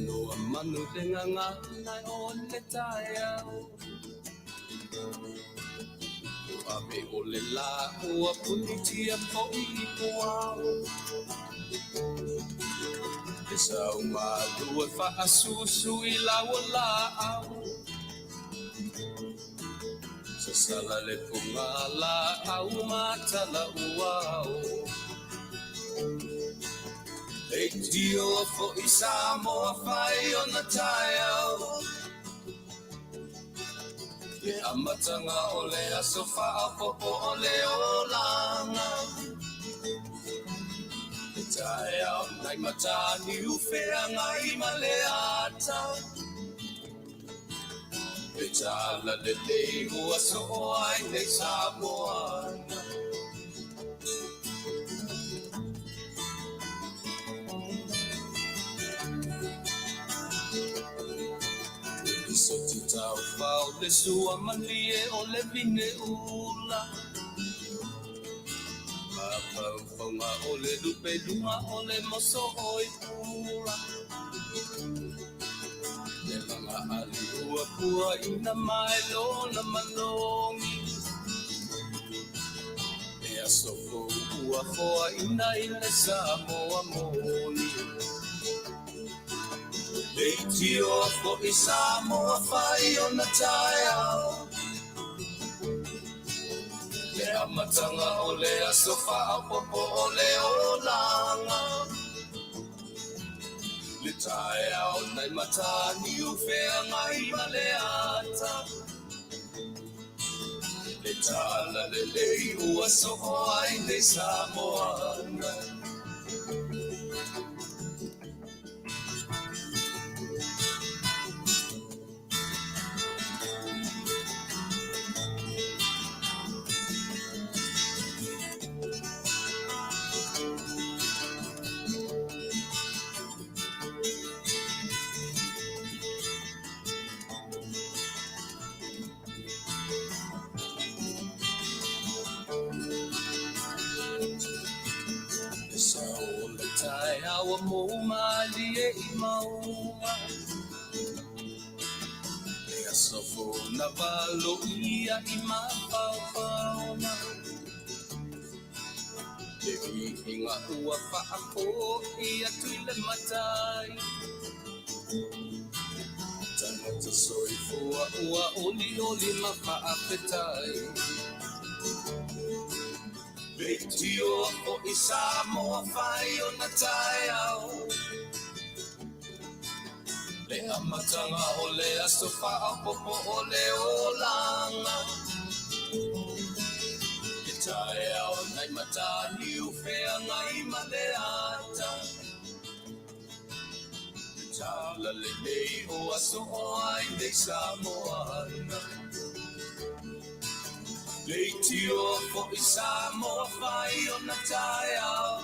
Talanoa manu le gagana o le taeao. Ua ave o le lā ua punitia foi i puao. Le sau malu e faasusu i lau laau. Sasala le pugalaau ma tala uao. Leitio foi Samoa fai ona taeao. Le amataga o le aso faaopoopo o le olaga. Le taeao nai Mataniu Feagai ma le ata. Le tala lelei ua soo ai nei Samoa. Le soti taufao le sua malie o le vine ula. Mafaufauga o le lupe luga o le moso o i pula. Le laga ali ua puaina mai lona manogi. Le aso fou ua foaina i le Samoa moni. Leitio foi Samoa fai ona taeao. Le amataga o le aso faaopoopo o le olaga. Le taeao nai Mataniu Feagai ma le ata. Le tala lelei ua soo ai nei Samoa. Le sao o le taeao ua mou malie i mauga. Le aso fou na valoia i mafaufauga. Le viiga ua faafoi atu i le Matai. Tagata soifua ua olioli ma faafetai. Leitio foi Samoa fai ona taeao. Le amataga o le aso faaopoopo o le olaga. Le taeao nai Mataniu Feagai ma le ata. Le tala lelei ua soo ai nei Samoa. Leitio foi Samoa fai ona taeao.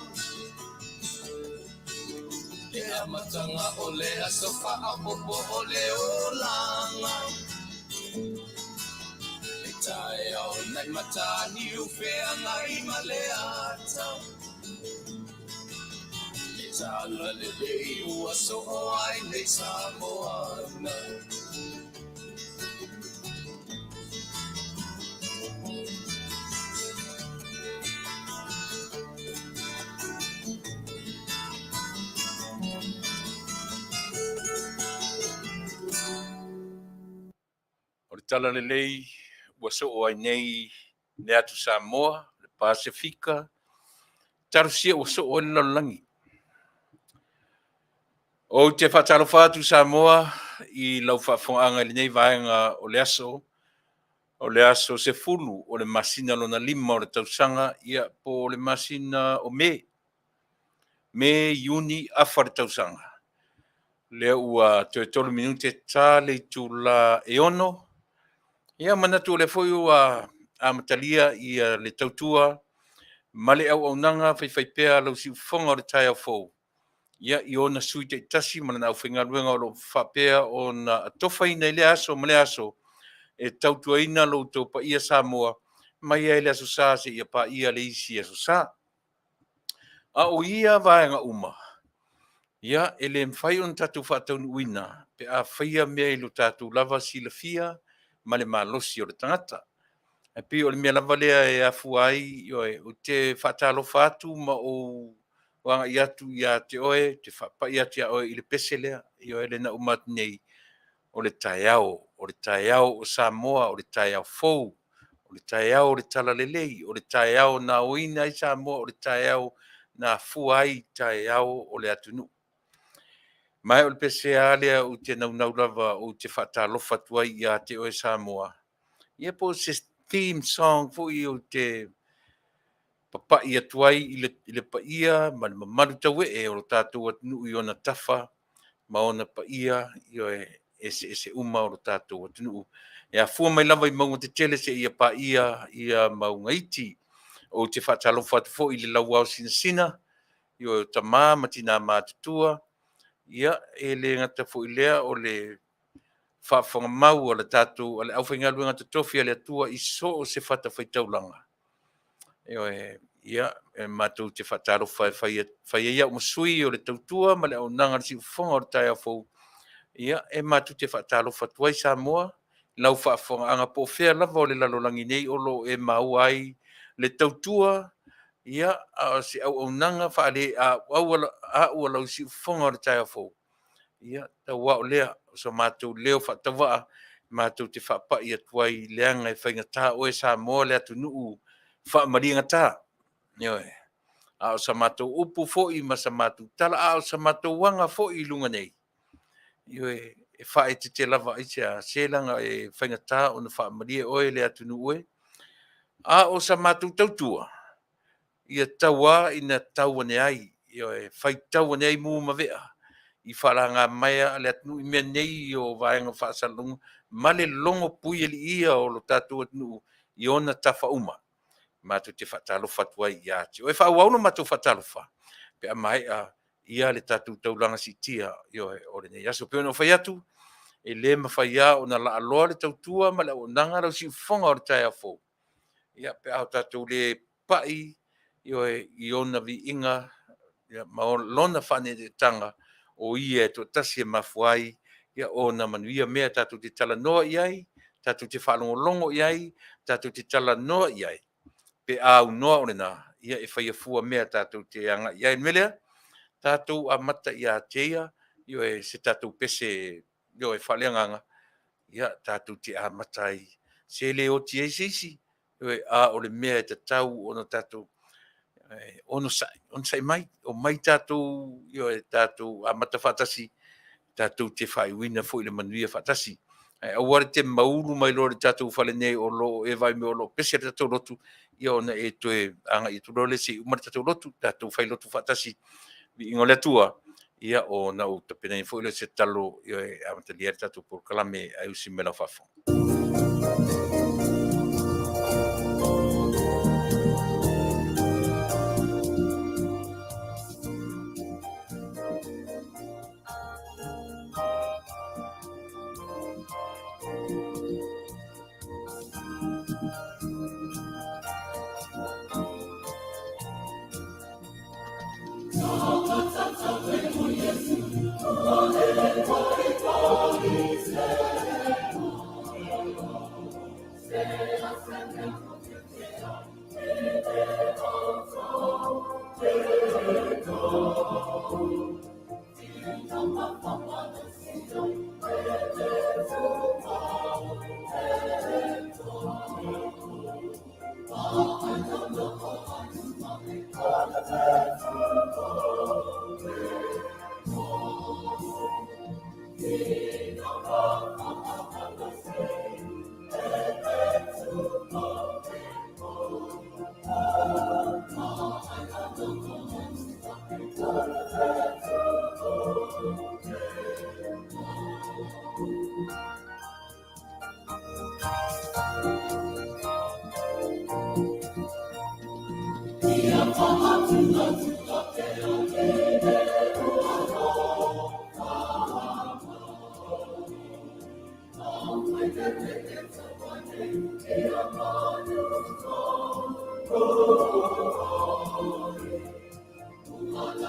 Le amataga o le aso faaopoopo o le olaga. Le taeao nai Mataniu Feagai ma le ata. Le tala lelei ua soo ai nei Samoa. O le tala lelei ua soo ai nei le atu Samoa, le Pasefika, talosia ua soo ai le lalolagi. Ou te faatalofa atu Samoa i lau faafofogaaga i lenei vaega o le aso, o le aso 10 o le masina lona 5 o le tausaga, ia po o le masina o Me. Me, Iuni, afa le tausaga. Lea ua toe 3 minute ta le itula e 6. Ia manatu o lea foi ua amatalia ia le tautua ma le auaunaga faifaipea a lau siufofoga o le taeao fou. Ia i ona sui taitasi ma lana aufaigaluega o lo o faapea ona atofaina i lea aso ma lea aso e tautuaina lo outou paia Samoa mai ai le Aso Sa seia paia le isi Aso Sa. A o ia vaega uma, Ia, e le mafai ona tatou faataunuuina pe a faia mea i lo tatou lava silafia ma le malosi o le tagata. Ae pei o le mea lava lea e afua ai, ioe, ou te faatalofa atu ma ou agai atu ia te oe, ou te faapai atu ia oe i le pese lea, ioe, lea na uma atu nei, o le taeao, o le taeao o Samoa, o le taeao fou, o le taeao o le talalelei, o le taeao na aoina ai Samoa, o le taeao na afua ai taeao o le atunuu. Ma o le pese lava lea ou te naunau lava ou te faatalofa atu ai ia te oe Samoa, ia po o se theme song foi ou te papai atu ai i le paia ma le mamalu tauee o lo tatou atunuu i ona tafa ma ona paia, ioe, eseese uma o lo tatou atunuu, e afua mai lava i mauga tetele seia paia ia mauga iti. Ou te faatalofa atu foi i le lauao sinasina, ioe, o tama ma tina matutua, ia, e le gata foi i lea o le faafofoga mau a le tatou a le aufaigaluega totofi a le Atua i so o se fatafaitaulaga. Ioe, ia, e matou te faatalofa e fai ai au ma sui o le tautua ma le auaunaga a le siufofoga o le taeao fou. Ia, e matou te faatalofa atu ai Samoa, i lau faafofogaaga po o fea lava o le lalolagi nei o lo o e maua ai le tautua, ia, a o se auaunaga faaleauau a lau siufofoga o le taeao fou. Ia, tau lava o lea o so matou leo faatauvaa matou te faapai atu ai, leaga e faigata oe Samoa le atunuu faamaliegata. Ioe. A o sa matou upu foi ma sa matou tala, a o sa matou aga foi i luga nei, ioe, e faaeteete lava. Aisea? Se leaga e faigata ona faamalie oe le atunuu e. A o sa matou tautua, ia tau lava ina tau ane ai, ioe, faitau ane ai mu ma vea i faalagamaea a le atunuu i mea nei o vaega faasalalauga ma le logo puialii o lo tatou atunuu i ona tafa uma. Matou te faatalofa atu ai ia te oe. E faaauau la matou faatalofa pe a maea ia le tatou taulaga siitia, ioe, o lenei aso. E pei ona ou fai atu, e le mafai lava ona laaloa le tautua ma le auaunaga a lau siufofoga o le taeao fou, ia pe a o tatou le pai, ioe, i ona viiga ma lona faaneeneetaga, o Ia e toatasi e mafua ai ona manuia mea tatou te talanoa i ai, tatou te faalogologo i ai, tatou te talanoa i ai, pe a aunoa o lena, ia e faia fua mea tatou te agai i ai. O le mea lea, tatou amata ia te ia, ioe, se tatou pese, ioe, faaleagaga, ia tatou te amata ai. Se le oti ai se isi, ioe, a o le mea e tatau ona tatou onosai, onosai mai, omai tatou, ioe, tatou amata faatasi, tatou te faaiuina foi i le manuia faatasi. Ae aua le te maulu mai loa i le tatou fale nei o lo o e vaai mai o lo o pese le tatou lotu, ia ona e toe agai atu loa lea se i uma le tatou lotu. Tatou fai lotu faatasi, viiga o le Atua, ia ona ou tapenaina foi lea o se tatalo, ioe, e amatalia ai le tatou polokalame, ae usi mai lau faafofoga.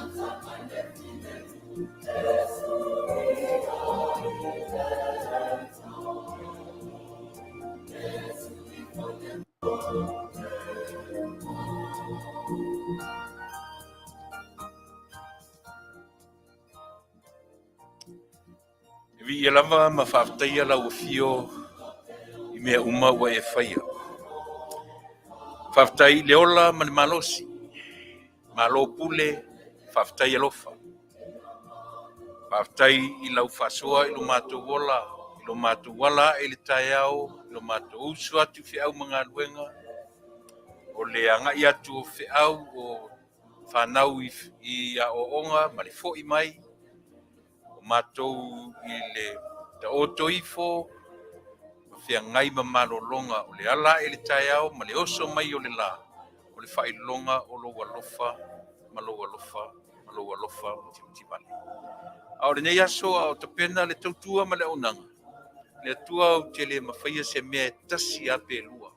E viia lava ma faafetaia lau afio i mea uma ua e faia. Faafetai i le ola ma le malosi, malo pule, faafetai alofa. Faafetai i lau faasoa i lo matou ola, i lo matou ala ae i le taeao, i lo matou uso atu i feau ma galuega, o le agai atu o feau o fanau i aoaoga ma le fo'i mai, o matou i le taoto ifo ma feagai ma malologa o le ala ae i le taeao ma le oso mai o le lā, o le faailoga o lou alofa ma lou alofa ma lou alofa matimativale. A o lenei aso a o tapena le tautua ma le auaunaga, le Atua ou te le mafaia se mea e tasi lava pe lua.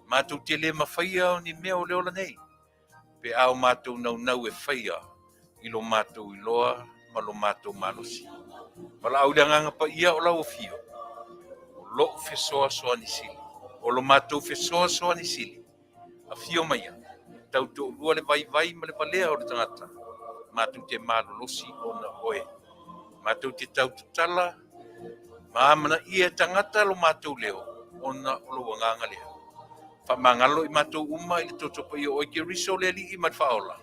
Matou te le mafaia o ni mea o le ola nei, pe a o matou naunau e faia i lo matou iloa ma lo matou malosi. Valaau i le Agaga Paia o lau afio, o lou fesoasoani sili, o lo matou fesoasoani sili, afio maia, tautoalua le vaivai ma le valea o le tagata, matou te malolosi ona o oe. Matou te tautatala ma amanaia e tagata lo matou leo ona o lou agaga lea. Faamagalo i matou uma i le toto paia o oe Keriso le Alii ma le Faaola.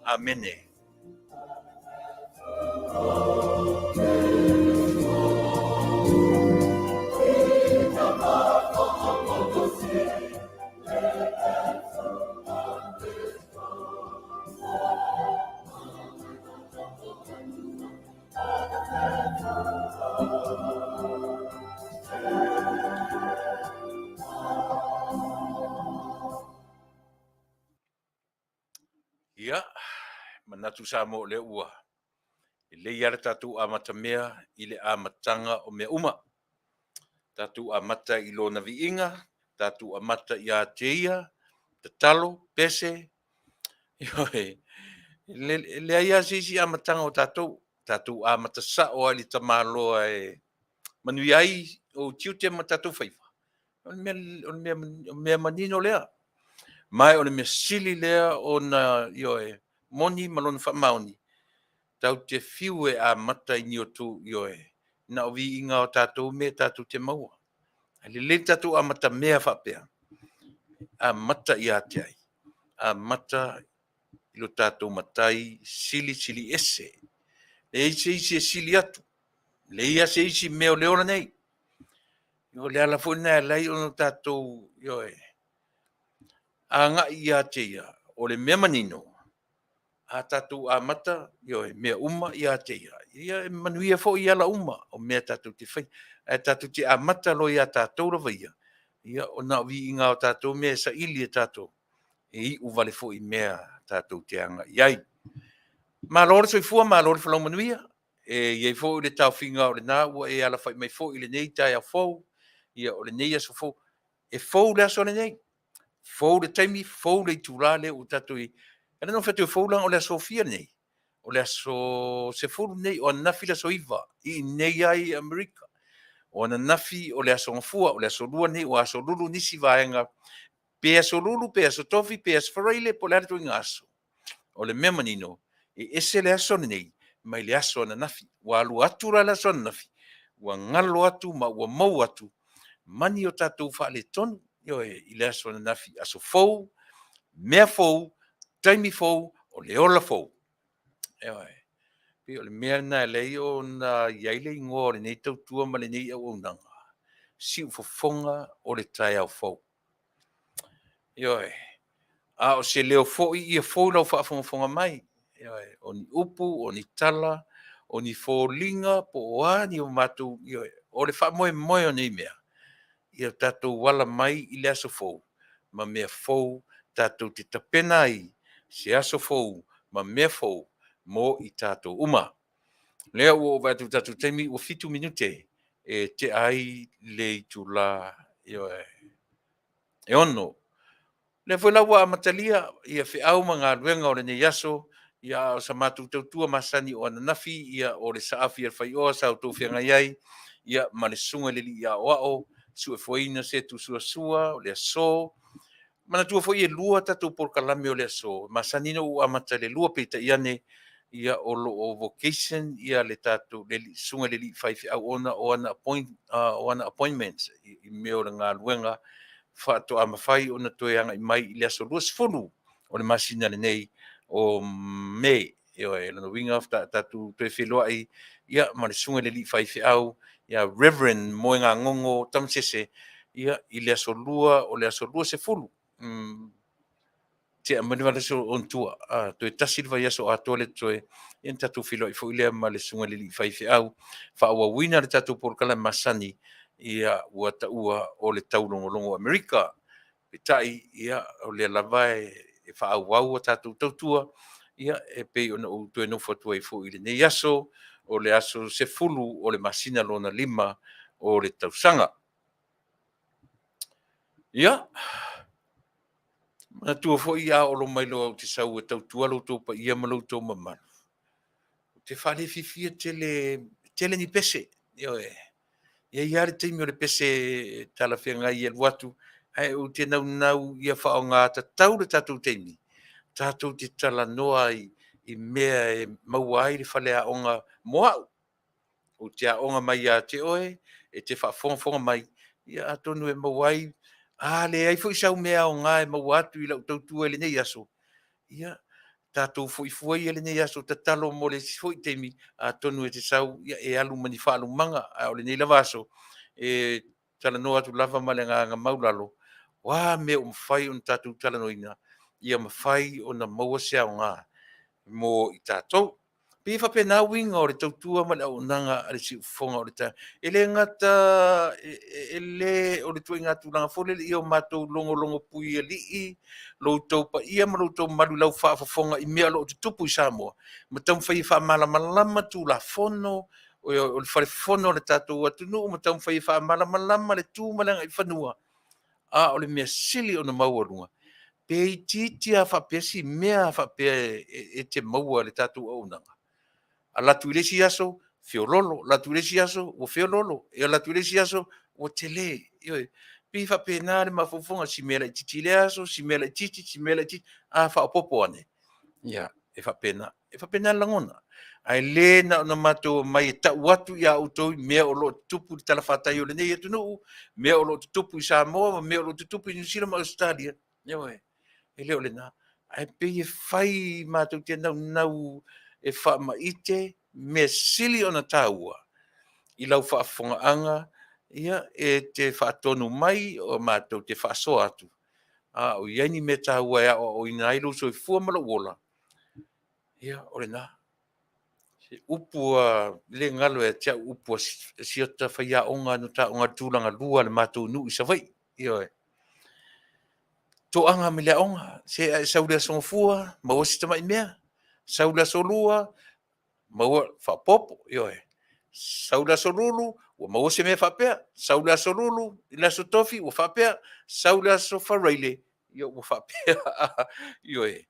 Amene. Ia, manatu Samoa o lea ua lelei lava le tatou amatamea i le amataga o mea uma. Tatou amata i Lona viiga, tatou amata ia te Ia, tatalo, pese, ioe. E leai lava se isi amataga o tatou, tatou amata sao lava i le tamaloa e manuia ai ou tiute ma tatou faiva. O le mea manino lea. Ma o le mea sili lea ona, ioe, moni ma lona faamaoni, tatou te fiu e amata i ni outou, ioe, na o viiga o tatou mea tatou te maua. Ae lelei le tatou amatamea faapea, amata ia te ai? Amata i lo tatou Matai Silisili Ese. E leai se isi e sili atu, leai lava se isi mea o le ola nei. O le ala foi lena e ala ai ona tatou, ioe, agai ia te Ia. O le mea manino, a tatou amata, ioe, mea uma ia te Ia, ia e manuia foi ala uma o mea tatou te faia. Ae tatou te amata loa ia tatou lava ia, ia na o viiga lava o tatou mea e saili e tatou, e iu vale foi i mea tatou te agai i ai. Malo le soifua malo le folau manuia. E i ai foi le taofiga o lena ua e alafai mai foi i lenei taeao fou, ia o lenei aso fou. E fou le aso lenei, fou le taimi, fou le itula lea ua tatou i ai. E ala ona ou fai atu e fou leaga o le aso Fia lenei, o le aso 10 lenei, o ananafi le aso 9 i inei lava i Amerika. O ananafi o le aso Gafua, o le aso Lua lenei ua aso Lulu nisi vaega, pe aso Lulu pe aso Tofi pe aso Faraile po o le a le ituaiga aso. O le mea manino, e ese le aso lenei mai le aso ananafi. Ua alu atu la le aso ananafi, ua galo atu ma ua mou atu mani o tatou faaletonu, ioe, i le aso ananafi, aso fou, mea fou, taimi fou, o le ola fou. Ioe. E pei o le mea lena e ala ai ona i ai le igoa o lenei tautua ma lenei auaunaga, Siufofoga o le Taeao Fou. Ioe. A o se leo foi ia fou i lau faafogafoga mai. Ioe. O ni upu, o ni tala, o ni foliga po o a ni o matou, ioe, o le faamoemoe o nei mea, ia tatou ala mai i le aso fou ma mea fou tatou te tapena ai se aso fou ma mea fou mo i tatou uma. O lea ua ou vaai atu i le tatou taimi ua 7 minute e tea ai le itula, ioe, e 6. O lea foi la ua amatalia feau ma galuega o lenei aso. Ia, a o sa matou tautua masani o ananafi, ia, o le saafi a le faioa sa outou feagai ai, ia, ma le susuga i le alii aoao, suefuaina Setu Suasua o le aso. Manatua foi e lua tatou polokalame o le aso, masani ona ou amata i le 2:00, peitai ane, ia, o lo o vocation ia le tatou le susuga i le alii faifeau ona o ana appointments i mea o le galuega faatoa mafai ona toe agai mai i le aso 20 o le masina lenei o Me. Ioe, o lona uiga faatoa tatou toe feiloai ia ma le susuga i le alii faifeau ia Reverend Moegagogo Tamasese ia i le aso Lua o le aso 20, tea mai le vaiaso ona tua, toe tasi le vaiaso atoa lea e totoe, ia ona tatou feiloai foi lea ma le susuga i le alii faifeau, faaauauina le tatou polokalame masani ia ua taua o le Taulogologo Amerika. Peitai, ia, o lea lava e faaauau a tatou tautua, ia e pei ona ou toe nofo atu ai foi i lenei aso, o le aso 10 o le masina lona 5 o le tausaga. Ia, manatua foi a oo loa mai loa ou te sau e tautua lo outou paia ma lo outou mamalu, ou te faalefiafia tele e tele ni pese. Ioe. E i ai lava le taimi o le pese e talafeagai e alu atu, ae ou te naunau ia faaaoga tatau le tatou taimi, tatou te talanoa ai i mea e maua ai le faleaoga mo au. Ou te aoga mai ia te oe e te faafogafoga mai, ia atonu e maua ai, a leai foi sau mea aoga e maua atu i lau tautua i lenei aso, ia tatou foi fua ia i lenei aso, tatalo mo le isi foi taimi, atonu e te sau e alu ma ni faalumaga. A o lenei lava aso, e talanoa atu lava ma le agaga maualalo, o a mea ua mafai ona tatou talanoaina, ia mafai ona maua se aoga mo i tatou. E pei e faapena uiga o le tautua ma le auaunaga a le Siufofoga o le taeao. E le gata e le o le ituaiga tulaga foi lele ia o matou logologo puialii lo outou paia ma lo outou mamalu i lau faafofoga i mea o lo o tutupu i Samoa, ma taumafai e faamalamalama Tulafono, o le Fale Fono a le tatou atunuu, ma taumafai e faamalamalama le tu ma le agaifanua. A o le mea sili ona maualuga, pe itiiti lava faapea si mea faapea e te maua i le tatou auaunaga, alu atu i le isi aso feoloolo, alu atu i le isi aso ua feoloolo, alu atu i le isi aso ua tele. Ioe. E pei e faapena le mafaufauga, si mea laitiiti i lea aso, si mea laitiiti, si mea laitiiti, a faaopoopo ane, ia, e faapena. E faapena le lagona, ae le na ona matou omai e tau atu ia outou i mea o lo o tutupu i le talafatai o lenei atunuu, mea o lo o tutupu i Samoa ma mea o lo o tutupu i Niu Sila ma Ausetalia, ioe, e le o lena. Ae pei e fai matou te naunau e faamaite mea sili ona taua i lau faafofogaaga, ia, e te faatonu mai matou te faasoa atu, a o i ai ni mea taua e aoaoina ai lou soifua ma lou ola, ia o lena. Se upu lava e le galo ia te au upu a si ota faiaoga na ota aoga i le tulagalua a le matou nuu i Savaii. Ioe. Toaga mai le aoga, se a e sau i le Aso Gafua, maua si tamai mea, sau i le Aso Lua, maua, faaopoopo. Ioe. Sau le Aso Lulu ua maua se mea faapea, sau le Aso Lulu i le Aso Tofi ua faapea, sau le Aso Faraile, ia ua faapea. Ioe.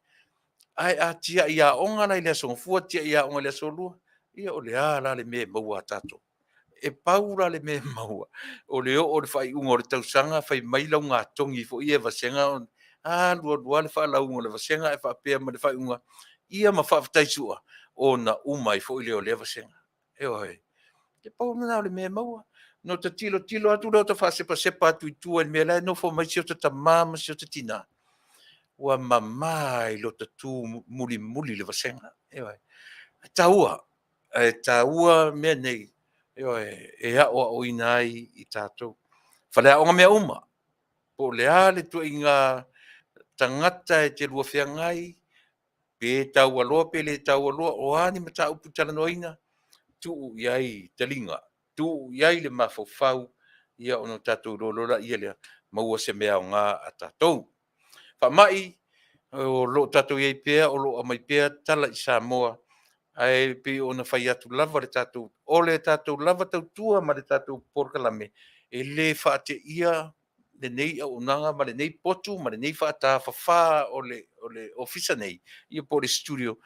Ae a tiai aoga la i le Aso Gafua, tiai aoga i le Aso Lua, ia o le a la le mea e maua a tatou? E pau la le mea e maua, o le oo i le faaiuga o le tausaga fai mai laugatogi foi ia e vasega alu alu lava le faalauga o le vasega ae faapea mai i le faaiuga, ia ma faafetai sua, ona uma ai foi lea o lea vasega. Ioe. E pau lena o le mea e maua. Ona ota tilotilo atu lea ota faasepasepa atu i tua i le mea la e nofo mai si ota tama ma si ota tina, ua mama i lota tu mulimuli le vasega. Ioe. E taua, e taua mea nei, ioe, e aoaoina ai i tatou. Faleaoga mea uma, po o le a le ituaiga tagata e te lua feagai, pe taualoa pe le taualoa, o a ni mataupu talanoaina, tuu i ai taliga, tuu i ai le mafaufau, ia ona tatou iloa loa lea, maua se mea aoga a tatou. Faamai, o lo o tatou i ai pea, o lo o aumai pea tala i Samoa, ae pei ona fai atu lava le tatou, o le tatou lava tautua ma le tatou polokalame, e le faateia lenei auaunaga ma lenei potu ma lenei faatafafa o le Ofisa nei, ia po o le studio,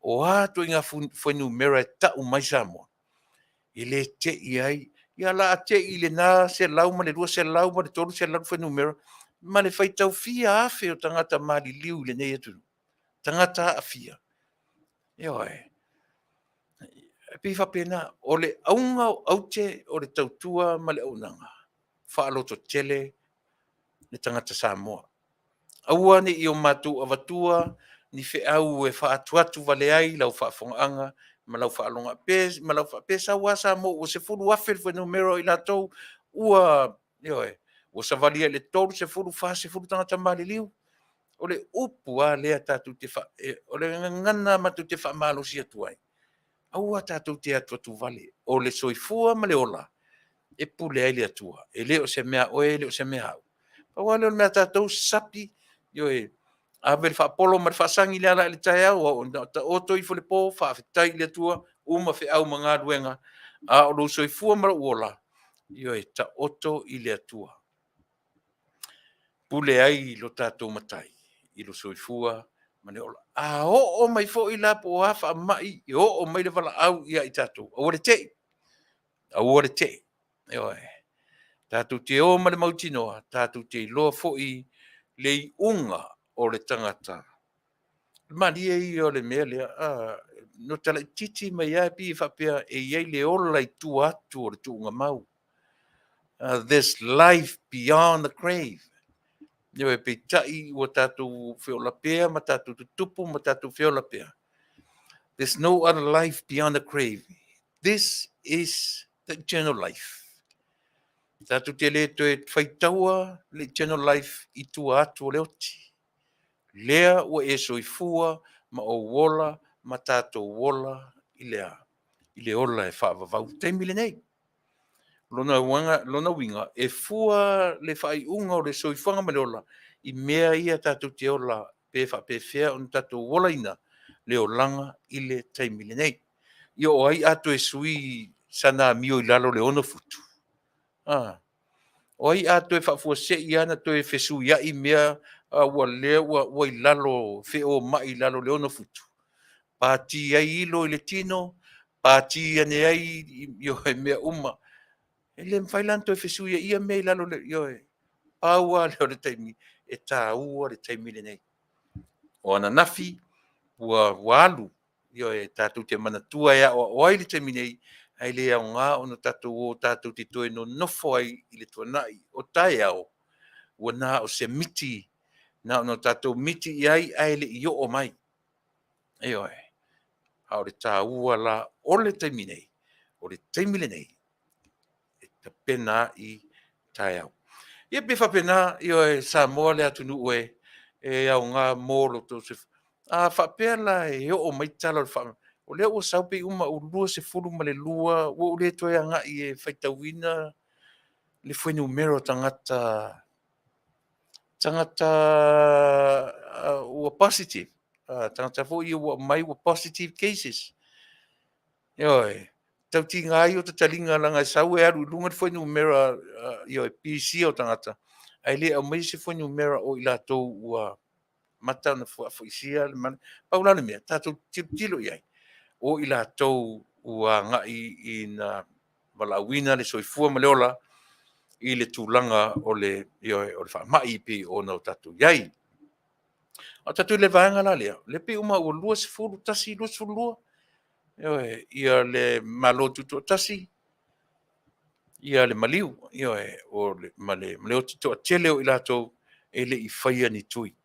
O a ituaiga fuainumera e tau mai Samoa, e le te i ai, ia o le a te i i lena 100 ma le 200 ma le 300 fuainumera ma le faitau fia afe o tagata maliliu i lenei atunuu, tagata aafia. Ioe. E pei e faapena, o le auga o aute o le tautua ma le auaunaga, faalototele le tagata Samoa. Aua ne i o matou avatua ni feau e faaatuatu vale ai lau faafofogaaga ma lau faalogo pe sau lava Samoa ua 10,000 le fuainumera o i latou ua, ioe, ua savalia i le 30, 40 tagata maliliu. O le upu lava lea tatou te, o le gagana matou te faamalosi atu ai, aua tatou te atuatuvale, o le soifua ma le ola e pule ai le Atua. E le o se mea a oe e le o se mea a au. Pau lava lea o le mea a tatou, sapi, ioe, ave le faapolo ma le faasagi i le ala i le taeao, a ua taoto ifo i le po, faafetai i le Atua, uma feau ma galuega, a o lou soifua ma lou ola, ioe, taoto i le Atua. Pule ai lo tatou Matai i lo soifua ma le ola. A oo mai foi la po o a faamai e oo mai le valaau ia i tatou, aua le te i, aua le te i. Ioe. Tatou te o ma le mautinoa, tatou te iloa foi le iuga o le tagata. O le malie ia o le mea lea, na ota laitiiti mai lava e pei e faapea e i ai le ola i tua atu o le tuugamau. There's life beyond the grave. Ioe, peitai ua tatou feola pea ma tatou tutupu ma tatou feola pea. There's no other life beyond the grave. This is the eternal life. Tatou te le toe faitaua le eternal life i tua atu o le oti. Lea ua e soifua ma ou ola ma tatou ola i le a? I le ola e faavavau i le taimi lenei. Lona uiga, e fua le faaiuga o le soifuaga ma le ola i mea ia tatou te ola pe faapefea ona tatou olaina le olaga i le taimi lenei. Ia o ai a toe sui sana amio i lalo o le 6 futu? A? O ai a toe faafuasei lava ona toe fesuiai mea a ua lea ua i lalo, feomai i lalo o le 6 futu? Pati ai ilo i le tino, pati ane ai, ioe, mea uma. E le mafai la ona toe fesuiaia mea i lalo o le, ioe. Pau lava lea o le taimi, e taua le taimi lenei. O ananafi ua alu, ioe, tatou te manatua e aoao ai le taimi nei, ae le aoga ona tatou o tatou te toe nonofo ai i le tuanai. O taeao, ua na o se miti, na ona tatou miti i ai ae le i oo mai. Ioe. A o le taua la o le taimi nei, o le taimi lenei, e tapena ai taeao. Ia pei e faapena, ioe, Samoa le atunuu e aoga mo lo outou soifua. A faapea la e oo mai tala o le faamai, o lea ua sau pei uma ua 22, ua ou le toe agai e faitauina le fuainumera o tagata ua positive, tagata foi ia ua aumai ua positive cases. Ioe. E tau tiga ai ota taliga leaga e sau e alu i luga le fuainumera, ioe, pisia o tagata, ae le aumaia se fuainumera o i latou ua mata ona faafoisia le mala. Pau la le mea, tatou tilotilo i ai, o i latou ua agai ina valaauina le soifua ma le ola i le tulaga o le, ioe, o le faamai pei ona tatou i ai. A o tatou i le vaega la lea, lea pei uma ua 21, 22, ioe, ia le Malo Tutoatasi, ia le maliu, ioe, ma le oti toatele o i latou e le i faia ni tui.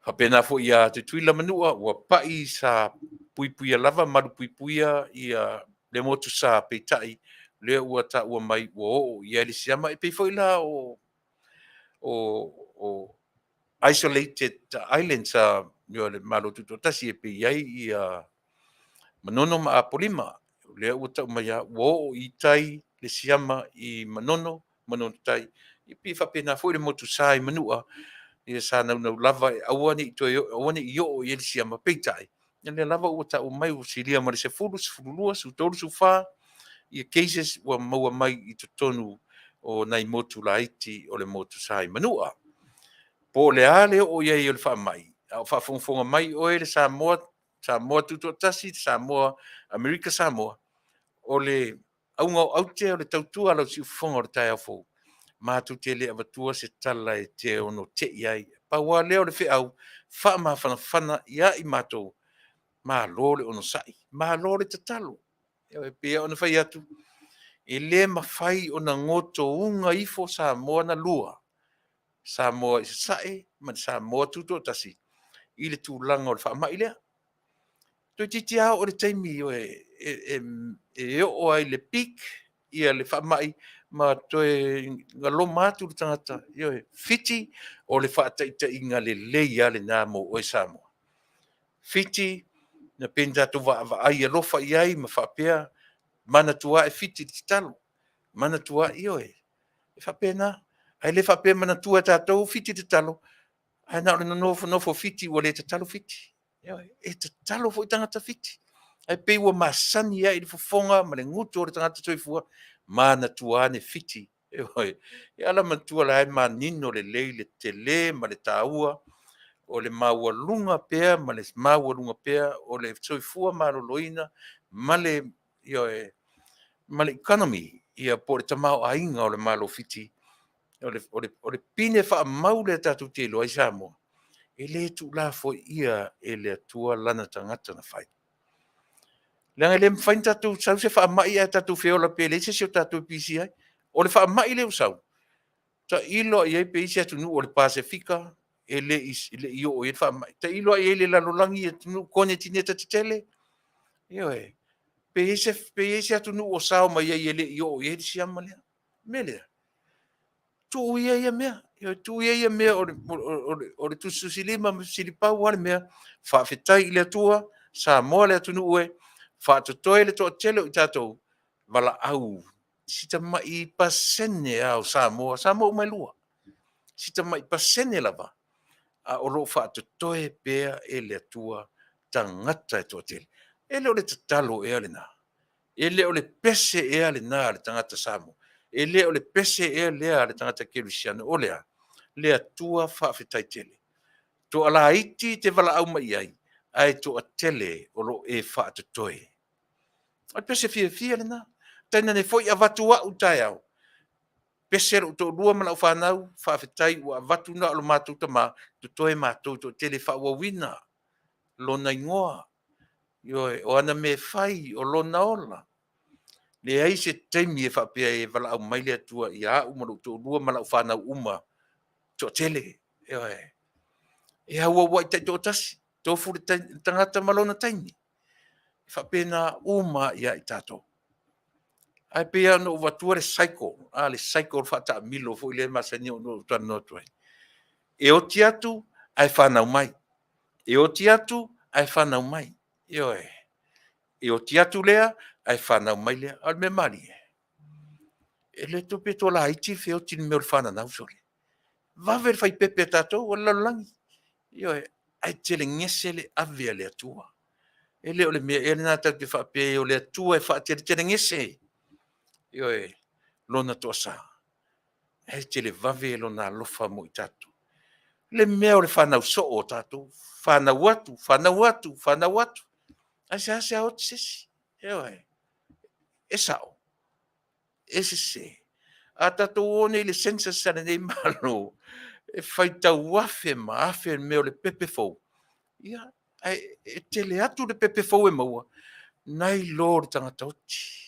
Faapena foi ia Tutuila ma Manua, ua pai sa puipuia lava, malupuipuia ia le motusa, peitai o lea ua taua mai ua oo i ai le siama. E pei foi la o isolated islands o le Malo Tutoatasi e pei e i ai ia Manono ma Apolima. O lea ua tau mai lava ua oo i tai le siama i Manono, Manono Tai, e pei e faapena foi le motusa i Manua, ia sa naunau lava e aua ne i toe oo, aua ne i oo i ai le siama, peitai, ia o lea lava ua tau mai ua silia ma le 10, 12, 13, 14 cases ua maua mai i totonu o nai motu laiti o le motusa i Manua. Po o le a le oo i ai o le faamai, a o faafogafoga mai oe le Samoa Samoa Tutoatasi, Samoa, Amerika Samoa, o le auga o aute o le tautua a lau siufofoga o le taeao fou, matou te le avatua se tala e te ono tei ai. Pau lava lea o le feau faamafanafana ia i matou, malo le onosai, malo le tatalo. E pei ona fai atu, e le mafai ona gotouga ifo Samoa na lua, Samoa i Sasae ma le Samoa Tutoatasi i le tulaga o le faamai lea. Toeitiiti lava oo i le taimi e oo ai i le peak le faamai ma toe galoma atu le tagata. Ioe, Fiti o le faataitaiga lelei lava lena mo oe Samoa. Fiti, na pei ona tatou vaavaai alofa i ai ma faapea, manatua ae Fiti le tatalo, manatua ae, ioe, e faapena. Ae le faapea e manatua e tatou Fiti le tatalo, ae na o le nofonofo o Fiti ua le tatalo Fiti. Ioe, e tatalo foi tagata Fiti, ae pei ua masani ai i le fofoga ma le gutu o le tagata soifua, manatua ane Fiti. Ioe. Ia a la manatua o la e manino lelei le tele ma le taua o le maualuga pea ma le maualuga pea o le soifua maloloina ma le, ioe, ma le economy, ia po o le tamaoaiga o le Malo o Fiti. O le pine faamau lea tatou te iloa ai Samoa, e le tuulafoaia e le Atua lana tagata na fai. Leaga e le mafai ona tatou sau se faamai ae tatou feola pea e leai se isi o tatou e pisi ai. O le faamai lea ua sau, tailo lava i ai pe i ai se atunuu o le Pasefika e le i oo i ai le faamai. Tailo lava i ai i le lalolagi i atunuu konitineti tetele, ioe, pe i ai se atunuu o sao mai ai e le i oo i ai le siama lea. O le mea lea, tuu ia ia mea, tuu ia ia mea o le tusitusilima ma fesilipau lava le mea, faafetai i le Atua, Samoa le atunuu e, faatotoe le toatele o i tatou, valaau si tamai pasene lava o Samoa, Samoa uma e lua, si tamai pasene lava, a o lo o faatotoe pea e le Atua tagata e toatele. E le o le tatalo ea lena? E le o le pese ea lena a le tagata Samoa? E le o le pese ea lea a le tagata kerisiano? O le a? Le Atua faafetai tele. Toalaiti e te valaau mai i ai, ae toatele o lo o e faatotoe. O le pese fiafia lena. Tainane foi avatu au taeao, pese lou toalua ma lau fanau, faafetai ua avatu na o le matou tama, totoe matou e toatele e faaauauina lona igoa, ioe, o ana mea e fai, o lona ola. Leai se taimi e faapea ai e valaau mai le Atua ia au ma lou toalua ma lau fanau uma, toatele. Ioe. E auauai taitoatasi, tofu le tagata ma lona taimi. E faapena uma lava ia i tatou. Ae pei lava ona ou avatua le cycle, le cycle faataamilo foi lea e masani ona ou talanoa atu ai. E oti atu ae fanau mai, e oti atu ae fanau mai. Ioe. E oti atu lea ae fanau mai lea. A o le mea malie, e le iloa pe toa laiti le feoti i le mea o le fananau sole. Vave le fai pepe a tatou o le lalolagi. Ioe. Ae telegese le ave a le Atua. E le o le mea ea lena tatou te faapea ai o le Atua e faateletelegese, ioe, Lona toasa, ae televave Lona alofa mo i tatou. Le mea o le fanau soo o tatou, fanau atu, fanau atu, fanau atu, ae seasea oti se isi. Ioe. E sao, e sese. A tatou o nei i le census a lenei Malo, e faitau afe ma afe le mea o le pepe fou, ia, ae e tele atu le pepe fou e maua nai lo le tagata oti.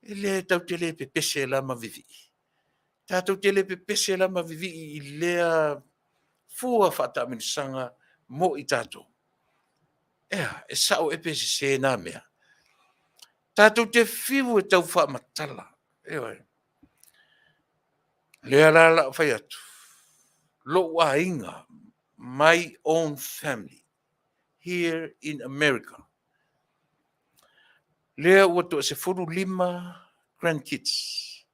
E le tatou te le pepese la ma vivii? Tatou te le pepese la ma vivii i lea fua faataamilosaga mo i tatou? E a, e sao ea pe sese na mea? Tatou te fiu e tau faamatala, ioe. O lea la o le a ou fai atu, lou aiga, my own family here in America, lea ua toa 15 grandkids.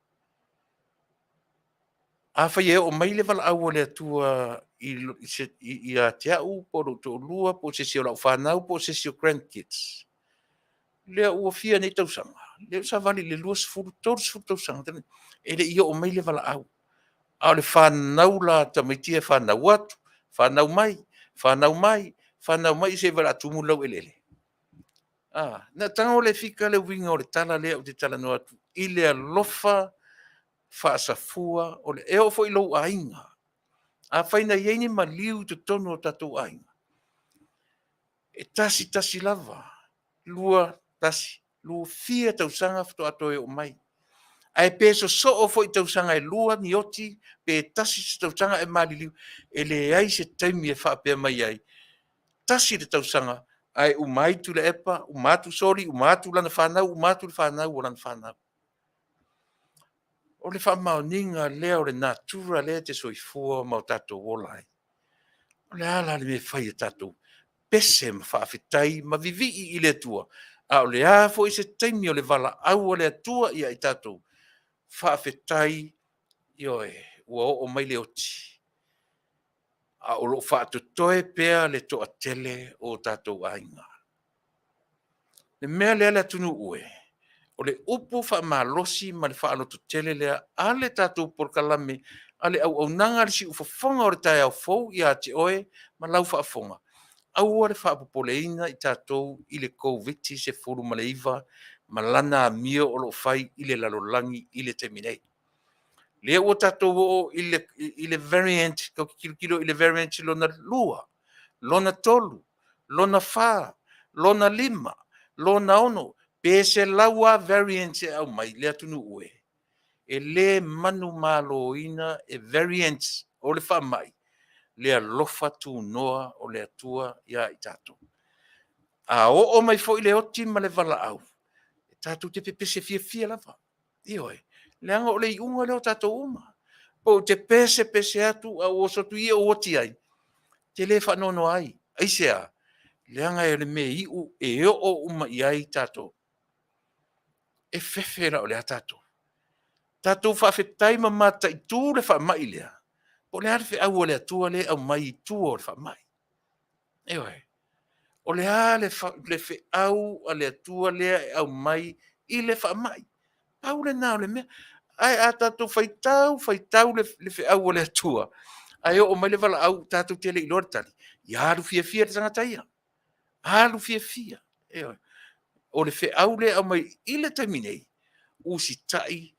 Afai e oo mai le valaau a le Atua ia te au po o lou toalua po o se isi o lau fanau po o se isi o grandkids, lea ua fia nei tausaga, lea ua savali i le 20, 30 tausaga e le i oo mai le valaau. A o le fanau la a tamaiti ia e fanau atu, fanau mai, fanau mai, Fanau mai se i valaau tumu le laueleele. A, na tago le fika le uiga o le tala lea ou te talanoa atu i le alofa faasafua o le, e oo foi i lou aiga. Afai na i ai ni maliu i totonu o tatou aiga, e tasi tasi lava, lua, tasi, lua, fia tausaga faatoa toe oo mai. Ae pe sosoo foi i tausaga e lua ni oti, pe tasi se tausaga ae maliliu, e leai se taimi e faapea mai ai, tasi le tausaga ae uma ai Tuilaepa, uma atu Soli, uma atu lana fanau, uma atu le fanau a lana fanau. O le faamaoniga lea o le natura lea e te soifua ma o tatou ola ai. O le a la le mea e fai e tatou? Pese ma faafetai ma vivii i le Atua, a o le a foi se taimi o le valaau a le Atua ia i tatou, faafetai, ioe, ua oo mai le oti, a o lo o faatotoe pea le toatele o tatou aiga. O le mea lea le atunuu e, o le upu faamalosi ma le faalototele lea a le tatou polokalame a le auaunaga a le siufofoga o le taeao fou ia te oe ma lau faafofoga, aua le faapopoleina i tatou i le Koviti-19 ma lana amio o lo o fai i le lalolagi i le taimi nei. Lea ua tatou oo i le variant, tatou te tilotilo i le variant lona lua, lona tolu, lona fa, lona lima, lona ono, pe 100 lava variants e aumai le atunuu e, e le manumaloina e variants o le faamai le alofa tunoa o le Atua ia i tatou. A oo mai foi le oti ma le valaau, e tatou te pepese fiafia lava. Ioe, leaga o le iuga lea o tatou uma. Ou te pesepese atu ae ou oso atu ia ou oti ai, ou te le faanoanoa ai. Aisea? Leaga o le mea iu e oo uma i ai tatou. E fefe la o le a tatou? Tatou faafetai ma mataitu le faamai lea, po o le a le feau a le Atua lea e aumai i tua o le faamai. Ioe. O le a le feau a le Atua lea e aumai i le faamai? Pau lena o le mea. Ae a tatou faitau faitau le feau a le Atua, ae oo mai le valaau tatou te le iloa le tali, ia alu fiafia le tagata ia, alu fiafia. Ioe. O le feau lea e aumai i le taimi nei, usitai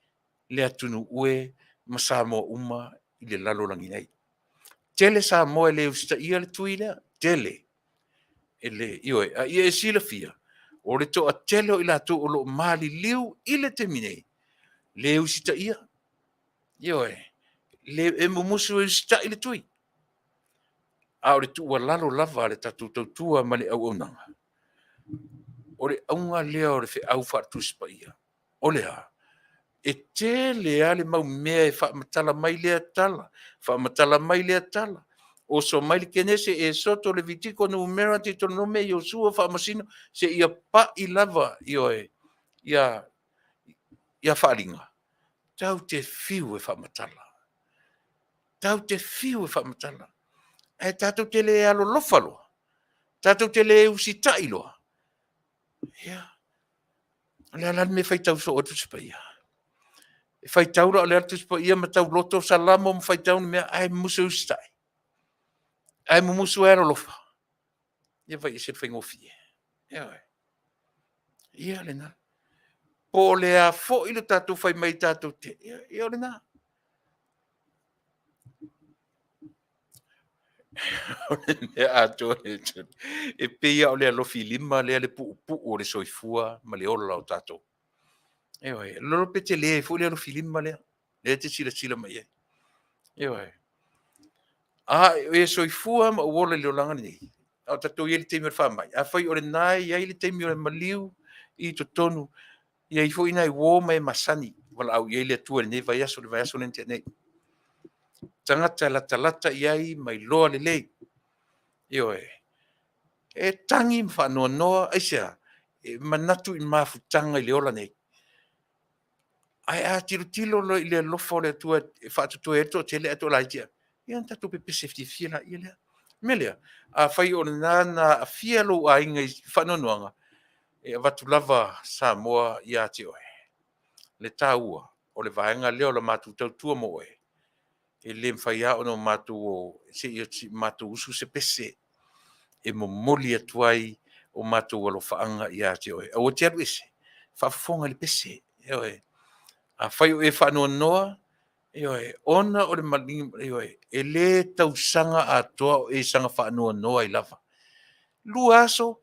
le atunuu e ma Samoa uma i le lalolagi nei. Tele Samoa e le usitaia le tui lea, tele. E le, ioe, a ia e silafia, o le toatele o i latou o lo o maliliu i le taimi nei, le usitaia. Ioe, e mumusu e usitai le tui. A o le tuualalo lava a le tatou tautua ma le auaunaga, o le auga lea o le feau faale-Tusi Paia. O le a? E tele lava le mau mea e faamatala mai lea tala, faamatala mai lea tala, oso mai le Kenese, Esoto, Levitiko, Numera, Deuteronome, Iosua, Faamasino, seia pai lava, ioe, ia Faaaliga, tatou te fiu e faamatala, tatou te fiu e faamatala, ae tatou te le alolofa loa, tatou te le usitai loa, ia, o le a la le mea e faitau soo ai le Tusi Paia? E faitau la o le a le Tusi Paia ma tauloto Salamo ma faitau ni mea, ae mumusu e usitai, ae mumusu e alolofa. Ia vaai ese le faigofie. Ioe. Ia lena. Po o le a foi le tatou fai mai tatou te, ia o lena. O le mea atoa e pei lava o le alofi lima lea le puupuu o le soifua ma le ola o tatou. Ioe, lolo pe tele foi le alofi lima lea, lea e te silasila mai i ai. Ioe. A o e soifua ma ou ola i le olaga lenei, a o tatou i ai i le taimi o le faamai, afai o lena e i ai le taimi o le maliu i totonu, e i ai foi nai uo ma e masani, valaau i ai le Atua i lenei vaiaso, le vaiaso lea na tea nei. Tagata e latalata i ai ma iloa lelei. Ioe. E tagi ma faanoanoa, aisea? E manatu i mafutaga i le ola nei. Ae a tilotilo loa i le alofa o le Atua e faatotoe ai le toatele ae toalaiti lava, ia ona tatou pepese fiafia laia lea. O le mea lea, afai o lena na aafia lou aiga i faanoanoaga, e avatu lava Samoa ia te oe le taua o le vaega lea o le matou tautua mo oe. E le mafai lava ona matou o se i matou usu se pese. e momoli atu ai o matou alofaaga ia te oe. Aua te alu ese, faafofoga i le pese. Ioe. Afai o e faanoanoa, ioe, ona o le maligi, ioe, e le tausaga atoa o e saga faanoanoa ai lava. 2 aso,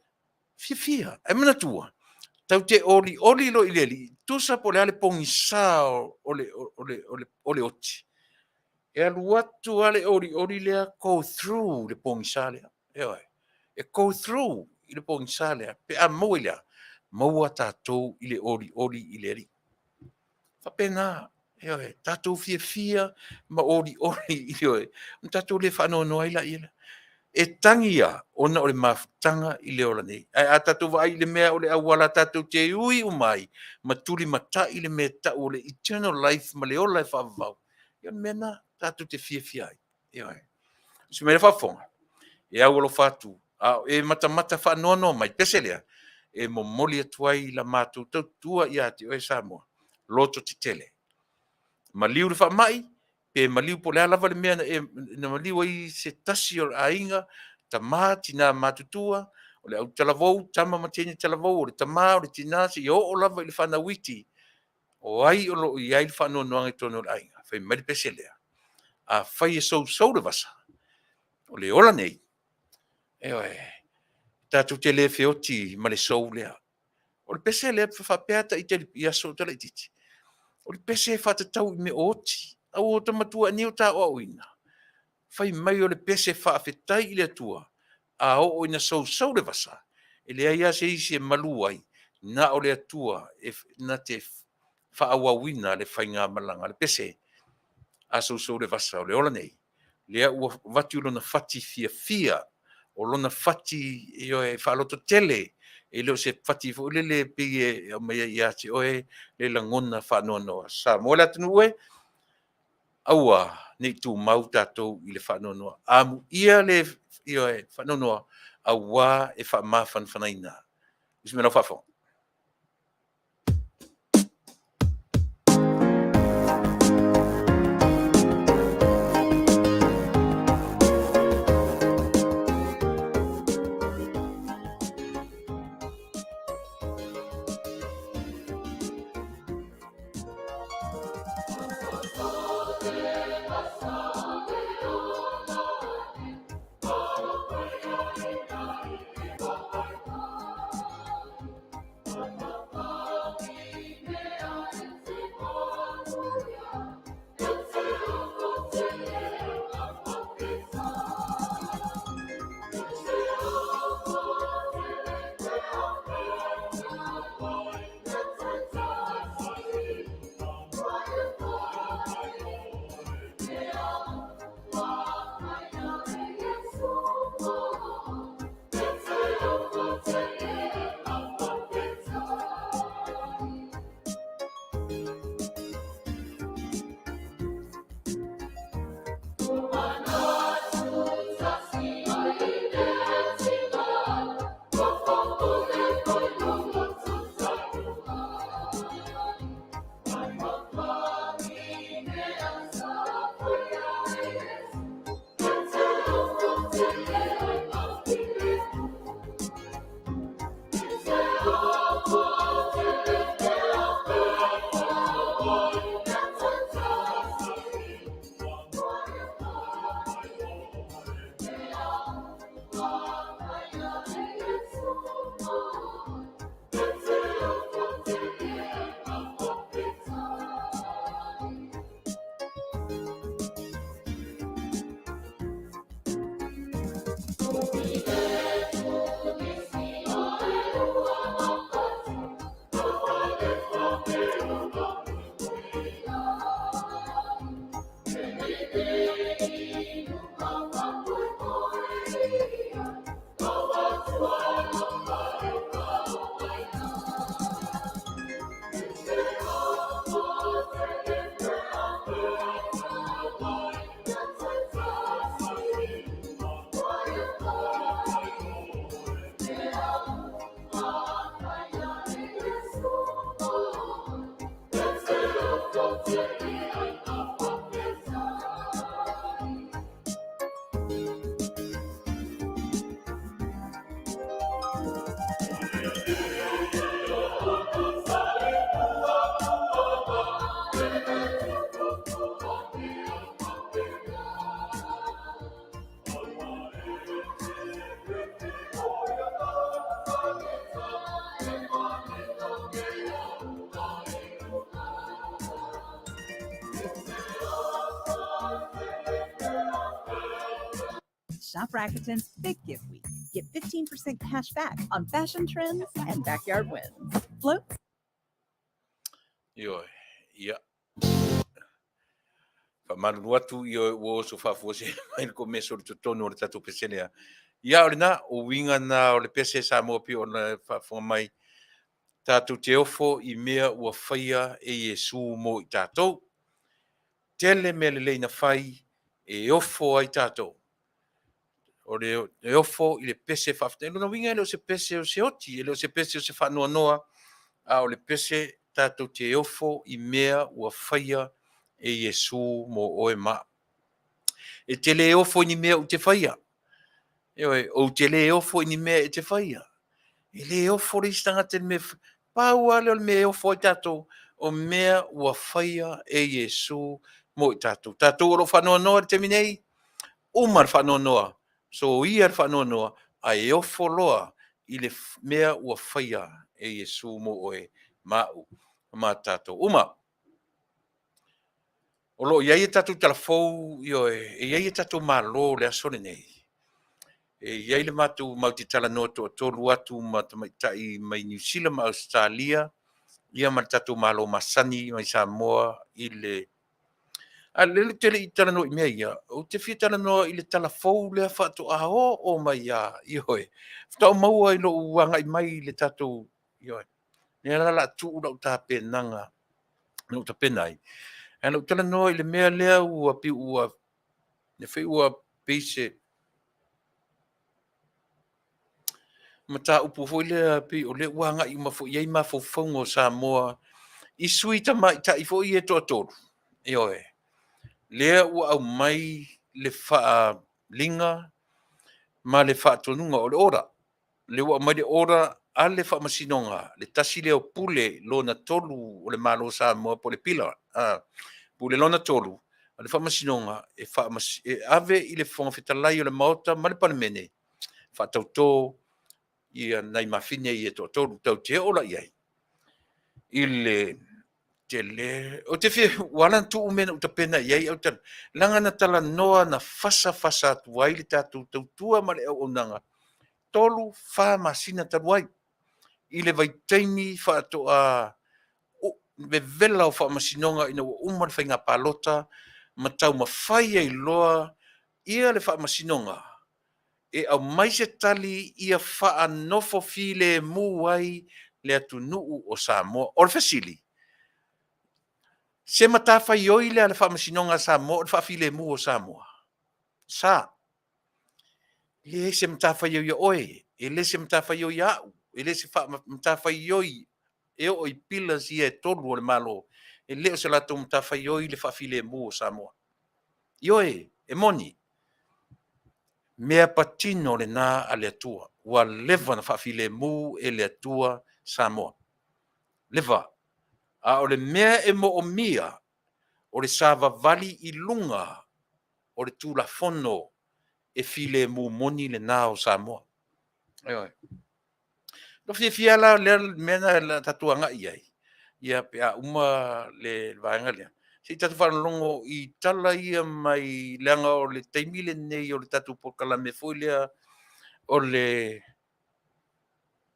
fiafia. Ae manatua, tatou te olioli loa i le Alii, tusa po o le a le pogisa o le oti, e alu atu lava le olioli lea go through le pogisa lea. Ioe. E go through i le pogisa lea pe a maua i le a? Maua tatou i le olioli i le Alii. Faapena, ioe, tatou fiafia ma olioli, ioe, ona tatou le faanoanoa ai laia lea. E tagi lava ona o le mafutaga i le ola nei. Ae a tatou vaai i le mea o le auala tatou te ui uma ai ma tulimatai le mea e tau o le eternal life ma le ola e faavavau, ia o le mea lena tatou te fiafia ai. Ioe. O si mea faafofoga, e au alofa atu, a o e matamata faanoanoa mai, pese lea, e momoli atu ai la matou tautua ia te oe Samoa, loto tetele. Maliu le faamai, pe maliu po o le a lava le mea na maliu ai se tasi o aiga, tama, tina matutua, o le autalavou, tama ma teine talavou, o le tama, o le tina, seia oo lava i le fanau iti, o ai o lo o i ai le faanoanoaga i totonu o le aiga? Fai mai le pese lea, afai e sousou le vasa, o le ola nei, ioe, tatou te le feoti ma le sou lea. O le pese lea e faapea ta ita i aso a o laitiiti, o le pese e faatatau i mea oti. Aua ua ta matua ea nei o ta aoaoina, fai mai o le pese faafetai i le Atua, a oo ina sousou le vasa, e leai lava se isi e malu ai, na o le Atua na te faaauauina le faigamalaga. O le pese, a sousou le vasa o le ola nei, lea ua avatu lona fati fiafia, o lona fati, ioe, faalototele, e le o se fati foi lele e pei e aumai ai ia te oe le lagona faanoanoa. Samoa le atunuu e, aua ne i tumau tatou i le faanoanoa. Amuia le, ioe, faanoanoa, aua e faamafanafanaina. Usi mai lau faafofoga. Shop Rakuten's Big Give Week. Get 15% cash back on fashion trends and backyard wins. Floats. Ioe, ia. Faamalulu atu, ioe, ua oso faafuasei mai le komeso i le totonu o le tatou pese lea. Ia, o lena, o uiga na o le pese Samoa pei ona faafofoga mai, tatou te ofo i mea ua faia e Iesu mo i tatou. Tele mea lelei na fai e ofo ai tatou. O le e ofo i le pese faafetai. O lona uiga e le o se pese o se oti, e le o se pese o se faanoanoa, a o le pese tatou te ofo i mea ua faia e Iesu mo oe ma au. E te le ofo i ni mea ou te faia. Ioe, ou te le ofo i ni mea e te faia. E le ofo le isi tagata i le mea e Pau lava lea o le mea e ofo ai tatou, o mea ua faia e Iesu mo i tatou. Tatou o lo o faanoanoa i le taimi nei, uma le faanoanoa, soia le faanoanoa, ae ofo loa i le mea ua faia e Iesu mo oe ma au ma tatou uma. O lo o i ai a tatou tala fou, ioe, e i ai a tatou Malo i le aso lenei. E i ai le matou, matou te talanoa toatolu atu ma tamaitai mai Niu Sila ma Ausetalia, ia ma le tatou Malo masani mai Samoa i le A o lea ou te le i talanoa i mea ia, ou te fia talanoa i le tala fou lea faatoa oo mai lava, ioe, faatoa ou maua i lou agai mai i le tatou, ioe, lea la o le a tuu lau tapenaga na ou tapena ai. Ae na ou talanoa i le mea lea ua pei ua, lea foi ua pei se mataupu foi lea pei o lea ua agai uma foi i ai mafaufauga o Samoa i sui tamaitai foi ia e toatolu, ioe, lea ua aumai le faaaliga ma le faatonuga o le order. Lea ua aumai le order a le Faamasinoga, le tasi lea o Pule lona tolu o le Malo o Samoa po o le Pillar, Pule lona tolu a le Faamasinoga e e ave i le Fofoga Fetalai o le Maota ma le Palemene faatauto ia nai mafine ia e toatolu. Tatou te oo la i ai i le tele. Ou te fia, ua ala ona tuu mea na ou tapena i ai au tala, leaga na talanoa na fasafasa atu ai le tatou tautua ma le auaunaga 3, 4 masina talu ai i le vaitaimi faatoa vevela o faamasinoga ina ua uma le faiga palota ma taumafai ai loa ia le faamasinoga e aumai se tali ia faanofo filemu ai le atunuu o Samoa. O le fesili, se matafaioi lea a le Faamasinoga a Samoa o le faafilemu o Samoa? Sa. E leai se matafaioi a oe, e le se matafaioi a au, e le se matafaioi e oo i pillars ia e tolu o le Malo, e le o se latou matafaioi le faafilemu o Samoa. Ioe, e moni, mea patino lena a le Atua, ua leva ona faafilemu e le Atua Samoa. Leva. A o le mea e moomia, o le savavali i luga o le Tulafono e filemu moni lena o Samoa. Ioe. Lou fiafia la lea mea lena o le a tatou agai i ai, ia pe a uma le vaega lea, se i tatou faalogologo i tala ia mai, leaga o le taimi lenei o le tatou polokalame foi lea o le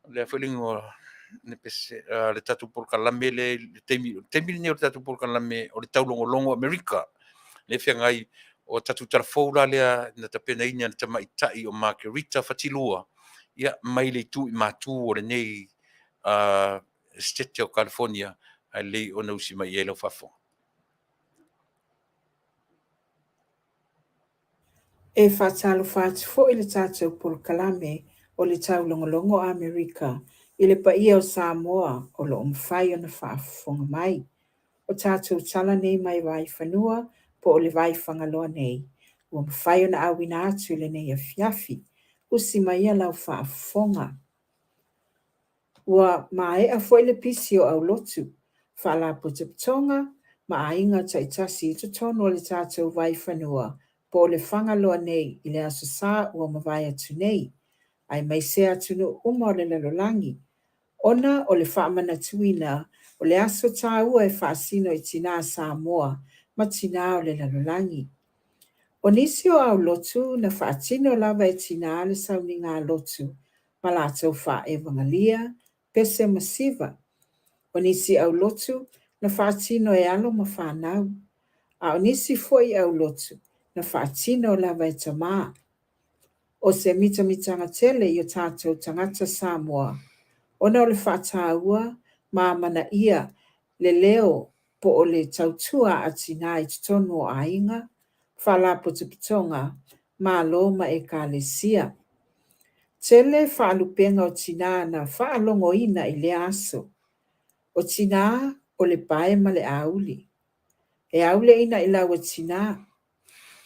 lea foi le igoa le pese, le tatou polokalame lea i le taimi, le taimi lenei o le tatou polokalame o le Taulogologo Amerika, lea e feagai o tatou tala fou la lea na tapenaina e le tamaitai o Makerita Fatilua, ia, mai le itu i matu o lenei Setete o California, ae lelei ona usi mai i ai lau faafofoga. E faatalofa atu foi le tatou polokalame o le Taulogologo Amerika i le paia o Samoa o lo o mafai ona faafofoga mai. O tatou tala nei mai Vaifanua po o le Vaifagaloa nei, ua mafai ona auina atu i lenei afiafi. Usi maia lau faafofoga. Ua maea foi le pisi o aulotu, faalapotopotoga ma aiga taitasi i totonu o le tatou Vaifanua po o le Fagaloa nei i le Aso Sa ua mavae atu nei, aemaise atunuu uma o le lalolagi, ona o le faamanatuina o le aso taua e faasino i tinā Samoa ma tinā o le lalolagi. O nisi o aulotu na faatino lava e tinā le sauniga lotu ma latou faaevagalia, pese ma siva. O nisi aulotu na faatino e alo ma fanau. A o nisi foi aulotu na faatino lava e tamā. O se mitamitaga tele i o tatou tagata Samoa ona o le faataua ma amanaia le leo po o le tautua a tinā i totonu o aiga, faalapotopotoga, Malo ma Ekalesia. Tele faalupega o tinā na faalogoina i lea aso. O tinā o le pae ma le auli. E auleina i lau tinā.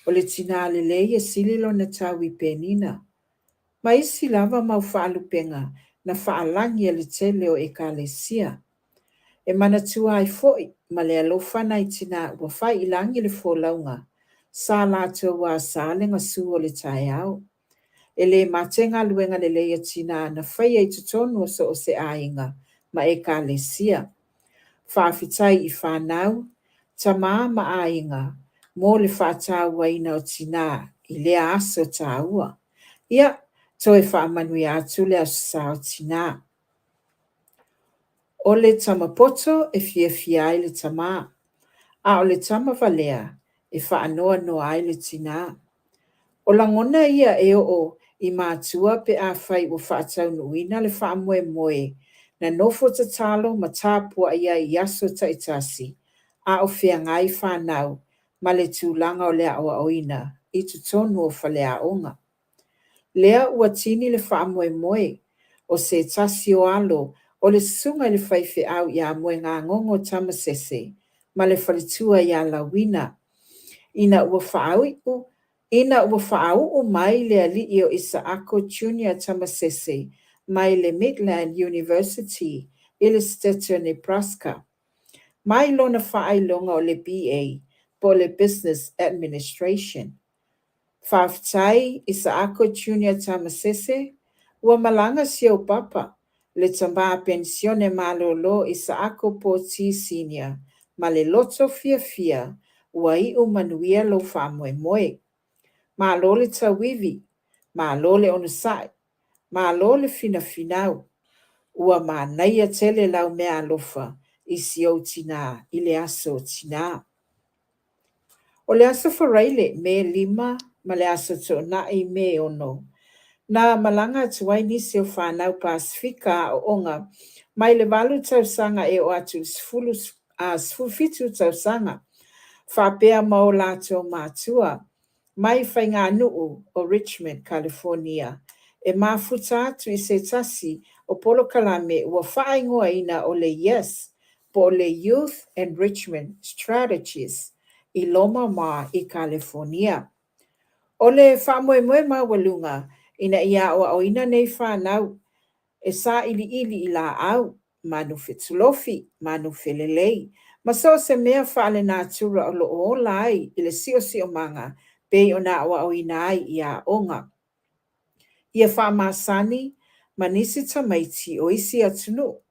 O le tinā lelei e sili lona tau i penina. Ma isi lava mau faalupega na faalagi e le tele o ekalesia. E manatua ai foi ma le alofa nai tinā ua fai i lagi le folauga, sa latou asā le gasu o le taeao. E le mate galuega lelei a tinā na faia i totonu o so o se aiga ma ekalesia. Faafetai i fanau, tamā ma aiga mo le faatauaina o tinā i lea aso taua. Ia, toe faamanuia atu le Aso Sa o Tinā. O le tama poto e fiafia ai le tamā, a o le tama valea e faanoanoa ai le tinā. O lagona ia e oo i matua pe afai ua faataunuuina le faamoemoe na nofo tatalo ma tapuai ai i aso taitasi a o feagai fanau ma le tulaga o le aoaoina i totonu o faleaoga. Lea ua tini le faamoemoe o se tasi o alo o le susuga i le faifeau ia Moegagogo Tamasese ma le faletua ia Lauina, ina ua faaiu ina ua faauu mai le alii o Isaako Junior Tamasese mai le Midland University i le Setete o Nebraska, mai lona faailoga o le BA po o le Business Administration. Faafetai Isaako Junior Tamasese, ua malaga si ou papa, le tamā penisione malolo Isaako Poti Senior, ma le loto fiafia ua iu manuia lou faamoemoe. Malo le tauivi, malo le onosai, malo le finafinau. Ua manaia tele lau meaalofa i si ou tinā i le Aso Tinā. O le Aso Faraile, Me 5, ma le Aso Toonai, Me 6, na malaga atu ai nisi o fanau Pasefika aoaoga mai le 8 tausaga e oo atu i le 17 tausaga, faapea ma o latou matua, mai faiganuu o Richmond, Kalifonia, e mafuta atu i se tasi o polokalame ua faaigoaina o le YES po o le Youth Enrichment Strategies i Loma Mar i Kalifonia. O le faamoemoe maualuga ina ia aoaoina nei fanau e sailiili i laau, manu fetulofi, manu felelei, ma so o se mea faalenatura o lo o ola ai i le siosiomaga pei ona aoaoina ai i aoga. Ia faamasani ma nisi tamaiti o isi atunuu.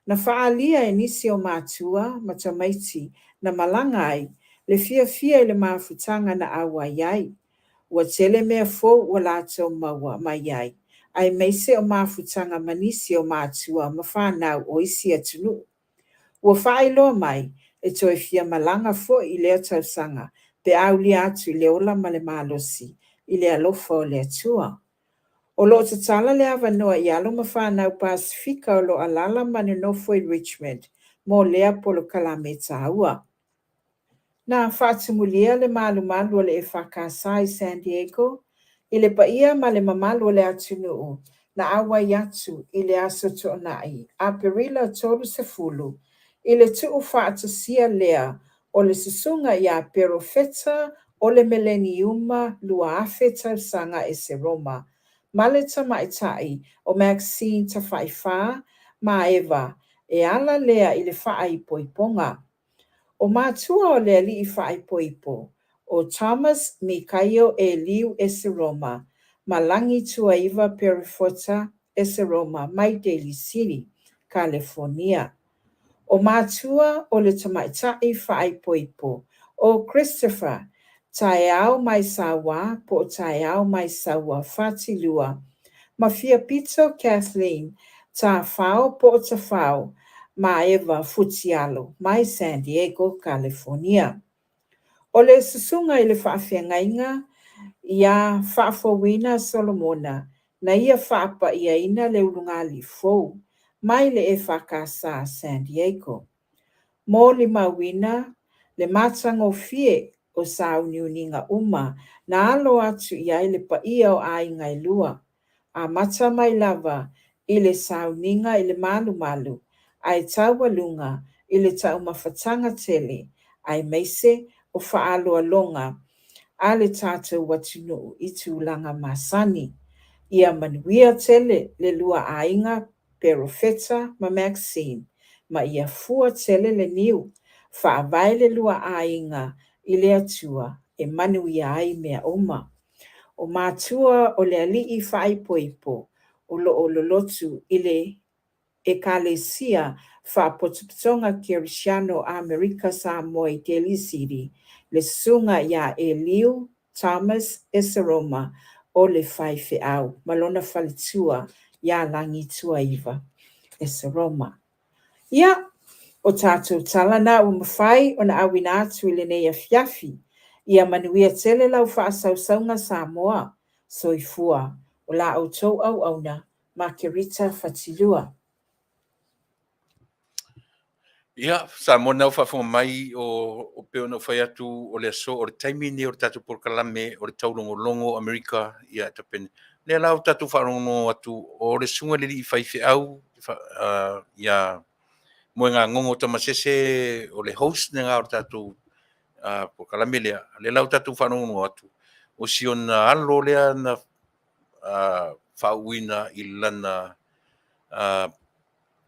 Na faaalia e nisi o matua ma tamaiti na malaga ai le fiafia i le mafutaga na auai ai. Ua tele mea fou ua latou maua mai ai, aemaise o mafutaga ma nisi o matua ma fanau o isi atunuu. Ua faailoa mai, e toe fia malaga foi i lea tausaga pe a aulia atu i le ola ma le malosi i le alofa o le Atua. O lo o tatala le avanoa i alo ma fanau Pasefika o lo o alaala ma nonofo i Richmond mo lea polokalame taua. Na faatumulia le malumalu o le EFKS i San Diego i le paia ma le mamalu o le atunuu na auai atu i le Aso Toonai, Aperila 30, i le tuufaatasia lea o le Susuga ia Perofeta o le Meleniuma 2000 Tausaga Eseroma ma le Tamaitai o Maxine Tafaifā Maeva e ala lea i le faaipoipoga. O matua o le alii faaipoipo, o Thomas Mikaio Eliu Eseroma ma Lagituaiva Perefota Eseroma mai Daly City, Kalefonia. O matua o le tamaitai faaipoipo, o Christopher. Taeao mai Sauā po o Taeao mai Saua Fatilua ma Fiapito Kathleen Tafao po o Tafao Maeva Futialo mai San Diego, Kalifornia. O le susuga i le faafeagaiga iā Faafouina Solomona na ia faapaiaina le ulugalii fou mai le EFKS San Diego. Molimauina le matagofie o sauniuniga uma na alo atu i ai le paia o aiga e lua, amata mai lava i le sauniga i le malumalu ae taualuga i le taumafataga tele aemaise o faaaloaloga a le tatou atunuu i tulaga masani. Ia manuia tele le lua aiga Perofeta ma Maxine, ma ia fua tele le niu, faavae le lua aiga i le Atua e manuia ai mea uma. O matua o le Alii faaipoipo o lo o lolotu i le Ekalesia Faapotopotoga Kerisiano Amerika Samoa i Daly City, le Susuga ia Eliu Thomas Eseroma o le faifeau ma lona faletua ia Lagituaiva Eseroma. Ia, o tatou tala na ua mafai ona auina atu i lenei afiafi. Ia manuia tele lau faasausauga Samoa. Soifua. O la outou auauna, Makerita Fatilua. Ia, Samoa na ua faafofoga mai o, o pei ona ou fai atu o le aso o le taimi lenei o le tatou polokalame o le taulogologo o Amerika, ia tapena. Lea la ua tatou faalogologo atu o le susuga i le alii faifeau ia Moegagogo Tamasese o le host lena o le tatou polokalame lea. Lea la ua tatou faalogologo atu o si ona alo lea na faauuina i lana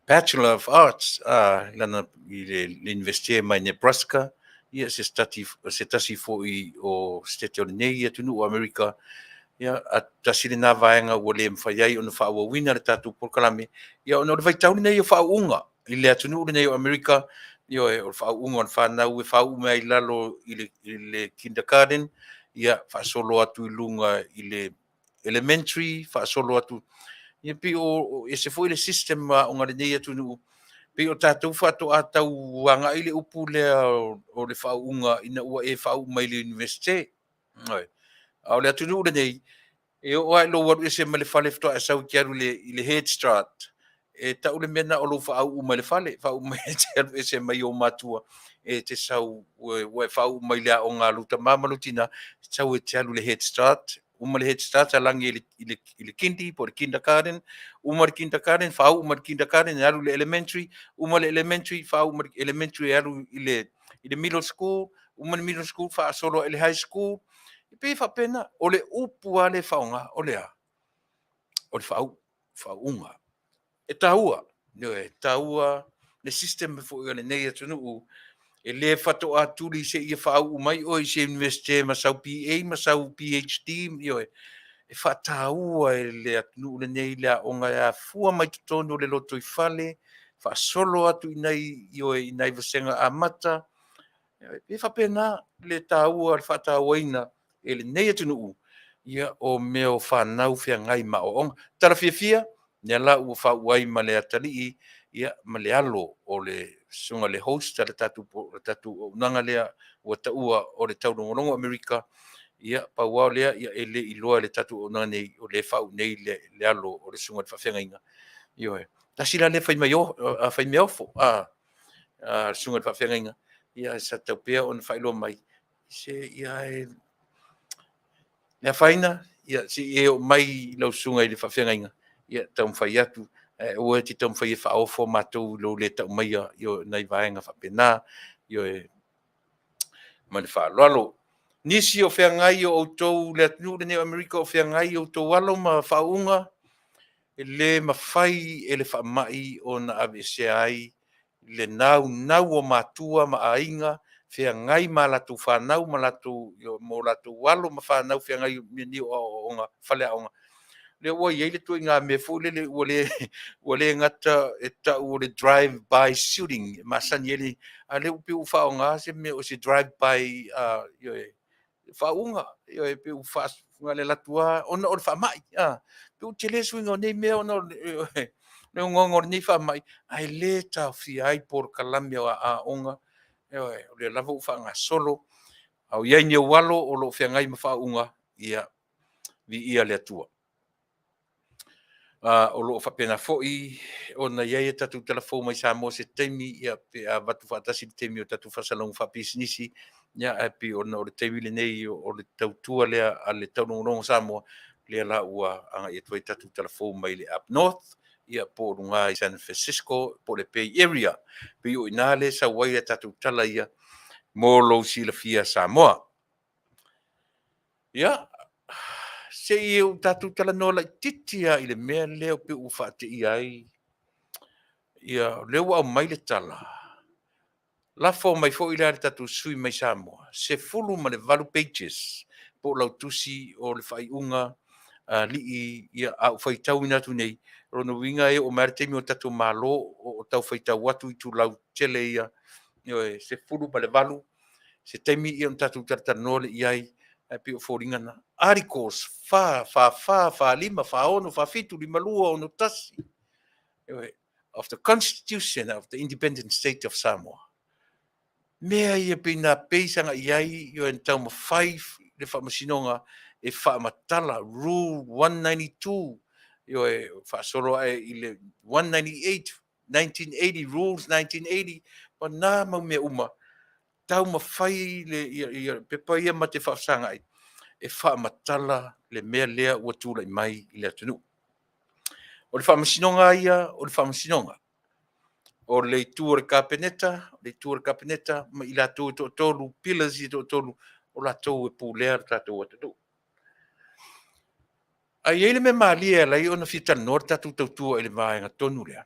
Bachelor of Arts i lana i le Iunivesite mai Nebraska, ia se tasi, se tasi foi o setete o lenei atunuu o Amerika. Ia, a tasi lena vaega ua le mafai ai ona faaauauina le tatou polokalame, ia ona o le vaitau lenei o faauuga i le atunuu lenei o Amerika, ioe, o le faauuga o le fanau e faauu mai ai i lalo i le, i le kindergarten, ia faasolo atu i luga i le elementary, faasolo atu. Ia pei o ese foi le system aoga a lenei atunuu, pei o tatou faatoa tau agai le upu lea o le faauuga ina ua e faauu mai le Iunivesite. A o le atunuu lenei, e oo lava i lou alu ese mai le fale faatoa e sau e te alu i le Head Start, e tau le mea na o lou faauu mai le fale, faauu mai e te alu ese mai ou matua, e te sau ua e faauu mai le aoga a lou tama ma lou tina, sau e te alu i le Head Start, uma le Head Start alagi i le, i le, i le kindy po o le kindergarten, uma le kindergarten, faauu mai le kindergarten e alu i le elementary, uma le elementary, faauu mai le elementary e alu i le, i le middle school, uma le middle school, faasolo i le high school. E pei e faapena, o le upu lava lea e faaaoga, o le a? O le faauu, faauuga. E taua, ioe, e taua le system foi o lenei atunuu, e le faatoa tuli seia faauu mai oe i se Iunivesite ma sau BA ma sau PhD, ioe, e faataua e le atunuu lenei le aoga e afua mai totonu o le lotoifale, faasolo atu i nai, ioe, i nai vasega amata. E faapena le taua, le faatauaina e lenei atunuu ia o mea o fanau feagai ma aoaoga. Tala fiafia, lea la ua faauu ai ma le atalii ia ma le alo o le susuga i le host a le tatou, le tatou auaunaga lea ua taua o le Taulogologo Amerika. Ia, pau lava o lea, ia e le iloa e le tatou auaunaga nei o lea e faauu nei le, le alo o le susuga i le faafeagaiga. Ioe. Tasi la lea fai mai o, fai meaofo a, a le susuga i le faafeagaiga, ia sa tatau pea ona faailoa mai se ia e le afaina, ia se i e oo mai lau susuga i le faafeagaiga, ia taumafai atu, ae aua e te taumafai e faaofo matou i lou le tau maia i nai vaega faapena, ioe, ma le faaaloalo. Nisi o feagai o outou le atunuu lenei o Amerika o feagai outou alo ma faauuga, e le mafai e le faamai ona aveesea ai le naunau o matua ma aiga feagai ma latou fanau ma latou, ma o latou alo ma fanau feagai i mea nei o aoaoga faleaoga. Lea ua i ai le ituaiga mea foi lele ua le ua le gata e tau o le drive by shooting e masani ai le, a o lea ua pei ua faaaoga se mea o se drive by ioe. faauuga, ioe, pe ua na o le alu atu lava ona o le faamai, a. Pe ua tele suiga o nei mea ona o le ogaoga o lenei faamai, ae le taofia ai polokalame o aoaoga, ioe, o lea lava ua faagasolo. A o i ai ni ou alo o lo o feagai ma faauuga, ia, viia le Atua. O lo o faapena foi ona i ai a tatou tala fou mai Samoa i se taimi pe a avatu faatasi i le taimi o tatou faasalalauga faapisinisi, ae pei ona o le taimi lenei o le tautua lea a le taulogologo Samoa, lea la ua agai atu ai tatou tala fou mai le Up North, po o luga i San Francisco po o le Bay Area. E pei o i ina lea e sau ai a tatou tala ia mo lou silafia Samoa. Ia, se i o tatou talanoa laitiiti lava i le mea lea pei ua faateia ai, o lea ua aumai le tala, lafo mai foi la i le tatou sui usufono mai Samoa, 18 pages po o lau tusi o le faaiuga a alii, ia, a ou faitauina atu nei, o lona uiga e oo mai lava i le taimi o le tatou Malo o tau faitau atu itulau tetele ia, ioe, 18, se taimi ona tatou talatalanoa lea i ai, ae pei o foliga na. Articles 4, 44, 45, 46, 47, 52, 61, ioe, of the Constitution of the Independent State of Samoa. Mea ia pei na base agai i ai, ioe, na taumafai le Faamasinoga e faamatala Rule 192, ioe, faasolo ae i le 198, 1980, Rules 1980, ma na mau mea uma, taumafai le ia, pepa ia ma te faafesagai e faamatala le mea lea ua tulai mai i le atunuu. O le Faamasinoga lava ia o le Faamasinoga. O le itu o le Kapeneta, o le itu o le Kapeneta ma i latou e toatolu, pillars ia e toatolu, o latou e pulea le tatou atunuu. Ae i ai le mea malie e ala ai ona fia talanoa le tatou tautua i le vaega tonu lea.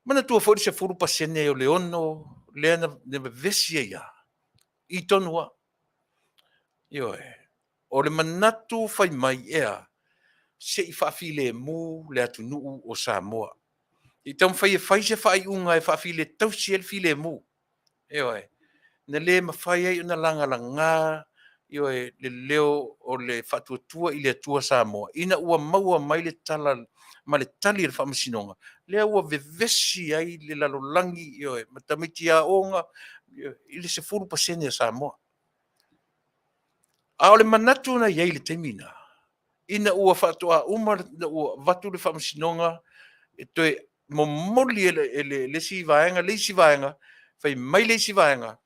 Manatua foi le 10% o le 6 lea na vevesi ai lava, i tonu lava. Ioe. O le manatu fai mai e a? Se i faafilemu le atunuu o Samoa. Se i taumafai e fai se faaiuga e tausi ai le filemu. Ioe. Na le mafai ai ona lagalaga, ioe, le leo o le Faatuatua i le Atua Samoa ina ua maua mai le tala ma le tali a le Faamasinoga, lea ua vevesi ai le lalolagi, ioe, ma tamaiti aoga i le 10% a Samoa. A o le manatu na i ai i le taimi lena, ina ua faatoa uma ona ua avatu le faamasinoga e toe momoli e le isi vaega le isi vaega, fai mai le isi vaega,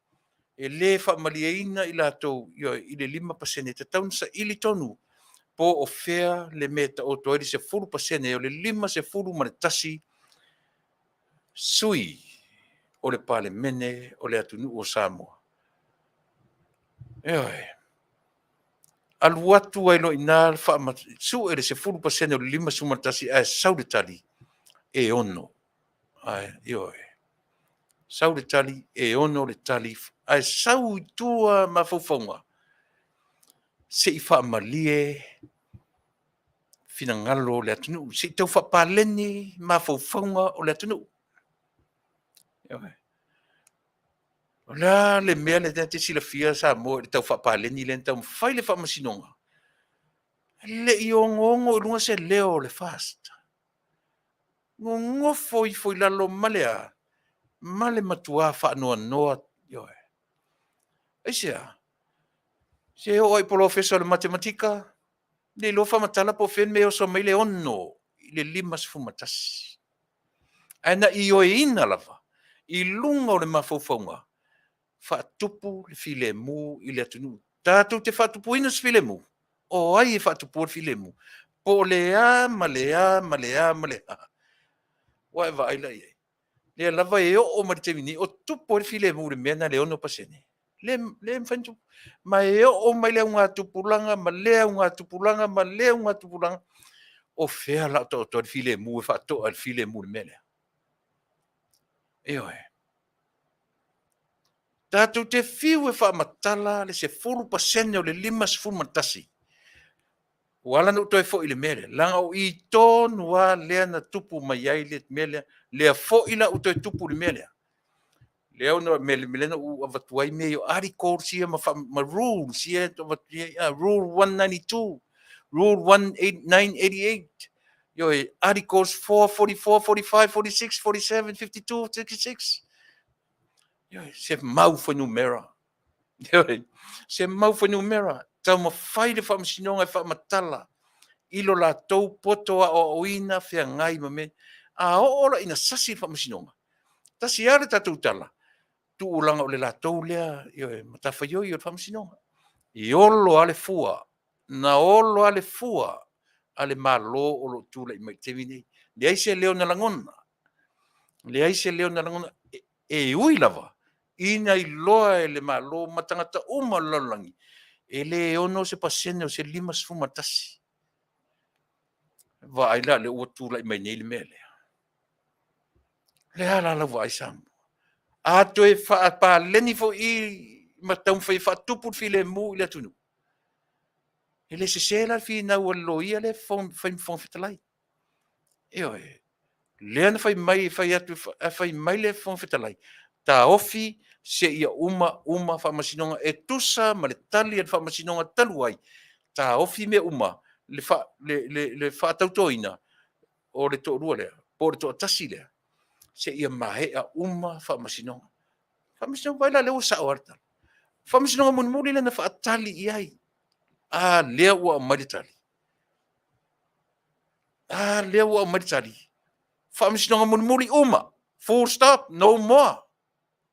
e le faamalieina i latou, ioe, i le 5%, e tatau ona saili tonu po o fea le mea e taoto ai le 10% o le 51 sui o le Palemene o le atunuu o Samoa. Ioe. Alu atu ai loa i ina sue le 10% o le 51 ae sau le tali e 6. Ae, ioe. Sau le tali e 6 le tali, ae sau i tua mafaufauga se i faamalie finagalo o le atunuu, se i tau faapaleni mafaufauga o le atunuu. Ioe. O le a le mea lea e te silafia Samoa i le tau faapaleni lea na taumafai le Faamasinoga? E le i ogoogo i luga se leo o le FAST. Gogofo ifo i lalo ma le a? Ma le matua faanoanoa. Ioe. Aisea? Se oo lava i polofesa o le matematika, le iloa faamatala po o fea le mea e oso mai le 6 i le 51. Ae na ioeina lava i luga o le mafaufauga, faatupu le filemu i le atunuu. Tatou te faatupuina se filemu? O ai e faatupua le filemu? Po o le a ma le a ma le a ma le a? Ua e vaai la i ai? Lea lava e oo mai le taimi nei o tupu ai le filemu i le mea lena i le 6%. Le, le mafai ona tupu. Ma e oo mai le augatupulaga ma lea augatupulaga ma lea augatupulaga, o fea o le a taoto ai le filemu e faatoa e le filemu i le mea lea? Ioe. Tatou te fiu e faamatala le 10% o le 51, ua ala ona ou toe foi i le mea lea, leaga o i tonu lava lea na tupu mai ai le mea lea, lea foi la ua toe tupu i le mea lea. Lea ona me le mea lea na ou avatu ai mea ia o articles ia ma wha, ma rules ia e avatu ai, rule 192, rule 988, ioe, articles 4, 44, 45, 46, 47, 52, 66. Ioe, se mau fuainumera. Ioe, se mau fuainumera. Taumafai le Faamasinoga e faamatala i lo latou poto aoaoina feagai ma mea. A oo la ina sasi le Faamasinoga, tasi lava le tatou tala, tuulaga o le latou lea, ioe, matafaioi o le Faamasinoga. E olo lava le fua, na olo lava le fua a le Malo o lo o tulai mai i le taimi nei. Leai se leo na lagona, leai se leo na lagona, e ui lava ina iloa e le Malo ma tagata uma o le lalolagi, e le 6% o se 51. Vaai la lea ua tulai mai nei le mea lea. O le a la lau vaai Samoa? A toe faapaleni foi i ma taumafai e faatupu le filemu i le atunuu, e le sese la le finau a le loia lea e fai ma Fofoga Fetalai. Ioe, lea na fai mai, fai atu, fai mai le Fofoga Fetalai, taofi seia uma uma faamasinoga e tusa ma le tali a le faamasinoga talu ai, taofi mea uma le, fa, le, le, le faatautoina o le toalua lea, po o le toatasi lea, seia maea uma faamasinoga. Faamasinoga, vaai la lea ua sao lava le tala. Faamasinoga mulimuli lea na faatali i ai. A lea ua aumai le tali. A lea ua aumai le tali. Faamasinoga mulimuli uma. Full stop, no more.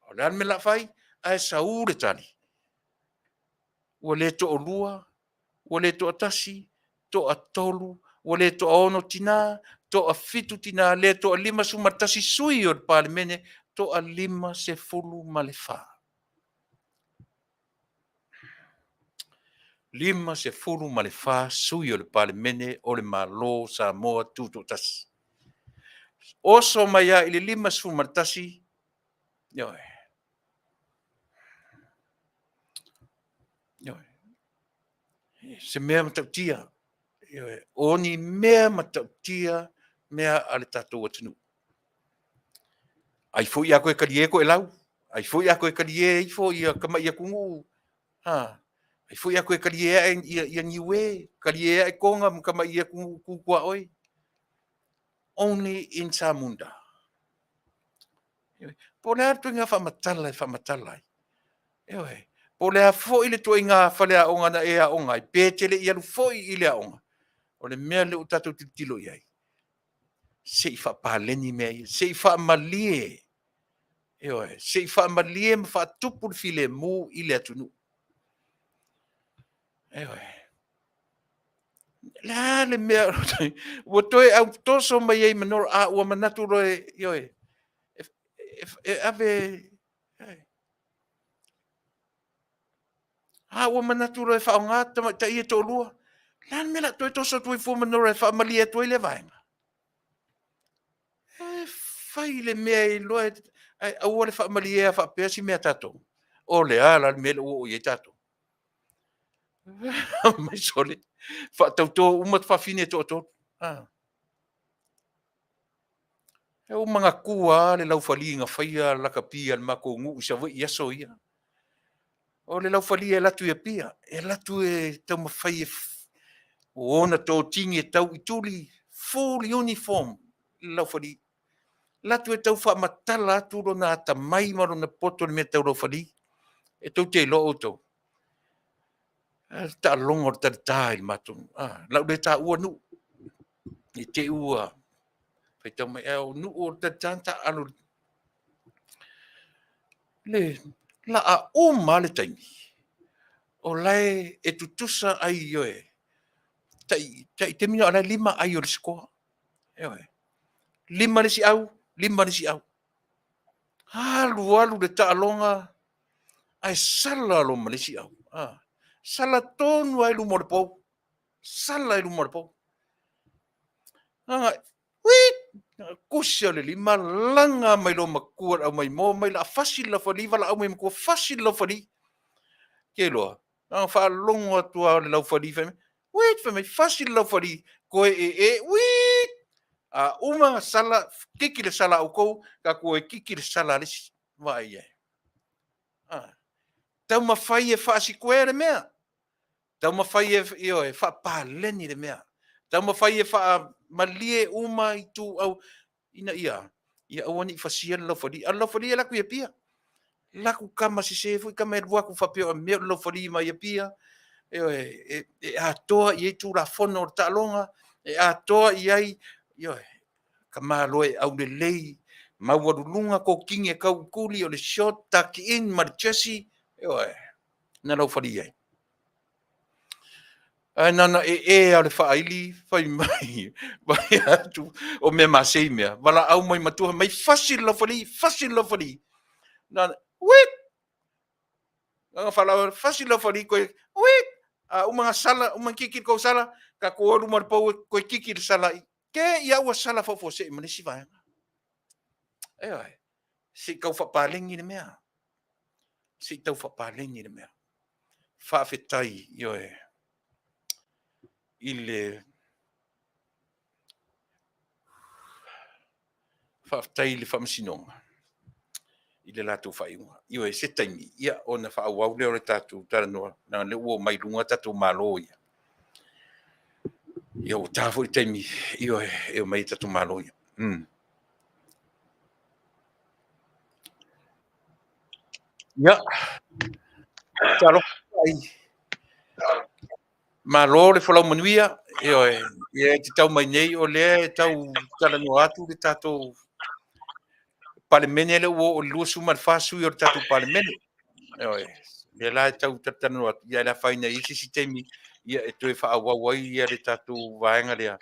O le a le mea o le a fai? Ae sau le tali. Ua le toalua, ua le toatasi, toatolu, ua le toaono tina, toafitu tina, le toa-51 sui o le Palemene, toa-54. 54 sui o le Palemene o le Malo o Samoa Tutoatasi. Oso mai lava i le 51, ioe, ioe, se mea matautia, ioe, o ni mea matautia mea a le tatou atunuu. Ai foi a koe talie Toelau, ai foi a toe talie ifo ia tamai atunuu, ha, ai foi a toe talie ae ia, ia Niue, talie ae Tonga ma tamai atunuu tu tuaoi. Only in Samunda. Po o le a le ituaiga faamatala e faamatala ai? Ioe. Po o le a foi le ituaiga faleaoga na e aoga ai, pe te le i alu foi i le aoga, o le mea lea ua tatou tilotilo i ai, se i faapaleni mea ia, se i faamalie, ioe, se i faamalie ma faatupu le filemu i le atunuu. Ioe. Le a le mea ua toe autoso mai ai ma Nora, a ua manatu loa e, ioe, e ave, a ua manatu loa e faaaoga tamaitai ia e toalua. O le a le mea o le a toe toso atu ai fua ma Nora e faamalie atu ai lea vaega? E fai le mea e iloa ae aua le faamalieina faapea si mea a tatou. O le a la le mea lea ua oo i ai tatou? Mai sole, faatauto uma fafine e toatolu. Ah. E ua manatua lava le laufali na faia lakapi a le matou nuu i Savaii i aso ia. O le laufali e alu atu i Apia, e alu atu e taumafai e ona totini e tau i tuli, full uniform le laufali. Alu atu e tau faamatala atu lona atamai ma lona poto i le mea tau laufali. E tou te iloa outou. Le taaloga o le talita i le matou, lau lea taua nuu. I te i ua faitau mai, ae o nuu o le talita na taaalo le laa uma lava le taimi, o la e tutusa ai, ioe, tai, tai taimi na o la e 5 ai o le score. Ioe. 5 le isi au, 5 le isi au. Alu alu le taaloga, ae sala loa ma le isi au. Ah. Sala tonu lava i luma o le pou. Sala i luma o le pou. Uii! Kusi o le lima, laga mai loa matua le aumaimoa mai la fasi le laufali, valaau mai matua, fasi le laufali. Ke loa, na faalogo atu lava o le laufali fai mai, uii, fai mai, fasi le laufali, toe e e, uii! A uma na sala, kiki le sala a outou, tatou o e kiki le sala a le isi. Vaai i ai. A, taumafai e faasikuea le mea. Taumafai e, ioe, faapaleni le mea. Taumafai e faamalie uma ituau ina ia, ia aua ne i fasia le laufali. A o le laufali e alu atu i Apia. Laku tama sese foi tama e alu atu faapea o mea o le laufali mai Apia. Ioe, e, e atoa i ai tulafono o le taaloga, e atoa i ai, ioe, tamaloa e aulelei, maualuluga kokini e tau i tuli o le short, tuck in ma le jersey, ioe, na laufali ai. Ae na ona ee lava o le faaili fai mai, vai atu o mea masei mea, valaau mai matua mai fasi le laufali, fasi le laufali. Na ona, wit! Na ona faalaau, fasi le laufali, koe, wit! A uma na sala, uma na kiki le kou sala, tatou o i luma o le pou e toe kiki le sala i. Ke ia ua sala faafuasei ma le isi vaega. Ioe, se i tau faapaleni le mea. Se i tau faapaleni le mea. Faafetai, ioe, i le faafetai i le Faamasinoga i le latou faaiuga. Ioe, se taimi, ia, ona faaauau lea o le tatou talanoa, leaga o lea ua omai i luga tatou Malo ia. Ia, ua ta foi le taimi, ioe, e omai ai tatou Malo ia. Ia, talofa ai. Malo le folau manuia, ioe, ia e te tau mai nei o lea e tau talanoa atu le tatou Palemene lea ua oo i le 24 sui o le tatou Palemene. Ioe, lea la e tau talanoa atu, ia e le afaina i se isi taimi ia e toe faaauau ai ia le tatou vaega lea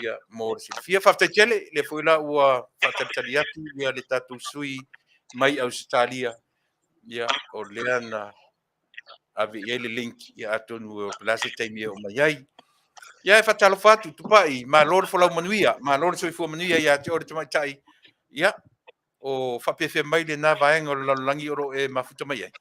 ia mo le silafia. Faafetai tele, lea foi la ua faatalitali atu ia le tatou sui mai Ausetalia, ia o lea na ave i ai le link, ia atonu o le a se taimi e oo mai ai. Ia e faatalofa atu, Tupai, malo le folau manuia, malo le soifua manuia ia te oe le tamaitai. Ia, o faapefea mai lena vaega o le lalolagi o lo o e mafuta mai ai?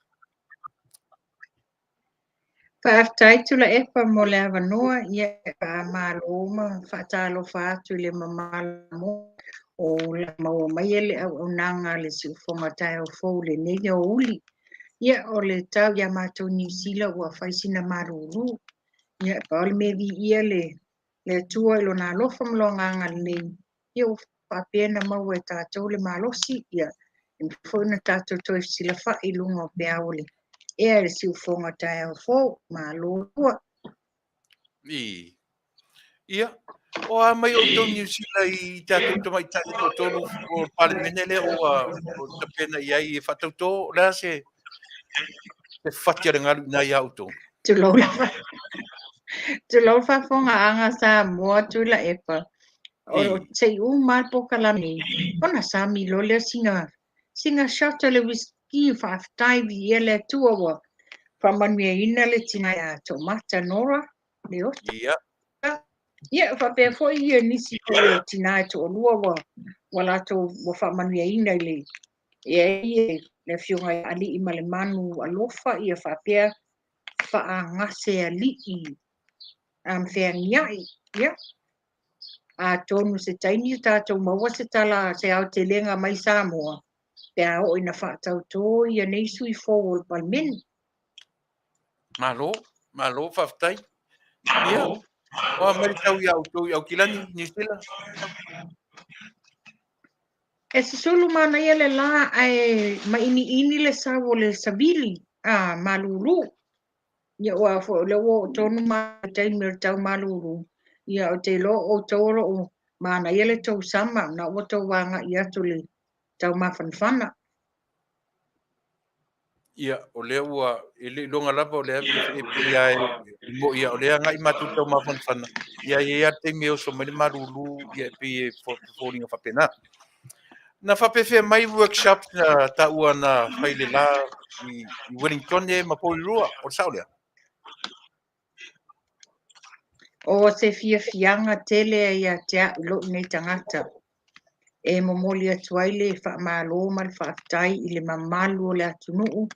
Faafetai Tuilaepa mo le avanoa. Ia faamalo ma faatalofa atu i le mamalu o le maua mai e le auaunaga a le siufofoga taeao fou i lenei aoauli. Ia o le tau ia matou Niu Sila ua fai sina malulu. Ia pau le mea viia le le Atua i lona alofa ma lona agalelei, ia ua faapea ona maua e tatou le malosi, ia e mafai foi ona tatou toe fesilafai i luga o peau o le ea i le siufofoga taeao fou. Malo lua. I. Ia, o a mai outou Niu Sila i tatou tamaitai e toatolu o le Palemene lea ua tapena i ai e faatautō, o le a se se fati a le galu i ina ia outou? Tulou lava. Tulou le faafofogaaga a Samoa, Tuilaepa. O se i uma le polokalame nei, ona sami loa lea sina, sina shot o le whisky, faafetai viia le Atua ua faamanuiaina le tina ia Toomata Nora Leota. Ia. Ia, faapea foi ia nisi foi o tina e toalua ua, ua latou ua faamanuiaina i le e ai le afioga ia Aliimalemanu Alofa, ia faapea Faagasealii Feagiai. Ia, atonu se taimi o tatou maua se tala, se aotelega mai Samoa, pe a oo ina faatautō ia nei sui fou o le Palemene. Malo, malo, faafetai. Ia, o a mai le tau ia outou i Aukilani, Niu Sila? E susulu manaia le la ae mainiini le sau o le savili a malulu. Ia aua foi o lea ua oo tonu mai le taimi o le tau malulu. Ia ou te iloa o outou o lo o manaia le tou sama, na ua tou agai atu i le tau mafanafana. Ia, o lea ua, e le iloga lava o lea e pei lava e moni o lea e agai matou i le tau mafanafana, ia e i ai lava le taimi e oso mai le malulu, ia e pei e foliga faapena. Na faapefea mai workshop na taua na fai le la i Wellington ma Porirua, o le sao lea? O se fiafiaga tele ia te au lou nei tagata e momoli atu ai le faamalo ma le faafetai i le mamalu o le atunuu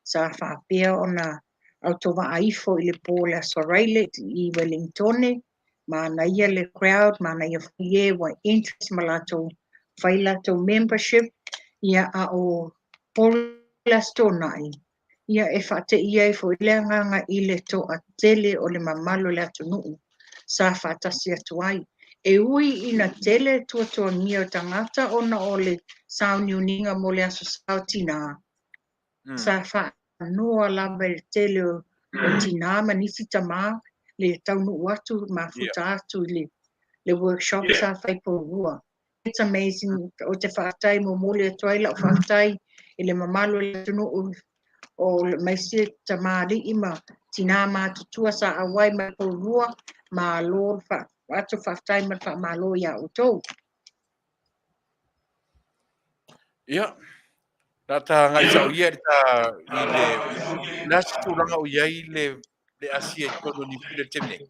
sa faapea ona autovaa ifo i le po o le Aso Faraile i Wellingtone. Manaia le crowd, manaia foi e ua interest ma latou fai latou membership, ia a o Porirua. Le Aso Toonai, ia e faateia ai foi le agaga i le toatele o le mamalu o le atunuu sa faatasi atu ai. E ui ina tele tuatuagia o tagata ona o le sauniuniga mo le Aso Sa o Tinā, sa faanoa lava i le tele o tinā ma nisi tamā le taunuu atu mafuta atu i le workshop sa fai Porirua. It's amazing. Ou te faafetai, momoli atu ai lau faafetai i le mamalu o le atunuu o aemaise tamalii ma tinā matutua sa auai mai Porirua. Malo atu faafetai ma le faamalo iā outou. Ia, na ta agai sao ia i le ta i le le a se tulaga o i ai le asia i totonu o Niu Sila i le taimi nei?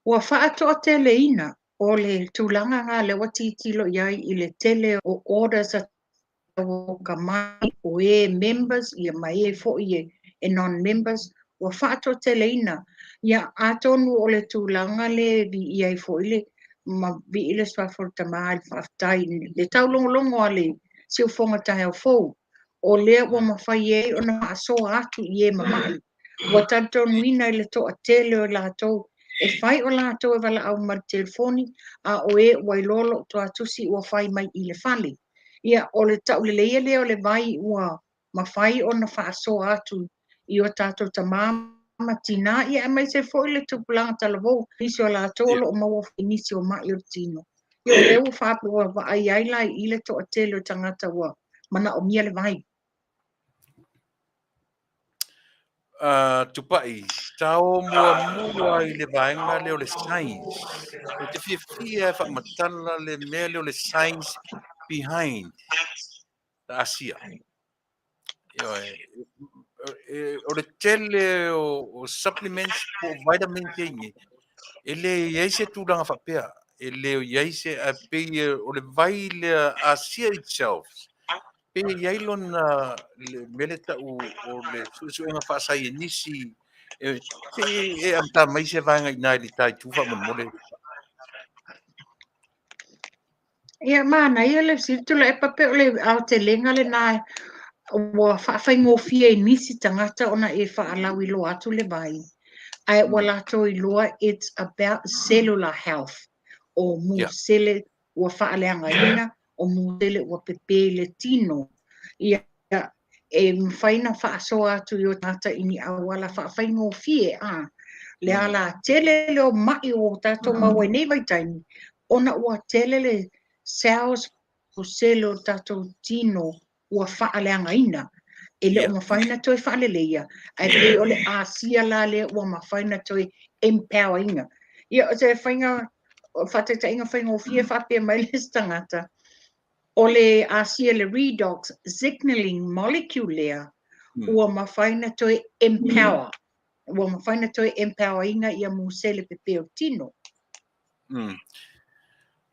Ua faatoateleina o le tulaga lena lea ua tilotilo i ai i le tele o orders a tauoka mai o e members ia ma e foi e non-members ua faatoateleina. Ia atonu o le tulaga lea e viia ai foi le ma vii le suafa o le Tama i le faafetai i le taulogologo a le siufofoga taeao fou o lea ua mafai ai ona faasoa atu i e mamai. Ua talitonuina i le toatele o i latou e fai o latou e valaau mai i le telefoni, a o e ua iloa lou tuatusi ua fai mai i le fale. Ia, o le tauleleia lea o le vai ua mafai ona faasoa atu i o tatou tamā ma tinā, ia aemaise foi le tupulaga talavou, nisi o latou o lo o maua foi i nisi o mai o le tino. Ia, o lea ua ua vaai ai la i le toatele o tagata ua manaomia le vai. Tupai, ta o muamua i le vaega lea o le science. Ou te fiafia e faamatala le mea lea o le science behind the Asia. Ioe, o le tele o supplements po o vitamins e i nei, e le i ai se tulaga faapea. E le i ai se, ae pei o le vai lea Asia itself, pei e i ai lona le mea lea e tau o le suesuega faasaienisi, e, se i e amata mai se vaega i ina i le ta itu faamolemole. Ia, manaia le fesili Tuilaepa, pei o le aotelega lena ua faafaigofie i nisi tagata ona e faalauiloa atu le vai, ae ua latou iloa it's about cellular health, o musele ua faaleagaina, o musele ua pepe i le tino. Ia, e mafai ona faasoa atu i o tagata i ni auala faafaigofie, a le ala tele lea o mai ua tatou maua i nei vaitaimi, ona ua tele le cells, musele o tatou tino ua faaleagaina, e le o mafai ona toe faaleleia, ae pei o le Asia la lea ua mafai ona toe empower ina. Ia, o se faiga faataitaiga faigofie faapea mai le isi tagata, o le Asia le redox signaling molecule lea ua mafai ona toe empower, ua mafai ona toe empower ina ia musele pepe o tino.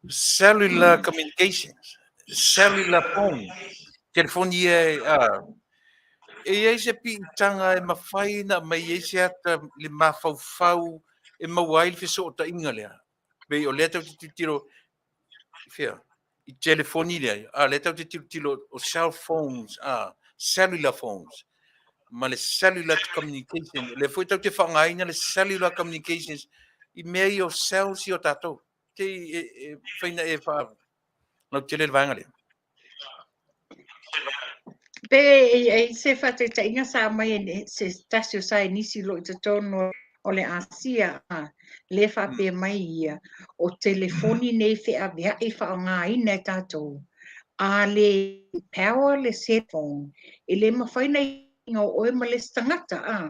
Cellular communications, cellular phone, telefoni ia e, a, e i ai se piitaga e mafai ona aumai ai se ata i le mafaufau e maua ai le fesootaiga lea. Pei o lea tatou te tilotilo i fea? I telefoni lea, a lea tatou te tilotilo o cell phones, a, cellular phones ma le cellular communication. O lea foi tatou te faaaogaina le cellular communications i mea ia o cells ia o tatou. Te i e fai na e faalautele le vaega lea. Pe e i ai se faataitaiga sa aumai e se tasi o saienisi o lo o i totonu o le Asia, a, lea faapea mai ia, o telefoni nei feaveai faaaogaina e tatou, a le power le cell phone, e le mafai ona iga o oe ma le isi tagata, a.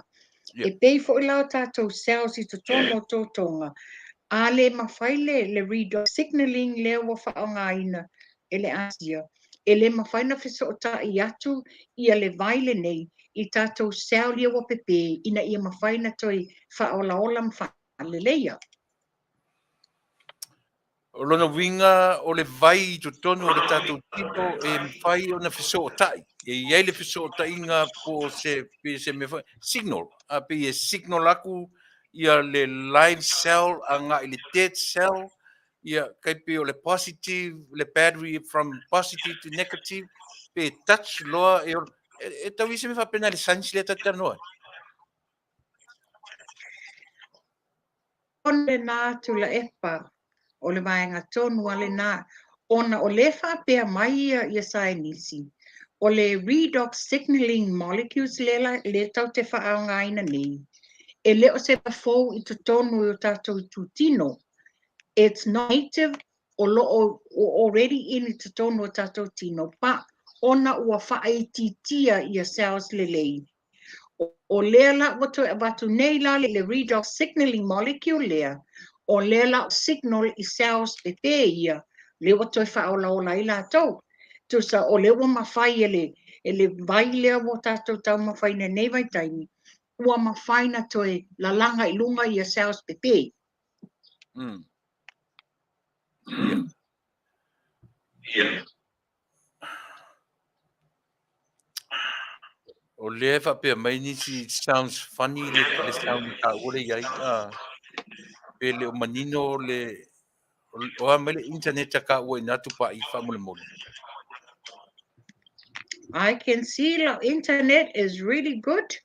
E pei foi la o tatou cells i totonu o totoga, a le mafai le redox signaling lea ua faaaogaina e le Asia, e le mafai ona fesootai atu ia le vai lenei i tatou cell ia ua pepe ina ia mafai ona toe faaolaola ma faaleleia. O lona uiga o le vai i totonu o le tatou tino e mafai ona fesootai. E i ai le fesootaiga po o se, pe se mea foi, signal. A pei e signal atu ia le live cell agai i le dead cell. Ia, kai pei o le positive, le battery from positive to negative, pe touch loa e ola. E tau i se mea faapena i le science lea ta te talanoa ai? O lena Tuilaepa, o le vaega tonu a lena, ona o lea e faapea mai ia saienisi, o le redox signalling molecules lea lea tatou te faaaogaina nei, e le o se mea fou i totonu i o tatou itutino. It's not native, o lo o already in i totonu o tatou tino, but ona ua faaitiitia ia cells lelei, O lea la ua toe avatu nei la le redox signaling molecule lea, o lea la ua signal i cells pepe ia, lea ua toe faaolaola ai latou. Tusa o lea ua mafai e le, e le vai lea ua tatou taumafaina i nei vaitaimi, ua mafai na toe lalaga i luga ia cells pepe. Yeah. O lea e faapea mai nisi it sounds funny le, le sound i taua le i ai, a, pe le o manino le, o a mai le internet a kaua ina tupa'i faamolemole. I can see the internet is really good.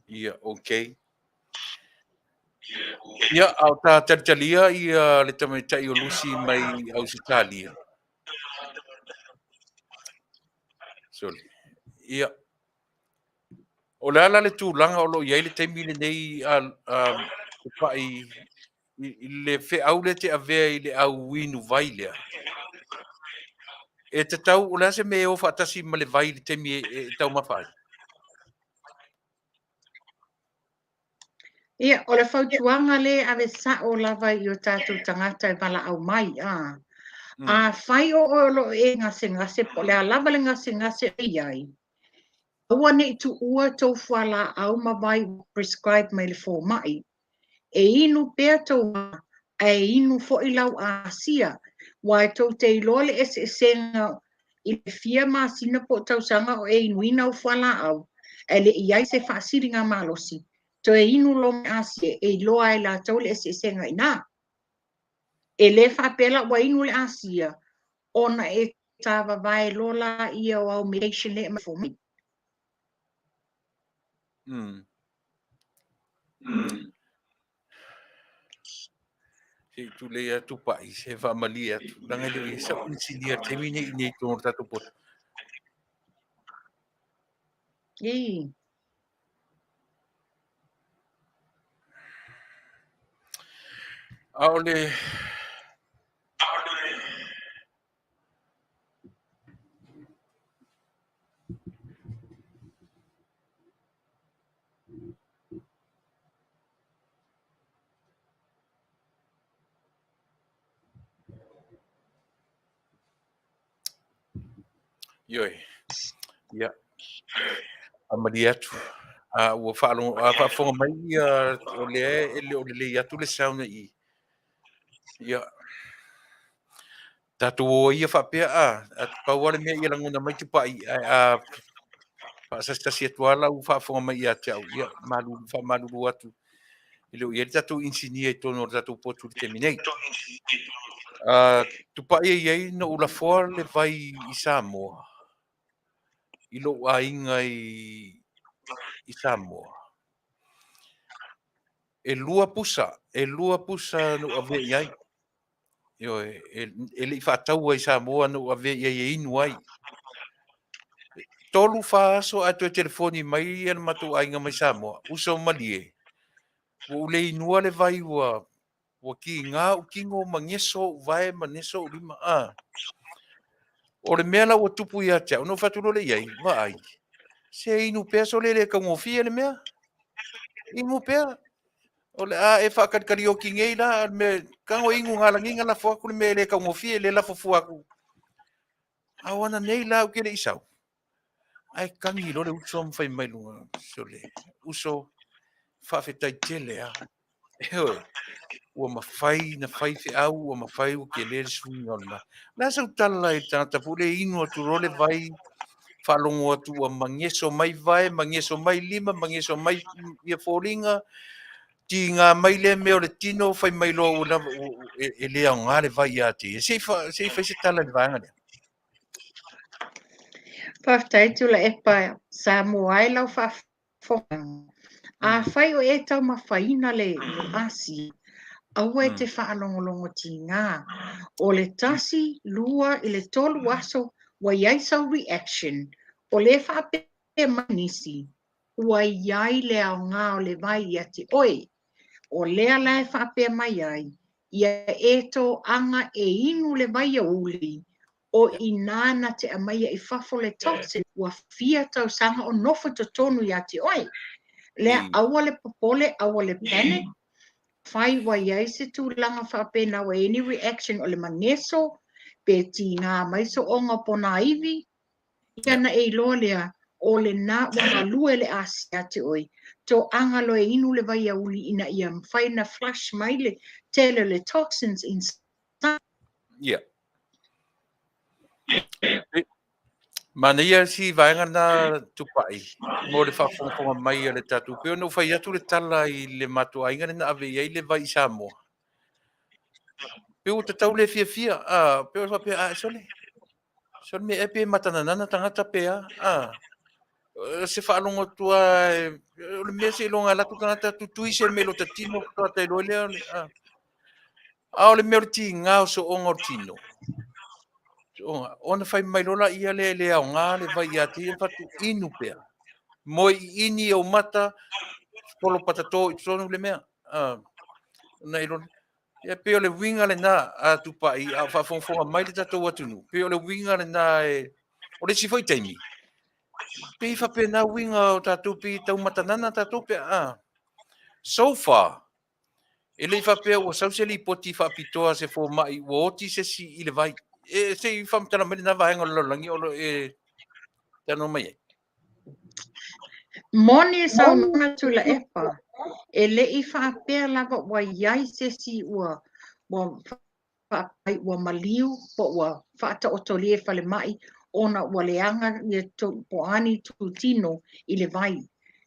Ia, okay. Ia, a o tā talitalia ia le tamaitai o Lucy mai Ausitalia. Sorry. Ia. O le a la le tulaga o lo o i ai le taimi lenei a, a tupa'i i le feau lea te avea i le au inu vai lea. E tatau, o le a se mea e o faatasi ma le vai i le taimi e, e taumafa ai? Ia, o le fautuaga lea e ave sa'o lava i o tatou tagata e valaau mai, a. Afai o oe o lo o e gasegase po o le a lava le gasegase o i ai, aua ne i tuua tou fualaau ma vai ua prescribe mai e le fomai. E inu pea tou vai, ae inu foi lau asia, aua e tou te iloa le eseesega i le fia masina po o tausaga o e inuina au fualaau, ae le i i ai se faasiliga malosi, toe inu loa ma asia e iloa ai latou le eseesega i ina. E le faapea la ua inu le asia ona e tavavae loa laia o au medication lea e aumai fomai. Se i tulei atu pa'i, se faamalie atu, leaga e le o i ai sau inisinia i le taimi nei i inei i totonu o le tatou poto. Ii. A o le Ioe. Ia. Faamalie atu. A ua faalogo, a faafofoga mai ia o lea e le o lelei atu le sound i. Ia. Tatou o ai ia faapea a, a pau lava le mea ia lagona mai tupai ae a faasasitasi atu lava lau faafofoga mai ia te au, ia malulu, faamalulu atu e le o i ai le tatou inisinia i totonu o le tatou potu i le taimi nei. Tupai e i ai na ou lafoa le vai i Samoa, i lou aiga i Samoa. E lua pusa, e lua pusa na ou avea i ai. Ioe, e le i faataua i Samoa na ou avea i ai e inu ai. 3, 4 aso ae toe telefoni mai ia le matou aiga mai Samoa, uso malie, ua ou le inua le vai ua ua kiga ou tino ma geso ou vae ma geso ou lima. A. O le mea la ua tupu ia te au, na ou fai atu loa lea i ai, vaai, se inu pea sole le taugofie le mea. Inu pea. O le a e faakalikalioki nei la, le mea, tago inu galagiga lafo atu le mea e le taugofie, le lafo fua atu. A o ana nei la ou te le i sau. Ae tagi loa le uso ma fai mai luga, sole, uso, faafetai tele lava. Ioe, ua mafai na fai feau, ua mafai ua tele le suiga o le mea. O le a sau tala i le tagata foi lea e inu atu loa le vai, faalogo atu ua mageso mai vae, mageso mai lima, mageso mai ia foliga, Tigā mai lea mea o le tino fai mai loa ua lava e le aoga le vai ia te ia. Se i fai se tala i le vaega lea. Faafetai Tuilaepa, Samoa e lau faafofoga. Afai o e taumafaina le asia, aua e te faalogologo tigā. O le 1, 2 i le 3 aso ua i ai sau reaction, o lea e faapea mai nisi, ua i ai le aoga o le vai ia te oe. O lea la e faapea mai ai, ia e toaga e inu le vaiauli, o i ina na te aumaia i fafo le toxin ua fia tausaga o nofo i totonu ia te oe. Lea aua le popole, aua le panic, fai ua i ai se tulaga faapena ua i ai ni reaction o le mageso, pe tiga mai so'oga o ponaivi, ia ona e iloa lea o lena ua galue le asia ia te oe, toaga loa e inu le vaiauli ina ia mafai ona flush mai le tele o le toxins inside. Ia. Manaia si vaega na Tupai mo le faafogafoga mai a le tatou. Pei ona ou fai atu le tala i le matou aiga lea na ave i ai le vai i Samoa. Pei ua tatau le fiafia, pei ua faapea, a, sole, sole mea ea pe matananana tagata pe a, a. Se faalogo atu lava, o le mea seiloga e alu atu le tagata tutui se mea i lota tino faatoa ta iloa lea, a. A o le mea o le tiga o sooga o le tino, sooga, ona fai mai loa laia lea e le aoga le vai ia te ia, fai atu, inu pea. Moe iini i ou mata, polo patato i totonu le mea. Ona iloa lea. Ia pei o le uiga lena a Tupai, a o faafogafoga mai le tatou atunuu, pei o le uiga lena e... O le isi foi taimi, pei faapena uiga o tatou, pei e tau matanana tatou pe a. So far, e le i faapea ua sau se lipoti faapitoa a se fomai ua oti se isi i le vai. E, se i faamatala mai lena vaega o le lalolagi o lo e talanoa mai ai. Moni le saunoaga Tuilaepa, e le i faapea lava ua i ai se isi ua ua faapea ua maliu po ua faataotolia i falemai ona ua leaga ia po o a ni itutino i le vai.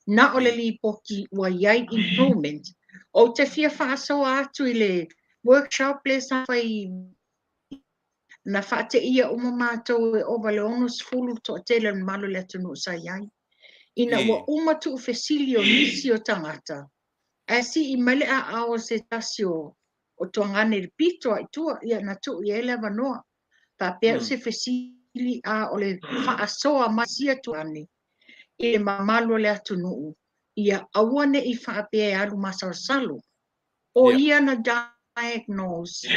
Na o le lipoti ua i ai improvement. Ou te fia faasoa atu i le workshop lea sa fai Na faateia uma matou e ova i le 60 le toatele o le mamalu o le atunuu sa i ai. Ina ua uma tuufesili o nisi o tagata, ae sii mai le aao o se tasi o o Tuagane i le pito lava i tua, ia na tuu i ai le avanoa. Faapea o se fesili a o le faasoa mai sia Tuagane i le mamalu o le atunuu, ia aua ne i faapea e alu masalosalo. O ia na diagnose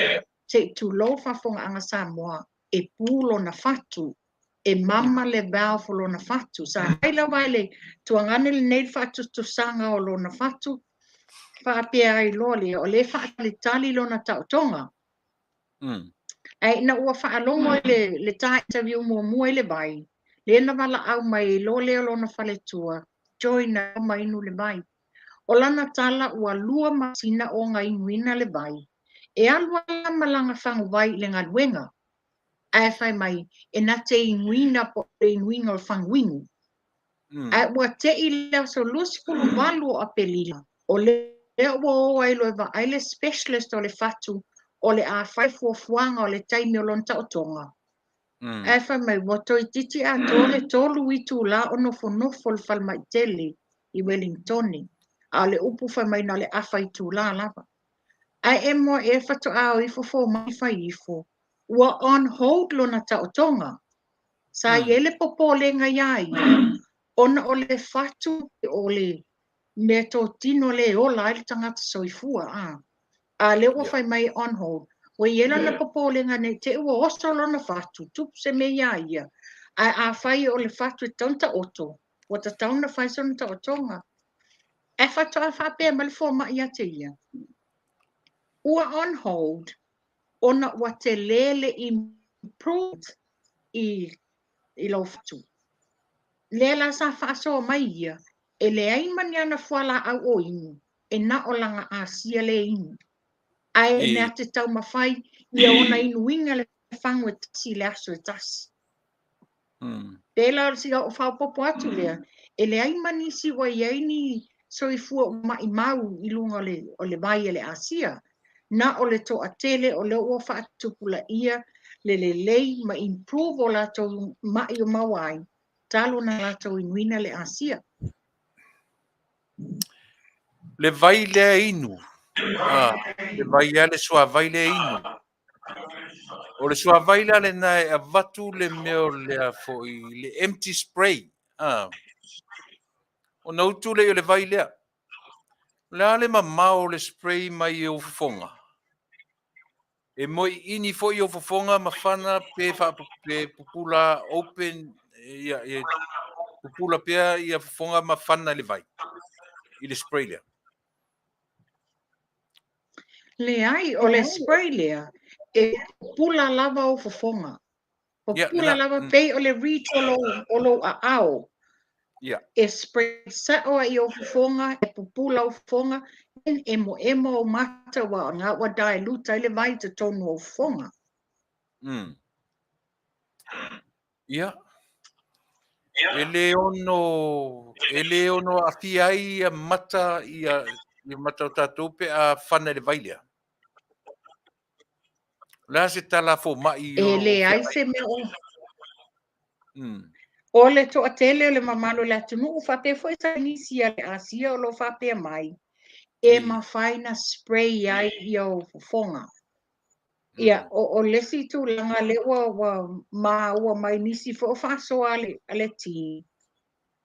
se i tulou faafofogaaga Samoa, e pu lona fatu, e mama le valve o lona fatu. Sa fai lava e le tuagane lenei le faatusatusaga o lona fatu, faapea ai loa lea, o lea e faatalitali lona taotoga. Ae ina ua faalogo i le, le ta interview muamua i le vai, lea na valaau mai ai loa lea o lona faletua, join ma inu le vai. O lana tala ua 2 masina o gainuina le vai. E alu ala ma lana faguvai i le galuega, ae fai mai e na te inuina po o le inuina o le faguinu. Ae ua te i le aso 28 o Apelila, o lea ua o ai loa e vaai le specialist o le fatu o le a fai fuafuaga o le taimi o lona taotoga. Ae fai mai ua toeitiiti atoa le 3 itula o nofonofo i le falemai tele i Wellingtone, a o le upu fai mai na o le afa itula lava. Ae e moa ea faatoa o ifo fomai fai ifo, ua on hold lona taotoga. Sa i ai le popolega iā ia, ona o le fatu o le mea totino lea e ola ai le tagata soifua, a. A lea ua fai mai on hold, ua i ai lona popolega ne i te i ua oso lona fatu, tupu se mea iā ia, ae afai o le fatu e tatau ona taoto, ua tatau ona fai sona taotoga. Ae faatoa faapea mai le fomai ia te ia, ua on hold ona ua tele le improvement i, i lou fatu. Lea la sa faasoa mai ia, e leai ma ni ana fualaau o inu, e na o lana asia le inu. Ae e na te taumafai ia ona inuina le fagu e tasi i le aso e tasi. Pei la o si faaopoopo atu lea, e leai ma nisi ua i ai ni soifua ua maʻimau i luga o le, o le vai a le asia. Na o le toatele o lea ua faatupulaia le lelei ma improve o latou maʻi o maua ai talu ona latou inuina le asia. Le vai lea inu, le vai lea le suavai lea inu. O le suavai la lena e avatu le mea o lea foi, le empty spray. Ona utu lea o le vai lea. O le a le mamao o le spray mai i ou fofoga? E moeini foi ou fofoga ma fana pe pe pupula open, ia, e pupula pea ia fofoga ma fana i le vai, i le spray lea. Leai, o le spray lea, e pupula lava ou fofoga. Pupula lava pei o le reach o lou, o lou aao. E spray sao ai i ou fofoga, e pupula ou fofoga, then emoemo ou mata aua o lena ua dilute ai le vai i totonu o ou fofoga. Ia. E le ono, e le ono aafia ai ia mata, ia, ia mata o tatou pe a fana i le vai lea. O le a se tala a fomai o E leai se mea o O le toatele o le mamalu o le atunuu faapea foi saienisi a le Asia o lo o faapea mai, e mafai na spray ai ia ou fofoga. Ia, o le isi tulaga lea ua maua mai nisi foi o faasoa a le team.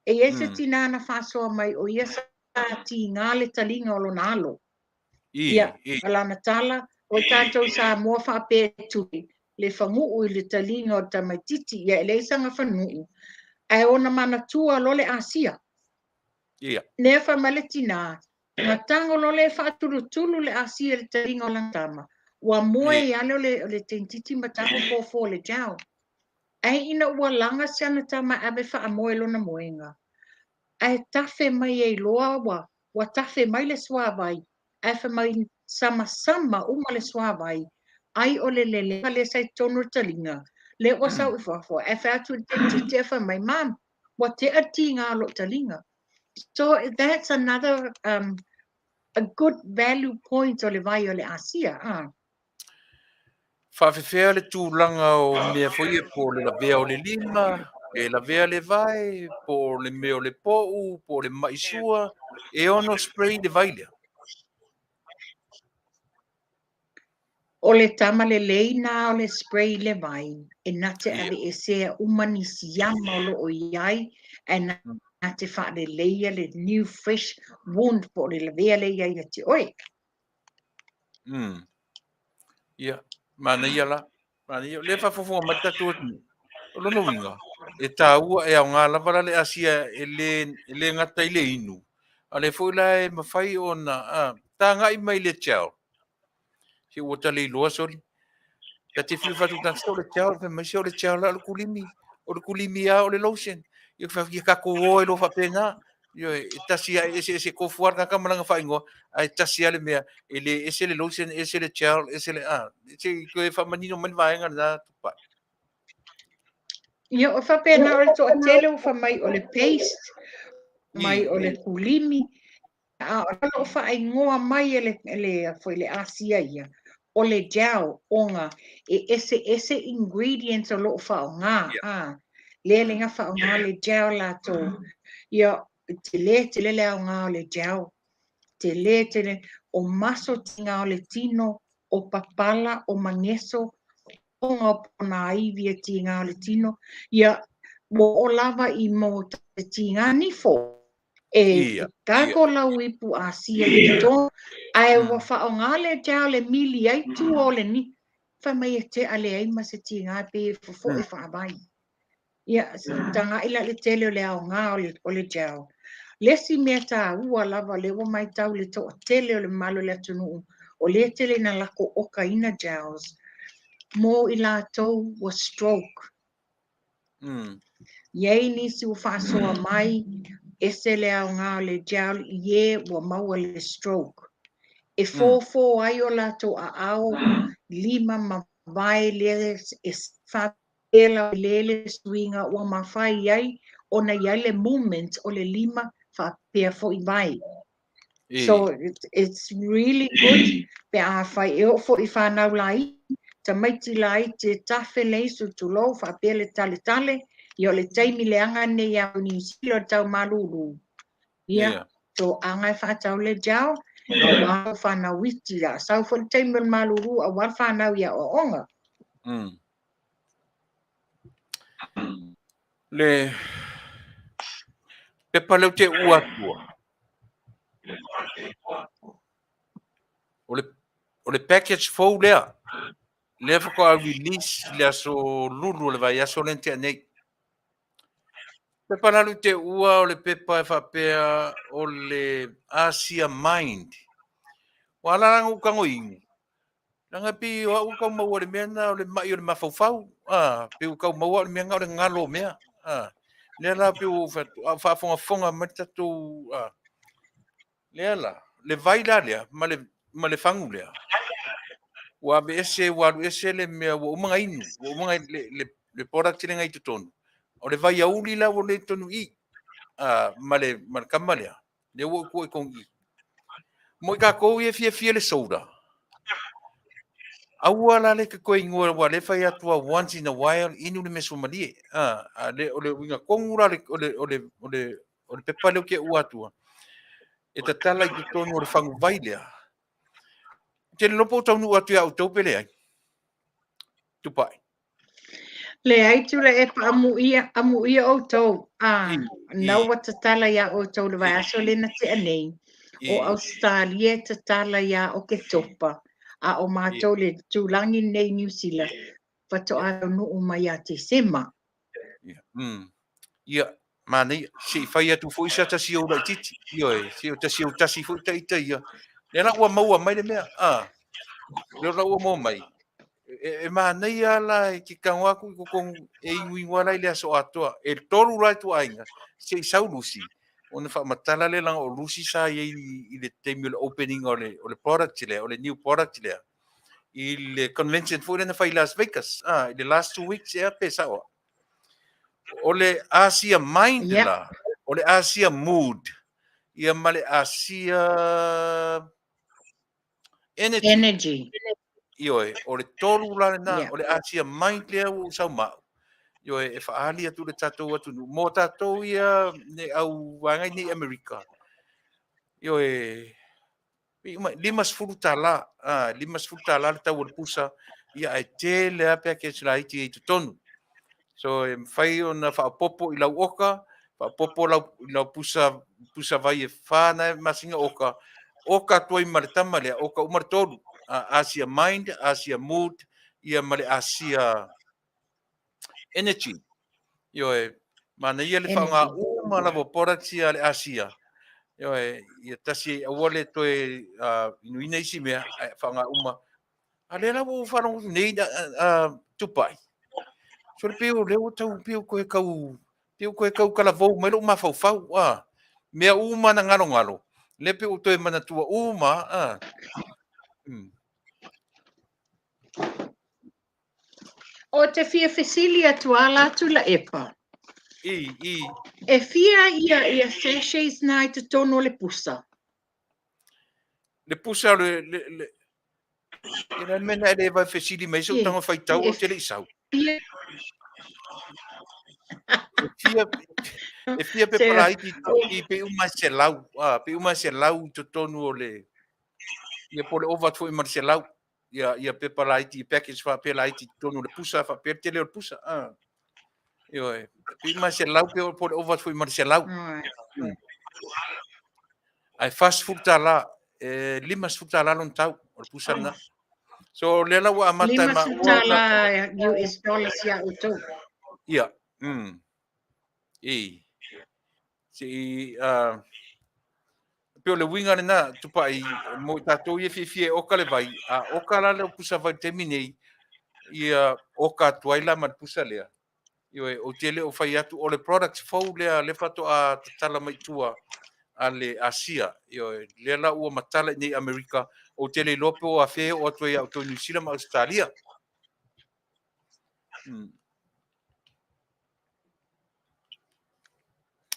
E i ai se tinā na faasoa mai o ia sa tiga le taliga o lona alo. Ia, o lana tala, o tatou Samoa faapea e tuli le faguu i le taliga o le tamaititi, ia e leai sana fanuu, ae ona manatua loa le asia. Lea fai mai le tinā, na tago loa lea e faatulutulu le asia i le taliga o lana tama, ua moe i alo o le tamaititi ma tago fofo o le gel. Ae ina ua laga si ana tama e ave faamoe lona moega, ae tafe mai ai loa ua tafe mai le suavai, ae fai mai samasama uma le suavai, ai o le lelea lea sa i totonu o le taliga, lea ua sau i fafo, ae fai atu i le tamaititi ae fai mai, Mom, ua tea le tiga o lou taliga. So that's another a good value point o le vai o le asia. Faafefea le tulaga o mea foi ia po o le lavea o le lima, pe lavea le vae, po o le mea o le pou, po o le mai sua, e ono spray le vai lea? O le tama lelei na o le spray le vai, e na te aveesea uma ni siama o loo i ai, ae na te faaleleia le new fresh wound po o le lavea lea i ai ia te oe. Ia, manaia la. Manaia. O lea e faafofoga mai le tatou atunuu. O lona uiga, e taua, e aoga lava la le asia e le gata i le inu, a o lea foi la e mafai ona tagai mai i le gel. Se ua ta le iloa soli. Ta te fiu fatu tagata, se o le gel, fai mai se o le gel la o le kulimi. O le kulimi lava o le lotion. Ia fai atu, ia tatou o ai loa faapena. Ioe, e tasi lava, e eseese tofu lava le tagata ma lana faaigoa, ae tasi lava le mea, e le ese le lotion, ese le gel, ese le, a, se i toe faamanino mai le vaega lena, Tupai. Ia, o faapena o le toatele ua fai mai o le paste, mai o le kulimi, a o lo o faaigoa mai e le, e le, foi le Asia ia, o le gel, ona e eseese ingredients o lo o faaaoga, a, lea le na faaaoga le gel latou. Ia, tele tele le aoga o le gel, tele tele, o maso tiga o le tino, o papala, o mageso, ona o ponaivi e tiga o le tino, ia, ua oo lava i mo te tiga nifo. E tago lau ipu asia i totonu, ae ua faaaoga le gel e mili ai tua o le niho. Fai mai e tea leai ma se tiga e pei e fofoe faavai. Ia, tagai la i le tele o le aoga o le gel. Le isi mea taua lava lea ua matau i le toatele o le mamalu o le atunuu, o lea e tele ina lako okaina gels mo i latou ua stroke. I ai nisi ua faasoa mai, ese le aoga o le gel i e ua maua le stroke. E fofo ai o latou aao, lima ma vae lea e faapea la le suiga ua mafai ai ona i ai le movement o le lima faapea foi vai. So it's really good pe afai e oo foi i fanau laiti, tamaiti laiti e tafe le isu tulou faapea le taletale, ia o le taimi leaga lenei ia Niu Sila o le tau malulu. Ia, toaga e faatau le gel, aua fanau iti la sau foi le taimi o le malulu aua le fanau i aoaoga. Le pepa lea ou te uua atua, o le package fou lea, lea faatoa release i le aso Lulu o le vaiaso lea na tea nei. Pepa la lea ou te uua o le pepa e faapea o le Asia Mind. Ua ala la ona ou tago inu, Leaga pei o au e tau maua i le mea lena o le mai o le mafaufau, a, pei ua tau maua au i le mea lena o le galo o mea, a. Lea la pei ua ou fai atu, a o faafogafoga mai le tatou, a. Lea la, le vai la lea ma le, ma le fagu lea, ua aveese, ua alu ese le mea ua uma ona inu, ua uma ona, le, le, le product lea na i totonu. O le vaiauli la ua le i totonu i i, a, ma le, ma le tama lea, lea ua ou tuua i totonu i i. Mo i tatou ia e fiafia le soda, aua la le te toe inua aua lea e fai atu lava once in a while inu le mea suamalie. A, a le, o le uiga tonu la o le, o le, o le, o le, o le pepa lea ou te uua atua, e tatala i totonu o le faguvai lea. Ou te le iloa po o taunuu atu ia outou pe leai. Tupai. Leai Tuilaepa amuia, amuia outou, a, na ua tatala iā outou i le vaiaso lea na tea nei, o Ausetalia e tatala iā Oketopa, a o matou le itulagi lenei i Niu Sila, faatoa taunuu mai ia Tesema. Ia, manaia, se i fai atu foi se tasi ou laitiiti, ioe, se o tasi ou tasi foi ita ia. Lea la ua maua mai le mea, a, lea la ua maua mai. E manaia la e te tago atu i totonu e inuinu la i le aso atoa. E tolu la ituaiga, se i sau Lucy, ona faamatala lea leaga o Lucy sa i ai i le taimi o le opening o le product lea, o le new product lea, i le convention foi lea na fai i Las Vegas, a, i le last 2 weeks ea pe sao au. O le Asia Mind la, o le Asia Mood, ia ma le Asia Energy. Energy. Ioe, o le tolu la lena, o le Asia Mind lea ua ou sau ma au. Ioe, e faaali atu le tatou atunuu. Mo tatou ia ne au vaega i nei Amerika. Ioe, $50, a, $50 le tau o le pusa, ia ae tele lava package laiti i totonu. So e mafai ona faaopoopo i lau oka, faaopoopo lau, i lau pusa, pusa vai e fa nai masina oka, oka atu ai ma le tama lea, oka uma le tolu. Asia Mind, Asia Mood, ia ma le Asia Energy. Ioe, manaia le faaaoga uma lava o products ia a le Asia. Ioe, ia tasi ai aua le toe inuina isi mea, ae faaaoga uma. A lea la ua ou faalogo atu nei, Tupai. So le pei o lea ua tau, pei ua toe tau, pei ua toe tau talavou mai lou mafaufau, a. Mea uma na galogalo, lea pei ua toe manatua uma, a. Ou te fia fesili atu a la Tuilaepa. I, i. E fia ia, ia sachets na i totonu o le pusa? Le pusa o le, le, le, e le mea na e le vai fesili mai se utaga faitau ou te le i sau. E fia, e fia pepa laiti i pe uma e 100, a, pe uma e 100 i totonu o le, ia po o le ova atu foi ma le 100. Ia, ia pepa laiti, package faapea laiti i totonu o le pusa, faapea le tele o le pusa. A. Ioe, pe uma e 100 pe po o le ova atu foi ma le 100. Ae $40, e $50 lona tau o le pusa lena. So lea la ua amata e maua. $50 US dollars ia outou. Ia. E. Se i, pei o le uiga lena, Tupai, mo i tatou ia e fiafia e oka le vai, a oka la le pusa vai i le taimi nei, ia oka atu ai la ma le pusa lea. Ioe, ou te le o fai atu, o le product fou lea, lea faatoa tatala mai tua a le Asia. Ioe, lea la ua matala i nei Amerika, ou te le iloa pe o afea e oo atu ai ia outou i Niu Sila ma Ausetalia.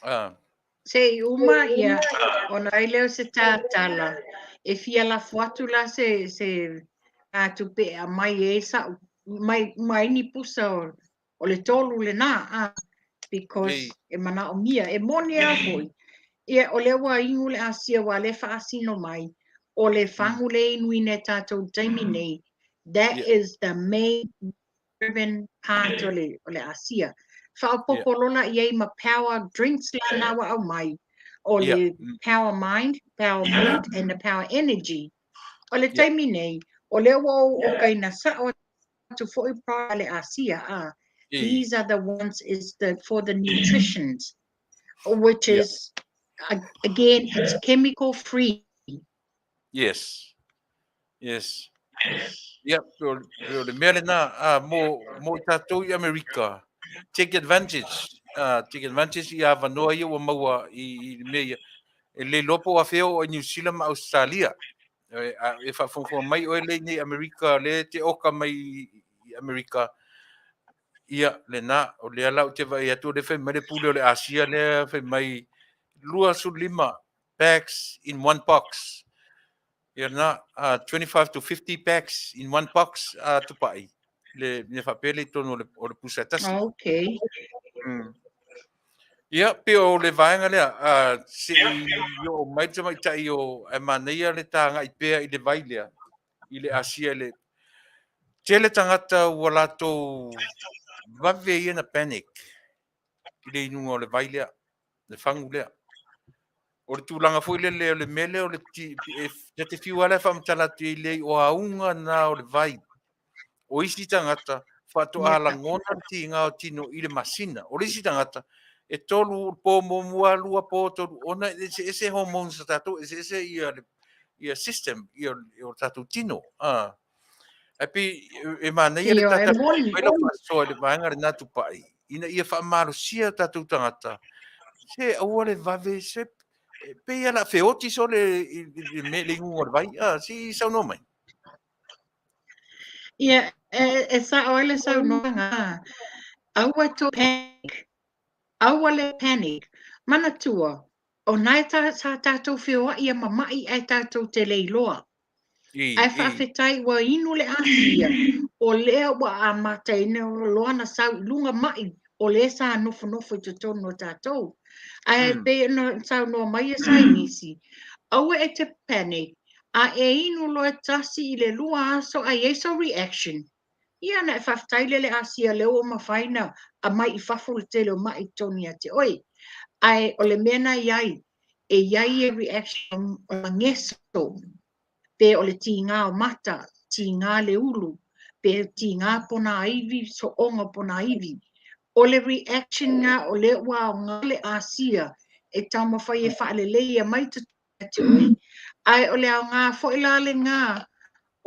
Ah. Se i uma ia ona ai lea o se tatala e fia lafo atu la se se tupe e aumai ai sa'u mai uma ai ni pusa o o le tolu lena a because e manaomia e moni a foi ia o lea ua inu le asia ua lea faasino mai o le fagu le inuina e tatou i le taimi nei that is the main driven part o le, o le asia. Faaopoopo yeah. lola i ai ma power drinks la na ua aumai, o le yeah. power mind, power mood and the power energy. O le taimi yeah. nei, o lea ua ou okaina sa'o atu foi product le asia, ah, yeah. these are the ones is the for the nutritions, which is yeah. again it's chemical free. Yes. Yes. Ia, o, o le mea lena, a, mō, mō i tātou i Amerika, take advantage, take advantage i avanoa ia ua maua i, i le mea ia. E le iloa po o afea o i New Zealand ma Australia. E, a, e faafogafoga mai oe le i nei Amerika, le te oka mai i Amerika, ia, lena, o lea la ou te vaai atu, o lea fai mai le pule o le Asia, lea fai mai 25 packs in one box. Ia lena, 25 to 50 packs in one box a tupai. Le mea faapea le i totonu o le, o le pusa e tasi. Okay. Ia, pe o le vaega lea, se i oo mai le tamaitai o, ae manaia le tāgai pea i le vai lea, i le Asia i le tele tagata ua latou vave ia na panic i le inuga o le vai lea, le fagu lea. O le tulaga foi lele o le mea lea o le ti, e, e te fiu lava e faamatala atu i lei o auga na o le vai. O isi tagata faatoa lagona le tiga o tino i le masina. O le isi tagata e tolu po muamua, lua po, tolu, ona e eseese hormones a tatou, eseese ia le ia system ia o tatou tino. Ah. Ae pei e manaia le Ioe, tata moni. mai lau faasoa i le vaega lena tupai, ina ia faamalosia tatou tagata, se aua le vave, se e pei lava o le a feoti sole i le mea le inuga o le vai, a, se i saunoa mai. Ia, e, e sa'o ai le saunoaga, aua to panic, aua le panic. Manatua, o na e ta, sa tatou feoa'i a mama'i ae tatou te le iloa. Ae faafetai ua inu le asia, o lea ua amataina loa na sau i luga ma'i o lea sa nofonofo i totonu o tatou. Ae pei ona saunoa mai e saienisi, aua e te panic, a e inu loa e tasi i le lua aso a i ai sou reaction, ia ona e faafetai lea i le asia lea ua mafai na aumai i fafo le tele o ma'i i totonu ia te oe. Ae o le mea na i ai, e i ai e reaction o mageso, pe o le tīgā o mata, tīgā le ulu, pe tīgā ponāiwi, soonga o ponāiwi. O le reaction ngā o lea ua aoga le asia e taumafai e faaleleia mai totonu ia te oe. Ae o le aoga foi la lena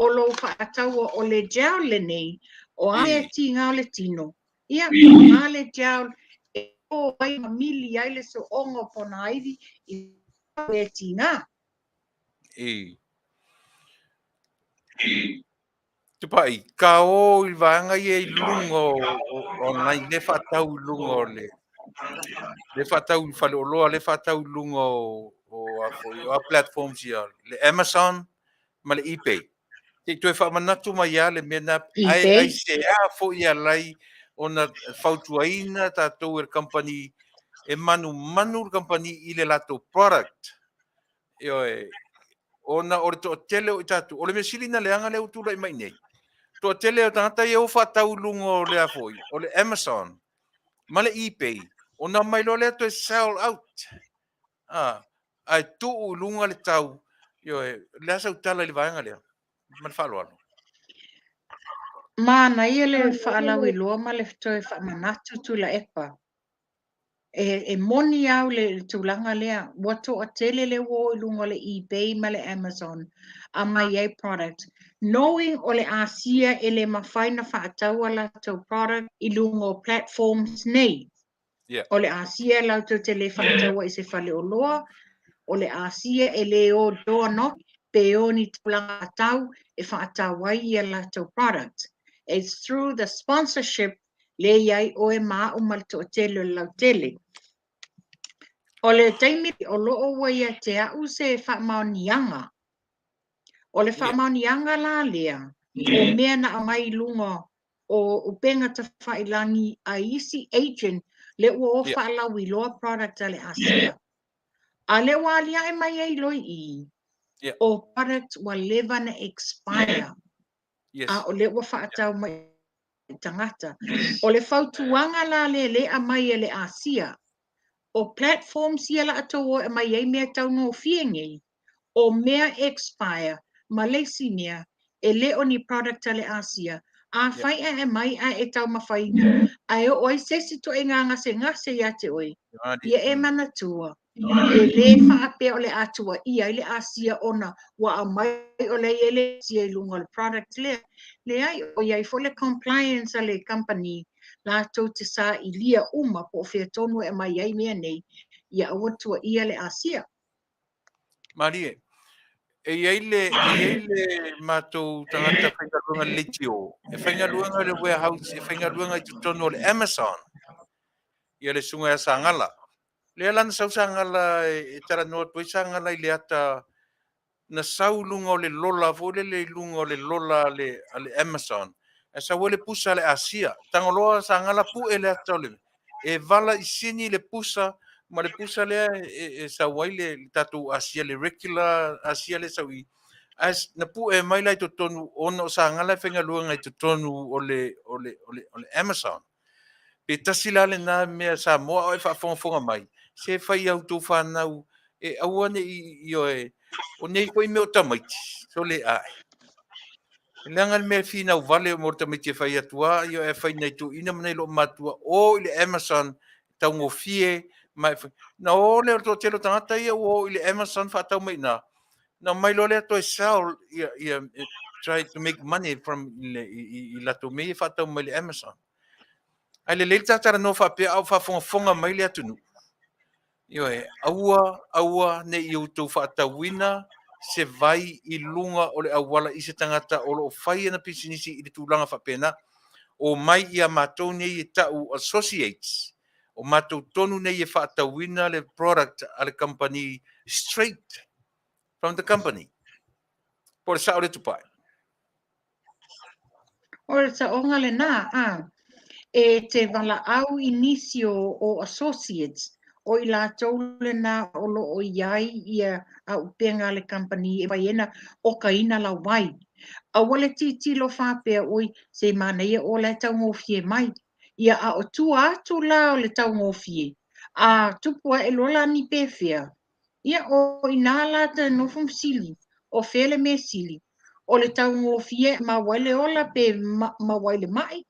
o lou faataua o le gel lenei, o a mea tīgā o le tino, ia, aoga le gel e ō ai ma mili ai le soonga o ponāiwi i mea tīgā. I. Tupai, ka o i vaega ia i luga o, o online, le whaatau i luga o le, le whaatau i whaleoloa, le whaatau i luga o, o, a, o a platforms ia, le Amazon ma le eBay. Te i toe whaamanatu mai ia le mea nā, ai, ai se a fo ia lai ona fautuaina tātou e le company, e manumanu le company i le latou product. Ioe, ona o le toatele o i tatou, o le mea sili na leaga lea ua tulai mai nei. Toatele o tagata ia ua faatau i luga o le a foi, o le Amazon ma le eBay, ona omai loa lea toe sell out. Ah, ae tuu i luga le tau, ioe, o le a sau tala i le vaega lea? Ma le faaaloalo. Manaia le faalauiloa ma le toe faamanatu Tuilaepa. E, e moni au le tulaga lea, ua toatele le ua o i luga o le eBay ma le Amazon aumai ai product, knowing o le Asia e le mafai na faataua latou product i luga o platforms nei. Yeah. O le Asia latou te le faataua i se faleoloa, o le Asia e le o door knock pe o ni tulaga faatau e faatau ai ia latou product. It's through the sponsorship le i ai oe ma a'u ma le toatele o le lautele. O le taimi o lo o ua ia te a'u se faamaoniaga. O le faamaoniaga la lea, o mea na aumai i luga o upega tafailagi a isi agent lea ua o faalauiloa product a le Asia. A lea ua aliae mai ai loa i i, o product ua leva na expire. A o lea ua faatau mai tagata. O le fautuaga la lea lea e aumai e le Asia, o platforms ia latou o e aumai ai mea taugofie nei, o mea expire ma le isi mea, e le o ni product a le Asia. Afai ae aumai ae e taumafaina ae oo ai se isi ituaiga gasegase ia te oe, ia e manatua, e le faapea o le a tuuaia ai le Asia ona ua aumai o lea e i ai le Asia i luga o le product lea. Leai, o i ai foi le compliance a le kamupani latou te sailia uma po o fea tonu e aumai ai mea nei, ia aua le tuuaia le Asia. Malie, e i ai le, e i ai le matou tagata faigaluega i le leitio, e faigaluega i le warehouse, e faigaluega i totonu o le Amazon, ia le susuga ia Sagala. Lea la na sau Sagala e talanoa atu ai Sagala i le ata na sau i luga o le lola foi lele i luga o le lola a le, a le Amazon. Ae sau ai le pusa a le Asia. Tagoloa Sagala pue le ata o le e vala i sini le pusa ma le pusa lea e, e sau ai le, le tatou Asia, le regular Asia lea sau i ae na pue mai la i totonu ona o Sagala e faigaluega i totonu o le, o le, o le, o le Amazon. Pe tasi la lena mea Samoa a o e faafogafoga mai, se fai i a outou fanau e aua ne i, ioe, o nei foi mea o tamaiti, sole ae. E leaga le mea e finau vale mo le tamaiti e fai atu a, ioe, e fai nai toeaiina ma nai loomatua, o i le Amazon, taugofie, ma e fai. Na o lea o le toatele o tagata ia ua o i le Amazon faatau mai i ina, na omai loa lea toe sell ia, ia, try to make money from le, i, i, i latou mea ia faatau mai le Amazon. Ae lelei le ta talanoa faapea a o faafogafoga mai le atunuu. Ioe, aua, aua ne i outou faatauina se vai i luga o le auala i se tagata o lo o fai ana pisinisi i le tulaga faapena. Omai ia matou nei e ta'u associates, o matou tonu nei e faatauina le product a le kamupani straight from the company. Po o le sa'o lea Tupai? O le saoga lena, a. E te valaau i nisi o, o associates, o i latou lena o lo o i ai ia auupega a le kamupani e mafai ai ona okaina lau vai. Aua le tilotilo faapea, oi, se manaia o la e taugofie mai. Ia, a o tua atu la o le taugofie, a tupu ae loa la ni pefea, Ia, o i inā la te nofo ma fesili, o fea le mea sili? O le taugofie e maua ai le ola pe maua ai le maʻi,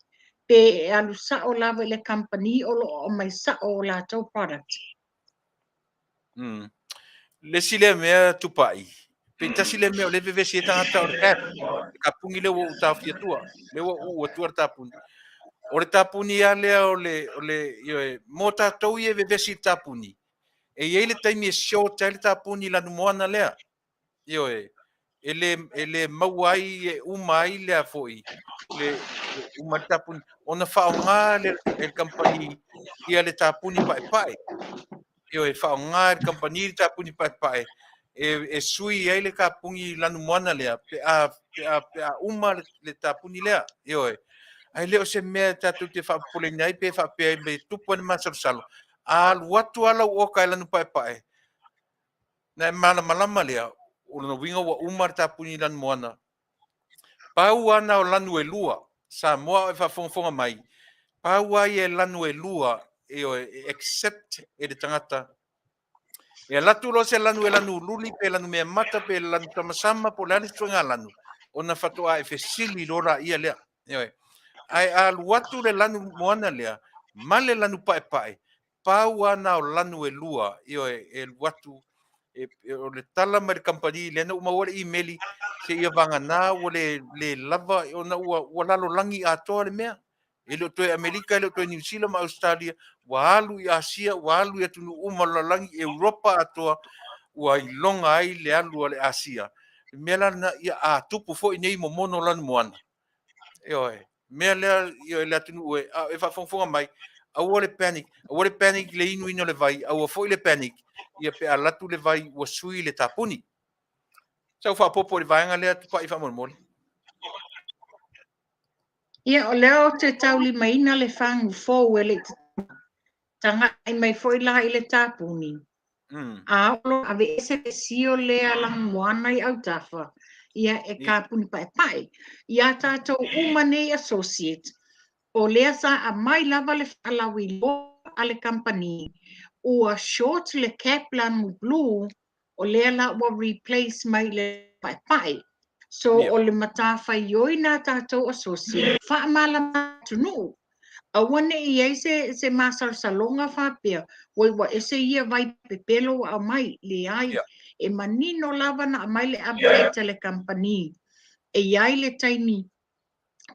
pe e alu sao lava i le kamupani o lo o aumai sao o latou product? Le isi lea mea Tupai, pe tasi lea mea o lea e vevesi ai tagata o le cap, le tapuni lea ua ou taofi atua, lea ua uu atua le tapuni. O le tapuni lava lea o le, o le, ioe, mo tatou ia e vevesi i le tapuni, E i ai le taimi e short ai le tapuni i lanumoana lea. Ioe, e le, e le maua ai, e uma ai lea foi, le, uma le tapuni. Ona faaaoga le, e le kamupani ia le tapuni paepae. Ioe, faaaoga e le kamupani le tapuni paepae e, e sui ai le tapuni lanumoana lea pe a, pe a, pe a uma le, le tapuni lea. Ioe. Ae le o se mea tatou te faapopoleina ai pe faapea ai me tupu ai le masalosalo. A alu atu lava lau oka e lanu paepae, na e malamalama lea, o lona uiga ua uma le tapuni i lanumoana. Pau lava na o lanu e lua, Samoa a o e faafogafoga mai, pau lava ia e lanu e lua, ioe, e accept e le tagata. E alu atu loa se lanu e lanu luli pe lanu meamata pe lanu samasama po o le a le isi ituaiga lanu, ona faatoa e fesili loa laia lea. Ioe. Ae a alu atu le lanu moana lea ma le lanu paepae, pau lava na o lanu e lua, ioe, e alu atu e, e, o le tala mai le kamupani lea na ou maua le imeli seia vagana ua le, le lava ona ua, ua lalolagi atoa le mea. E le o toe Amerika, e le o toe Niu Sila ma Ausetalia, ua alu i Asia, ua alu i atunuu uma o le lalolagi, Europa atoa, ua iloga ai le alu a le Asia. Le mea la lena, ia a tupu foi nei momono lanumoana, Ioe, mea lea, ioe, le atunuu e, a o e faafogafoga mai, Aua le panic, aua le panic i le inuina o le vai, aua foi le panic ia pe a alu atu le vai ua sui le tapuni. Sau faaopoopo i le vaega lea Tupai faamolemole. Ia, o lea ou te taulimaina le fagu fou e le i taga'i mai foi la i le tapuni. A oo loa aveese le sio lea lanumoana i autafa, ia e kapuni paepae. Ia tatou uma nei associate, o lea sa aumai lava le faalauiloa a le kamupani, ua short le cap lanu blue, o lea la ua replace mai i le paepae. So o le matafaioi na a tatou associate, faamalama atunuu. Aua ne i i ai se, se masalosaloga faapea, oi ua ese ia vai pepelo ua aumai. Leai, e manino lava na aumai le update a le kamupani. E i ai le taimi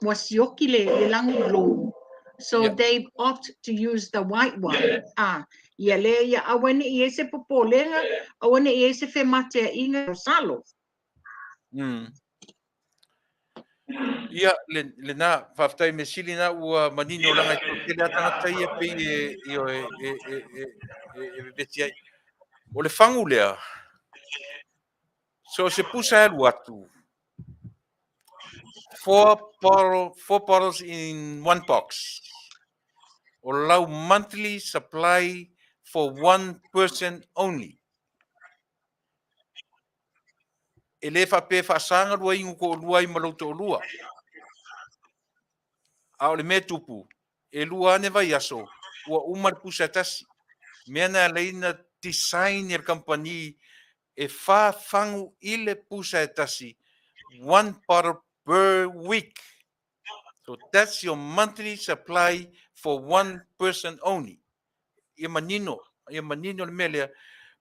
ua sioki le, le lagu blue. So they opt to use the white one. Ah, ia lea ia aua ne i i ai se popolega, aua ne i i ai se femateaiga o salo. Ia, le, lena, faafetai mea sili na ua manino leaga e toatele lava tagata ia pei e, ioe, e, e, e, e, e vevesi ai. O le fagu lea, so o se pusa e alu atu, four bottles in one box. O lau monthly supply for one person only. E le faapea e faasaga lua inu toalua ai ma lou toalua. A o le mea e tupu, e lua ane vaiaso, ua uma le pusa e tasi. Mea na alai na design e le kamupani e fa fagu i le pusa e tasi, one bottle per week. So that's your monthly supply for one person only. Ia manino, ia manino le mea lea.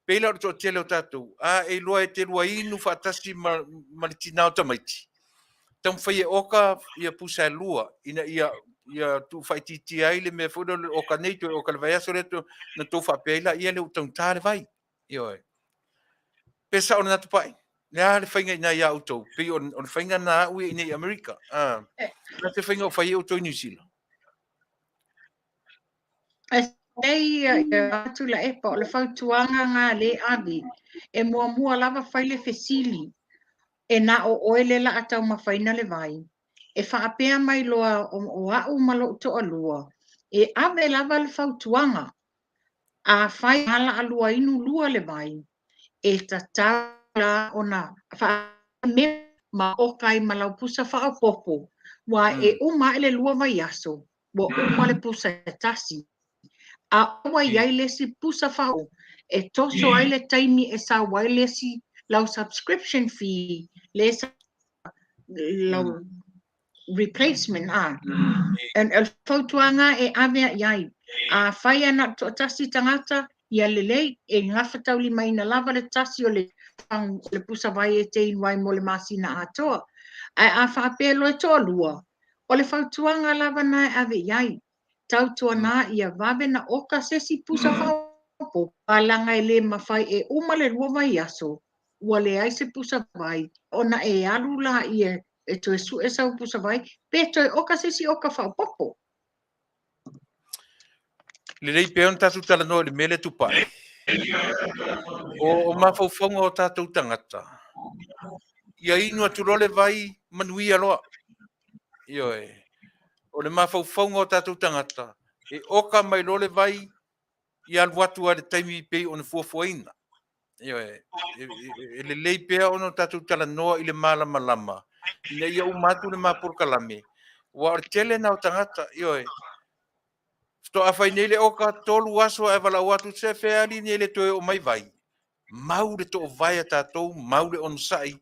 Pei la o le toatele o tatou, a e iloa e te lua inu faatasi ma, ma le tinā o tamaiti. Taumafai e oka ia pusa e lua, ina ia ia tuufaaitiitia ai le mea foi lea o le oka nei toe oka le vaiaso lea to, na tou faapea ai la ia lea ua taugata le vai. Ioe. Pe sao lena Tupai? Le a le faiga i ina ia outou? Pei o, o le faiga na a'u ia i inei i Amerika. Ah. O le a se faiga o fai ai outou i Niu Sila? Nei ia atu la epa o le fautuaga nga le ave e muamua lava fai le fesili e na o oe le laa taumafaina le vai e faapea mai loa o a'u ma lo'u toalua e ave lava le fautuaga afai a laalua inu lua le vai e tatau la ona faa ma oka ai ma lau pusa faaopoopo ua e uma ae le lua vaiaso ua uma le pusa e tasi a ua i ai le isi pusa faaopoopo e toso ai le taimi e sau ai le isi lau subscription fee le lau replacement a. And o le fautuaga e ave i ai, afai ana o le toatasi tagata, ia lelei, e gafataulimaina lava le tasi o le o le pusa vai e te inu ai mo le masina atoa. Ae a faapea loa e toalua, o le fautuaga lava na e ave i ai, tautuana ia vave na oka se isi pusa faaopoopo, a leaga e le mafai e uma le lua vaiaso ua leai se pusa vai, ona e alu laia e toe sue sau pusa vai, pe toe oka se isi oka faaopoopo. Lelei pea ona tatou talanoa i le mea lea Tupai. O, o mafaufauga o tatou tagata, ia inu atu loa le vai, manuia loa. Ioe. O le mafaufauga o tatou tagata, e oka mai loa le vai, ia alu atu lava i le taimi pei ona fuafuaina. Ioe, e lelei pea ona tatou talanoa i le malamalama ina ia uma atu le ma polokalame, aua o le tele lena o tagata, ioe, faatoa fai nei le oka tolu aso ae valaau atu se fea alii nei e le toe oo mai vai. Mau le toovae a tatou, mau le onosai,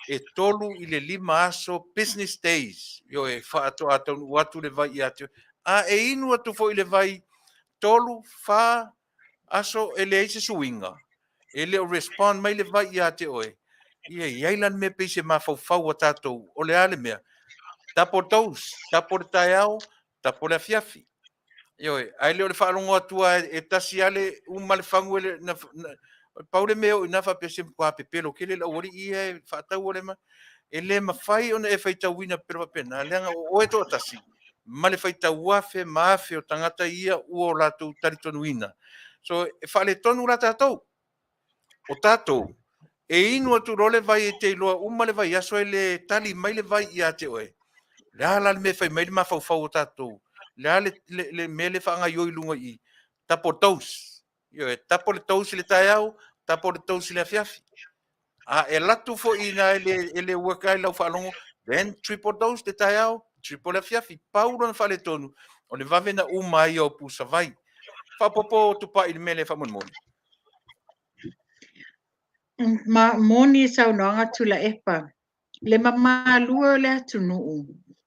e tolu i le lima aso business days, ioe, faatoa taunuu atu le vai ia te oe. A e inu atu foi i le vai tolu, fa aso e leai se suiga, e le o respond mai le vai ia te oe, ia i ai la le mea pei se mafaufau a tatou, o le a le mea? Double dose, double le taeao, double le afiafi. Ioe, ae le o le faalogo atu lava e tasi lava le uma le fagu e le, na, na, pau le mea e oo i ina faapea se matua pepelo tele le aualii ia e faatau o le ma, e le mafai ona e faitauina pepelo faapena, leaga o oe toatasi. ma le faitau afe ma afe o tagata ia ua o latou talitonuina. So e faaletonu la tatou. O tatou, e inu atu loa le vai e te iloa uma le vaiaso e le tali mai le vai ia te oe. O le a la le mea e fai mai le mafaufau o tatou? O le a le, le, le mea le faagaioi i luga i i? Tapo dose. Ioe, tapo le dose i le taeao, tapo le dose i le afiafi. A e alu atu foi ina e le, e le work ai lau faalogo, then triple dose le taeao, triple le afiafi. Pau lona faaletonu, o le vave na uma ai o pusa vai. Faaopoopo Tupai i le mea lea faamolemole. Ma moni saunoaga Tuilaepa, le mamalu e o le atunuu,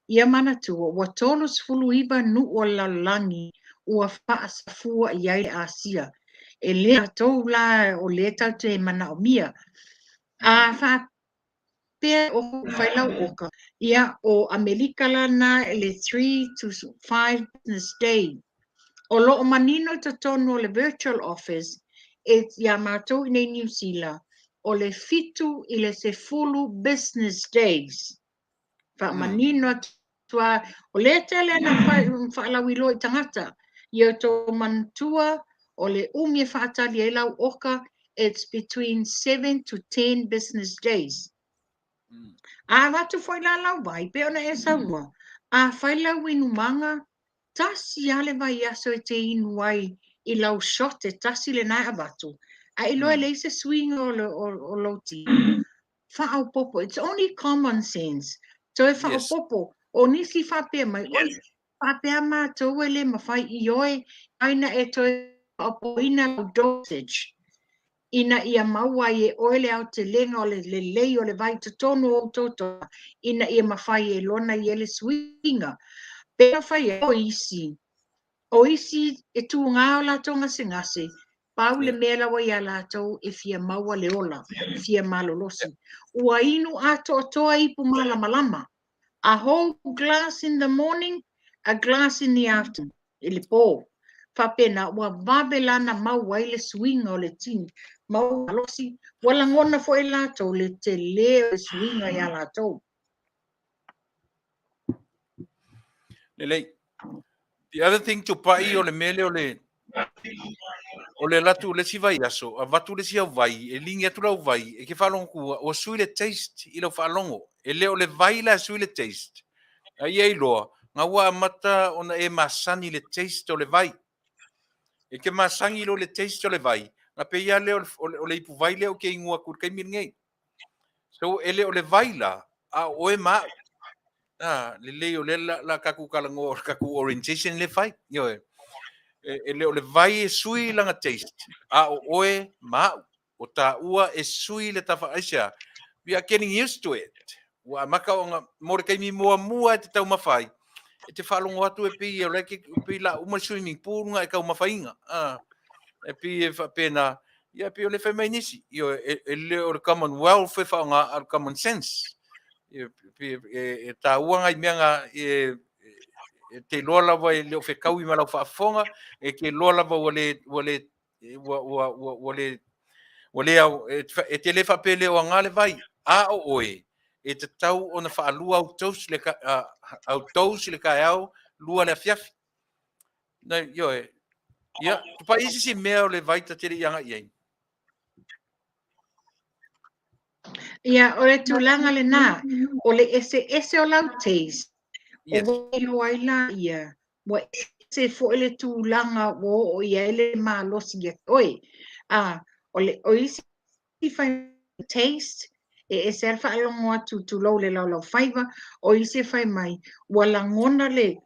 ia manatua ua 39 nuu o le lalolagi ua faasafua i ai le Asia. E le tatou la o lea tatou te manaomia. A faapea o fai lau oka, ia o Amerika la na i le 3 to 5 business day. O lo o manino i totonu o le virtual office e iā matou i nei Niu Sila, o le 7 i le 10 business days. Faamanino atu lava, o lea tele ana faalauiloa i tagata, ia outou manatua o le umi e faatali ai lau oka, it's between 7 to 10 business days. A avatu foi la lau vai, pei ona e saunoa, a fai lau inumaga, tasi lava le vaiaso e te inu ai i lau shot e tasi lena e avatu, a iloa e leai se suiga o lou tino. Faaopoopo, it's only common sense. Toe faaopoopo, o nisi faapea mai, oi, faapea matou e le mafai, ioe, ai na e toe faaopoopoina lau dosage ina ia maua ai e oe le aotelega o le lelei o le vai i totonu o ou toto ina ia mafai e lona i ai le suiga. Pe na fai ai, o isi, o isi e tuga o latou gasegase, pau le mea la ua iā latou e fia maua le ola, fia malolosi. Ua inu atoatoa ipu malamalama. A whole glass in the morning, a glass in the afternoon, i le pō. Faapena, ua vave la na mau ai le suiga o le tini, maua malosi, ua lagona foi e latou le tele o le suiga iā latou. Lelei. The other thing Tupai o le mea lea o le o le alu atu le isi vaiaso, avatu le isi au vai, e ligi atu lau vai, e ke faalogo atu ua sui le taste i lau faalogo. E le o le vai la e sui le taste. A ia iloa, na ua amata ona e masani i le taste o le vai. E ke masani loa i le taste o le vai, na pei lava lea o le ipuvai lea ou te inu atu i le taimi lenei. So e le o le vai la, a o oe ma au. Ah, lelei o lea la, la tatou talanoa o le tatou orientation lea fai. Ioe. E, e le o le vai e sui lana taste, a o oe ma au. O taua e sui le tafa, aisea, we are getting used to it. Ua amata ona, mo le taimi muamua e te taumafa ai, e te faalogo atu e pei o la e ke, pei la uma le swimming pool nga e taumafaina. Ah, e pei e faapena, ia pei o le fai mai nisi, ioe, e, e le o le commonwealth e faaaoga, a o le common sense. E, e, e, e taua ngai mea nga, e, e te iloa lava e le o fetaui ma lau faafofoga, e te iloa lava ua le, ua le, ua, ua, ua, ua le, ua le ao, e, e te le faapea le o aga le vai, a o oe, e tatau ona faalua au dose le, uh, au dose le taeao, lua le afiafi. Na, ioe, ia, tupai isi si mea o le vai ta te le i agai i ai. Ia, o le tulaga lena, o le eseese o lau taste, o ua iloa ai la ia, ua ese foi le tulaga ua oo i ai le malosi ia te oe. A, o le, o isi fai taste, e ese lava le faalogo atu tulou le laulaufaiva, o isi e fai mai, ua lagona le,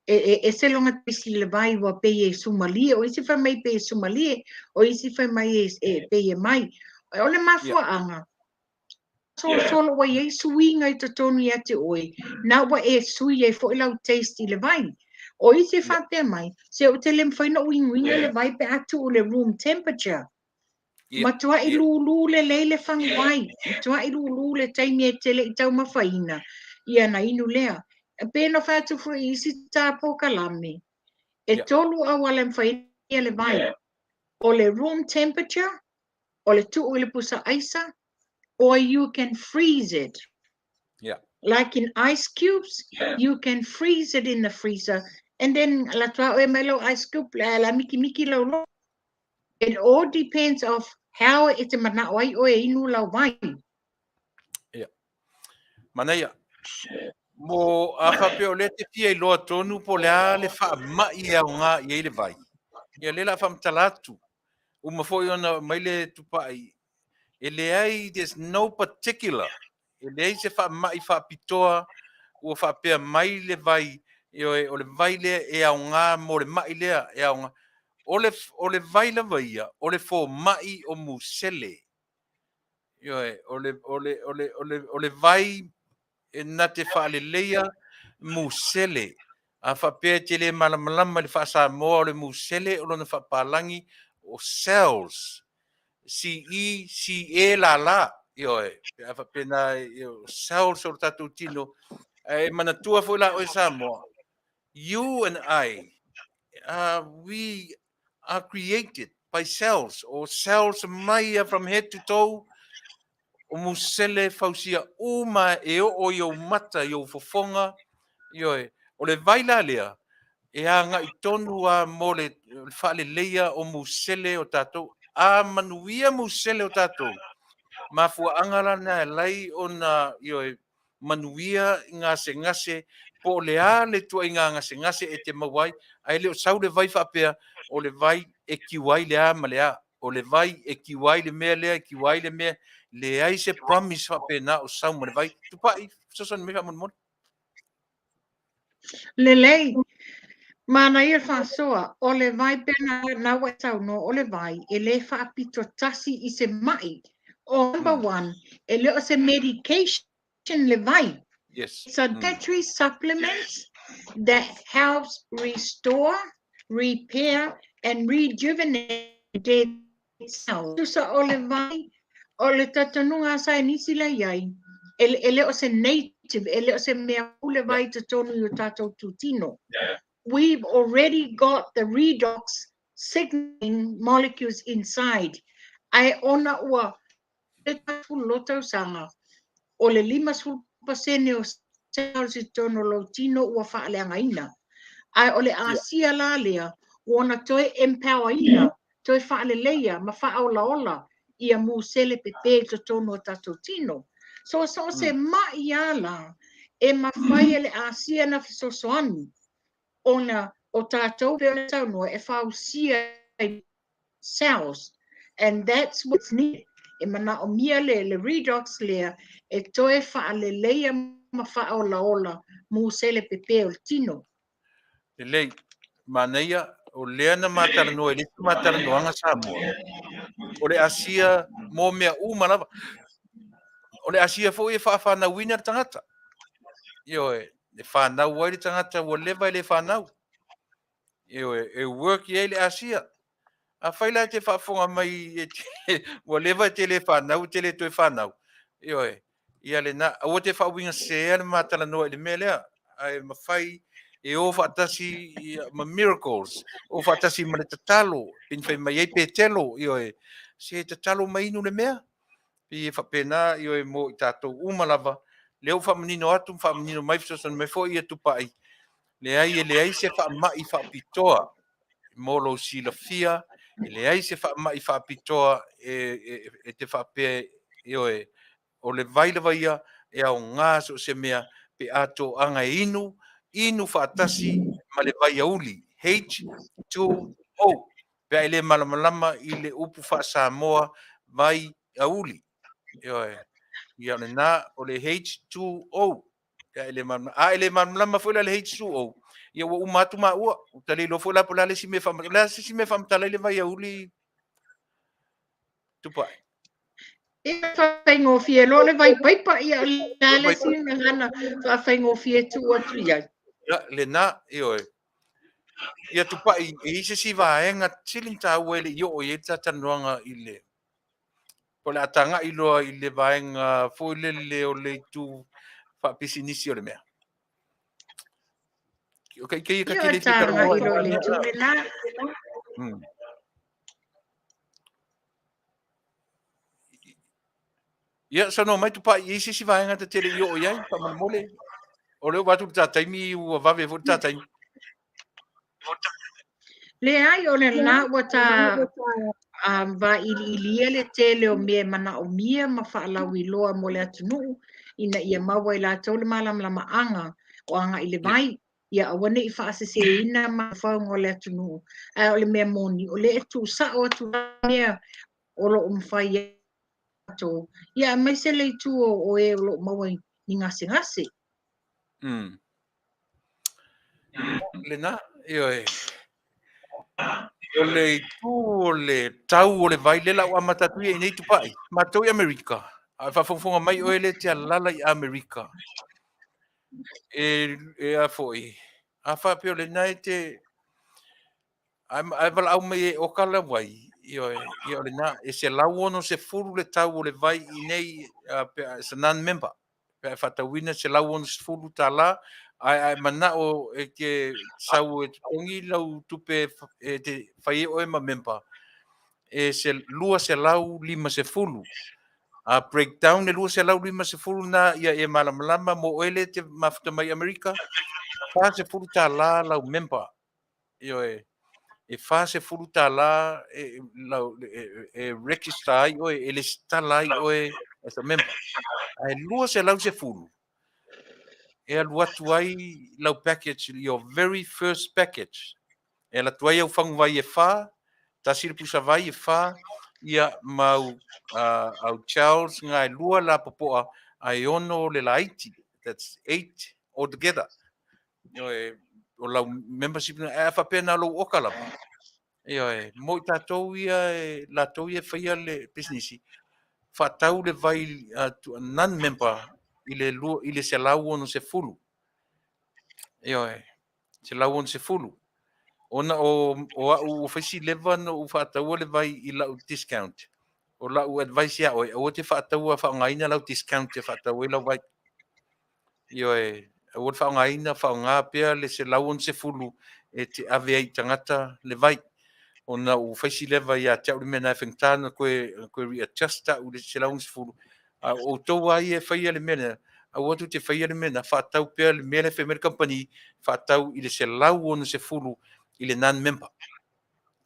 e, e ese lona taste i le vai ua pei e sumalie, o isi fai mai pei e sumalie, o isi fai mai e, e pei e mai. O le mafuaaga, solosolo ua i ai suiga i totonu ia te oe, na ua e sui ai foi lau taste i le vai. O isi e faapea mai, se ou te le mafai ona ou inuina le vai pe a tuu i le room temperature. Matuai lūlū lelei le faguvai, matuai lūlū le taimi e te le i taumafaina, ia ona inu lea. E pei ona fai atu foi i isi ta polokalame, e tolu auala e mafai ai le vai. O le room temperature, o le tuu i le pusa aisa, or you can freeze it. Like in ice cubes, you can freeze it in the freezer and then alu atu lava oe aumai lau ice cube le a mikimiki lau loto. It all depends of how e te mana'o ai oe e inu lau vai. Ia. Manaia. Mo a faapea o lea te fia iloa tonu po o le a le faamai e aoga i ai le vai. Ia lea o le a faamatala atu. Uma foi ona aumai le tupai e leai, there's no particular, e leai se faamai faapitoa ua faapea mai le vai, ioe, o le vai lea e aoga mo le mai lea, e aoga. O le, o le vai lava ia, o le fomai o musele. Ioe, o le, o le, o le, o le, o le vai e na te faaleleia musele. A faapea e te le malamalama i le faa-Samoa o le musele o lona faapalagi o cells. C-E, C-E lala. Ioe, pe a faapena, cells o le tatou tino. Ae manatua foi la oe Samoa, you and I, we are created by cells, o cells mai ia from head to toe, o musele fausia uma e oo i ou mata, i ou fofoga, ioe, o le vai la lea, e agai tonu lava mo le faaleleia o musele o tatou. A manuia musele o tatou, mafuaaga la na e ala ai ona, ioe, manuia i gasegase, po o le a le ituaiga gasegase e te maua ai, ae le o sau le vai faapea o le vai e kiu ai le a ma le a, o le vai e kiu ai le mea lea, e kiu ai le mea, leai se promise faapena o sau ma le vai. Tupai, fesoasoani mai faamolemole. Lelei. Manaia le faasoa, o le vai pea na ua e saunoa, o le vai e le faapito tasi i se mai. O number one, e le o se medication le vai. Yes. It's a dietary supplement that helps restore, repair and rejuvenate dead cells. Tusa o le vai, o le talitonuga a saienisi la i ai, e le o se native, e le o se mea fou le vai i totonu i o tatou tūtino. We've already got the redox signaling molecules inside. Ae ona ua 40 tausaga, o le 50% o cells i totonu o lou tino ua faaleagaina. Ae o le asia la lea, ua ona toe empower ina, toe faaleleia ma faaolaola ia musele pepe i totonu o tatou tino. So, so o se mai lava la e mafai e le asia na fesoasoani ona o tatou pei ona saunoa e fausia i cells and that's what's needed. E manaomia le, le redox lea e toe faaleleia ma faaolaola musele pepe o le tino. Lelei, manaia, o lea na ma talanoa i le isi ma talanoaga Samoa, o le asia mo mea uma lava. O le asia foi e faafanauina le tagata. Ioe, e fanau ai le tagata ua leva e le fanau. Ioe, e work i ai le asia. Afai la e te faafofoga mai e te, ua leva e te le fanau, e te le toe fanau. Ioe, ia lena, aua te faauigasea le ma talanoa i le mea lea, ae mafai e o faatasi ma miracles, o faatasi ma le tatalo, pei ona fai mai ai Petelo, ioe, se tatalo ma inu le mea. Pei e faapena, ioe, mo i tatou uma lava, lea ua faamanino atu ma faamanino mai, fesoasoani mai foi ia Tupai, leai e leai se faamai faapitoa mo lou silafia, e leai se faamai faapitoa e te faapea, ioe, o le vai lava ia e aoga so o se mea pe a toaga e inu, inu faatasi ma le vaiauli, H2O, pe a e le malamalama i le upu faa-Samoa vaiauli. Ioe, ia o lena, o le H2O. Pe a e le malamalama, a e le malamalama foi la i le H2O, ia ua uma atu maua. Ua ta le iloa foi la po o le a le isi mea e faamatala, o le a se isi mea e faamatala ai le vaiauli, Tupai? Ia faafaigofie loa le vai paipa, ia o le a le isi gagana faafaigofie tuu atu i ai. Ia, lena, ioe. Ia Tupai, e i ai se isi vaega sili ona taua e le i oo i ai le ta talanoaga i le o le a tagai loa i le vaega foi lele o le itu faapisinisi o le mea. O ka ike ia ka Ia tele fia tagai talanoa i loa le i le itu lena. Ia, saunoa mai Tupai, i se isi vaega ta te le i oo i ai, faamolemole. O lea ua vaai atu i le ta taimi, ua vave foi le ta taimi. Leai, o le lena ua ta vailiilia le tele o mea e manaomia ma faalauiloa mo le atunuu ina ia maua e latou le malamalamaaga o agai i le vai, ia aua ne i faaseseina mafaufauga o le atunuu. Ae o le mea moni, o lea e tuusao atu mea o lo o mafai ai latou, ia aemaise le itu o e o lo o maua i ni gasegase. Lena, ioe. O le itu o le tau o le vai, lea la ua amata atu ia i nei Tupai. Matou i Amerika, a e faafogafoga mai oe lea e te alala i Amerika. E, e a foi, a faapea o lena e te, ae valaau mai e oka le vai, ioe, ia o lena, e 160 le tau o le vai i nei, pe a, as a non-member. Pe a e faatauina $160, ae a e manao e te sau e totogi lau tupe e te fai ai oe ma member, e se 250. A breakdown le 250 na ia e malamalama mo oe lea e te mafuta mai i Amerika, $40 lau member. Ioe, e $40 e, lau, e, e register ai oe, e lesitala ai oe as a member. Ae 210 e alu atu ai lau package, your very first package. E alu atu ai au faguvai e whā, tasi le pusa vai e whā, ia ma au, au gels ngā e lua la popoa a e ono le laiti. That's 8 altogether. Ioe, o lau membership na, ae a faapea na o lou oka lava. Ioe, mo i tatou ia, e, latou ia e faia le pisinisi, faatau le vai non-member i le, lua, i le 160. Ioe, 160. Ona o, o au ua fai si leva na ou faataua le vai i lau discount. O lau advice ia oe, aua te faataua faaaogaina lau discount e faatau ai lau vai. Ioe, aua le faaaogaina, faaaoga pea le 160 e te ave ai i tagata le vai. Ona ua fai si leva ia te au le mea na e faigata ona toe, toe readjust au i le 160. A o outou lava ia e faia le mea lea, aua tou te faia le mea lena, faatau pea le mea lea e fai mai le kamupani, faatau i le 160 i le non-member.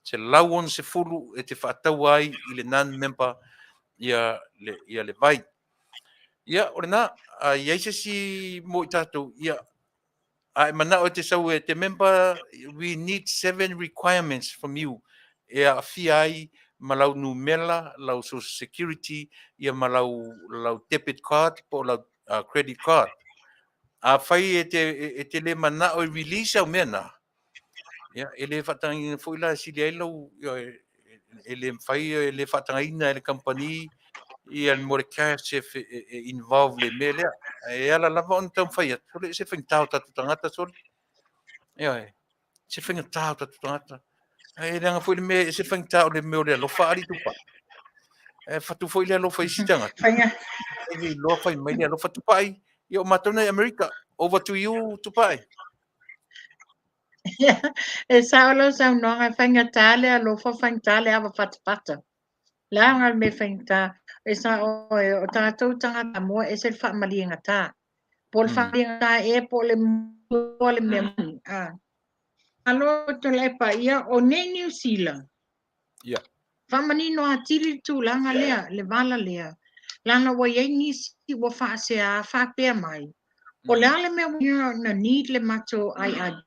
160 e te faataua ai i le non-member ia le, ia le vai. Ia, o lena, a i ai se isi mo i tatou, ia, a e manao e te sau e te member, we need 7 requirements from you e aafia ai ma lau numela, lau social security, ia ma lau, lau debit card po o lau credit card. Afai e te, e te le manao e release au mea na, ia, e le faatagaina foi la e sili ai lau, ia, e le mafai, e le faatagaina e le kamupani ia mo le cash e, e, e involve le mea lea. E ala lava ona taumafai atu, sole e se faigata o tatou tagata, sole. Ia, e se faigata o tatou tagata. E leaga foi le mea, e se faigata o le mea o le alofa alii Tupai. E fatu foi le alofa i isi tagata. Faiga. E le iloa fai mai le alofa Tupai. Ia o matou nei Amerika. Over to you, Tupai. E sao lau saunoaga, e faigata le alofa, faigata le ava fatafata. Leaga le mea faigata, e sao e, o tatou tagata Samoa e ese le faamaliegata. Po o le faamaliegata ea po o le mua le mea moni. Malo Tuilaepa, ia o nei Niu Sila. Ia. Faamanino atili le tulaga lea, le vala lea, leaga ua i ai nisi ua faasea faapea mai, o le a le mea ua na need le matou IRD?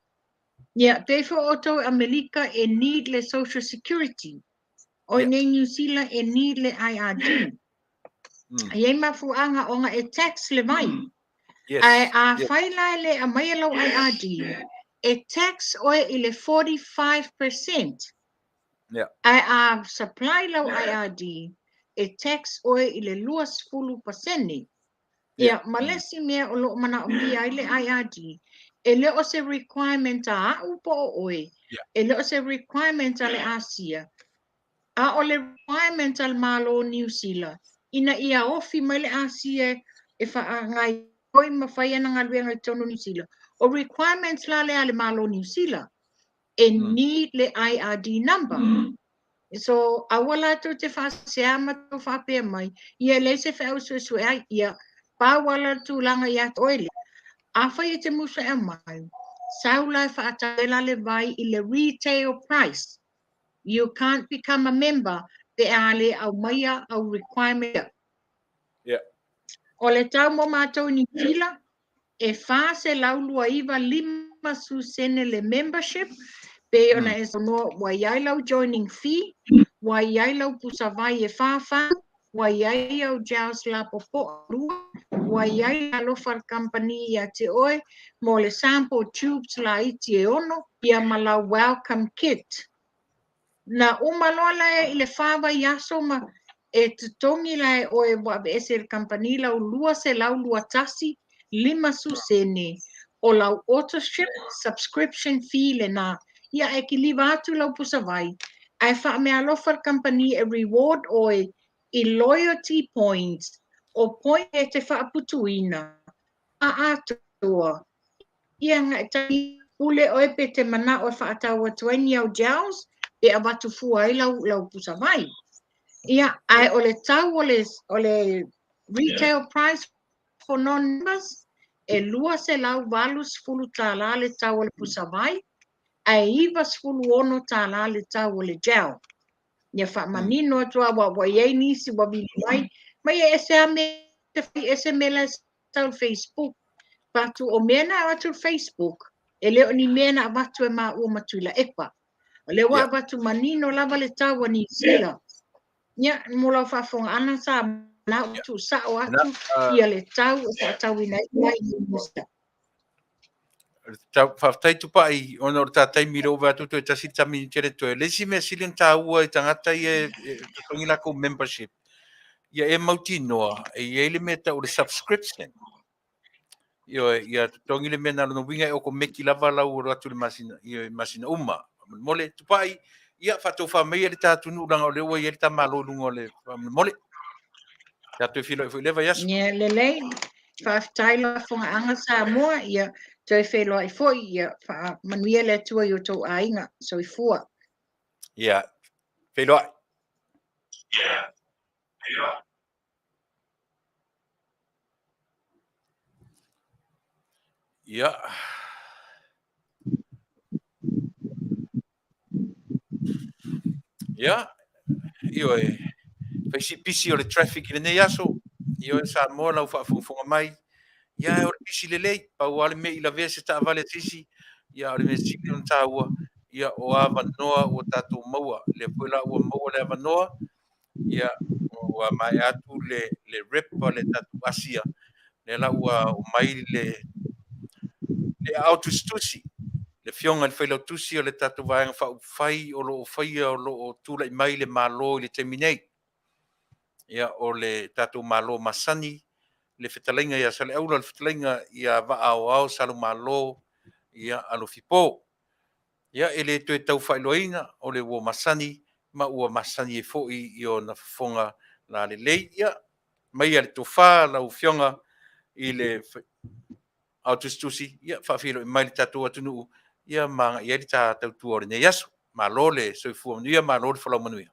Ia, pei foi o outou i Amerika e need le Social Security, o i nei Niu Sila e need le IRD. E i ai mafuaaga ona e tax le vai. Yes. Ae afai la e le aumaia lau IRD, e tax oe i le 45%. Yeah. Ae a supply lau IRD, e tax oe i le 20%. Ia, ma le isi mea o lo o manaomia ai le IRD, e le o se requirement a au po o oe, e le o se requirement a le Asia, a o le requirement a le Malo o Niu Sila, ina ia ofi mai le Asia e faagaoioi ma fai ana galuega i totonu o Niu Sila. O requirements la lea a le Malo o Niu Sila, e need le IRD number. So, aua la tou te faasea ma tou faapea mai, ia e leai se feau e suesue ai, ia, pau lava la le tulaga ia te oe lea, afai e te musu e aumai, sau la e faatau le vai i le retail price. You can't become a member pe a le aumaia au requirement ia. Yeah. O le tau mo matou i Niu Sila, e 429 50 sene le membership, pei ona e saunoa ua i ai lau joining fee, ua i ai lau pusavai e 44, ua i ai au gels lapopoa 2, ua i ai le alofa a le kamupani ia te oe mo le sample tubes laiti e 6, ia ma lau welcome kit. Na uma loa la i le fa vaiaso ma e totogi la e oe ua aveese e le kamupani lau 221 50 sene o lau autoship subscription fee lena. Ia ae kiliva atu lau pusavai ae faameaalofa le kamupani e reward oe i loyalty points, o point e te faaputuina a atoa Ia na e tali pule oe pe te manao e faatau atu ai ni au gels pe avatu fua ai lau, lau pusavai. Ia, ae o le tau o le, o le retail price for non-members e $280 le tau o le pusavai, ae $96 le tau o le gel. Ia faamanino atu lava aua ua i ai nisi ua vili mai, mai e ese lava mea e fai, ese mea la e sau i le Facebook. Fatu o mea na avatu i le Facebook, e le o ni mea na avatu e maua ma Tuilaepa. O lea ua avatu manino lava le tau a Niu Sila. Ia, mo lau faafofogaaga sa manao e tuusao atu ia le tau e faatauina ai mai i Niu Sila. Faafetai Tupai ona o le ta taimi lea ua vaai atu toe tasi le ta minute le toe. Le isi mea sili ona taua i tagata ia e totogi lakou membership, ia e mautinoa e i ai le mea e tau o le subscription. Ioe, ia totogi le mea na lona uiga e okomeki lava lau alu atu i le masina, ioe, masina uma. Faamolemole Tupai, ia faatofa maia le ta atunuu leaga o lea ua i ai le ta Malo i luga o le faamolemole. Ta toe feiloai foi i lea vaiaso. Ia lelei, faafetai lau faafofogaaga Samoa, ia toe feiloai foi, ia faamanuia le Atua i o outou aiga. Soifua. Ia, feiloai. Ia. Ia, ioe, fai si pisi o le traffic i lenei aso, ioe, Samoa lau faafogafoga mai, ia o le pisi lelei, pau lava le mea i lavea se taavale a se isi, ia o le mea sili ona taua, ia o avanoa ua tatou maua, lea foi la ua maua le avanoa, ia ua maea atu le, le rep a le tatou Asia, lea la ua omai le, le aao tusitusi, le Afioga i le Failautusi o le tatou Vaega Faaupufai o lo o faia, o lo o tulai mai le Malo i le taimi nei. Ia, o le tatou Malo masani, le fetalaiga ia Saleaula, le fetalaiga ia Vaa Aoao Salumalo, ia Alofipo. Ia, e le toe tau faailoaina, o le uo masani ma ua masani ai foi i ona fofoga lalelei. Ia, maia le tofa lau Afioga i le Ao Tusitusi, ia faafeiloai mai le tatou atunuu, ia ma agai ai le ta tautua o lenei aso. Malo le soifua manuia, malo le folau manuia.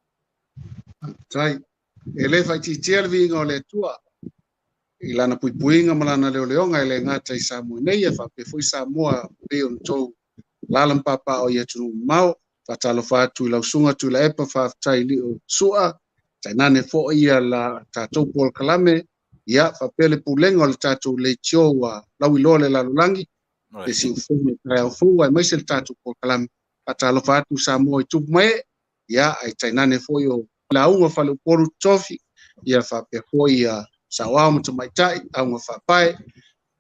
Faafetai. E le faaitiitia le viiga o le Atua i lana puipuiga ma lana leoleoga e le gata i Samoa nei, ae faapea foi Samoa pei ona outou alaala ma papaaao i atunuu mamao. Faatalofa atu i lau Susuga Tuilaepa, faafetai i Lio Sua, tainane foi ia la tatou polokalame, ia faapea le pulega o le tatou leitio ua lauiloa le lalolagi, le siufono i taeao fou aemaise le tatou polokalame. Faatalofa atu Samoa i tupu ma ee, ia ae tainane foi o lauga faleupolu totofi, ia faapea foi ia saoao ma tamaitai, auga faapae,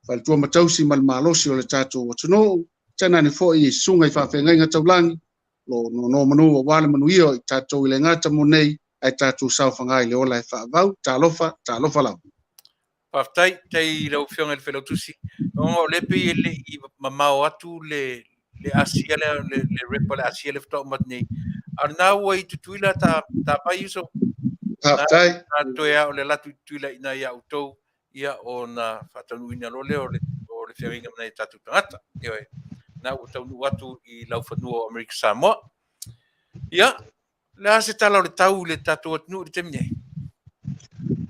faletua ma tausi ma le malosi o le tatou atunuu, tainane foi i susuga i faafeagaiga taulagi, lo nonomanu aua le manuia o i tatou i le gata mo nei, ae tatou saofaga i le ola e faavau. Talofa, talofa lava. Faafetai, faafetai i lau Afioga i le Failautusi. Ona o lea pei e le i mamao atu le le Asia lea, le, le rep o le Asia lea faatoa uma atu nei. A o lena ua i Tutuila ta, ta vai uso. Faafetai. Na toe a o le alu atu i Tutuila ina ia outou, ia ona faataunuuina loa lea o le, o le feagaiga ma nai o tatou tagata. Ioe, na ua taunuu atu i laufanua o Amerika Samoa. Ia, Le a se tala o le tau i le tatou atunuu i le taimi nei?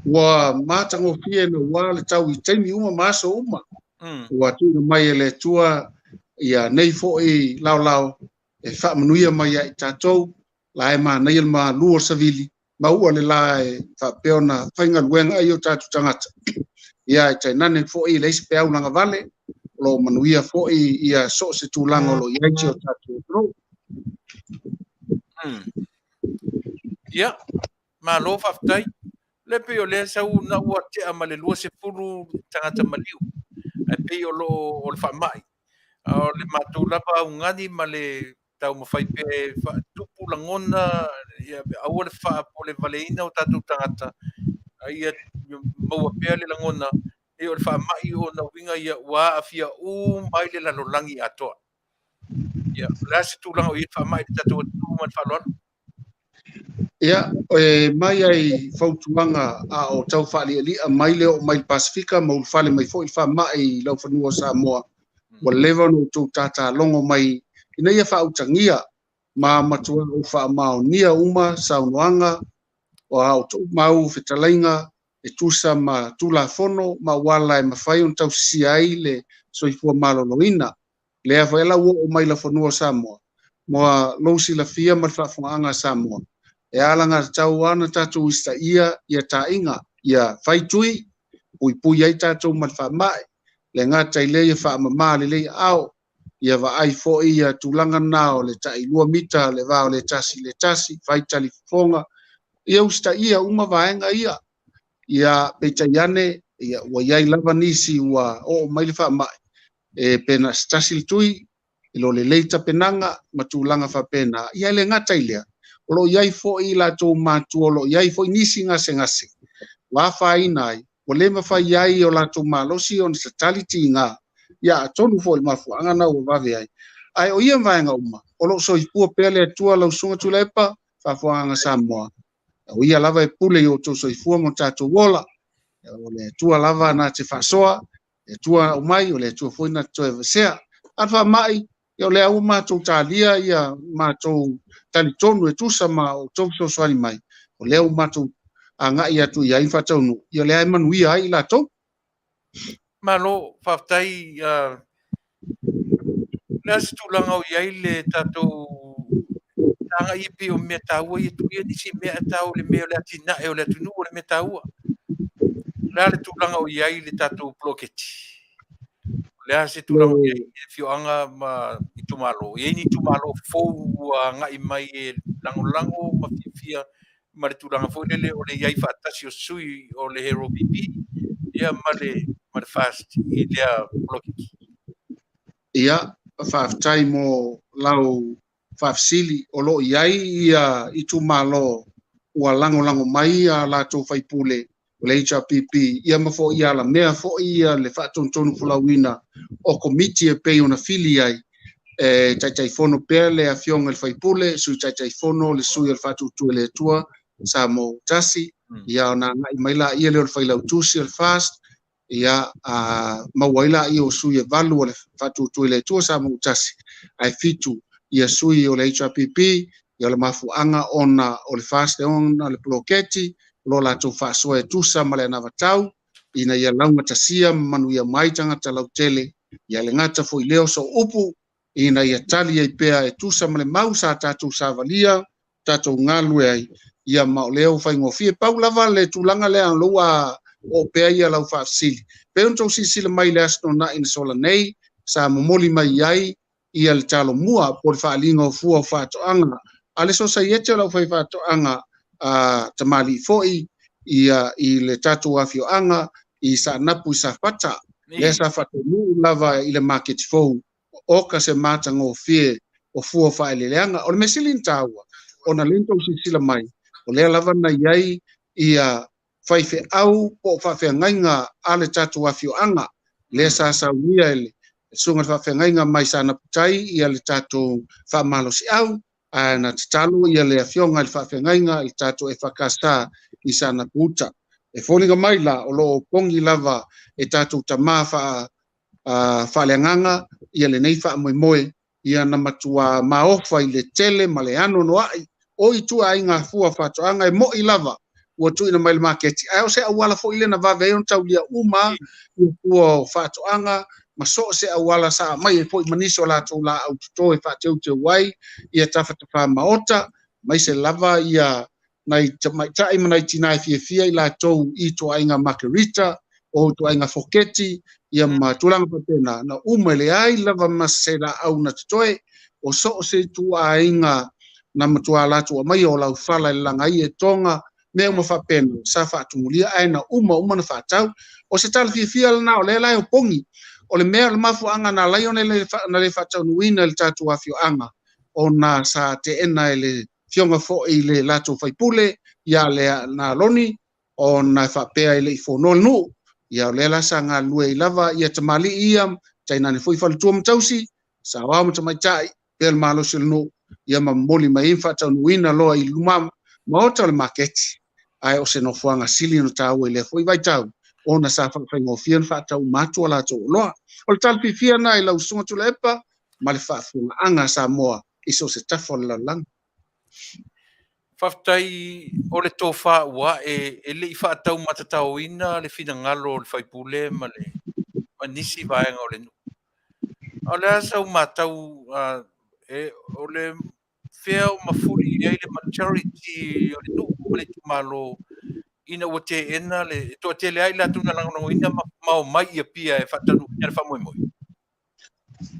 Ua matagofie naua le tau i taimi uma ma aso uma. Ua tuuina mai e le Atua ia nei foi laolao e faamanuia mai ia i tatou, la e manaia le malu o le savili, maua le la e faapea ona faigaluega ai o tatou tagata. Ia e tainane foi e leai se peau lagavale, o lo o manuia foi ia so o se tulaga o lo o i ai si o tatou atunuu. Ia, malo faafetai. Le pei o lea sau na ua tea ma le 20 tagata maliu, ae pei o lo o le faamai. A o le matou lava augani ma le taumafai pea e faatupu lagona, ia aua le faapolevaleina o tatou tagata, a ia maua pea le lagona, e o le faamai o na uiga ia ua aafia uma ai le lalolagi atoa. Ia, o le a se tulaga o i ai le faamai i le tatou atunuu ma le faaaloalo? Ia, e mai ai fautuaga a o tau faalialia mai le oo mai le Pasefika ma ulufale mai foi le faamai i laufanua o Samoa, ua leva ona outou tatalogo mai ina ia faautagia ma matua ou faamaonia uma saunoaga o a outou mau fetalaiga e tusa ma Tulafono ma auala e mafai ona tausisia ai le soifua maloloina. Lea foi la ua oo mai laufanua o Samoa, mo lou silafia ma le faafofogaaga a Samoa, e alagatatau lava ona tatou usitaia ia taaiga, ia fai tui, puipui ai tatou ma le faamai, le gata i lea ia faamama lelei aao, ia vaai foi ia tulaga na o le tai 2 mita le va o le tasi i le tasi, fai talifofoga, ia usitaia uma vaega ia. Ia peitai ane, ia ua i ai lava nisi ua oo mai le faamai, e pe na se tasi le tui, e lo lelei tapenaga ma tulaga faapena. Ia e le gata i lea, o lo o i ai foi i latou matua, o lo o i ai foi nisi gasegase ua afaina ai, ua le mafai ai o latou malosi ona tatali tiga, ia atonu foi le mafuaaga na ua vave ai. Ae o ia vaega uma, o lo o soifua pea le Atua lau Susuga Tuilaepa, faafofogaaga Samoa, o ia lava e pule i outou soifua ma o tatou ola. O le Atua lava na te faasoa, le Atua aumai, o le Atua foi na te toe aveesea. A le faamai, ia o lea ua matou talia ia matou talitonu e tusa ma outou fesoasoani mai, o lea ua matou agai atu i ai faataunuu, ia o lea e manuia ai i latou. Malo, faafetai. Le a se tulaga o i ai le tatou agai e pei o mea taua ia tuu ia nisi mea ae tau le mea o le atinae o le atunuu o le mea taua. O le a le tulaga o i ai le tatou poloketi? O le a se tulaga o i ai le afioaga ma itumalo? E i ai ni itumalo fou ua agai mai e lagolago ma fiafia ma le tulaga foi lele o le i ai faatasi o sui o le Hero BP ia ma le FAST i lea poloketi? Ia, faafetai mo lau faafesili. O lo o i ai ia itumalo ua lagolago mai a latou faipule o le HRPP, ia ma foi ia alamea foi ia le faatonutonu folauina o komiti e pei ona fili ai, e taitaifono pea le afioga i le faipule, sui taitaifono le sui o le Faatuatua i le Atua Samoa Tasi, ia ona agai mai laia lea o le failautusi o le FAST, ia maua ai laia o sui e 8 o le Faatuatua i le Atua Samoa Tasi, ae 7 ia sui o le HRPP, ia o le mafuaaga ona o le FAST e ona le poloketi, o lo latou faasoa e tusa ma le anavatau, ina ia laugatasia ma manuia mai tagata lautele, ia le gata foi lea o so upu, ina ia tali ai pea e tusa ma le mau sa tatou savalia, tatou galue ai, ia ma o lea ua faigofie. Pau lava le tulaga lea o lou a o pea ia lau faafesili. Pe ona tou silasila mai le aso Toonai na sola nei, sa momoli mai ai ia le talomua po o le faaaliga o fua o faatoaga a le Sosaiete o lau fai faatoaga a tamalii foi ia i le tatou afioaga i Saanapu i Safata, lea sa faataunuu lava i le maketi fou oka se matagofie o fua o faaeleeleaga. O le mea sili ona taua, ona lea na tou silasila mai, o lea lava na i ai ia faifeau po o faafeagaiga a le tatou afioaga, lea sa saunia e le susuga i le faafeagaiga mai Saanaputai ia le tatou faamalosiau, ae na tatalo ia le afioga i le faafeagaiga i le tatou EFKS i Saanapuuta. E foliga mai la o lo o pogi lava e tatou tama faaleagaga ia lenei faamoemoe, ia na matua maofa i le tele ma le anoanoai O ituaiga fua faatoaga e mo'i lava ua tuuina mai i le maketi, ae o se auala foi lea na vave ai ona taulia uma ia fua o faatoaga ma so o se auala sa aumai ai foi ma nisi o latou laau toto e faateuteu ai ia tafatafā maota, aemaise lava ia nai tamaitai ma nai tinā e fiafia i latou i ituaiga makerita o ituaiga foketi ia ma tulaga faapena. Na uma e leai lava ma se laau na totoe, o so o se ituaiga na matua latou aumaia o laufala e lalaga ai e toga, mea uma faapena sa faatumulia ae na uma uma na faatau. O se tala fiafia lena o lea la e opogi. O le mea o le mafuaaga na ala ai ona le faataunuuina i le tatou afioaga ona sa teena e le afioga foi i le latou faipule ia Leanaloni ona e faapea e le i fonoa le nuu. Ia o lea la sa galulue ai lava ia tamalii ia, tainane foi faletua ma tausi, saoao ma tamaitai, pea le malosi o le nuu, ia ma momoli mai ai ma faataunuuina loa i luma maota o le maketi. Ae o se nofoaga sili ona taua i lea foi vaitau, ona sa faafaigofie ona faatau uma atu a latou oloa. O le tala fiafia lena i lau Susuga Tuilaepa ma le faafofogaaga a Samoa i so o se tafa o le lalolagi. Faafetai o le tofa ua ae e le i faataumatataoina le finagalo o le faipule ma le ma nisi vaega o le nuu. A o le a sau matau e, o le fea o mafuli i ai le majority o le nuu ma le itumalo ina ua teena le e toatele ai latou na lagolagoina ma omai i Apia e faataunuuina le faamoemoe.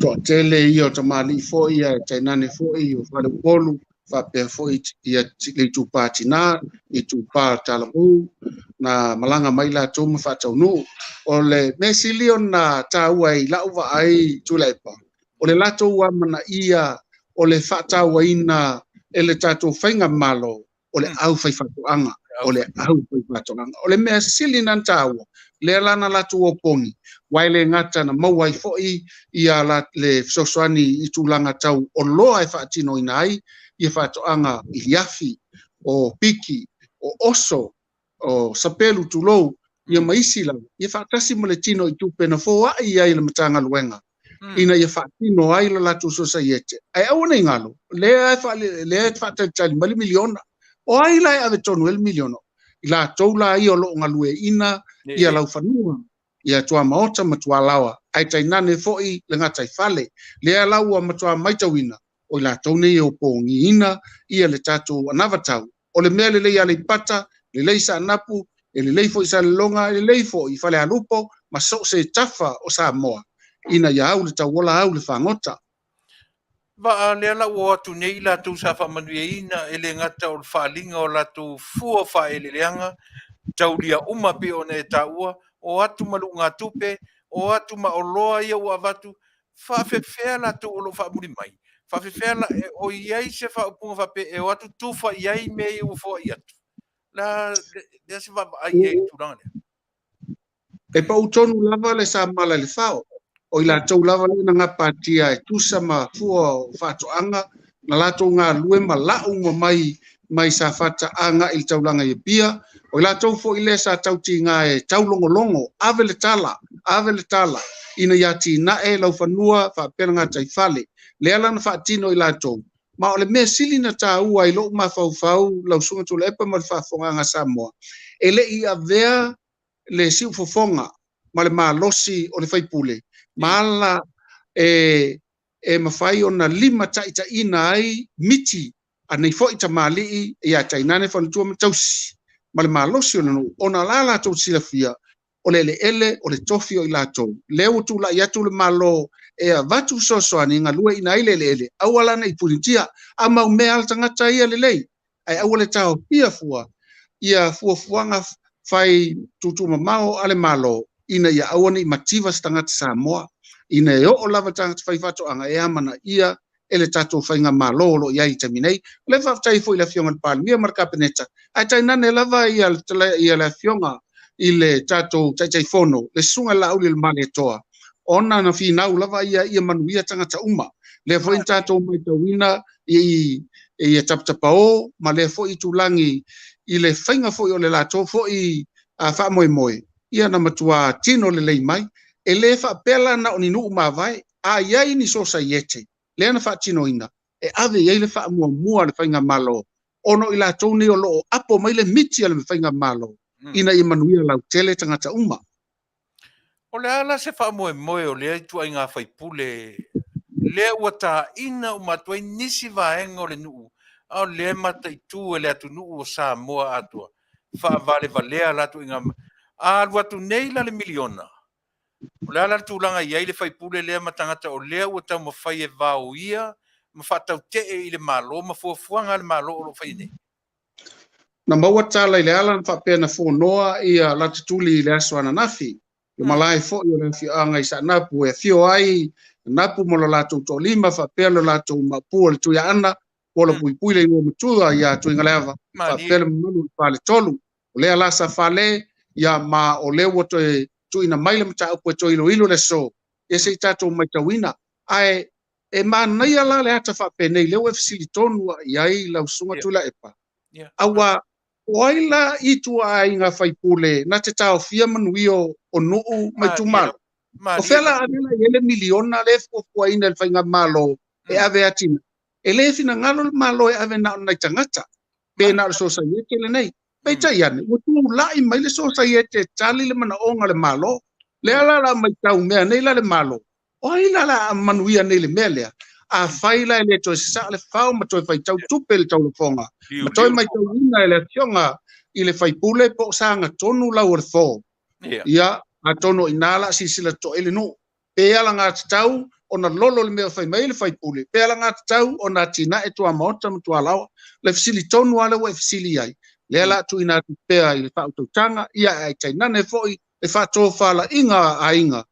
Toatele ia o tamalii foi ae tainane foi o Faleupolu faapea foi ia le itupa tinā, itupa talavou na malaga mai latou ma faataunuu. O le mea sili ona taua i lau vaai Tuilaepa, o le latou amanaia o le faatauaina e le tatou faigamalo o le au faifaatoaga, o le au faifaatoaga. O le mea sili na taua, lea la na latou opogi, aua e le gata na maua ai foi ia le fesoasoani i tulaga tau oloa e faatinoina ai ia faatoaga iliafi, o piki, o oso, o sapelu tulou, ia ma isi lava, ia faatasi ma le tino i tupe na foai ai le Matagaluega ina ia faatino ai le latou sosaiete. Ae aua ne i galo, lea e faatalitali mai le miliona. O ai la e ave tonu ai le miliona? I latou la ia o lo o galueaiina ia laufanua, ia tuamaota ma tualaoa, ae tainane foi le gataifale. Lea la ua matua maitauina, o i latou nei e opogiina ia le tatou anavatau. O le mea lelei Aleipata, lelei Saanapu, e lelei foi Salelologa, e lelei foi Falealupo ma so o se tafa o Samoa, ina ia au le tauola, au le fagota. Vaa lea la ua o atu nei i latou sa faamanuiaina, e le gata o le faaaliga o latou fua o faaeleeleaga, taulia uma pei ona e taua, o atu ma luugatupe, o atu ma oloa ia ua avatu, faafefea latou o lo o faamuli mai? Faafefea la, o i ai se faaupuga faapea e o atu tufa i ai mea ia ua foai atu? La, lea se vaavaai i ai i le tulaga lea. E pau tonu lava le samala i le fao. O i latou lava lea na gapatia e tusa ma fua o faatoaga, na latou galulue ma lau uma mai mai Safata agai i le taulaga i Apia. O i latou foi lea sa tautiga e taulogologo, ave le tala, ave le tala, ina ia atinae laufanua faapea le gataifale. Lea la na faatino i latou. Ma o le mea sili na taua i lou mafaufau, lau Susuga Tuilaepa ma le faafofogaaga a Samoa, e le i avea le siufofoga ma le malosi o le faipule ma ala e e mafai ona limataitaiina ai miti a nei foi tamalii ia tainane faletua ma tausi ma le malosi o le nuu, ona la latou silafia o le eleele o le tofi o i latou. Lea ua tulai atu le Malo e avatu fesoasoani e galueaiina ai le eleele, aua la ne i punitia, a mau mea a le tagata ia lelei, ae aua le taofia fua ia fuafuaga fai tuutuumamao a le Malo ina ia aua ne i mativa se tagata Samoa, ina e oo lava le tagata faifaatoaga e amanaia e le tatou faigamalo o lo o i ai i le taimi nei. O lea e faafetai foi i le Afioga i le Palemia ma le Kapeneta, ae tainane lava ia le Afioga i le tatou Taitaifono, le Susuga i le Laaulialemalietoa, ona na finau lava ia ia manuia tagata uma. Lea foi na tatou matauina i ia tapatapao ma lea foi itulagi i le faiga foi o le latou foi faamoemoe, ia na matua tino lelei mai. E le faapea la na o ni nuu mavae, a i ai ni sosaiete lea na faatinoina e ave i ai le faamuamua a le faigamalo ona o i latou nei o lo o apo mai le miti a le Faigamalo ina ia manuia lautele tagata uma. O le a la se faamoemoe o lea ituaiga faipule lea ua taina uma atu ai nisi vaega o le nuu, a o lea e mataitu e le atunuu o Samoa atoa, faavalevalea la ituaiga a alu atu nei la le miliona, o le a la le tulaga e i ai le faipule lea ma tagata o lea ua taumafai e vaoia ma faatautee i le Malo ma fuafuaga a le Malo o lo o faia nei? Na maua tala i le ala na faapea na fonoa ia Latatuli i le aso ananafi, le malae foi o le afioaga i Saanapu e afio ai Napu ma lo latou toalima faapea lo latou maopu o le Tuiaana, po o le Puipui le igoa matua ia Tuigaleava, faapea le mamalu o le Faletolu. O lea la sa fale, ia ma o lea ua toe tuuina mai le mataupu e toe iloilo le aso, ia se i tatou matauina. Ae e manaia la le ata faapenei, lea ua e fesili tonu i ai lau Susuga Tuilaepa, aua o ai la i ituaiga faipule na te taofia manuia o nuu ma itumalo? O fea la ave la i ai le miliona lea e fuafuaina e le Faigamalo e ave atinae? E le finagalo le Malo e ave na o nai tagata, pe na o le sosaiete lenei. Peitai ane, ua tulai mai le sosaiete e tali le manaoga o le Malo. Lea la la matau mea nei la le Malo, o ai la la manuia nei le mea lea? Afai la e le toe sasaa le fao ma toe faitau tupe le taulafoga, ma toe matauina e le afioga i le faipule po o sagatonu lau o le fo. Ia, atonu o i ina la silasila totoa i le nuu. Pe alagatatau ona lolo le mea o fai mai le faipule, pe alagatatau ona atinae tuamaota ma tualaoa. Le fesili tonu lava lea ua e fesili ai, lea la tuuina atu pea i le faautautaga, ia ae tainane foi le faatofalaiga a aiga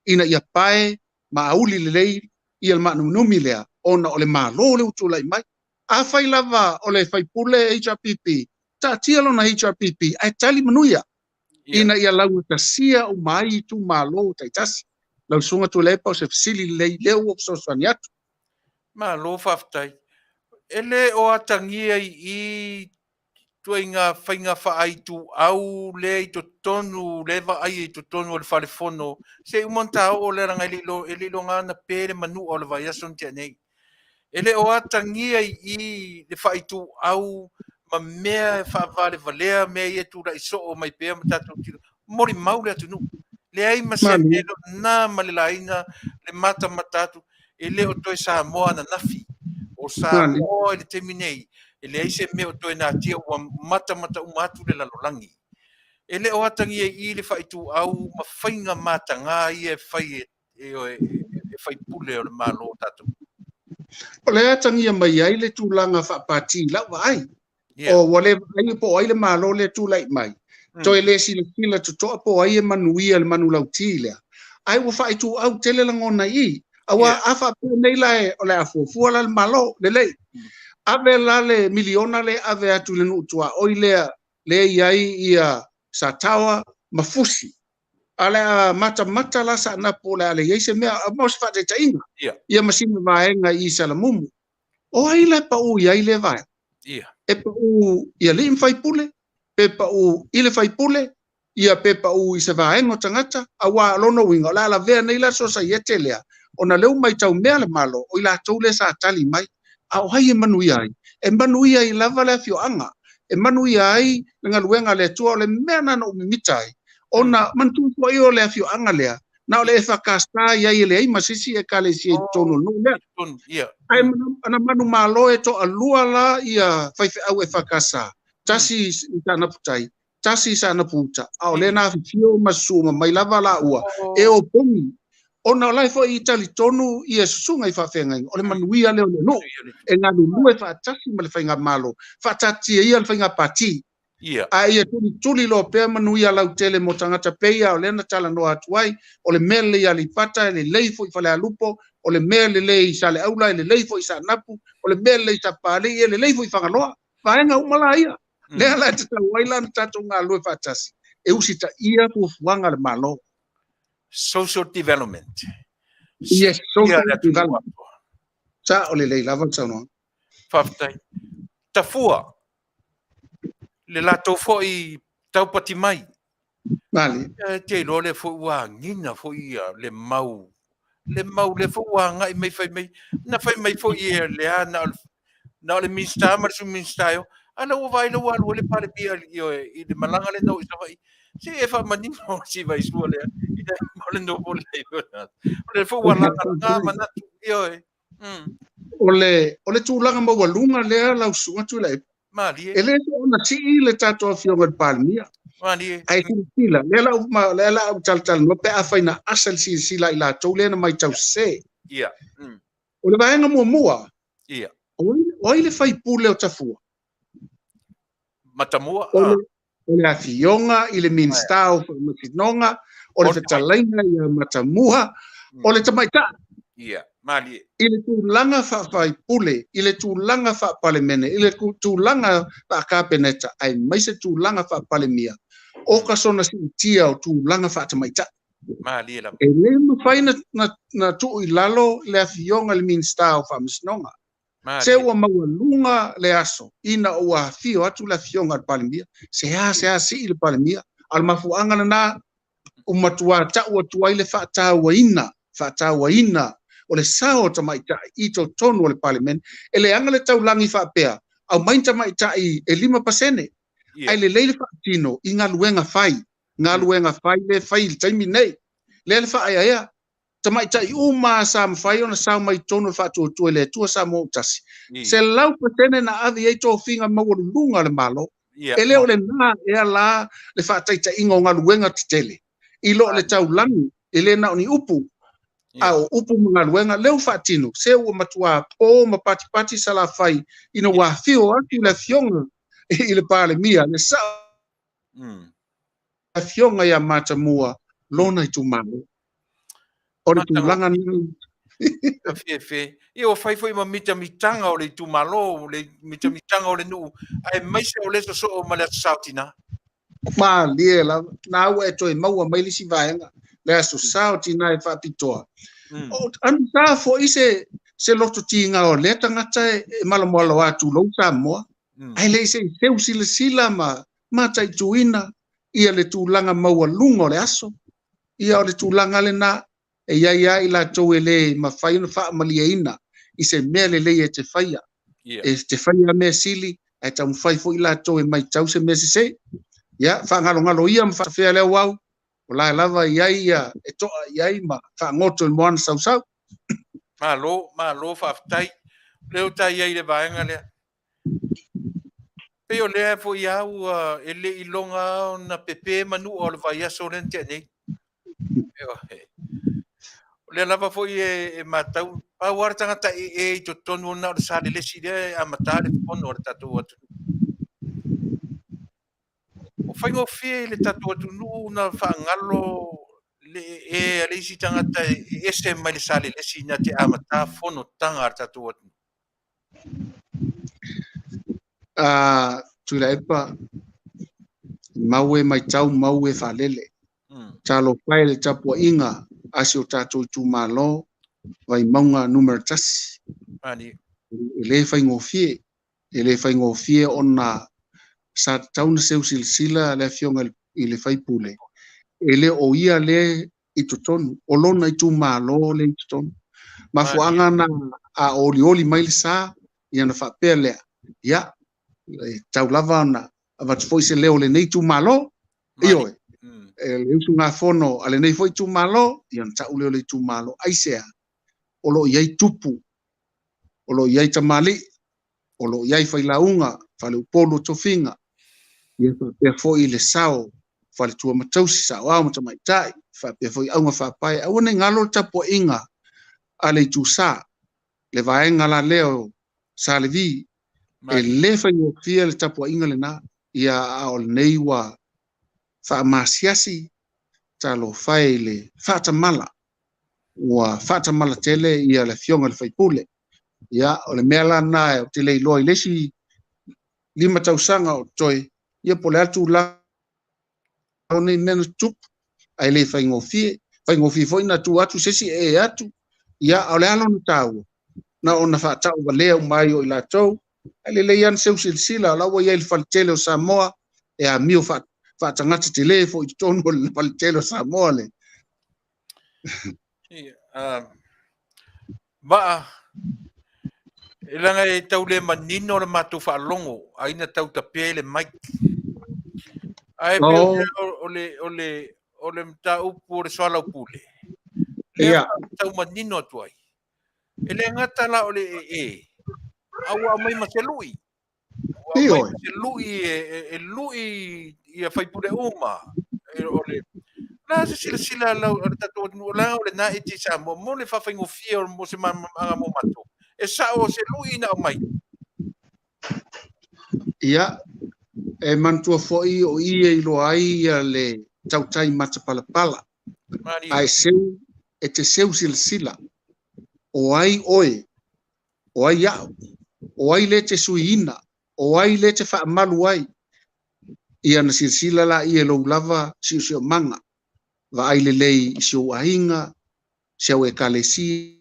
ina ia pae ma auli lelei ia le maanuminumi lea ona o le Malo lea ua tulai mai. Afai lava o le faipule HRPP, taatia lona HRPP ae tali manuia ina ia laugatasia uma ai itumalo taitasi. Lau Susuga Tuilaepa, o se fesili lelei lea ua fesoasoani atu. Malo faafetai. E le o atagia i i ituaiga faiga faaituau lea i totonu, lea e vaaia i totonu o le fale fono, se i uma ona ta oo lea leaga e le i iloga ona pe le manua o le vaiaso na tea nei. E le o atagia i i le faaituau ma mea e faavalevalea mea ia e tulai soo mai pea ma tatou tilo. Molimau le atunuu. Leai ma se mea na ma le laina le matamata atu. E le o toe Samoa ananafi. O Samoa i le taimi nei, e leai se mea o toe natia ua matamata uma atu le lalolagi. E le o atagia i i le faaituau ma faiga mataga ia e fai e e faipule o le Malo o tatou. O le atagia mai ai le tulaga faapati i lau vaai. O ua le vaai po o ai le Malo lea tulai mai. Toe le silasila totoa po o ai e manuia le manulauti lea. Ae ua faaituau tele lagona i i. Aua a faapea nei la e, o le a fuafua la le Malo, lelei. Ave la le miliona lea ave atu i le nuu tuaoi lea, lea i ai ia Sataoa ma Fusi. A le a matamata la Saanapu o le a leai se mea, mo se faataitaiga, ia ma sina vaega i Salamumu. O ai la e pau i ai lea vaega? E pau i alii ma faipule, pe pau i le faipule, ia pe pau i se vaega o tagata, aua o lona uiga, o le a lavea nei la sosaiete lea, ona lea ua matau mea le Malo, o i latou lea sa tali mai. A o ai e manuia ai? E manuia ai lava le afioaga, e manuia ai le galuega a le Atua, o le mea lena na ou mimita ai, ona manatua foi o le afioaga lea, na o le EFKS i ai e leai ma se isi ekalesia i totonu o le nuu lea. Ae na manumalo e toalua la ia faifeau EFKS, tasi i Saanapu tai, tasi i Saanapu uta, a o lea na afifio ma susuu mai lava laua e opogi, ona o la e foi i talitonu ia susuga i faafeagaiga, o le manuia lea o le nuu, e galulue faatasi ma le faigamalo, faataatia ia le faiga pati, a ia tulituli loa pea manuia lautele mo tagata pei a o lea na talanoa atu ai, o le mea lelei i Aleipata, e lelei foi i Falealupo, o le mea lelei i Saleaula, e lelei foi i Saanapu, o le mea lelei i Sapapalii, e lelei foi i Fagaloa. Vaega uma la ia. Lea la e tatau ai la ona tatou galulue faatasi, e usitaia fuafuaga a le Malo. Social development. Yes, social development. Sao lelei lava le saunoaga. Faafetai. Tafua, le latou foi taupati mai. Mali. E te iloa lea foi ua agina foi ia le mau, le mau lea foi ua agai mai fai mai, na fai mai foi e le a na o le, na o le Minisita ma le Sui Minisita e o, A lea ua vaai lea ua alu ai le Palemia ioe i le malaga lea na o i Savaii. Se e faamanino si vaisua lea i le o le nofo lelei. O lea foi ua lagalaga manatu ioe. O le tulaga maualuga lea lau Susuga Tuilaepa. Malie. E le soona sii le tatou Afioga i le Palemia. Malie. Ae silasila, lea la u lea la u talatalanoa pe afai na asa le silasila a i latou lea na matau sese. Ia. O le vaega muamua, Ia. O ai le faipule o Tafua? Matamua. O le, o le afioga i le Minisita o Faamasinoga, o le fetalaiga ia Matamua, o le tamaitai. Ia, malie. I le tulaga faafaipule, i le tulaga faapalemene, i le tulaga faakapeneta, aemaise tulaga faapalemia, o ka sona siitia o tulaga faatamaitai. Malie lava. E le mafai na, na, na tuu i lalo le afioga i le Minisita o Faamasinoga. Se ua maualuga le aso ina ua afio atu le afioga i le Palemia, seasea sii le Palemia, a o le mafuaaga lena ua matua tau atu ai le faatauaina, faatauaina o le sao o tamaitai i totonu o le Palemene. E leaga le taulagi faapea, aumai ni tamaitai e 5%, ae lelei le faatino i galuega fai, galuega fai lea e fai i le taimi lenei, lea le faaeaea. Tamaitai uma sa mafai ona sao mai i totonu o le Faatuatua i le Atua Samoa ua Tasi, 100% na ave i ai tofiga maualuluga a le Malo. E le o lena ea la le faataitaiga o galuega tetele i lo le taulagi, e le na o ni upu, a o upu ma galuega lea ua faatino, se ua matua po ma patipati Salafai ina ua afio atu le Afioga i le Palemia, le sao Afioga ia Matamua lona itumalo. O le tulaga lena. Fefe. Ia ua fai foi ma mitamitaga o le itumalo, le mitamitaga o le nuu, aemaise o le sosoo ma le Aso Sa o Tina. Malie lava. Na ua e toe maua mai le isi vaega, le Aso Sa o Tina e faapitoa. O anusa foi se loto tiga o lea tagata e malamalama atu lou Samoa. Ae le i se i seu silasila ma mataituina ia le tulaga maualuga o le aso. Ia o le tulaga lena e i ai lava i latou e le mafai ona faamalieina i se mea lelei e te faia. E te faia mea sili, ae taumafai foi latou e matau se mea sese. Ia, faagalogalo ia ma faafea le auau, o la lava i ai ia e toa i ai ma faagoto i le moana sausau. Malo, malo faafetai. O lea ua ta i ai i le vaega lea. Pei o lea foi a ua e le i loga ona pepe manua o le vaiaso lea na tea nei. O lea lava foi e matau, pau lava le tagata ee i totonu na o le Salelesi lea e amata le fono a le tatou atunuu. O faigofie i le tatou atunuu na faagalo le ee a le isi tagata e ese mai le Salelesi na te amata fonotaga a le tatou atunuu. Tuilaepa, mau e matau, mau e faalele. Talofa e le tapuaiga a si o tatou itumalo, Vaimauga numera 1. E le faigofie, e le faigofie ona sa tatau ona seu silasila le afioga i le sui usufono, e le o ia lea i totonu, o lona itumalo lea i totonu. Mafuaaga na a olioli mai le sa, ia ona faapea lea, ia, e tatau lava ona avatu foi se leo o lenei itumalo, ioe, e le usugafono a lenei foi itumalo, ia ona tau lea o le itumalo. Aisea? O lo o i ai tupu, o lo o i ai tamalii, o lo o i ai failauga, faleupolu o tofiga, ia faapea foi le sao faletua ma tausi, saoao ma tamaitai, faapea foi auga faapae. Aua ne i galo le tapuaiga a le Itusa, le vaega la lea o Sa Levi, e le faigofie le tapuaiga lena, ia a o lenei ua faamasiasi, talofa e i le faatamala ua faatamala tele ia le afioga i le faipule. Ia, o le mea la lena ou te le iloa i le isi 5 tausaga o totoe, ia po o le a le tulaga o nei mea na tutupu, ae le faigofie. Faigofie foi na tu atu se isi ee atu, ia, a o le a lona taua? Na ona faatauvalea uma ai o i latou, ae lelei lava na seu silasila, o la ua i ai i le faletele o Samoa, e amio faatagata tele foi i totonu o le faletele o Samoa le. Vaa, E leaga e tau le manino le matou faalogo ai na tau tapea i le mic. Ae pei o le o le o le mataupu o le soalaupule. Lea tau manino atu ai. E le gata la o le ee, a ua aumai ma se lui. Ua aumai ma se lui e lui ia faipule uma. O le la se silasila lau o le tatou atunuu, leaga o lena e te i Samoa mo le faafaigofie mo se malamalamaaga mo matou. E sao o se lui na aumai. Ia, e manatua foi o i e iloa ai ia le tautai matapalapala. Ae seu, e te seu silasila, o ai oe, o ai au, o ai le te suiina, o ai le te faamalu ai. Ia na silasila laia i lou lava siosiomaga, vaai lelei i si ou aiga, si au ekalesia.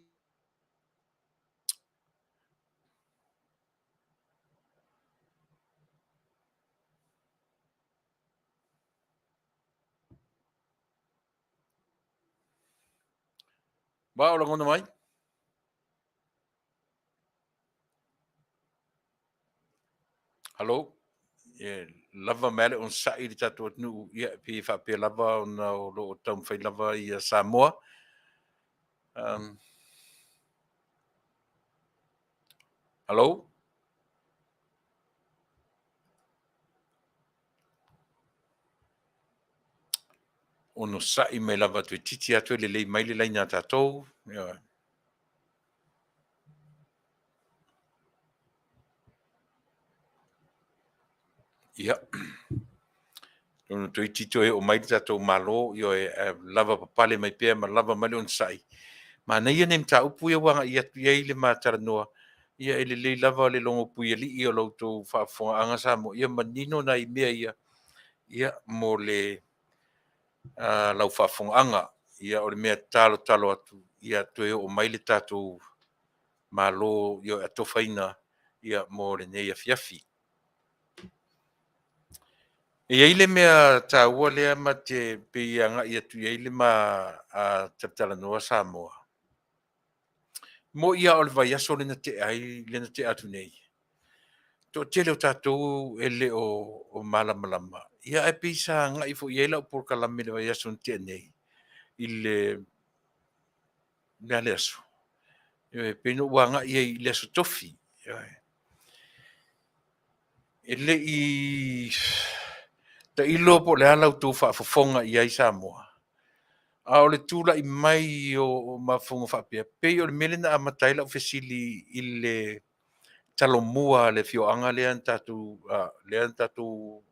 Ba o lagona mai? Hello? E lava mai le onosai i le tatou atunuu, ia pei e faapea lava ona o lo o taumafai lava ia Samoa. Hello? Onosai mai lava toeitiiti atu e lelei mai le laina a tatou. Ioe. Ia. Atonu toeitiiti toe oo mai le tatou Malo, ioe, ae lava papale mai pea ma lava mai le onosai. Manaia nei mataupu ia ua agai atu i ai le ma talanoa, ia e lelei lava le logo puialii o la outou faafofogaaga Samoa, ia manino nai mea ia, ia mo le lau faafofogaaga. Ia o le mea talotalo atu, ia toe oo mai le tatou Malo ia e atofaina ia mo lenei afiafi. E i ai le mea taua lea ma te pei e agai atu i ai le ma talatalanoa Samoa. Mo'i lava o le vaiaso lea na tea ai, lea na tea atu nei, toatele o tatou e le o malamalama. Ia ae pei sa agai foi i ai lau polokalame i le vaiaso na tea nei i le le a le aso? E pei ona ou agai ai i le aso Tofi. E le i tailo po o le a la outou faafofoga i ai Samoa, a o le tulai mai o mafaufauga faapea, pei o le mea lea na amata ai lau fesili i le talomua a le afioaga lea na tatou, lea na tatou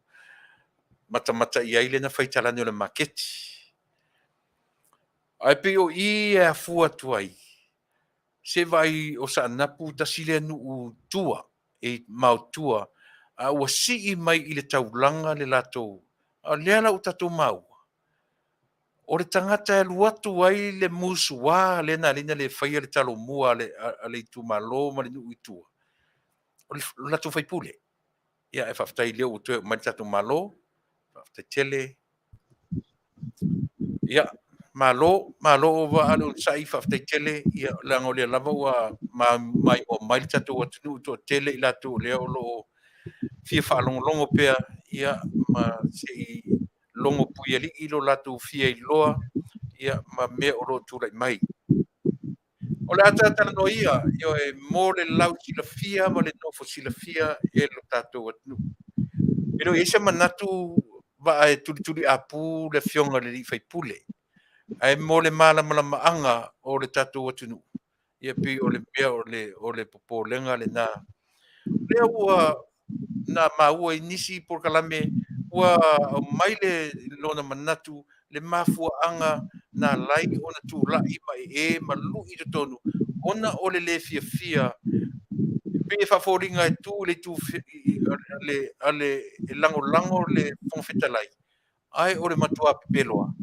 matamata i ai lea na fai i talaane o le maketi. Ae pei o i e afua atu ai, se vaai o Saanapu tasi lea nuu tua, e maotua, a ua sii mai i le taulaga le latou, a o lea la ua tatou maua, o le tagata e alu atu ai le musuā lea na ala ai ona le faia le talomua a le itumalo ma le nuu i tua, o le latou faipule. Ia, ae faafetai o lea ua toe oo mai le tatou Malo, faafetai tele. Ia, malo, malo o le onosai, faafetai tele, ia, leaga o lea lava ua maimoa mai le tatou atunuu, toatele i latou o lea o lo o fia faalogologo pea, ia, ma se i logo puialii lo latou fia iloa, ia, ma mea o lo o tulai mai. O le a ta talanoa ia, ioe, mo le lausilafia ma le nofo silafia e lo tatou atunuu. E le o i ai se manatu vaa e tulituliapu le afioga i le alii faipule, ae mo le malamalamaaga o le tatou atunuu, ia pei o le mea o le popolega lena. Lea ua na maua i nisi polokalame ua aumai le lona manatu le mafuaaga na ala ai ona tulai ma ee ma lui i totonu ona o le le fiafia e pei e faafoliga e tu i le itu a le e lagolago le Fofoga Fetalai, ae o le matua pepelo lava.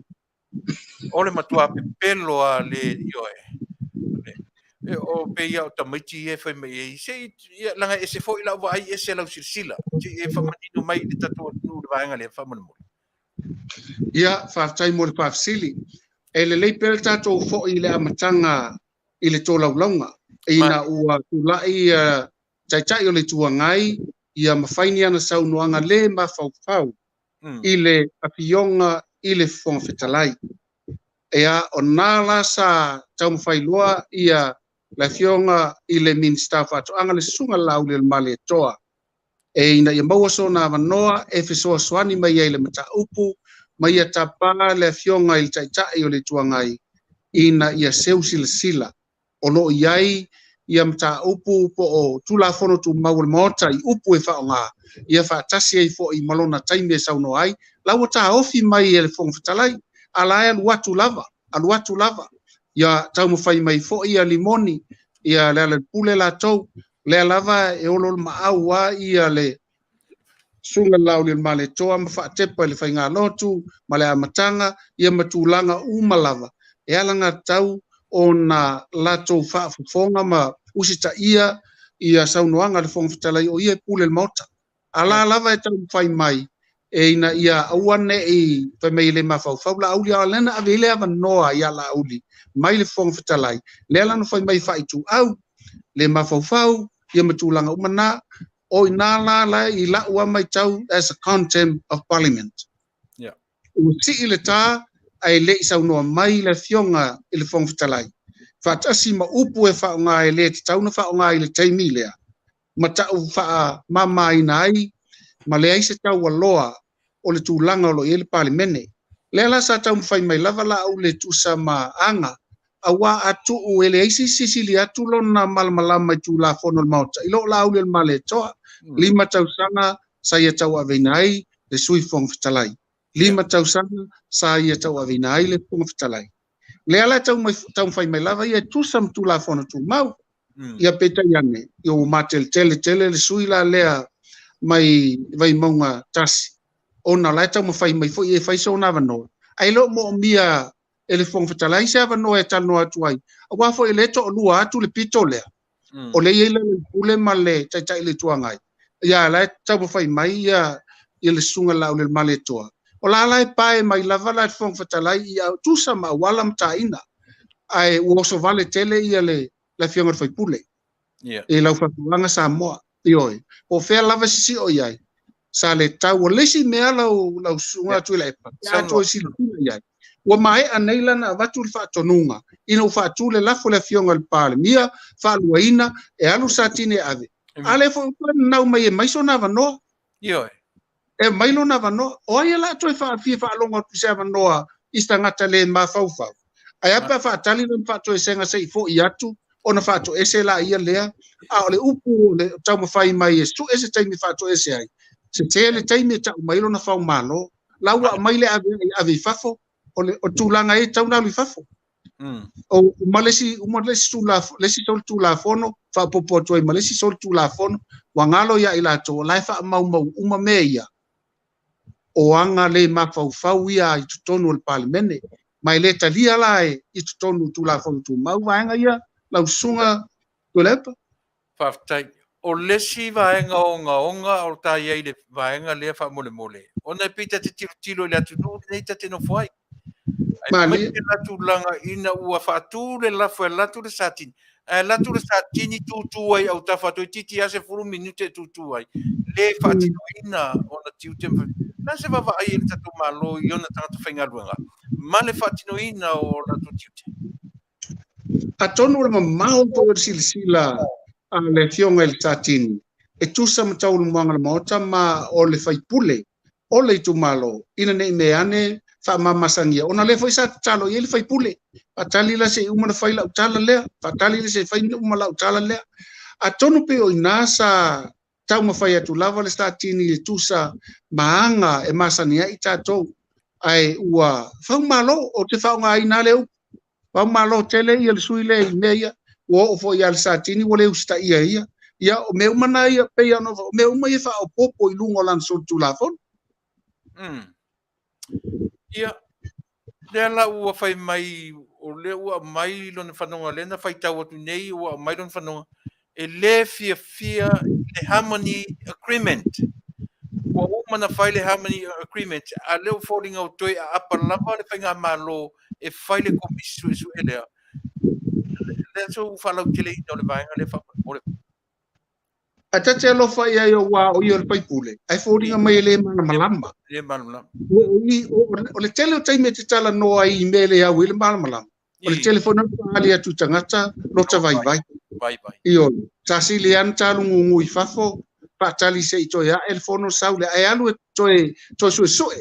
O le matua pepelo lava le ioe. O pei lava o tamaiti ia e fai mai ai, se i, ia, leaga e ese foi lau vaai, ese lau silasila. Se i e faamanino mai i le tatou atunuu le vaega lea faamolemole. Ia, faafetai mo le faafesili. E lelei pea le tatou foi i le amataga i le tolaulauga. Ina ua tulai ia Taitai o le Itu Agai ia ma fai ni ana saunoaga le mafaufau i le Afioga i le Fofoga Fetalai. Ia, o na la sa taumafai loa ia le Afioga i le Minisita o Faatoaga le Susuga Laaulialemalietoa e ina ia maua sona avanoa e fesoasoani mai ai i le mataupu ma ia tapa le Afioga i le Taitai o le Itu Agai ina ia seu silasila o lo o i ai ia mataupu po o Tulafono Tumau o le Maota i upu e faaaoga ia faatasi ai foi ma lona taimi e saunoa ai. La ua taofi mai e le Fofoga Fetalai, a la e alu atu lava, alu atu lava. Ia taumafai mai foi ia Limoni, ia Lealailepule latou, lea lava e oloolomaau a ia le Susuga Laaulialemalietoa ma faatepa i le faigalotu ma le amataga ia ma tulaga uma lava e alagatatau ona latou faafofoga ma usitaia ia saunoaga a le Fofoga Fetalai o ia e pule le Maota. A la lava e taumafai mai e ina ia aua ne i fai mai e le mafaufau Laauli, a o lea na ave ai le avanoa ia Laauli mai le Fofoga Fetalai, lea la na fai mai faaituau, le mafaufau, ia ma tulaga uma na. O i nā la la i la'u a matau as a contempt of parliament. Yeah. Ua sii le tā ae le i saunoa mai le Afioga i le Fofoga Fetalai. Faatasi ma upu e faaaoga e le tatau ona faaaoga i le taimi lea, ma ta'u faamamaina ai ma leai se taualoa o le tulaga o lo o i ai le Palemene. Lea la sa taumafai mai lava la au le tusa ma aga, auā a tuu e leai se isi e sili atu lona malamalama i Tulafono o le Maota i lo Laaulialemalietoa, 5 tausaga sa ia tauaveina ai le Sui Fofoga Fetalai, 5 tausaga sa ia tauaveina ai le Fofoga Fetalai. Lea la e taumafai mai lava ia e tusa ma Tulafono Tumau. Ia peitai ane, ia ua mateletele tele le sui la lea mai Vaimauga 1, ona o la e taumafai mai foi e fai sona avanoa, ae le o moomia e le Fofoga Fetalai se avanoa e talanoa atu ai, aua foi e le toalua atu le pito lea, o lea e i ai Lealailepule ma le Taitai o le Itu Agai, ia la e taumafai mai ia le Susuga Laaulialemalietoa. O la la e pae mai lava la le Fofoga Fetalai ia tusa ma auala ma taina, ae ua oso vale tele ia le Afioga i le Faipule. I lau faafofoga Samoa, ioe, po o fea lava e sisio i ai, sa le tau. O le isi mea lau lau susuga yeah. Tuilaepa, pe a toe silafia i ai, ua maea nei la na avatu le faatonuga ina ua faatu le lafo le Afioga i le Palemia, faaluaina, e alu Satini e ave. A lea foi ua toe nanau mai e mai sona avanoa. Ioe. E aumai lona avanoa. O ai o le a toe fia faalogo atu i se avanoa i se tagata le mafaufau? Ae a pe a faatali lona faatoesega se i foi atu ona faatoese laia lea? A o le upu o le taumafai mai e sue se taimi e faatoese ai, sese le taimi e tau mai lona faumalo. La ua aumai le ave ave i fafo, o le o tulaga e tatau ona alu i fafo. O uma le isi uma le isi le isi solitulafono, faaopoopo atu ai ma le isi solitulafono, ua galo ia i latou o la e faamaumau uma mea ia, o aga le mafaufau ia i totonu o le Palemene. Ma e le talia la e i totonu o Tulafono Tumau vaega ia, lau Susuga Tuilaepa. Faafetai. O le isi vaega ogaoga o ta i ai i le vaega lea faamolemole, ona e pei ta te tilotilo i le atunuu lenei ta te nofo ai. Ae mai le tulaga ina ua faatu le lafo e alu atu le Satini, ae alu atu le Satini tutu ai autafa toeitiiti lava 10 minute e tutu ai, le faatinoina ona tiute. O le a se vaavaai a le tatou Malo i ona tagata faigaluega ma le faatinoina o latou tiute? Atonu o le mamao foi o le silasila a le Afioga i le Satini e tusa ma taualumuaga o le Maota ma o le faipule o le itumalo ina ne i mea ane faamamasagia ona lea foi sa tatalo i ai le faipule faatali la se i uma ona fai lau tala lea, faatali la se i fai uma lau tala lea. Atonu pei o i ina sa taumafai atu lava le Satini e tusa ma aga e masani ai tatou, ae ua faumalo, ou te faaaogaina lea upu, faumalo tele ia le sui lea i mea ia, ua oo foi ia le Satini ua le usitaia e ia. Ia, o mea uma na ia, pei ona, o mea uma ia faaopoopo i luga o lana solitulafono. Ia, lea la ua fai mai, o lea ua aumai lona fanoga, lea na faitau atu nei ua aumai lona fanoga, e le fiafia i le Harmony Agreement. Ua uma na fai le Harmony Agreement, a lea ua foliga ua toe aapa lava le Faigamalo e fai le Komisi Suesue lea. Le a sou faalauteleina o le vaega lea faamolemole? Ae ta te alofa i ai aua o ia o le faipule, ae foliga mai e le malamalama. Le malamalama. O le tele o taimi e te talanoa ai i mea e le au ai le malamalama. O le tele foi na faaali atu i tagata lota vaivai. Vaivai. Ioe. Sa sili lava ona talugugu i fafo, faatali se i toe ae le fono sau lea, ae alu e toe, toe suesue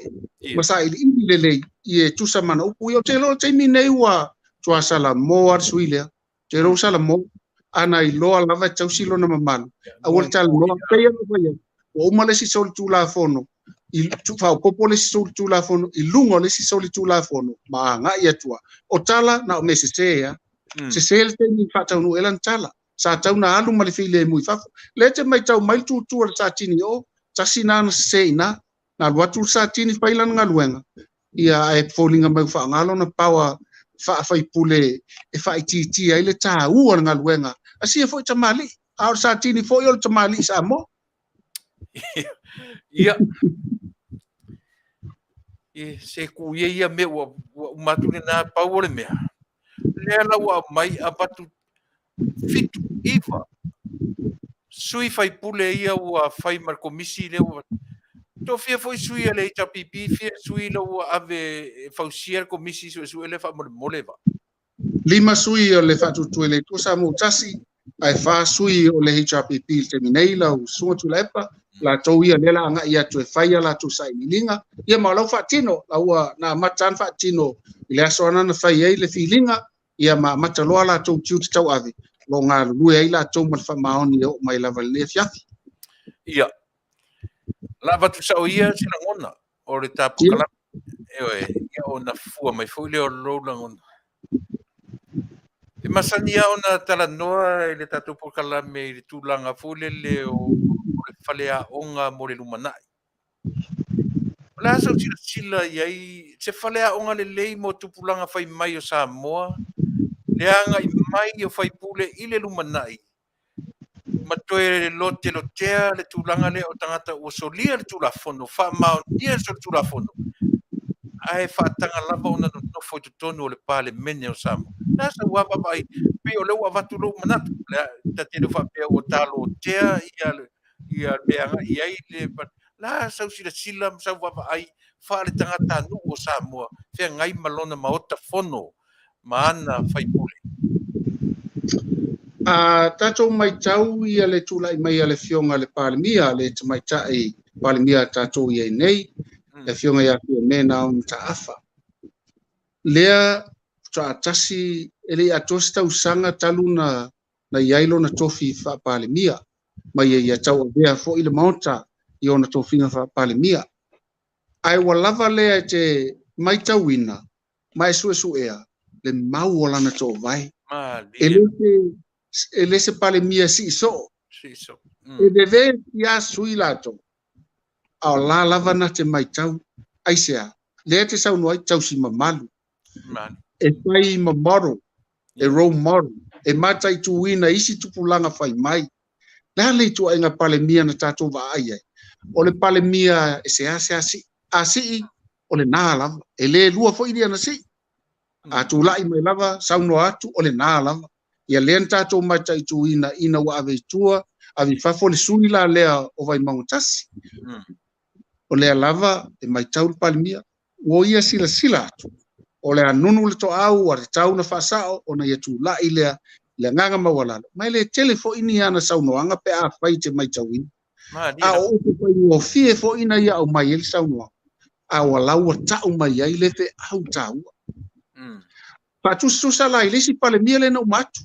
ma sailiili lelei i e tusa ma ana upu. Ia, ou te iloa o le taimi nei ua tuasalamoa le sui lea. Te iloa ua salamo, ana iloa lava e tausi lona mamalu, aua le talanoa. Pei ona fai atu, ua uma le isi solitulafono, i faaopoopo le isi solitulafono i luga o le isi solitulafono ma agai atu lava. O tala na o mea sese lava. Sese le taimi i faataunuu ai lana tala. Sa tatau ona alu ma le filemu i fafo. Lea e te matau mai le tutu a le Satini i o, tasi lena ana sese i ina. Na alu atu le Satini fai lana galuega, ia ae foliga mai ua faaaoga lona power faa-faipule e faaitiitia ai le taua o le galuega a sia foi tamalii. A o le Satini foi o le tamalii Samoa. Ia. E, se ku ia ia mea ua, ua uma atu lena pau o le mea. Lea la ua aumai avatu 7, 9 sui faipule ia ua fai ma le komisi lea ua tofia foi sui a le HRPP fia sui la ua ave e fausia le komisi suesue lea faamolemole va. 5 sui o le Faatuatua i le Atua Samoa Tasi, ae 4 sui o le HRPP i le taimi nei, lau Susuga Tuilaepa, latou ia lea la agai atu e fai a latou sailiiliga, ia ma o la ua faatino, la ua na amata lava ona faatino i le aso lava na fai ai le filiga, ia ma amata loa latou tiute tauave, o lo o galulue ai latou ma le faamaoni e oo mai lava i lenei afiafi. Ia, la avatu sao ia se lagona o le ta polokalame. Ioe, ia ona fua mai foi lea o lou lagona. E masani lava ona talanoa i le tatou polokalame i le tulaga foi lele o le faleaoga mo le lumanai. O le a sau silasila i ai se faleaoga lelei mo tupulaga fai mai o Samoa, le agai mai o faipule i le lumanai ma toe lotelotea le tulaga lea o tagata ua solia le Tulafono, faamaonia le solitulafono, ae faataga lava ona nonofo i totonu o le Palemene o Samoa. O le a sau lava vaavaai, pei o lea ua avatu lou manatu, ta te le o faapea ua talotea ia ia le agai i ai le la sau silasila ma sau vaavaai faale-tagatanuu o Samoa feagai ma lona Maota Fono ma ana faipule. A tatou matau ia le tulai mai a le Afioga i le Palemia, le Tamaitai Palemia a tatou i ai nei, le Afioga ia Fiame Naomi Mataafa, lea faatoa tasi, e le i atoa se tausaga talu na na i ai lona tofi faa-Palemia, ma ia ia tauavea foi le Maota i ona tofiga faa-Palemia. Ae ua lava lea e te maitauina ma e suesuea le mau o lana toovae. E le se, e le se Palemia sii soo. E veve ia sui latou, a o la lava na te maitau. Aisea? Lea e te saunoa ai, tausi mamalu. E fai ma model, e role model, e mataituina isi tupulaga fai mai. Le a le ituaiga Palemia na tatou vaai ai? O le Palemia e seasea sii. A sii, o lena lava. E le lua foi lia na sii. A tulai mai lava, saunoa atu, o lena lava. Ia lea na tatou mataituina ina ua ave i tua, ave i fafo le sui la lea o Vaimauga 1. O lea lava e maitau le Palemia, ua ia silasila atu, o le a nunu le toau ua tatau ona faasao ona ia tulai lea i le agaga maualalo, ma e le tele foi ni ana saunoaga pe afai e te maitauina. A o upu faigofie foi na ia aumai ai le saunoaga, a ua la ua tau mai ai le feau taua. Faatusatusa la i le isi Palemia lea na uma atu.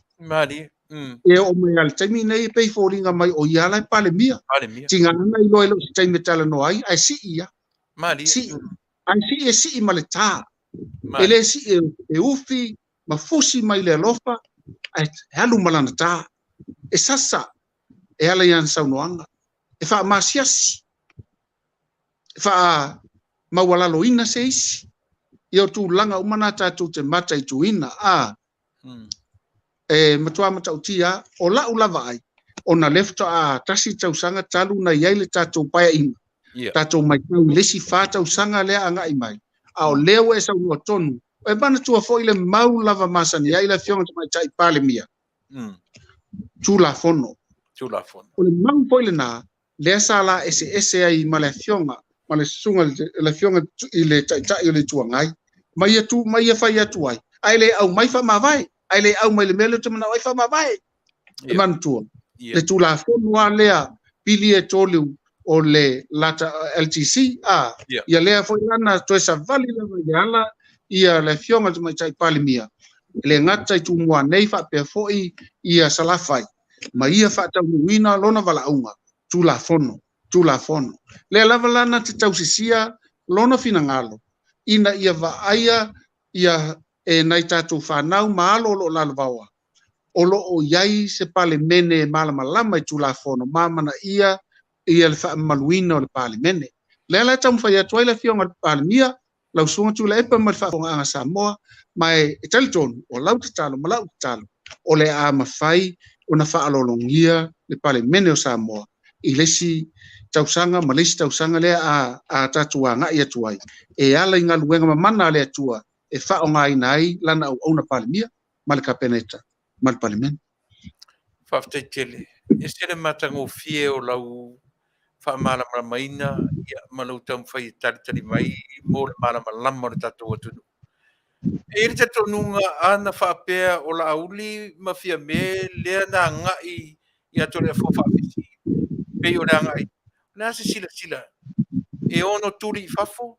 E oo mai lava i le taimi nei e pei foliga mai o ia la e Palemia. Tiga ana iloa e le o se taimi e talanoa ai, ae sii ia. Sii. Ae sii e sii ma le tā. E le sii e ufi ma fusi mai le alofa, ae alu ma lana tā. E sasa e ala i ana saunoaga. E faamasiasi. E faamaualaloina se isi. Ia o tulaga uma na tatou te mataituina. A, e matua matautia, o lau lava ai, ona lea faatoa tasi tausaga talu na i ai le tatou paeaiga, tatou maitau i le isi 4 tausaga lea agai mai, a o lea ua e saunoa tonu, e manatua foi le mau lava masani ai le Afioga i le Tamaitai Palemia, Tulafono. Tulafono. O le mau foi lena, lea sa la eseese ai ma le afioga ma le susuga le afioga i le Taitai o le Itu Agai, ma ia tu ma ia fai atu ai, ae le aumai faamavae, ae le aumai le mea lea ou te manao ai faamavae. E manatua, le Tulafono lava lea pili e tolu o le lata LTC, a, ia lea foi la na toe savali lava i le ala ia le afioga i le Tamaitai Palemia, e le gata i Tumua nei faapea foi ia Salafai, ma ia faataunuuina lona valaauga, Tulafono, Tulafono. Lea lava la na te tausisia lona finagalo ina ia vaaia ia e nai tatou fanau ma alo o lo o lalovaoa, o lo o i ai se Palemene e malamalama i Tulafono ma amanaia ia le faamamaluina o le Palemene. Lea la e taumafai atu ai le Afioga i le Palemia, lau Susuga Tuilaepa ma le faafofogaaga a Samoa, ma e talitonu, o lau tatalo ma lau tatalo, o le a mafai ona faaaloalogia le Palemene o Samoa i le isi tausaga ma le isi tausaga lea a tatou agai atu ai, e ala i galuega mamana a le Atua e faaaogaina ai lana auauna Palemia ma le Kapeneta ma le Palemene. Faafetai tele. E ese le matagofie o lau faamalamalamaina ma lou taumafai e talitali mai mo le malamalama o le tatou atunuu. E i ai le talitonuga a na faapea o Laauli ma Fiame lea na agai ia Toleafoa Faafisi pei o le agai, o le a se silasila e ono tuli i fafo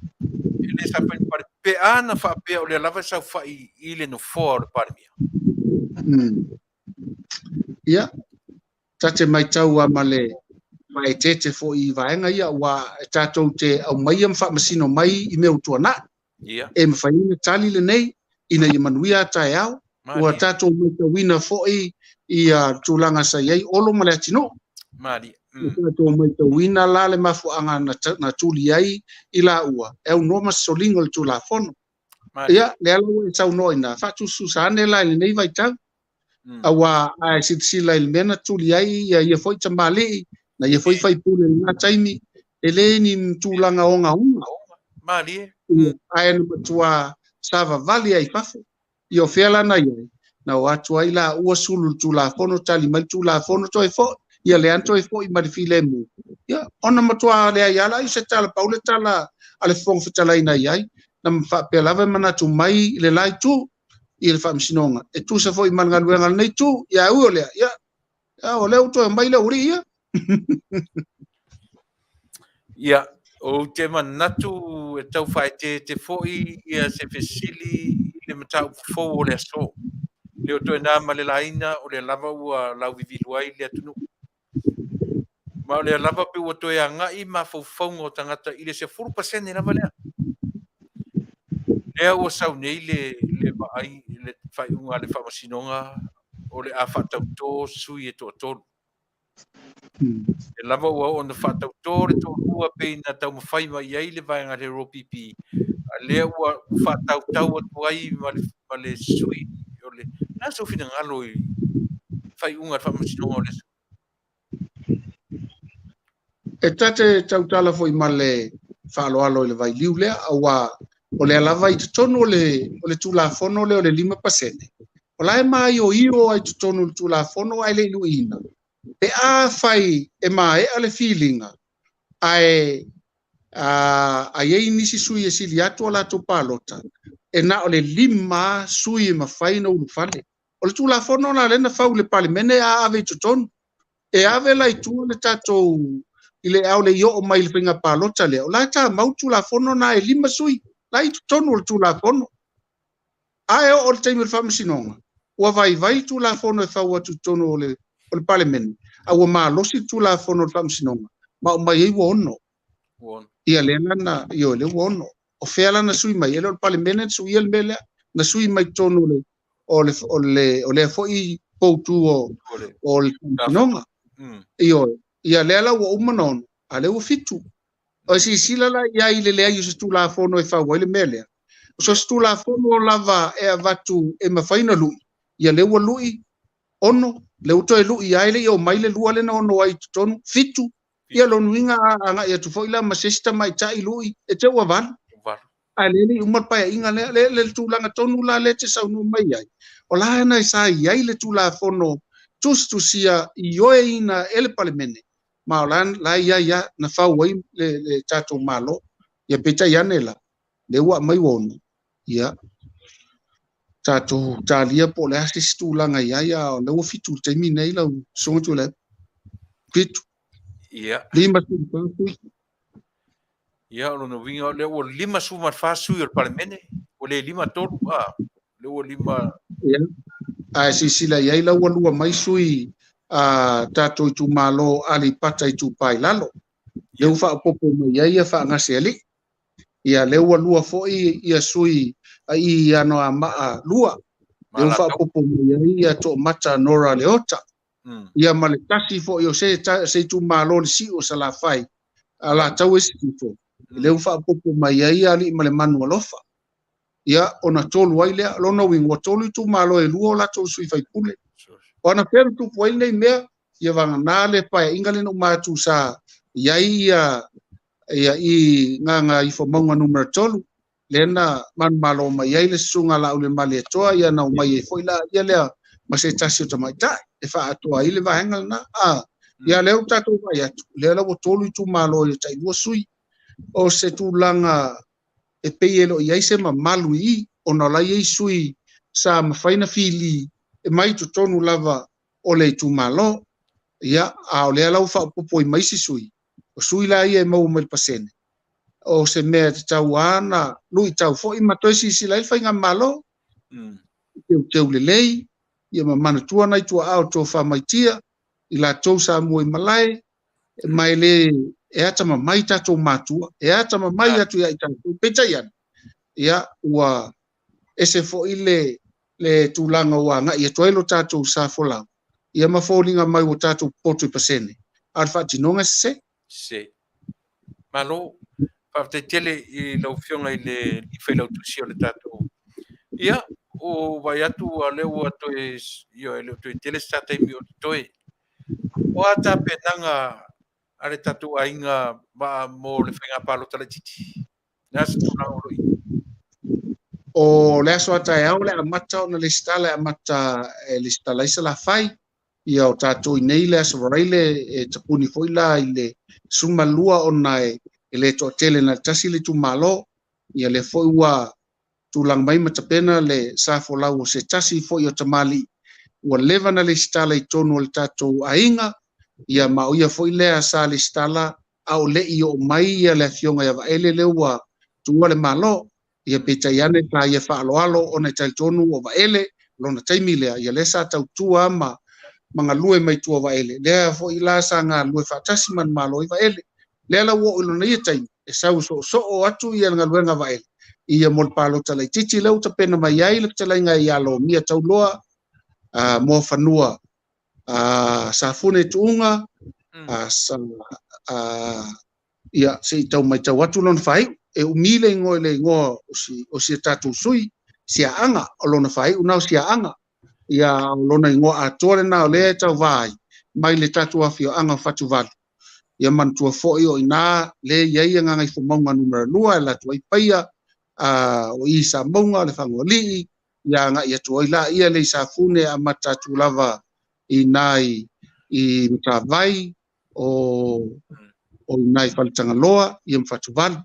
e le saofai i le pe a na faapea o lea lava e saofai i le nofoa o le Palemia? Ia, ta te matau lava ma le faaeteete foi i vaega ia, aua e tatou te aumaia ma faamasino mai i mea ua tuanai. E mafai ona tali lenei ina ia manuia a taeao. Ua tatou matauina foi ia tulaga sa i ai Olo ma Leatinuu. Ua tatou matauina la le mafuaaga na tuli ai i laua e aunoa ma se soliga o le Tulafono. Ia, lea la ua e saunoa i ina, faatusatusa ane la i lenei vaitau. Aua a e silasila i le mea na tuli ai ia ia foi tamalii, na ia foi faipule i lena taimi, e le ni tulaga ogaoga. Malie. Ae na matua savavali ai i fafo. Ia o fea la na i ai? Na o atu ai laua sulu i le Tulafono, tali mai le Tulafono toe foi, ia lea na toe foi ma le filemu. Ia, ona matua leai lava lea o se tala, pau le tala a le Fofoga Fetalai na i ai, na faapea lava e manatu mai i le la itu, i le Faamasinoga, e tusa foi ma le galuega a lenei itu, ia ui o lea, ia, o lea ua toe aumai le aualii ia. Ia, ou te manatu e tau faaeteete foi ia se fesili i le mataupu fou o le aso. Le o toe na ma le laina, o lea lava ua lauvivilu ai le atunuu. Ma o lea lava pe ua toe agai mafaufauga o tagata i le 10% lava lea. Lea ua sau nei le, le vaai, le faaiuga a le Faamasinoga o le a faatautō sui e toatolu. E lava ua oo ina faatautō le toalua pei na taumafai mai i ai le vaega a le HRPP, a lea ua faatautau atu ai ma le, ma le sui o le... Le a sou finagalo i faaiuga a le Faamasinoga o le aso? E ta te tautala foi ma le faaaloalo i le vailiu lea, aua o lea lava i totonu o le, o le Tulafono lea o le 5%, o la e maioio ai totonu o le Tulafono ae le i luiina, pe afai e maea le filiga ae a i ai nisi sui e sili atu a latou palota, e na o le 5 sui e mafai ona ulufale. O le Tulafono la lea na fau i le Palemene a ave i totonu. E ave la i tua le tatou i le ao le i oo mai i le faiga palota lea, o la e tamau le Tulafono na e 5 sui la i totonu o le Tulafono. A e oo i le taimi o le Faamasinoga, ua vaivai le Tulafono e fau atu i totonu o le o le Palemene, a ua malosi le Tulafono o le Faamasinoga, ma aumai ai ua 6. Ia lea la na, ioe, lea ua 6. O fea la na sui mai? E le o le Palemene na suia le mea lea, na sui mai totonu o le o le o le o lea foi poutu o o le Faamasinoga. Ioe, ia lea la ua uma ona 6, a lea ua 7. O silasila la i ai i le leai o se Tulafono e fau ai le mea lea. O so o se Tulafono lava e avatu e mafai ona lui, ia lea ua lui 6, lea ua toe lui lava e le i oo mai le 2 lea na ono ai i totonu, 7. Ia lona uiga a agai atu foi la ma se isi tamaitai lui, e te ua 8. Ae lea e le i uma le paeaiga lea, le, le tulaga tonu la lea e te saunoa mai ai, O la na sa i ai le Tulafono tusitusia ioeina e le Palemene, ma o la la ia ia na fau ai le tatou Malo. Ia peitai ane la, le ua mai ua ono, ia tatou talia po o le a se isi tulaga i ai, a o lea ua 7 i le taimi nei lau susuga Tuilaepa. 7. Ia. 54 sui. Ia, o lona uiga o lea ua 54 sui o le Palemene, ua le 53, a, lea ua 5. Ia. Ae silasila i ai la ua lua mai sui a tatou itumalo Aleipata Itupa i Lalo. Lea ua faaopoopo mai ai ia Faagasealii. Ia lea ua lua foi ia sui a i Anoamaa 2. Lea ua faaopoopo mai ai ia Toomata Nora Leota. Ia ma le tasi foi o se itumalo le Siu o Salafai, Alataua i Sisifo. Lea ua faaopoopo mai ai ia Alii ma le Manu Alofa. Ia ona 3 ai lea, lona uiga ua 3 itumalo e 2 o latou sui faipule. O ana fea na tupu ai lenei mea, ia vagana le paeaiga lena uma atu sa i ai ia i Gagaifomauga numera 3, lea na manumalo mai ai le susuga Laaulialemalietoa, ia na omai ai foi la ia lea ma se tasi o tamaitai e faaatoa ai le vaega lena. Ia lea ua tatou vaai atu, lea la ua 3 itumalo e tai 2 sui. O se tulaga e pei e le o i ai se mamalu i i, ona o la i ai sui sa mafai na fili e mai totonu lava o le itumalo. Ia, a o lea la ua faaopoopo ai mai isi sui, o sui la ia e maua mai le pasene. O se mea e tatau lava na luitau foi ma toe silasila ai le faigamalo. Teuteu lelei, ia ma manatua nai tuaa o tofa maitia, i latou sa mua i malae, ma e le e atamamai tatou matua, e atamamai atu ia i tatou. Peitai ane, ia ua ese foi le tulaga ua agai atu ai lo tatou sa folau, ia ma foliga mai ua tatou popoto i pasene, a o le faatinoga se. Se. Malo, faafetai tele i lau Afioga i le Failautusi o le tatou. Ia, o vaai atu ua lea ua toe, ia, e le o toe tele se taimi o toe. O a tapenaga a le tatou aiga mo le faiga palota laitiiti? Le a se tulaga o lo o i ai? O le aso a taeao le amata ona lesitala e amata e lesitala ai Salafai. Ia o tatou i nei le aso Varaile e tapuni foi la i le 12 ona e le toatele na le tasi le itumalo. Ia lea foi ua tulaga mai ma tapena le sa folau o se tasi foi o tamalii ua leva na lesitala i totonu o le tatou aiga. Ia ma o ia foi lea sa lesitala a o le i oo mai ia le afioga ia Vaele lea ua tuua le Malo. Ia peitai ane sa ia faaaloalo ona e talitonu o Vaele lona taimi lea, ia lea sa tautua ma galue mai tua Vaele. Lea foi la sa galue faatasi ma le Malo i Vaele. Lea la ua oo i lona ia taimi, e sau soosoo atu ia le galuega Vaele. Ia mo le palota laitiiti lea ua tapena mai ai le fetalaiga ia Lomia Tauloa, Moafanua, Safune Tuuga, ia se i tau matau atu lona faaiu. E umi le igoa i le igoa o si a tatou sui, Siaaga, o lona faaiu na o Siaaga. Ia o lona igoa atoa lena o lea e tauvā ai mai le tatou afioaga o Fatuvalu. Ia manatua foi o ina le i ai Gagaifomauga numera 2 e alu atu ai Paia, o i Samauga, le Fagoalii, ia agai atu ai la ia le i Safune amata atu lava i na i Matavai, o ina i Faletagaloa, ia ma Fatuvalu.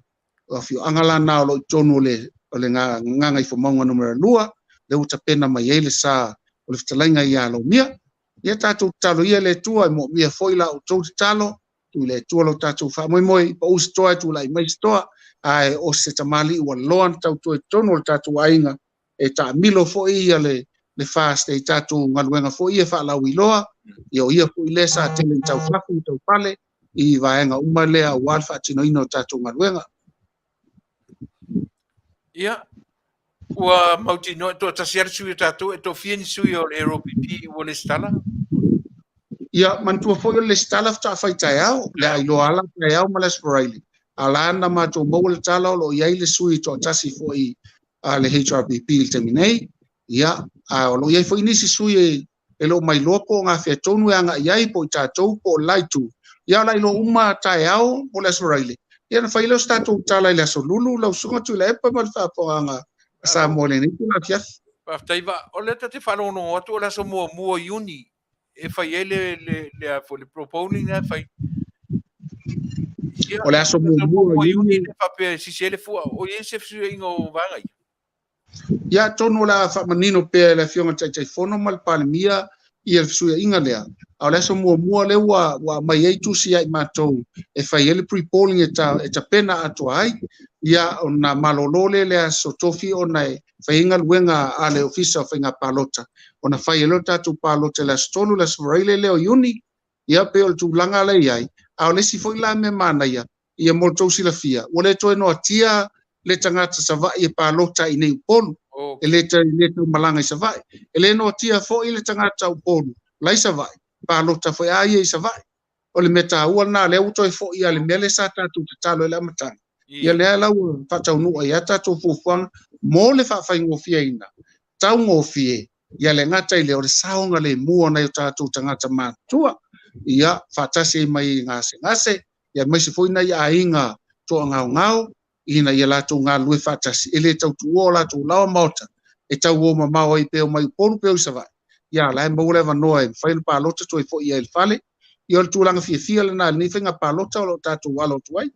O afioaga la na o lo o i totonu o le Gagaifomauga numera 2, lea ua tapena mai ai le sa o le fetalaiga ia Lomia. Ia tatou tatalo ia le Atua, e moomia foi la outou tatalo, tuu i le Atua lo tatou faamoemoe, i pau se toa e tulai mai se toa, ae o se tamalii ua loa na tautua i totonu o le tatou aiga, e taamilo foi ia le FAST i tatou galuega foi ia faalauiloa, ia o ia foi lea sa tele na taufafu ma taufale i vaega uma lea aua le faatinoina o tatou galuega. Ia, ua mautinoa e toatasi lava le sui o tatou, e toafia ni sui o le ROPP ua lesitala? Ia, manatua foi o le lesitala faatoa fai taeao, le a iloa ala taeao ma le aso Faraile. A la na matou maua le tala o lo o i ai le sui toatasi foi a le HRPP i le taimi nei. Ia, a o lo o i ai foi nisi sui e le o mailoa po o gafea tonu e agai ai, po o i tatou, po o le la itu. Ia, o la iloa uma taeao po o le aso Faraile. Ia, na fai lea o se tatou tala i le aso Lulu, lau susuga Tuilaepa ma le faafofogaaga a Samoa i lenei itula afiafi. Faafetai Vaa. O lea ta te faalogologo atu o le aso muamua o Iuni e fai ai le le le a foi le propoling lea e fai. Ia, O le aso muamua o Iuni Iuni le faapea e sisi ai le fua. O i ai se fesuiaiga o vaega ia? Ia, atonu o le a faamanino pea e le Afioga i le Taitaifono ma le Palemia ia le fesuiaiga lea. A o le aso muamua lea ua ua aumai ai tusi ia i matou e fai ai le pre-polling e, ta, e tapena atoa ai. Ia, ona malolo lea i le aso Tofi ona e fai ai galuega a le Ofisa o Faiga Palota, ona fai ai lea o le tatou palota i le aso 3, le aso Faraile lea o Iuni. Ia, pei o le tulaga lea e i ai. A o le isi foi la mea manaia, ia mo le tou silafia, ua le toe noatia le tagata Savaii e palota i nei Upolu, e le le tau malaga i Savaii. E le noatia foi le tagata Upolu la i Savaii, palota foi a ia i Savaii. O le mea taua lena, lea ua toe foi lava i le mea lea sa tatou tatalo ai i le amataga. Ia lea la ua faataunuu ai lava tatou fuafuaga mo le faafaigofieina, taugofie, ia le gata i lea o le saogalemu o nai o tatou tagata matutua, ia faatasi ai mai gasegase, ia aemaise foi nai aiga toagaogao ina ia latou galulue faatasi, e le tau tuua o latou laoa maota e tau o mamao ai pe omai Upolu pe o i Savaii, ia o la e maua le avanoa e mafai ona palota toe foi ai i le fale. Ia o le tulaga fiafia lena i lenei faiga palota o lo o tatou alo atu ai.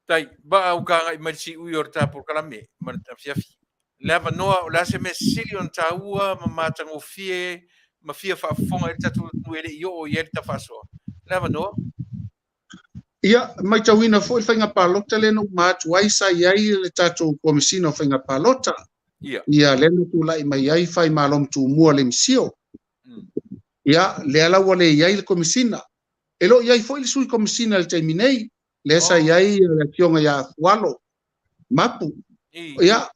Tai, vaa uka agai mai le siui o le ta polokalame ma le afiafi. Le avanoa, o le a se mea sili ona taua ma matagofie ma fia faafofoga ai le tatou atunuu e le i oo i ai le ta faasoa? Le avanoa. Ia, matauina foi le faiga palota lea na uma atu ai, sa i ai le tatou Komesina o Faiga Palota. Ia. Ia, lea na tulai mai ai Faimalomatumua Lemisio. Ia, lea la ua le i ai le Komesina. E le o i ai foi le Sui Komesina i le taimi nei, lea sa i ai le Afioga ia Fualo Mapu. Ia,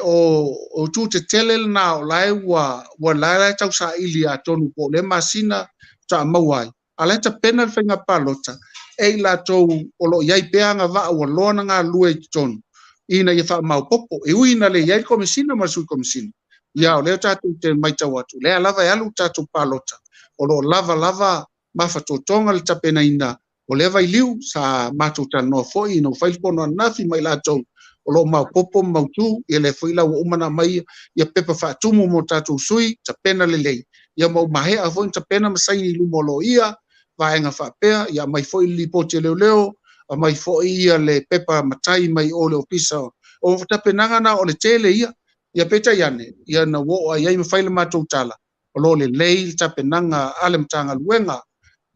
o itu tetele lena o la e ua, ua la e tausaili atonu po o lea masina faatoa maua ai. A o la e tapena le faiga palota e i latou o lo o i ai pea agavaa ua loa ona galulue i totonu ina ia faamaopoopo. E ui ina le i ai le Komesina ma le Sui Komesina, ia o lea tatou te matau atu, lea lava e alu le tatou palota, o lo o lava lava mafatotoga le tapenaina o lea vailiu. Sa matou talanoa foi ina ua fai le fono ananafi ma i latou o lo o maopoopo ma mautu, ia lea foi la ua uma ona aumai ia pepa faatumu mo tatou sui, tapena lelei, ia ma ua maea foi ona tapena ma saini i luma o loia, vaega faapea, ia aumai foi le lipoti a leoleo, aumai foi ia le pepa matai mai o le ofisa. O tapenaga na o le tele ia, ia peitai ane, ia na ua oo ai ai ma fai le matou tala, o lo o lelei le tapenaga a le Matagaluega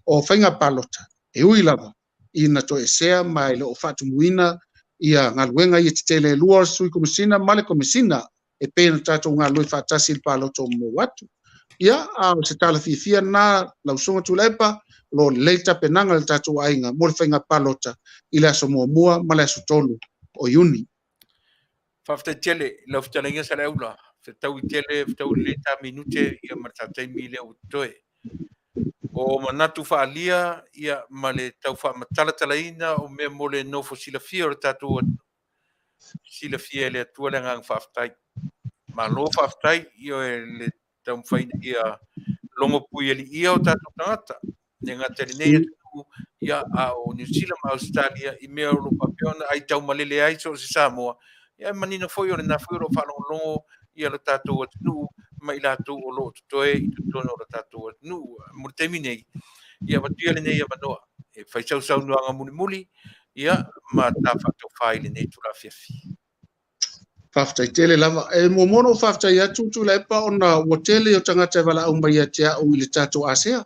o Faiga Palota, e ui lava ina toesea ma e le o faatumuina ia galuega ia tetele e lua o le Sui Komesina ma le Komesina e pei ona tatou galulue faatasi i le palota o mou atu. Ia, a o se tala fiafia lena, lau Susuga Tuilaepa, o lo o lelei le tapenaga a le tatou aiga mo le faiga palota i le aso 1 ma le aso 3 o Iuni. Faafetai tele i lau fetalaiga Saleaula. Fetaui tele, fetaui lelei ta minute ia ma le ta taimi lea ua totoe. O manatu faaalia ia ma le tau faamatalatalaina o mea mo le nofo silafia o le tatou atunuu. Silafia e le Atua le agaga faafetai. Malo faafetai ia le taumafai ia logopuialiia o tatou tagata, le gata i lenei atunuu, ia, a o Niu Sila ma Ausetalia i mea o lo o faapea ona aitaumalele ai so o se Samoa. Ia, e manino foi o lena foi o lo o faalogologo ia lo tatou atunuu ma i latou o lo o totoe i totonu o lo tatou atunuu. Mo le taimi nei, ia avatu ia lenei avanoa e fai sau saunoaga mulimuli, ia, ma ta faatofā i lenei itula afiafi. Faafetai tele lava. E muamua ona ou faafetai atu Tuilaepa ona ua tele o tagata e valaau mai ia te au i le tatou ASEA.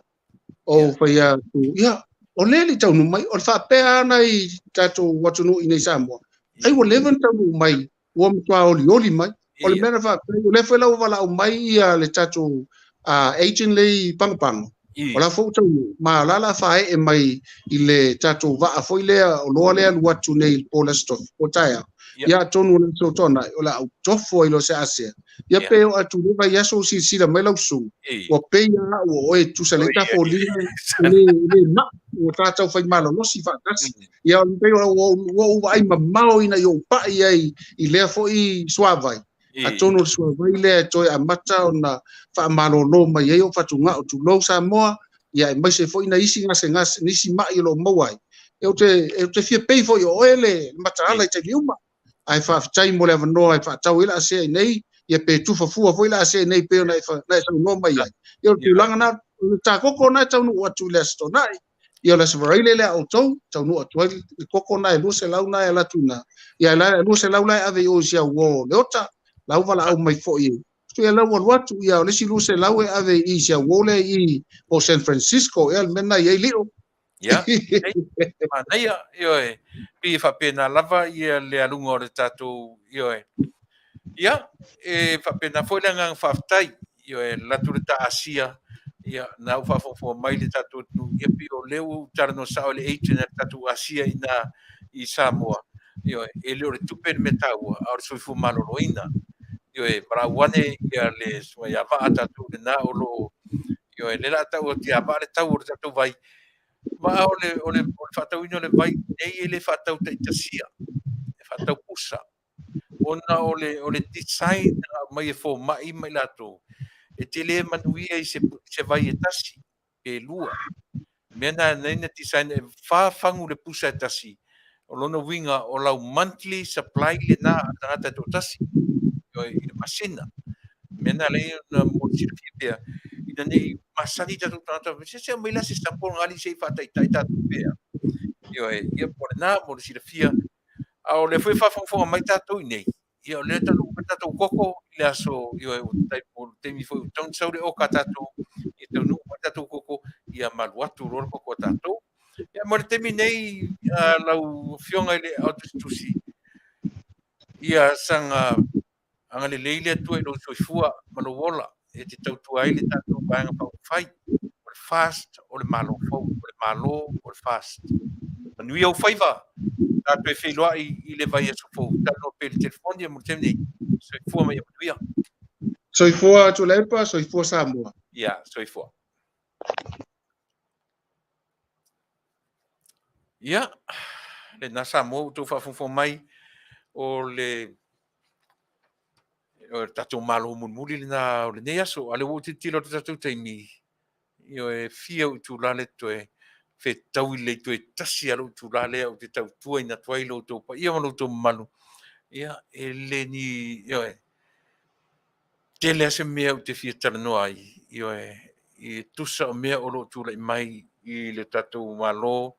O fai atu, ia, o lea le i taunuu mai, o le faapea ana i tatou atunuu i nei Samoa. Ai ua leva ona taunuu mai, ua matua olioli mai. O le mea na faapea, o lea foi la ua valaau mai ia le tatou agent le i Pagopago. O la foi ua taunuu, ma o la la faaee mai i le tatou vaa foi lea, o loa lea alu atu nei i le po le aso Tofi, po taeao. Ia atonu o le aso Toonai, o le a ou tofo ai loa se asea. Ia pe oo atu le vaiaso o silasila mai lau susuga, ua pei lava au o oe, tusa lelei ta foliga, e le maa, ua ta taufai malolosi faatasi. Ia o le pei ua ou vaai mamao ina ia ou pai ai i lea foi suavai. Atonu o le suavai lea e toe amata ona faamalolo mai ai ou fatugao, tulou Samoa, ia aemaise foi nai isi gasegase, nisi mai o lo o maua ai. E ou te fia pei foi o oe le mataala i taimi uma. Ae faafetai mo le avanoa e faatau ai le asea i nei, ia pe tufa fua foi le a seenei pei ona e na e saunoa mai ai. Ia o le tulaga na, o le ta koko na e taunuu atu i le Aso Toonai, ia o le Aso Faraile lea a outou, taunuu atu ai le koko na e 200 na e alu atu i ina, ia la e 200 la e ave i o i si au uo o Leota, la ua valaau mai foi e ia la ua alu atu, ia o le isi 200 e ave i si au uo lea i po o San Francisco, ea le mea lena e i ai lio. Ia, manaia, ioe, pei e faapena lava ia le aluga o le tatou, ioe. Ia, e faapena foi le agaga faafetai, ioe, alu atu le ta Asia, ia, na ua faafogafoga mai le tatou atunuu, ia pei o lea ua ou talanoa sao i le agent a le tatou Asia i ina i Samoa, ioe, e le o le tupe le mea taua, a o le soifua maloloina. Ioe, valaau ane ia le susuga ia Vaa tatou lena o lo o, ioe, lea o le a tau atu ia Vaa le tau o le tatou vai. Ma o le, o le, o le faatauina o le vai nei e le faatau taitasia, e faatau pusa. Ona o le, o le design na aumai e fomai ma i latou, e te le manuia i se, se vai e tasi, pe lua. Mea na nei na design e fa fagu le pusa e tasi, o lona uiga o lau monthly supply lena a le tagata e toatasi, ioe, i le masina. Mea na alai ona mo le silafia pea, ina ne i masani tatou tagata, se se aumai la se sample gali se i faataitai tatou pea. Ioe, ia mo lena, mo le silafia. A o lea foi e faafogafoga mai tatou i nei, ia o lea e taunuu mai tatou koko i le aso, ioe, ua tai mo le taimi foi ua tatau ona sau le oka a tatou, ia taunuu mai tatou koko, ia malu atu loa le koko a tatou. Ia mo le taimi nei, lau Afioga i le Aotusitusi, ia saga agalelei le Atua i lou soifua ma lou ola e te tautua ai le tatou Vaega Faaupufai. O le FAST o le Malo fou, o le Malo o le FAST. Manuia ou faiva, tatou e feiloai i le vaiaso fou. Talanoa pea i le telefoni mo le taimi nei. Soifua ma ia manuia. Soifua Tuilaepa, soifua Samoa. Ia, soifua. Ia, lena Samoa ua outou faafogafoga mai, o le o le tatou Malo mulimuli lena o lenei aso. A o lea ua ou tilotilo atu i le tatou taimi, ioe, e fia ou itula lea toe fetaui lelei toe tasi lava lou itula lea ou te tautuaina atu ai lo outou paia ma lo outou mamalu. Ia, e le ni, ioe, tele lava se mea ou te fia talanoa ai, ioe, e tusa o mea o lo o tulai mai i le tatou Malo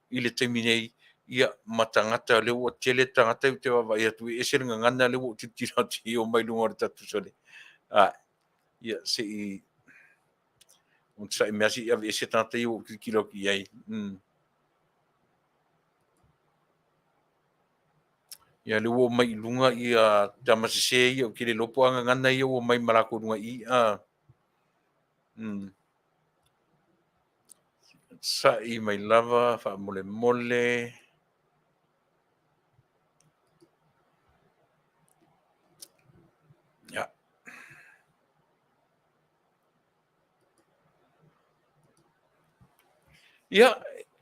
i le taimi nei, ia, ma tagata, lea ua tele tagata ou te vaavaai atu, e ese le gagana lea ua ou tilotilo atu i o mai luga o le tatou sole. A, ia, se i onosai mea se i aveese tagata ia ua ou tilotilo atu i ai. Ia, lea ua oo mai i luga ia tama sese ia, ou te le iloa po o a gagana ia ua omai ma latou luga i i. A. Sa'i mai lava faamolemole. Ia. Ia,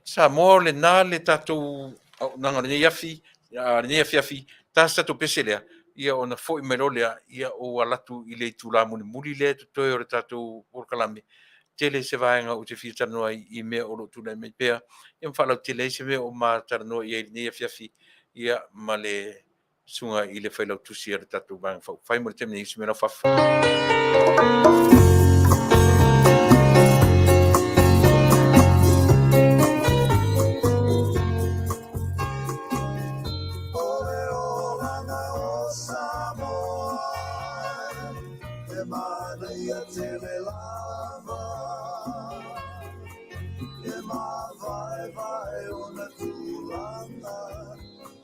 Samoa o lena le tatou auaunaga o lenei afi, lenei afiafi, ta se tatou pese lea, ia ona foi mai loa lea, ia ou ala atu i le itula mulimuli lea e totoe o le tatou polokalame. Tele se vaega ou te fia talanoa ai i mea o lo o tulai mai pea, ia ma faalautele ai se mea o ma talanoa i ai i lenei afiafi, ia ma le susuga i le Failautusi a le tatou Vaega Faaupufai mo le taimi nei, se mea lau fafo.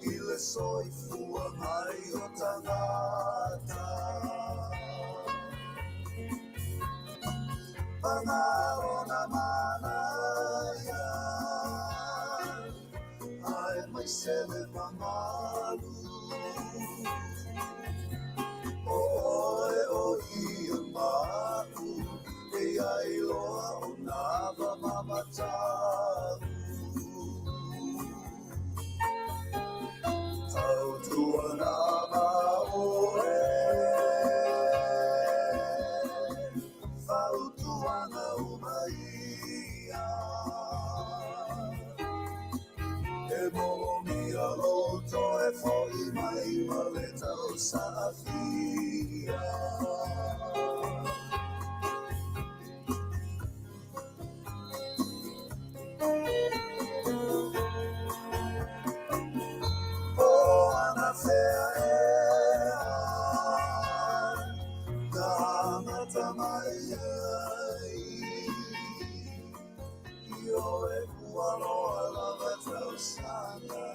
I le soifua mai o tagata. Paga ona manaia, aemaise le mamalu. O oe o ia ma'u, e ai loa o nava ma matagu. e fo'i mai ma le tausaafia. O anafea ea na amata mai ai Ioe ua loa lava tausaga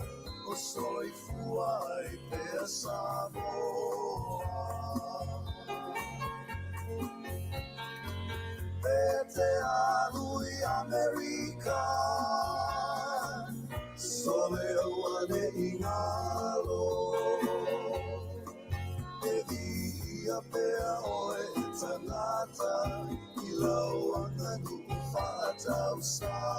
o soifua ai pea Samoa. E te alu i Amerika, sole auane'i galo. E viia pea oe e tagata i lau aganuu faatausala.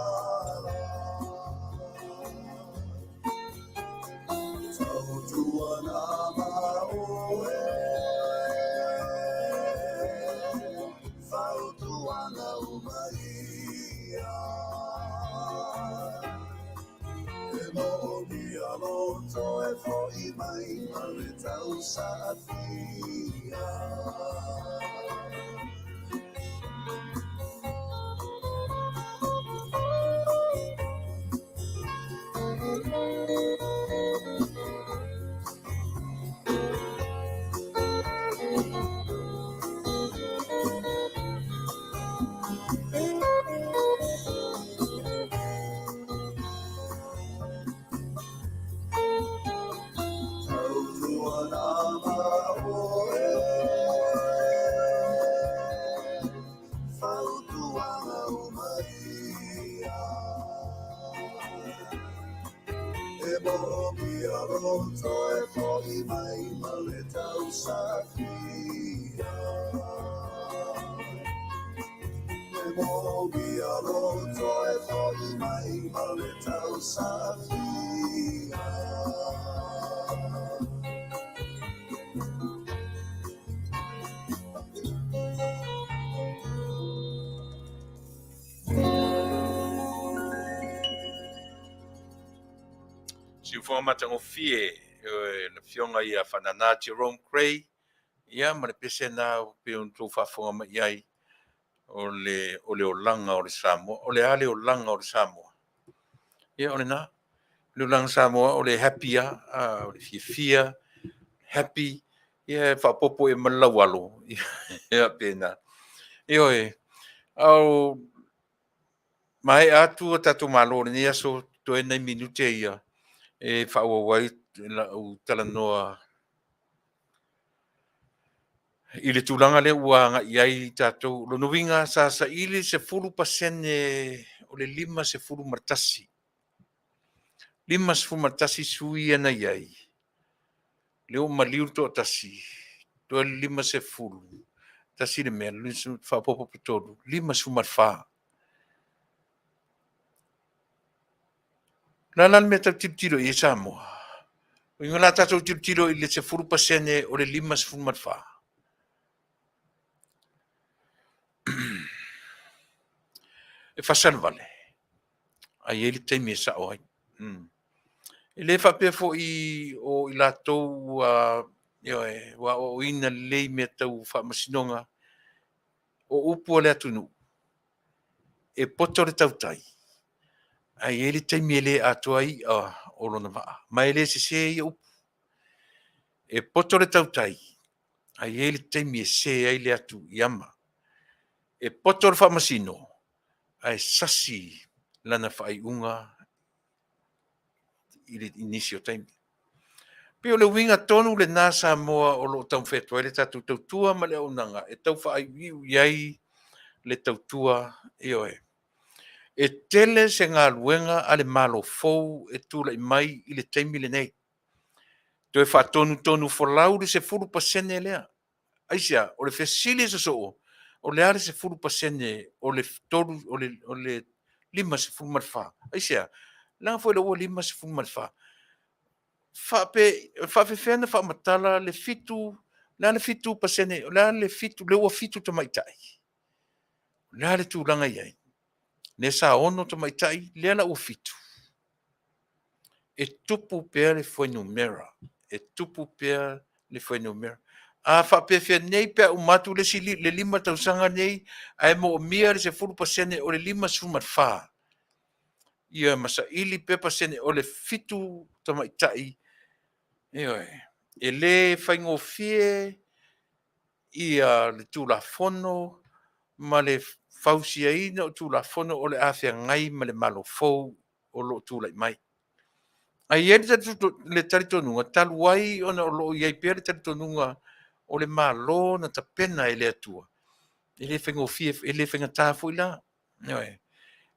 Tautuana ma oe, fautuaga uma ia. E moomia lou toe fo'i mai ma le tausaafia. Tautuana ma oe, fautuaga uma ia. E moomia lou toe fo'i mai ma le tausaafia. E moomia lou toe fo'i mai ma le tausaafia. Siufofoga matagofie le Afioga ia Faanana Jerome Gray, ia ma le pese lena e pei ona outou faafofoga mai i ai, o le, o le olaga o le Samoa. O le a le olaga o le Samoa? Ia o lena. O le olaga Samoa o le happy lava, o le fiafia, happy, ia e faaopoopo i ai ma le laualo, ia faapena. Ioe, a o maea atu a tatou malo i lenei aso, totoe nai minute ia e faaauau ai lau talanoa i le tulaga lea ua agai i ai tatou. Lona uiga sa saili le 10% o le 51. 51 sui ia na i ai, lea ua maliu le toatasi, toe le 50, tasi le mea, faaopoopo tolu, 54. O le a la le mea tatou te tilotilo i ai Samoa? O le a tatou tilotilo i le 10% o le 54? E fasa le vale, ae i ai le taimi e sao ai. E le faapea foi o i latou ua, ioe, ua aoaoina lelei i mea tau faamasinoga, o upu a le atunuu, e poto le tautai, ae i ai le taimi e le atoa ai i'a o lona vaa. Ma e le sese ia upu. E poto le tautai, ae i ai le taimi e se ai le atu i ama. E poto le faamasino, ae sasi lana faaiuga i nisi o taimi. Pei o le uiga tonu lena Samoa o lo o taumafai atu ai le tatou tautua ma le auaunaga e tau faaiuiu i ai le tautua, ioe. E tele se galuega a le Malo fou e tulai mai i le taimi lenei. Toe faatonutonu folau le 10% lea. Aisea? O le fesili e sosoo, o le a le 10% o le 3, o le 54? Aisea? Leaga foi lea ua 54. Faapefea ona faamatala le 7, o le a le 7%, o le a le 7, lea ua 7 tamaitai? O le a le tulaga e i ai? Lea sa 6 tamaitai, lea la ua 7. E tupu pea le fuainumera, e tupu pea le fuainumera. A faapefea nei pe a uma atu le isi le 5 tausaga nei ae moomia le 10% o le 54, ia ma saili pea pasene o le 7 tamaitai. Ioe, e le faigofie ia le Tulafono ma le fausiaina o Tulafono o le a feagai ma le Malo fou o lo o tulai mai. Ae i ai le talitonuga, talu ai ona o lo o i ai pea le talitonuga o le Malo na tapena e le Atua, e le faigofie, e le faigata foi la. Ioe.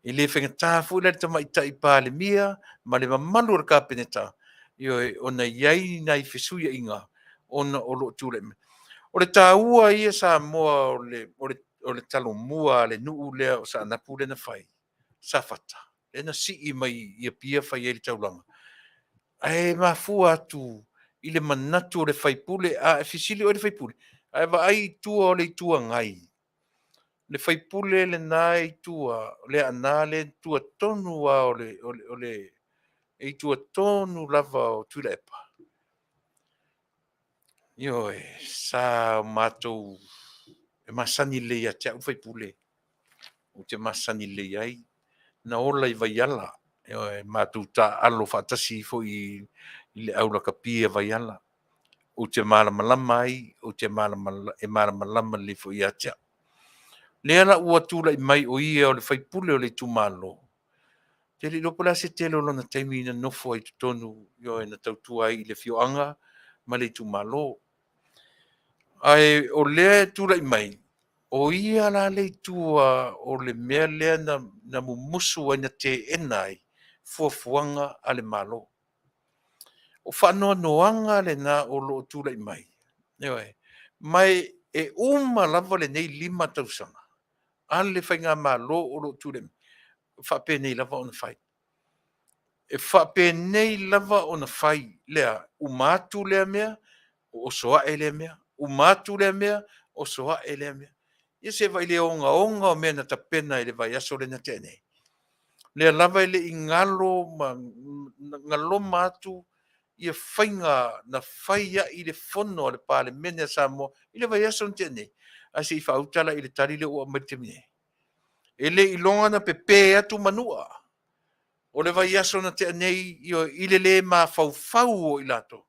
E le faigata foi la i le Tamaitai Palemia ma le mamalu o le Kapeneta, ioe, ona i ai nai fesuiaiga ona o lo o tulai mai. O le taua ia Samoa o le Talomua a le nuu lea o Saanapu lea na fai, Safata, lea na sii mai i Apia fai ai le taulaga. Ae mafua atu i le manatu o le faipule, a e fesili oe i le faipule, a e vaai i tua o le Itu Agai, le faipule lena e i tua, le Aana lea e i tua tonu lava o le, o le, o le, e i tua tonu lava o Tuilaepa. Ioe, sa matou, e masani lelei ia te au le faipule, ou te masani lelei ai, na ola i Vaiala, ioe, matou taaalo faatasi foi i le au lakapi a Vaiala. Ou te malamalama ai, ou te e malamalama lelei foi ia te au. Lea la ua tulai mai o ia o le faipule o le itumalo, te le iloa po o le a se tele o lona taimi na nofo ai i totonu, ioe, na tautua ai i le afioaga ma le itumalo. Ae o lea e tulai mai, o ia la le i tua o le mea lea na mumusu ai, na teena ai fuafuaga a le Malo. O faanoanoaga lena o lo o tulai mai, ioe, ma e uma lava lenei 5 tausaga a le faigamalo o lo o tulai mai, e faapenei lava ona fai. E faapenei lava ona fai lea, uma atu lea mea, oso ae lea mea, uma atu lea mea, oso ae lea mea. Ia se vaai i le ogaoga o mea na tapena i le vaiaso lea na tea nei. Lea lava e le i galo ma galoma atu ia faiga na fai ai le fono a le Palemene a Samoa i le vaiaso na tea nei, ae se i faauta la i le tali lea ua aumai i le taimi nei. E le iloga na pepe atu Manua o le vaiaso na tea nei i le le mafaufau o i latou.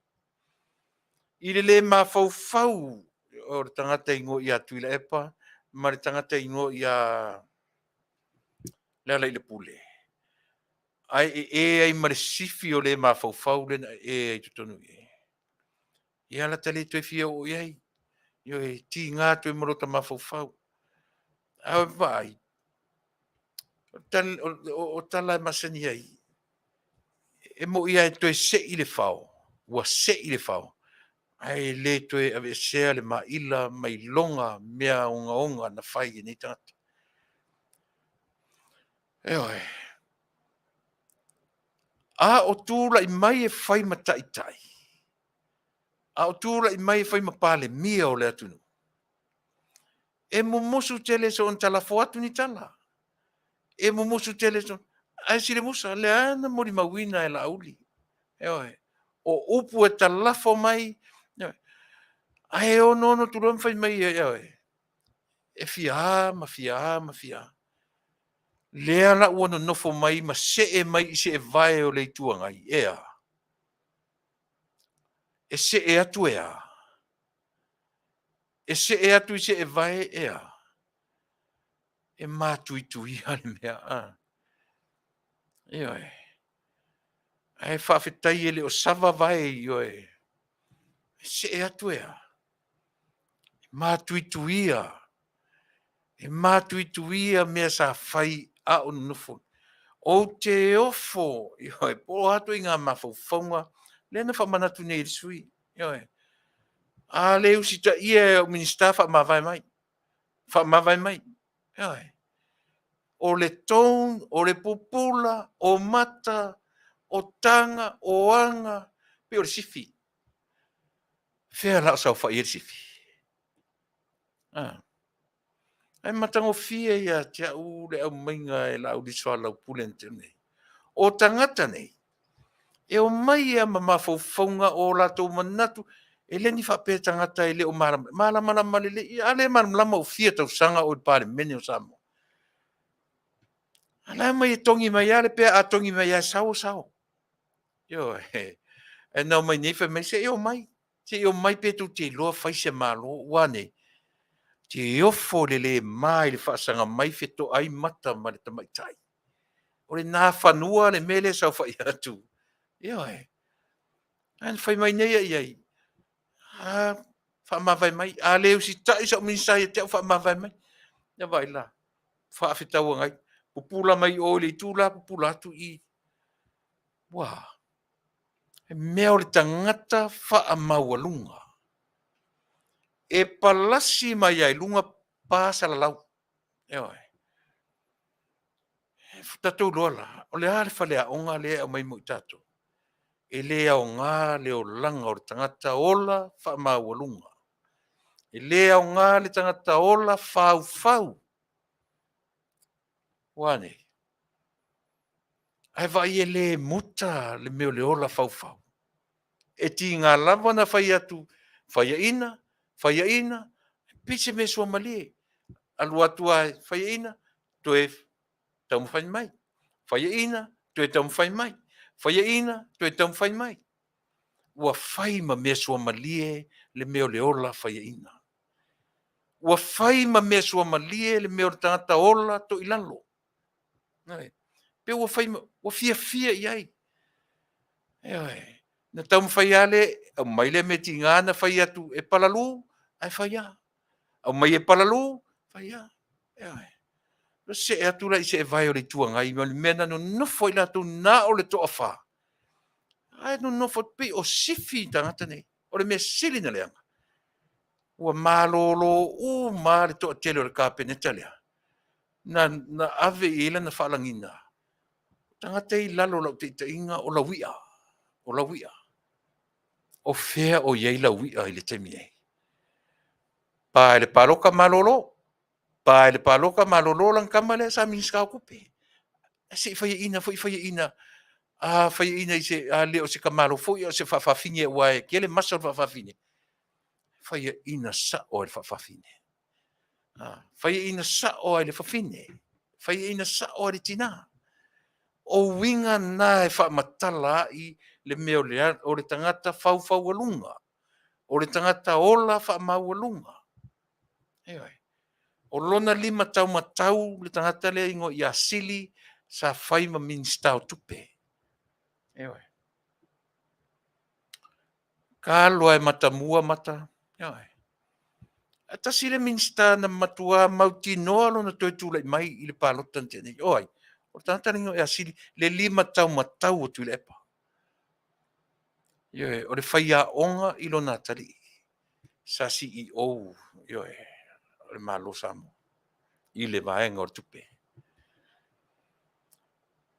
I le le mafaufau o le tagata igoa ia Tuilaepa ma le tagata igoa ia Lealailepule. Ae ee ai ma le sifi o le mafaufau lea na ee ai i totonu i i. Ia la ta le toe fia oo i ai. Ioe, e tiga atu ai ma lota mafaufau. Ae vaai, o tala e masani ai, e moi lava e toe sei le fao, ua sei le fao, ae le toe aveesea le maila mai loga mea ogaoga na fai e nei tagata. Ioe. A o tulai mai e fai ma taitai, a o tulai mai e fai ma Palemia o le atunuu, e mumusu tele soona talafo atu ni tala. E mumusu tele so ae silemusa lea na molimauina e Laauli. Ioe. O upu e talafo mai, ioe. Ae onoono atu loa ma fai mai ioe, e fia a ma fia a ma fia a. Lea la ua nonofo mai ma see mai i seevae o le Itu Agai, e a? E see atu e a? E see atu i seevae e a? E matuituia le mea, a. Ioe. Ae faafetai e le o sava vae, ioe. E see atu e a? E matuituia. E matuituia mea sa fai a o nonofo. Ou te ofo, ioe, po o a ituaiga mafaufauga lea na faamanatu nei e le sui usufono. Ioe. A le usitaia e au Minisita, faamavae mai. Faamavae mai. Ioe. O le tone, o le pupula, o mata, o taga, o aga, pei o le sifi. Fea la o saofai ai le sifi? Ah. Ae matagofie ia te au le aumaiga e Laauli Soalaupule na tea nei. O tagata nei, E omai lava ma mafaufauga o o latou manatu, e le ni faapea tagata e le o malamalama lelei. A lea e malamalama ua fia tausaga o i le Palemene o Samoa. A la e omai e togi mai lava le pea, a togi mai lava e sao, e sao. Ioe. Ae na omai nei fai mai se i omai, se i omai pe tou te iloa fai se Malo. Ua a nei? Ou te ofo i le le ma i le faasaga mai fetoai mata ma le tamaitai. O le nafanua le mea lea e saofai atu. Ioe. Ae na fai mai nei i ai, a, faamavae mai. A le usitai sau Minisita ia te au, faamavae mai. Ia vaai la, faafetauagai, pupula mai o i le itu la, pupula atu i i. Ua a? E mea o le tagata faamaualuga. E palasi mai lava i luga pa salalau. Ioe. Tatou iloa la, o le a le faleaoga lea e aumai mo i tatou? E le aoga le olaga o le tagata ola faamaualuga. E le aoga le tagata ola faufau. Ua a nei? Ae vaai e le muta le mea o le ola faufau. E tiga lava ona fai atu, faiaina, faiaina, pei se mea suamalie. Alu atu lava e faiaina, toe taumafai mai, faiaina, toe taumafai mai, faiaina, toe taumafai mai. Ua fai ma mea suamalie le mea o le ola faiaina. Ua fai ma mea suamalie le mea o le tagata ola toilalo. Pei ua fai ma, ua fiafia i ai. Ioe. Na taumafai lava le aumai lea mea tiga na fai atu e palalū, ae fai lava. Aumai e palalū, fai lava. Ioe. See atu la i seevae o le Itu Agai ma le mea na nonofo ai latou na o le toafa, ae nonofo pei o sifi tagata nei. O le mea sili na leaga, ua malolo uma lava le toatele o le Kapeneta lea na, na ave i ai lana faalagiga. O tagata ia i lalo o lau taitaiga o lauia, o lauia. O fea o i ai lauia i le taimi nei? Pa i le palota malolo, pa i le palota malolo lana tama lea sa Minisita o Tupe. Ae se i faiaina foi faiaina, a faiaina i se, a le o se tamalo foi a o se faafafine aua e tele masa o le faafafine. Faiaina sao lava i le faafafine. Faiaina sao lava i le fafine, faiaina sao lava i le tina. O uiga na e faamatala ai le mea o le, o le tagata faufaualuga, o le tagata ola faamaualuga. Ioe. O lona limataumatau le tagata lea e igoa ia Sili sa fai ma Minisita o Tupe. Ioe. Talo lava e matamua mata. Ioe. Ae tasi le Minisita na matua mautinoa lona toe tulai mai i le palota na tea nei. O ai? O le tagata lea e igoa ia Sili, le limataumatau o Tuilaepa. Ioe, o le faiaoga i lona atalii sa CEO, ioe, o le Malo o Samoa i le vaega o le tupe.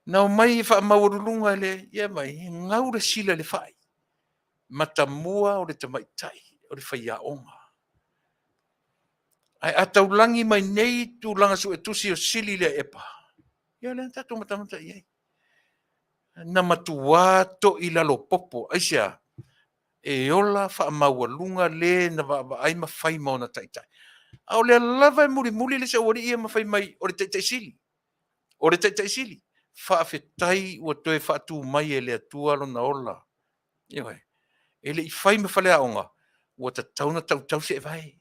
Na omai e faamaualuluga le, ia vaai, e gau le sila i le fai. Matamua o le tamaitai o le faiaoga. Ae a taulagi mai nei tulaga suetusi o Sili Tuilaepa, ia lea na tatou matamata i ai. Na matua toilalo popo. Aisea? E ola faamaualuga le na vaavaai ma fai ma ona taitai. A o lea lava e mulimuli le isi aualii ia ma fai mai o le Taitai Sili. O le Taitai Sili. Faafetai ua toe faatu mai e le Atua lona ola. Ioe. E le i fai ma faleaoga, ua tatau ona tautau seevae.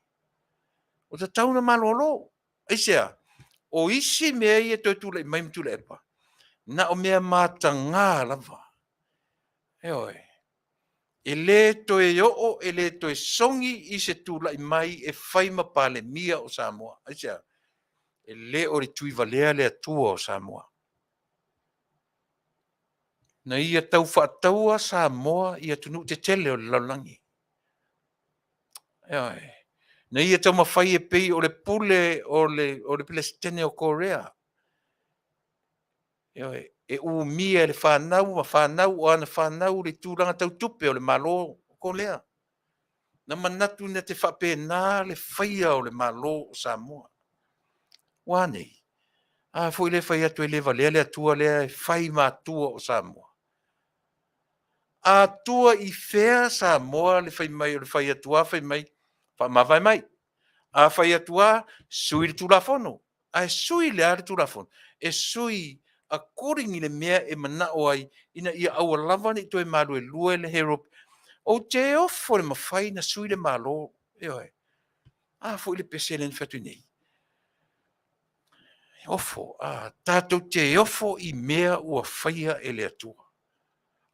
Ua tatau ona malolo. Aisea? O isi mea ia e toe tulai mai ma Tuilaepa, na o mea mataga lava. Ioe. E le toe oo, e le toe sogi i se tulai mai e fai ma Palemia o Samoa. Aisea? E le o le Tuivalea le Atua o Samoa. Na ia tau faataua Samoa i atunuu tetele o le lalolagi. Ioe. Na ia taumafai e pei o le pule o le, o le Peresetene o Korea. Ioe. E umia e le fanau ma fanau o ana fanau le tulaga tau tupe o le Malo o Korea. Na manatu na te faapena le faia o le Malo o Samoa. Ua a nei? A foi lea e fai atu e le valea le Atua lea e fai ma Atua o Samoa. A tua i fea Samoa le fai mai o le fai atu a fai mai faamavae mai. A fai atu a sui le Tulafono. Ae sui le a le Tulafono? E sui according i le mea e manao ai ina ia aua lava ne i toe maluelue le Herald. Ou te ofo i le mafai ona sui le Malo. Ioe. A foi le pese lea na fai atu nei. Ofo, a, tatou te ofo i mea ua faia e le Atua.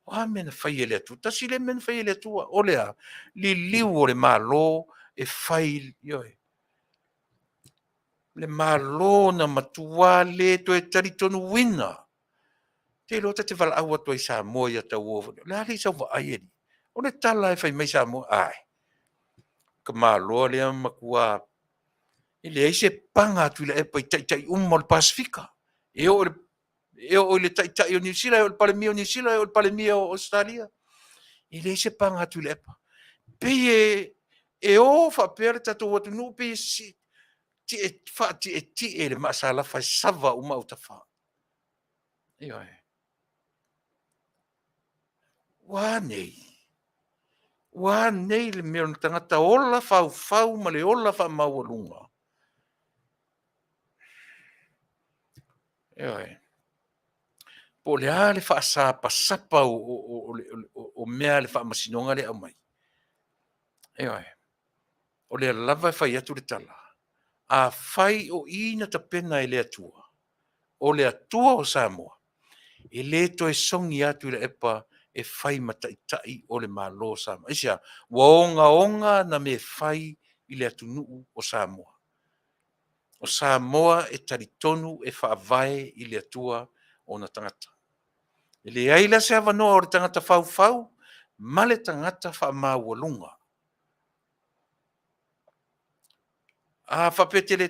O a mea na faia e le Atua? Tasi lea mea na faia e le Atua, o le a? Liliu o le Malo e fai, ioe, le Malo na matua le toe talitonuina. Te iloa ta te valaau atu ai i Samoa ia tauo. O le a le sau vaai e O le tala e fai mai Samoa, ai, tamaloa lea matua e leai se paga a Tuilaepa i taitai uma o le Pasefika. E oo i le taitai o Niu Sila, e oo i le Palemia o Niu Sila, e oo i le Palemia o Ausetalia. E leai se paga a Tuilaepa. Pei e o faapea le tatou atunuu, pei e faatietie i le maasalafa e sava uma autafa. Ioe. Ua a nei? Ua a nei le mea o le tagata ola faufau ma le ola faamaualuga? Ioe. Po o le a le faasapasapa o mea a le faamasinoga lea e aumai. Ioe. O lea lava e fai atu le tala, afai o i na tapena e le Atua, o le Atua o Samoa, e le toe sogi lava Tuilaepa e fai ma taitai o le Malo o Samoa. Aisea? Ua ogaoga ana mea fai i le atunuu o Samoa. O Samoa e talitonu e faavae i le Atua ona tagata. E leai la se avanoa o le tagata faufau ma le tagata faamaualuga. A faapea e te le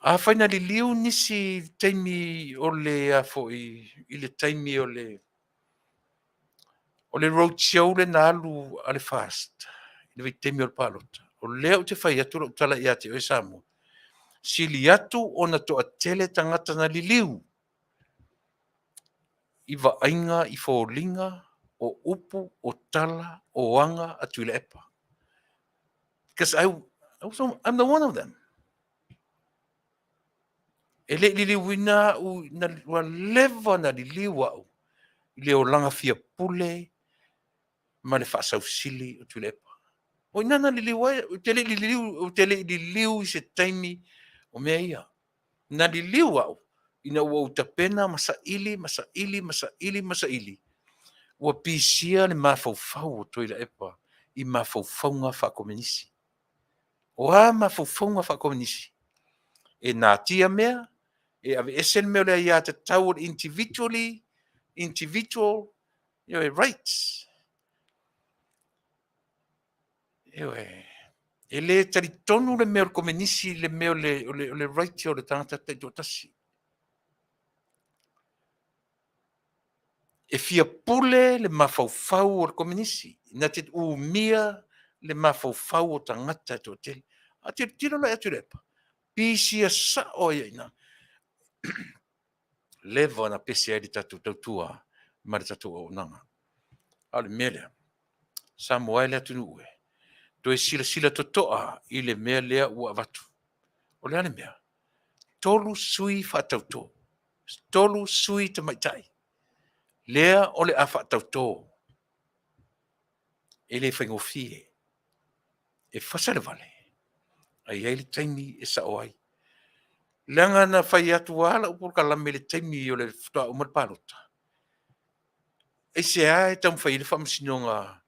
Afai na liliu nisi i le taimi o le a foi i le taimi o le o le road show lea na alu a le FAST i le vaitaimi o le palota, o lea ou te fai atu lau tala ia te oe Samoa, sili atu ona toatele tagata na liliu i vaaiga i foliga o upu, o tala, o aga a Tuilaepa. Because I'm the one of them. E le i liliuina au, ua leva na liliu au i le olaga fia pule ma le faasausili o Tuilaepa. O i ina na liliu ai, ou te le i liliu, ou te le i liliu i se taimi o mea ia. Na liliu au ina ua ou tapena ma saili ma saili ma saili ma saili, ua pisia le mafaufau o Tuilaepa i mafaufauga faakomenisi. O a mafaufauga faakomenisi? E natia mea, e aveese le mea o le aiatatau o le individually, individual rights. Ioe. E le talitonu le mea o le komenisi i le mea o le right o le tagata taitoatasi. E fia pule le mafaufau o le komenisi, na te umia le mafaufau o tagata e toatele. A tilotilo la ia Tuilaepa, pisia sao ai i ina. Leva ona pese ai le tatou tautua ma le tatou auaunaga. A o le mea lea, Samoa e le atunuu e, toe silasila totoa i le mea lea ua avatu. O le a le mea? 3 sui faatauto, 3 sui tamaitai, lea o le a faatauto. E le faigofie. E fasa le vale, ae i ai le taimi e sao ai. Leaga na fai atu lava lau polokalame i le taimi o le faatoa uma le palota. Aisea e taumafai ai le Faamasinoga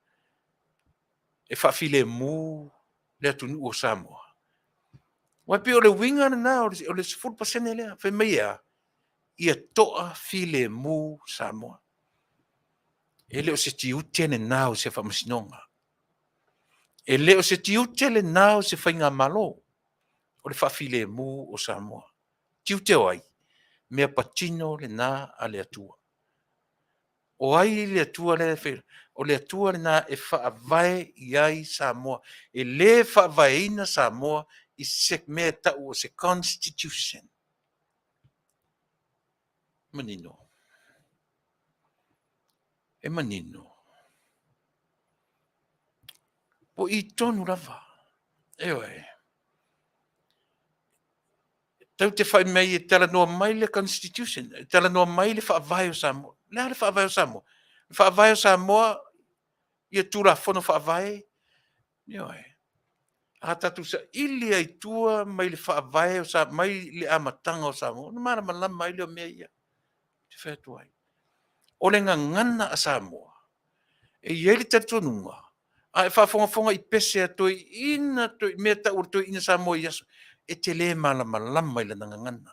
e faafilemu le atunuu o Samoa? Aua e pei o le uiga lena o le 10% lea. Fai mai e a? Ia toafilemu Samoa. E le o se tiute lena o se Faamasinoga. E le o se tiute lena o se faigamalo o le faafilemu o Samoa. Tiute o ai? Mea patino lena a le Atua. O ai le Atua lea e fai? O le Atua lena e faavae i ai Samoa. E le faavaeina Samoa i se mea e tau o se constitution. Manino. E manino. O i tonu lava. Ioe. Tau te whai mai e talanoa mai le Constitution, e talanoa mai le faavae o Samoa. Le a le faavae o Samoa? Le faavae o Samoa, ia Tulafono Faavae, ioe. A tatou saili ai i tua mai le faavae o Sa, mai le amataga o Samoa, ona malamalama ai lea o mea ia. Ou te fai atu ai. O le gagana a Samoa, e i ai le talitonuga, a e faafogafoga i pese a toeaiina, mea tau o le toeaina Samoa i aso, e te le malamalama i lana gagana.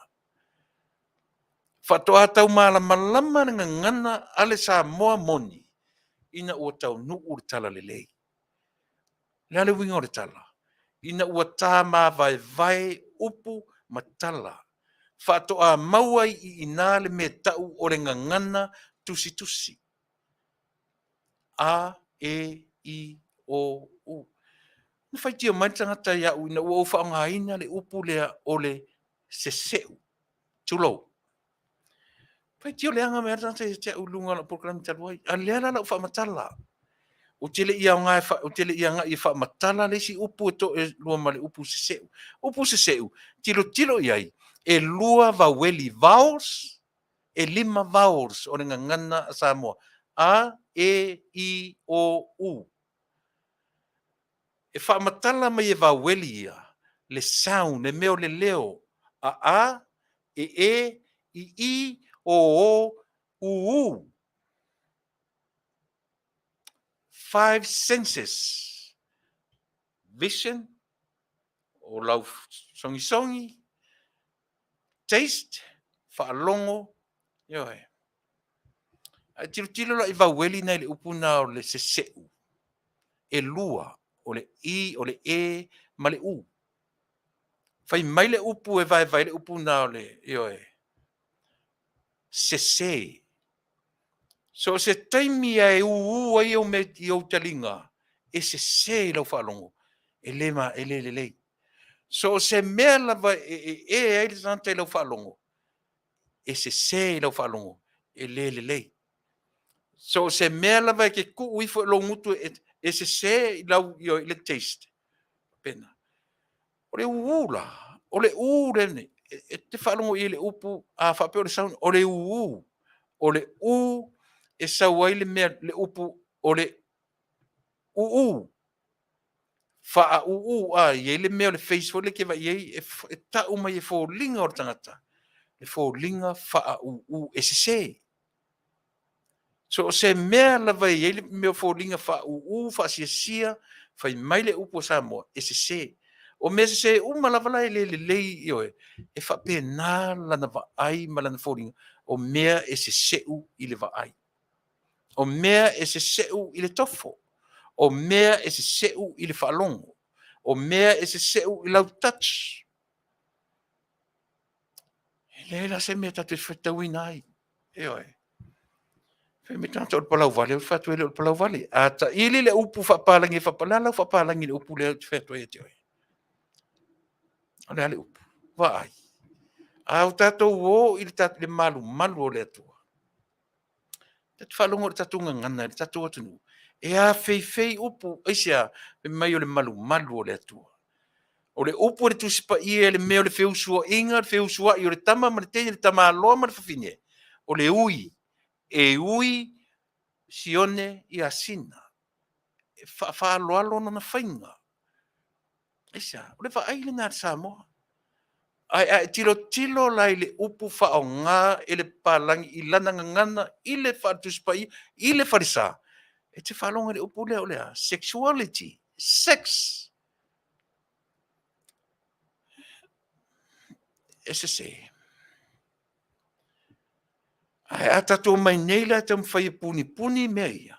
Faatoa tau malamalama le gagana a le Samoa moni ina ua taunuu le talalelei. O le a le uiga o le tala? Ina ua tamavaevae upu ma tala, faatoa maua ai i ina le mea tau o le gagana tusitusi. A, E, I, O, U. Na faitio mai le tagata ia au ina ua ou faaaogaina le upu lea o le seseu, tulou. Faitio leaga mai lava le tagata ia te au i luga o lau polokalame talu ai. A lea la o le a ou faamatala. Ou te le i aoga e ou te le i agai e faamatala le isi upu e toalua ma le upu seseu. Upu seseu, tilotilo i ai, e lua vaueli, vowels, e lima vowels o le gagana a Samoa. A, E, I, O, U. E faamatala mai e vaueli ia le sound, le mea o le leo, a a, e e, i i, o o, u u. Five senses, vision, o lau sogisogī, taste, faalogo, ioe. Ae tilotilo la i vaueli na i le upu na o le seseu, e lua, o le i, o le e ma le u. Fai mai le upu e vaevae le upu na o le, ioe, sese. So o se taimi lava e ū ai ou mea i ou taliga, e sese i lau faalogo, e le ma, e le lelei. So o se mea lava e ee ai le tagata i lau faalogo, e sese i lau faalogo, e le lelei. So o se mea lava e te tuu ifo i lou gutu e, e sese i lau i le taste, faapena. O le ū la, o le ū lea, e, e te faalogo i le upu, a faapea o le sound, o le ū. O le ū e sau ai le mea, le upu o le uu. Faauu, a i ai le mea o le face foi lea e te vaai ai, e, e tau mai e foliga o le tagata, le foliga faauu, e sese. So o se mea lava e i ai le mea o foliga faauu, faasiasia, fai mai le upu a Samoa, e sese. O mea sese uma lava la e le lelei, ioe, e faapena lana vaai ma lana foliga, o mea e seseu i le vaai. O mea e seseu i le tofo. O mea e seseu i le faalogo. O mea e seseu i lau touch. E leai la se mea tatou te faitauina ai. Ioe. Fai mai tagata o le palauvale, ou te fai atu e le o le palauvale. A taili le upu faapalagi e faapalagi, lau faapalagi le upu lea ou te fai atu ai ia te oe. O le a le upu? Vaai. A o tatou o i le, le malumalu o le Atua. Tatou faalogo i le tatou gagana i le tatou atunuu, e afeifei upu, aisea? Fai mai o le malumalu o le Atua. O le upu a le Tusi Paia i le mea o le feusuaiga, le feusuai o le tama ma le teine, le tamaloa ma le fafine, o le ui, e ui Sione ia Sina, e faafaaloalo lona faiga. Aisea? O le vaai lena a le Samoa. Ae a e tilotilo la i le upu faaaoga e le papalagi i lana gagana, i le Tusi Paia, i le falesa, e te faalogo i le upu lea o le a? Sexuality, sex. E sese. Ae a tatou omai nei la e taumafai e punipuni mea ia,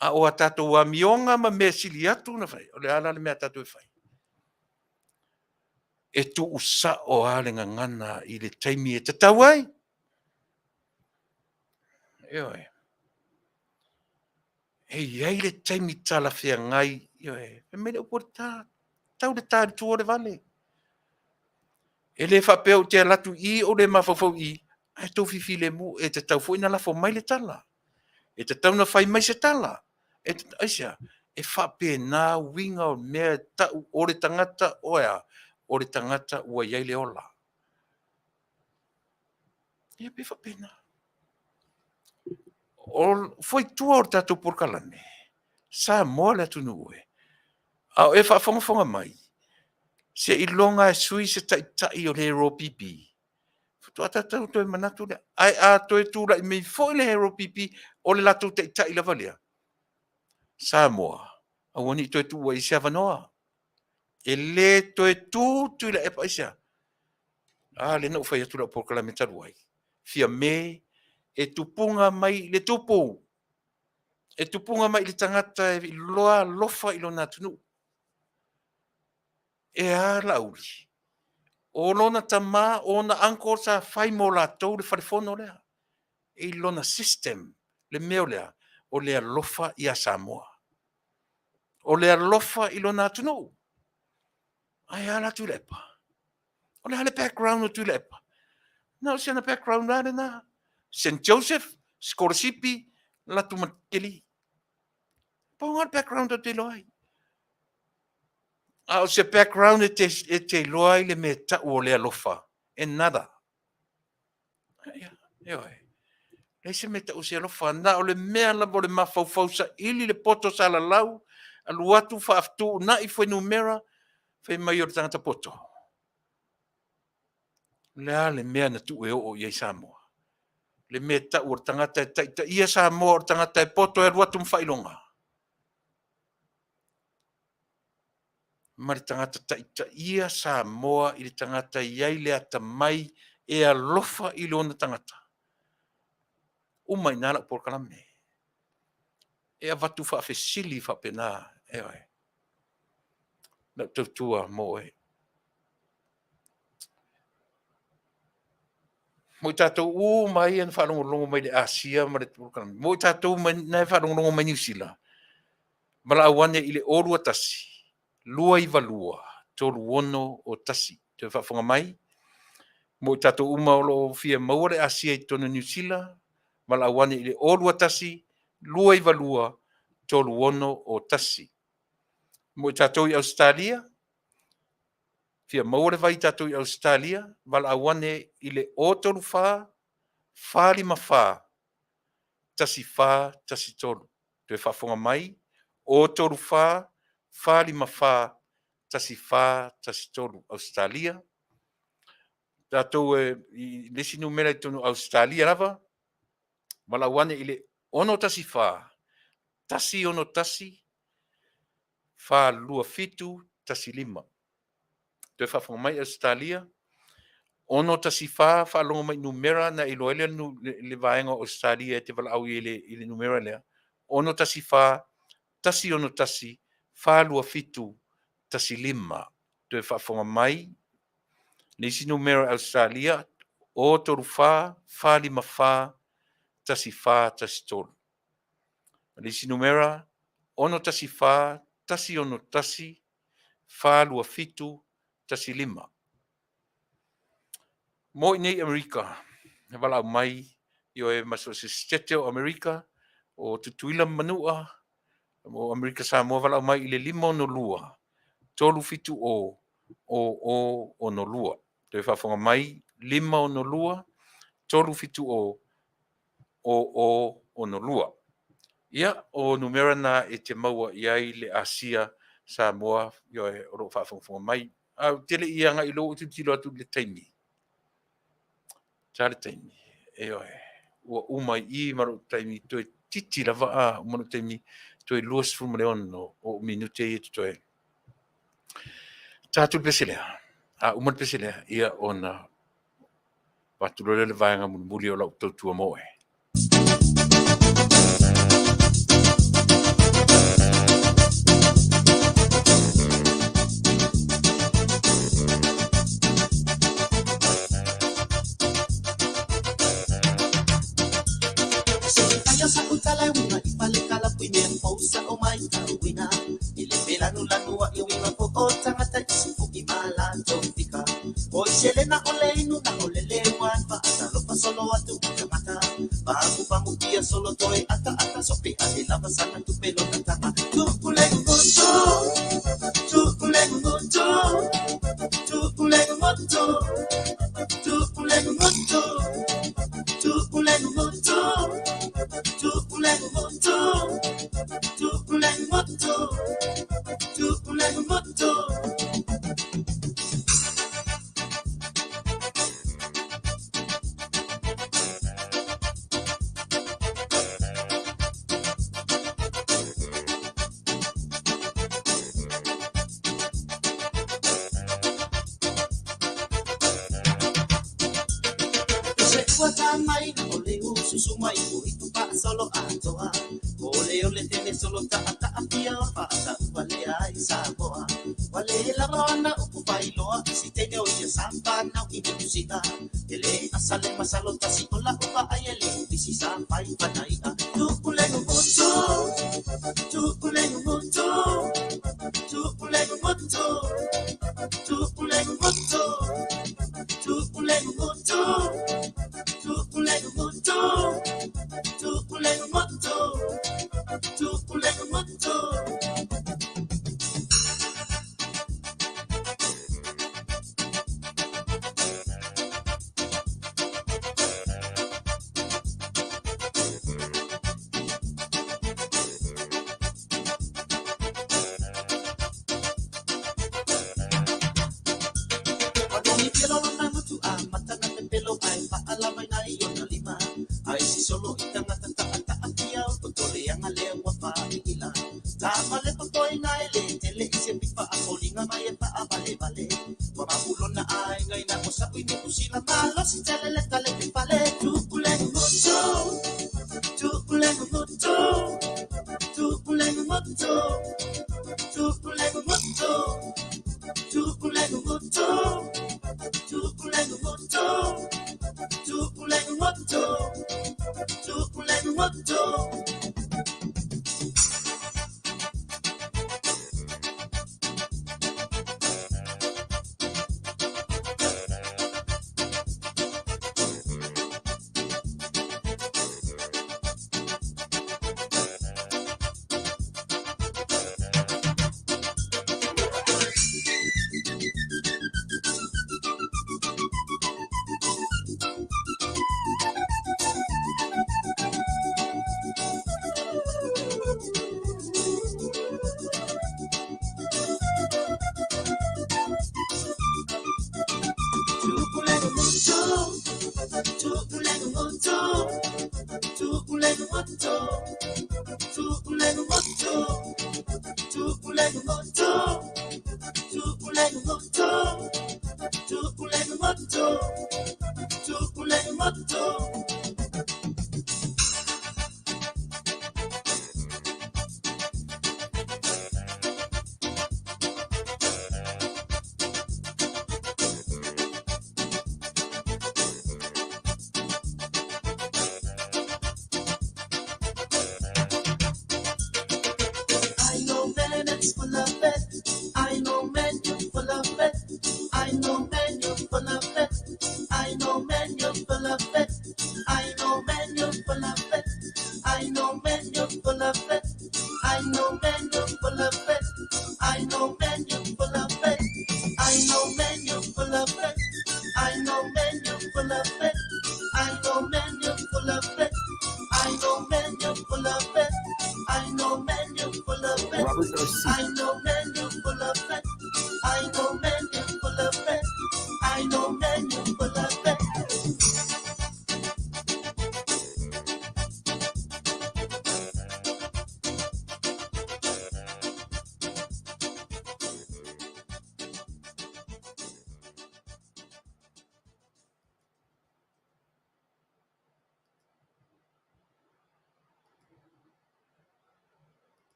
a o a tatou amioga ma mea sili atu na fai, o le a la le mea a tatou e fai? E tuusao lava le gagana i le taimi e tatau ai. Ioe. E i ai le taimi talafeagai, ioe, fai mai le upu o le ta, tau le ta i le tua o le vale. E le faapea ou te alu atu i i ou le mafaufau i i, ae tou fifilemu, e tatau foi ona lafo mai le tala. E tatau ona fai mai se tala. E aisea? E faapena uiga o mea e tau o le tagata o e a? O le tagata ua i ai le ola. Ia pe faapena. O foi tua o le tatou polokalame, Samoa le atunuu e. A o e faafogafoga mai, seiloga e sui se taitai o le HRPP, faatoa tatou toe manatu lea. Ae a toe tulai mai foi le HRPP, o le latou taitai lava lea, Samoa, aua ne i toe tuua i ai se avanoa. E le toe tu Tuilaepa aisea? A, lea na ou fai atu i lau polokalame talu ai, Fiame e tupuga mai i le tupu, e tupuga mai i le tagata e iloa alofa i lona atunuu. E a Laauli? O lona tama, o ona uncle sa fai mo latou le falefono lea. I lona system, le mea o le a? O le alofa ia Samoa. O le alofa i lona atunuu. Ae a la Tuilaepa? O le a le background o Tuilaepa? Na o si ana background lava lena. St. Joseph, sikolasipi, alu atu ma Keli. Pau lena o le background ou te iloa ai. A o se background e te iloa ai le mea e tau o le alofa, e nada. Ia, ioe. Leai se mea e tau o se alofa, na o le mea lava o le mafaufau saili le poto salalau, alu atu faafetuunai fuainumera, fai mai o le tagata poto. O le a le mea na tuu e oo i ai Samoa? Le mea e tau o le tagata e taitaia Samoa o le tagata e poto e alu atu ma faailoga. Ma le tagata taitaia Samoa i le tagata e i ai le atamai e alofa i lona tagata. Uma i ina lau polokalame. E avatu faafesili faapena, ioe. Lau tautua mo oe. Mo i tatou uma ia na faalogologo mai i le Asia ma le polokalame, mo i tatou uma na e faalogologo mai Niu Sila, valaau ane i le 021 292 3601. Toe faafofoga mai, mo i tatou uma o lo o fia maua le asia i totonu o Niu Sila, valaau ane i le 021 292 3601. Mo i tatou i Ausetalia, fia maua le vai i tatou i Ausetalia, valaau ane i le 034 454 1413. Toe faafofoga mai, 034 454 1413 Ausetalia. Tatou e i le isi numera i totonu o Ausetalia lava, valaau ane i le 614 161 42715. Toe faafofoga mai Ausetalia, 614, faalogo mai i numera ona e iloa ai lea le vaega o Ausetalia e te valaau i ai i le numera lea, 614 161 427 15. Toe faafofoga mai le isi numera o Ausetalia, 034 454 1413. Le isi numera, 614 161 427 15. Mo i nei Amerika, e valaau mai, ioe, ma so o se sitete o Amerika, o Tutuila ma Manua, o Amerika Samoa, valaau mai i le 562 370 0062. Toe faafofoga mai, 562 370 0062. Ia, o numera na e te maua i ai le Asia Samoa, ioe, o lo o faafogafoga mai. Ae ou te le i agai i lou tilotilo atu i le taimi. Sa le taimi. Ioe, ua uma i i ma lou taimi, toe titi lava a uma lou taimi, toe 26 o minute ia totoe. Ta atu le pese lea. A uma le pese lea, ia ona avatu loa lea le vaega mulimuli o lau tautua mo oe.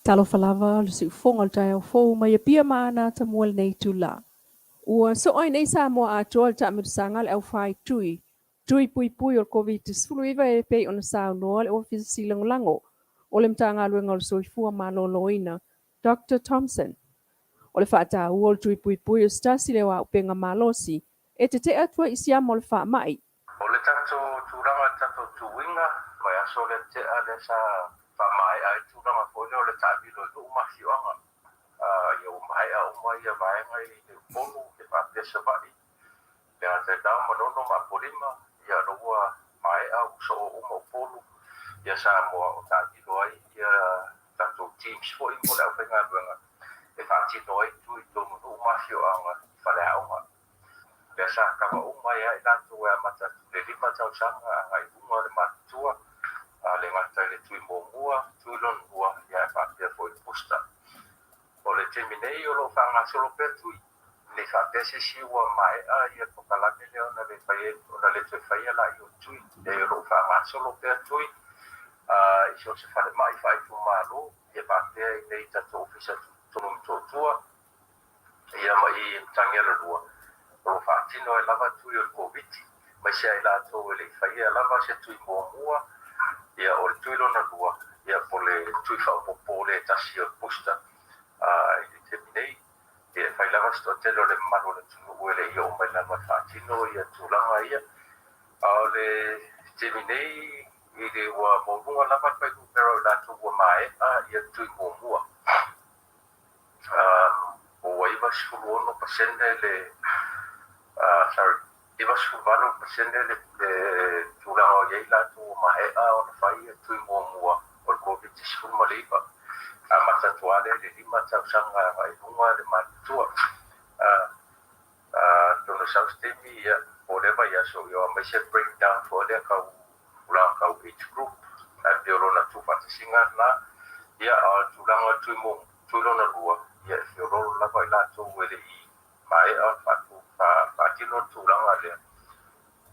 Talofa lava le siufofoga o le taeao fou mai Apia ma Anata mua lenei itula. Ua soo ai nei Samoa atoa i le taamilosaga a le aufai tui, tui puipui o le Koviti-19 e pei ona saunoa le Ofisa Sili Lagolago o le Matagaluega o le Soifua Maloloina, Doctor Thompson. O le faataua o le tui puipui o se tasi lea o auupega malosi e tete'e atu ai i siama o le faamai. O le tatou tulaga i le tatou tuiga, vaiaso lea tea lea sa faamaea ai tulaga foi lea o le taamilo i nuu ma afioaga. Ia ua maea uma ia vaega i le Upolu ia faapea Savaii, le gata i Lau, Manono ma Apolima, ia o lea ua maea ua soo uma Upolu ia Samoa o taamilo ai ia tatou teams foi mo le aufaigaluega e faatino ai tui i totonu o nuu ma afioaga i faleaoga. Lea sa kava uma ai lava i latou e amata atu i le 5 tausaga agai i luga o le matutua, a le gata i le tui muamua, tui lona lua, ae faapea foi i le booster. O le taimi nei o lo o faagasolo pea tui, e le faapea se isi ua maea ia le polokalame lea ona le fai ona le toe faia laia o tui. Leai, o lo o faagasolo pea tui i so o se falemai faaitumalo, ia faapea i inei i tatou ofisa tutotonu i Motootua, ia ma i Matagialalua, o lo o faatino ai lava tui o le Koviti, aemaise ai latou e le i faia lava se tui muamua, ia o le tui lona lua, ia po o le tui faaopoopo lea e tasi o le booster i le taimi nei. Ia e fai lava se toatele o le mamalu o le atunuu e le i oo mai lava e faatino ia tulaga ia. A o le taimi nei i le ua maualuga lava le fuainumera o i latou ua maea ia tui muamua. Ua 96% le sorry, 98% le tulaga o i ai latou ua maea ona fai ia tui muamua o le Koviti-19. Amata atu lava lea i le 5 tausaga agai i luga le matutua. Atonu e sau se taimi ia po o lea vaiaso ia aumai se breakdown foi lea tau tulaga tau age group, ae pei o lona tuufaatasiga lena. Ia a o le tulaga o le tui muamua, tui lona lua, ia e feoloolo lava i latou e le i maea ona faatino le tulaga lea.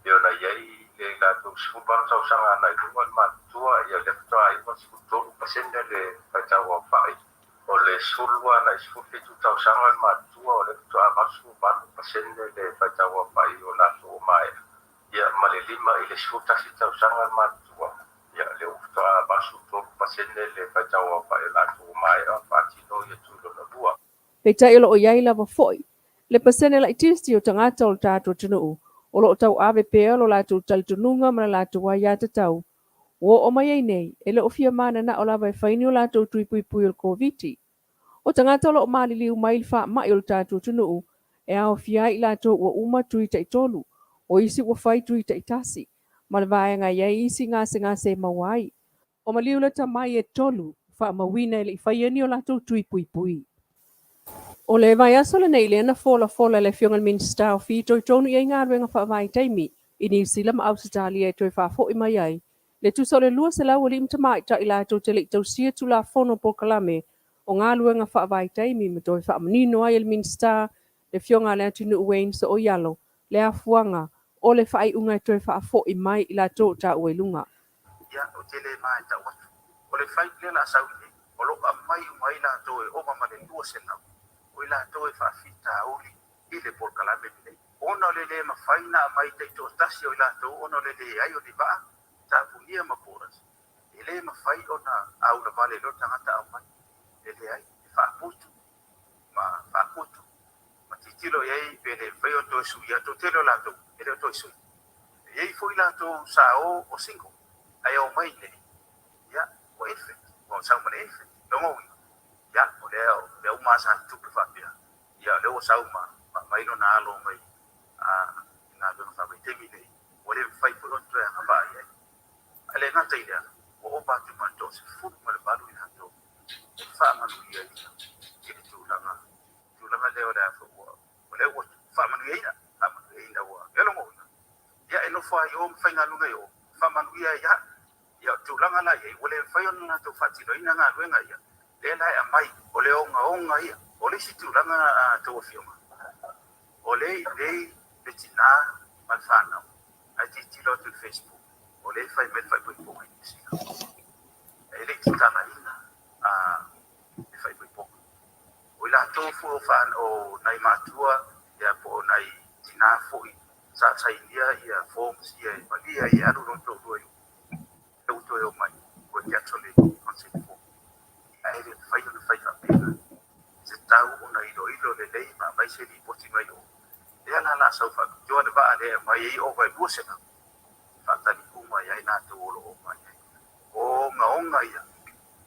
Pei ona i ai le latou 18 tausaga agai i luga le matutua, ia lea faatoa 93% le faitau aofai. O le 12 agai i 17 tausaga le matutua, o lea faatoa 88% le faitau aofai o latou ua maea. Ia ma le 5 i le 11 tausaga le matutua, ia lea ua faatoa 83% le faitau aofai o latou ua maea ona faatino ia tui lona lua. Peitai o lo o i ai lava foi le pasene laitiiti o tagata o le tatou atunuu o lo o tauave pea lo latou talitonuga ma le latou aiatatau. Ua oo mai ai nei, e le o fia mananao lava e fai ni o latou tui puipui o le Koviti. O tagata o lo o maliliu mai i le faamai o le tatou atunuu, e aofia ai i latou ua uma tui taitolu, o isi ua fai tui taitasi, ma le vaega e i ai isi gasegase e maua ai. O maliu lata mai e tolu, faamauina e le i faia ni o latou tui puipui. O le vaiaso lenei lea na folafola e le Afioga i le Minisita o fitoitonu i ai galuega faavaitaimi i Niu Sila ma Ausetalia e toe faafoi mai ai le tusa o le 200 alii ma tamaitai latou te le i tausia Tulafono o Polokalame o Galuega Faavaitaimi ma toe faamanino ai e le Minisita le Afioga a Leatinuu Wayne Sooialo le afuaga o le faaiuga e toe faafoi mai i latou o taua i luga. Ia, ou te le ma e tau atu. O le fai lea o le a sau i inei, o lo o aumai uma ai latou e ova ma le 200, o i latou e faafitauli i le polokalame lenei. Ona o le le mafai ona aumai taitoatasi o i latou ona o le leai o ni vaa, tapunia ma borders, e le mafai ona aulavale loa le tagata aumai. E leai, e faaputu ma faaputu ma tilotilo i ai pe le mafai ona toe suia. O le toatele o latou e le o toe sui. E i ai foi latou sa o o single ae omai i inei, ia, ua infant, ua sau ma le infant. Lona uiga, ia, o lea o mea uma lava sa tutupu faapea, ia, o lea ua sau ma aumai lona alo mai i galuega faavaitaimi nei, ua le mafai foi ona toe agavaa i ai. Ae le gata i lea, ua ova atu ma le 68 i latou e faamanuiaina i le tulaga tulaga lea o le a foi ua o lea ua faamanuiaina, faamanuiaina ua e lona uiga, ia e nofo lava i o ma faigaluega i o, faamanuia ai lava. Ia o le tulaga la i ai, ua le mafai ona latou faatinoina galuega ia, lea la e aumai, o le ogaoga ia. O le isi tulaga a tou afioga, o lea e i inei le tina ma le fanau, ae tilotilo atu i le Facebook, o lea e fai mai le faaipoipoga i Niu Sila. E le i tatalaina le faaipoipoga. O i latou foi o nai matua ia po o nai tina foi sa sainia ia forms ia e malia ai e alu lona toalua i o, ua toe omai ua cancel le consent form. Ae le mafai ona fai faapena. E tatau ona iloilo. iloilo lelei ma aumai se lipoti mai o, lea la o le a sau faapitoa le vaa lea e aumai ai ova e 200 e faatali uma ai i latou o lo o omai ai. O ogaoga ia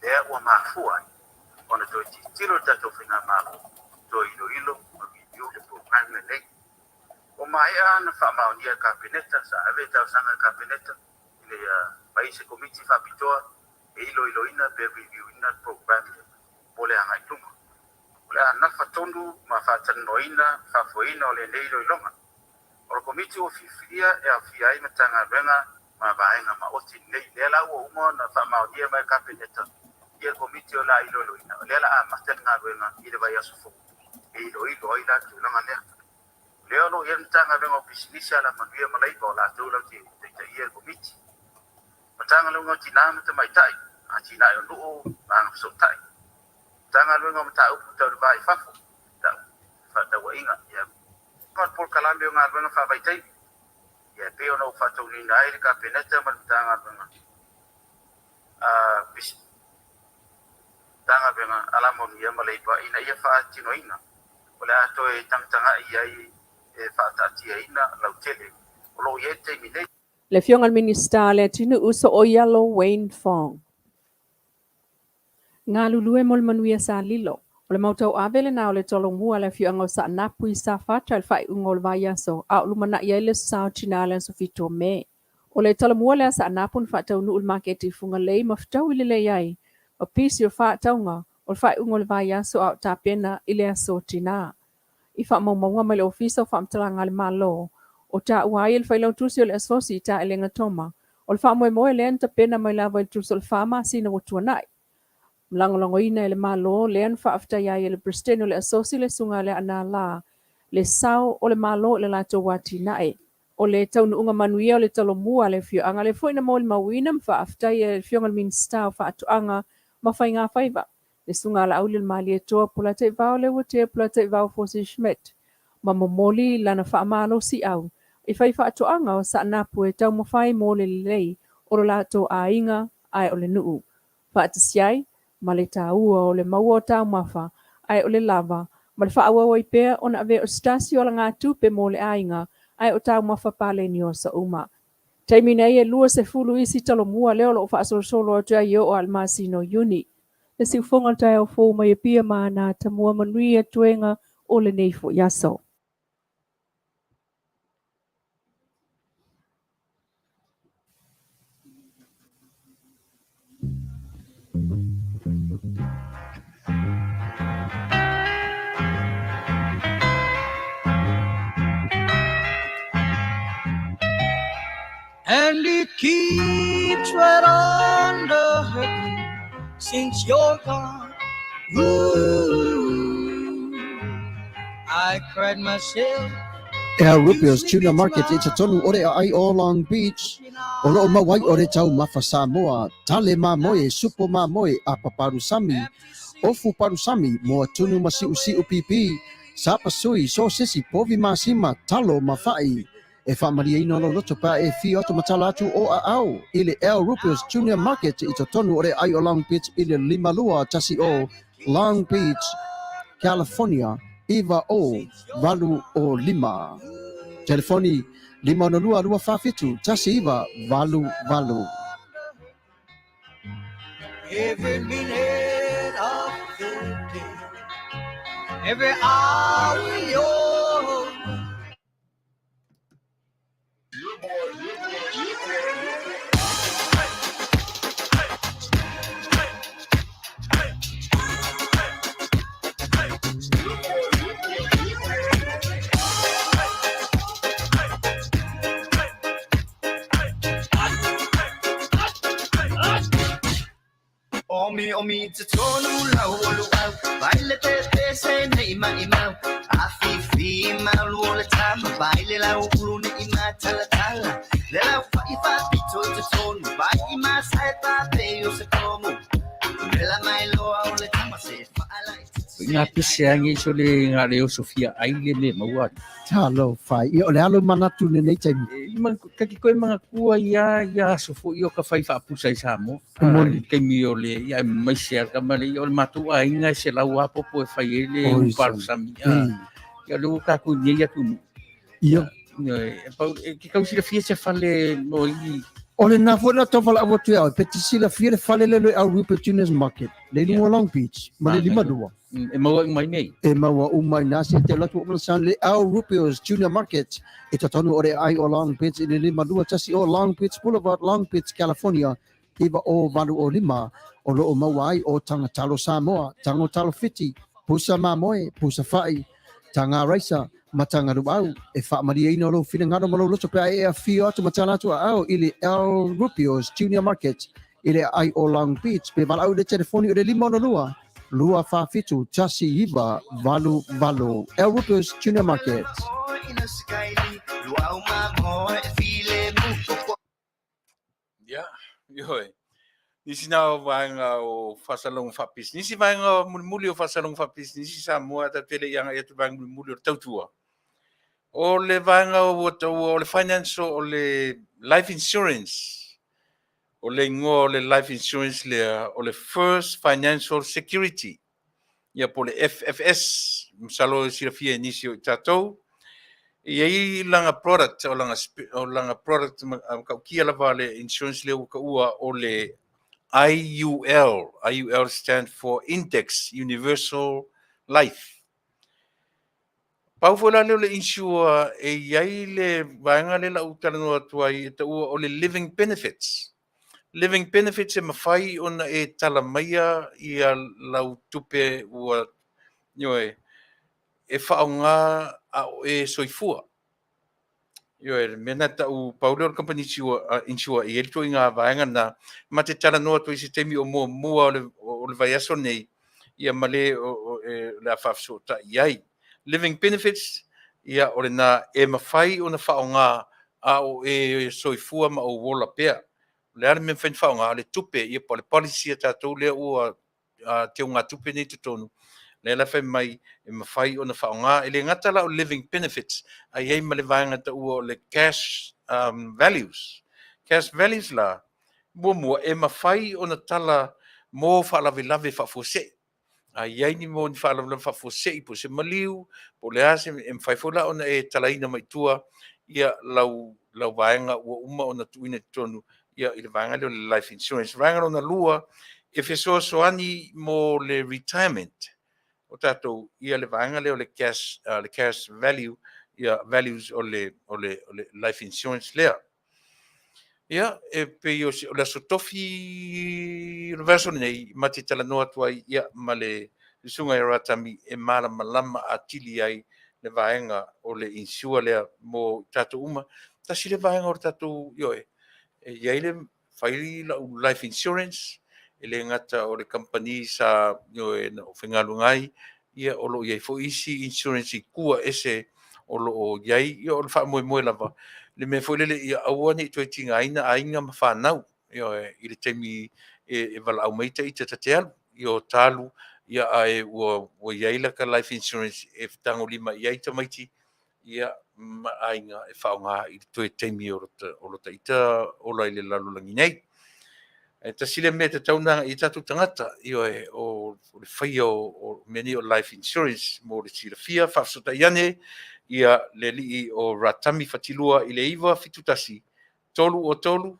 lea ua mafua ai ona toe tilotilo le tatou Faigamalo, toe iloilo ma review le program lenei. Ua maea ona faamaonia e le Kapeneta, sa ave le talosaga i le Kapeneta ina ia fai se Komiti Faapitoa e iloiloina pe review ina le program lea mo le agai i luma. O le a nafa tonu ma faatalanoaina le faafoeina o lenei iloiloga. O le Komiti ua filifilia e aofia ai Matagaluega ma Vaega Maoti lenei. Lea la ua uma ona faamaonia mai e le Kapeneta ia le Komiti o le a iloiloina, o lea o le a amata le galuega i le vaiaso fou e iloilo ai la le tulaga lea. O lea o lo o i ai le Matagaluega o Pisinisi, Alamanuia ma Leipa, o latou latou te taitaia le Komiti. Matagaluega o Tina ma Tamaitai, Atinae o Nuu ma Agafesootai. Matagaluega o Mataupu Tau le Va i Fafo, Fefaatauaiga, ia. Ma le Polokalame o Galuega Faavaitaimi, ia e pei ona ou faataunuina ai le Kapeneta ma le Matagaluega a Matagaluega Alamanuia ma Leipa ina ia faatinoina. O le a toe tagatagai i ai e faataatiaina lautele o lo o i ai i le taimi nei. Le Afioga i le Minisita a le Atunuu Sooialo Wayne Fong. Galulue mo le manuia Salilo. O le mau tauave lena o le Tolomua a le afioaga o Saanapu i Safata i le faaiuga o le vaiaso a o lumanai ai le Aso Sa o Tina i le aso 7 o Me. O le Talomua lea a Saanapu na faataunuu i le maketi i Fugalei ma fetaui lelei ai ma pisi o faatauga o le faaiuga o le vaiaso a o tapena i le Aso Tina. I faamaumauga mai le Ofisa o Faamatalaga a le Malo, o taua ai e le Failautusi o le Asosi i Taelega Toma, o le faamoemoe lea na tapena mai lava i le tusa o le fa masina ua tuanai. Ma lagolagoina e le Malo lea na faafetaia ai e le Peresetene o le Asosi le Susuga ia Leaana La le sao o le Malo i le latou atinae. O le taunuuga manuia o le Talomua a le afioaga lea foi na molimauina ma faafetaia e le Afioga i le Minisita o Faatoaga ma Faiga Faiva, le Susuga a Laaulialemalietoa Polataivao Leuatea Polataivao Fosi Schmidt, ma momoli lana faamalosiau i faifaatoaga o Saanapu e taumafai mo le lelei o lo latou aiga ae o le nuu, faatasi ai ma le taua o le maua o taumafa ae o le lava ma le faaauau ai pea ona avea o se tasi o alagatupe mo le aiga ae o taumafa paleni o aso uma. Taimi nei e 20 isi talomua lea o lo o faasolosolo atu ai e oo lava i le masina o Iuni. Le siufofoga o le taeao fou mai Apia ma ana atamua manuia toega o lenei foi aso. And it keeps right on the hurting since you're gone. Ooh, I cried myself Al Rupio's Tuna Market i totonu o le aai o Long Beach, o loo mau ai o le taumafa Samoa, tale mamoe, supo mamoe, apa palusami, ofu palusami, moa tunu ma siusiu pipi, sapasui, sosesi, povi masima, talo ma fa'i. E faamalieina lou loto pe a e fio atu ma tala atu o aao i le Al Rupio's Junior Market i totonu o le aai o Long Beach i le 5210 Long Beach, California 90805. Telefoni 562 247 1988. Every minute of the day, every hour you're Omi omi te tonu lau o luau Vai le te te se nei mai mau A fi fi mau lu o le tama Vai le lau ulu nei ma tala tala Le lau fa i fa pito te tonu Vai i ma sai pa pe o se komu Mela mai loa o le tama se fa ala i te. Ngā pese a nei so le ngā le oso fia ai le me maua. Talofa e. Ia o le a lou manatu i lenei taimi? E, ma, ta te toe manatua ia, ia aso foi o ka fai faapusa i Samoa. E moni. I taimi o le, ia e maise a kama le, ia o le matou aiga e 100 apopo e fai ai le Oi, upalosami. A, ia o lea ua tatou i nei atunuu. Ia. Ia, e, pau, e te tau silafia se fale mo i... O lena foi na tau valaau atu ia oe, pe te silafia le fale lea i El Rupert Juniors Market, le i luga o Long Beach, ma le 52. E maua uma i nei. E maua uma i nā se te alu atu o San le El Rupert's Junior Market i totonu o le aai o Long Beach i le 521 o Long Beach Boulevard, Long Beach, California, 90805, o lo o maua ai o taga talo Samoa, tago talo Fiti, pusa mamoe, pusa fa'i, taga raisa, ma taga luau. E faamalieina lou finagalo ma lou loto pe a e afio atu ma tala atu aao i le El Rupio's Junior Market i le aai o Long Beach pe valaau i le telefoni o le 562 247 1988. El Rupio's Junior Market. Ia, ioe. Nisi na o vaega o faasalalauga faapisinisi, vaega mulimuli o faasalalauga faapisinisi Samoa, tatou te le i agai atu i vaega mulimuli o le tautua. O le vaega ua taua o le financial, o le life insurance. O le igoa o le life insurance lea, o le First Financial Security, ia po o le FFS, masalo e silafia e nisi o i tatou. E i ai lana product, o lana, o lana product matautia lava le insurance lea ua taua o le IUL. IUL stand for Index Universal Life. Pau foi la lea o le insure e i ai le vaega lea la ou talanoa atu ai e taua o le living benefits. Living benefits e mafai ona e tala maia ia lau tupe ua, ioe, e faaaoga a o e soifua. Ioe, le mea lena e tau, pau lea o le kamupani insure e i ai le ituaiga vaega lena, ma te talanoa atu ai i se taimi o muamua o le vaiaso lenei, ia ma le o le a faafesootai i ai. Living benefits, ia o lena e mafai ona faaaoga a o e soifua ma ou ola pea. O le a le mea e mafai ona faaaoga? O le tupe, ia po o le policy a tatou lea ua teugatupe nei i totonu, lea la fai mai e mafai ona faaaoga. E le gata la o living benefits, ae i ai ma le vaega taua o le cash values. Cash values la, muamua, e mafai ona tala mo faalavelave faafuasei. A i ai ni mo ni faalavelave faafuasei po o se maliu, po o le a se, e mafai foi la ona e talaina mai tua ia lau, lau vaega ua uma ona tuuina i totonu ia i le vaega lea o le life insurance. Vaega lona lua, e fesoasoani mo le retirement o tatou ia le vaega lea o le cash, le cash value, ia values o le, o le, o le life insurance lea. Ia, e pei o, se, o le aso tofi o le vaiaso lenei, ma te talanoa atu ai ia, ma le susuga ia Ratami e malamalama atili ai le vaega o le insure lea mo tatou uma. Tasi le vaega o le tatou, ioe, e i ai le fai lau life insurance, e le gata o le kamupani sa ioe na ou faigaluega ai, ia o lo o i ai foi isi insurance i tua ese o lo o i ai, ia o le faamoemoe lava, le mea foi lele ia aua ne i toe tigaina aiga ma fanau, ioe, i le taimi e valaau mai ta ita ta te alu, ia o ta alu, ia ae ua i ai lata life insurance e tagolima i ai tamaiti, ia ma aiga e faaaoga i le toe taimi o lota ita ola i le lalolagi nei. E tasi lea mea e tatau ona agai i ai tatou tagata, ioe, o le faia o mea nei o life insurance mo le silafia. Faafesootai ane ia le alii o Ratami Fatilua i le 971 303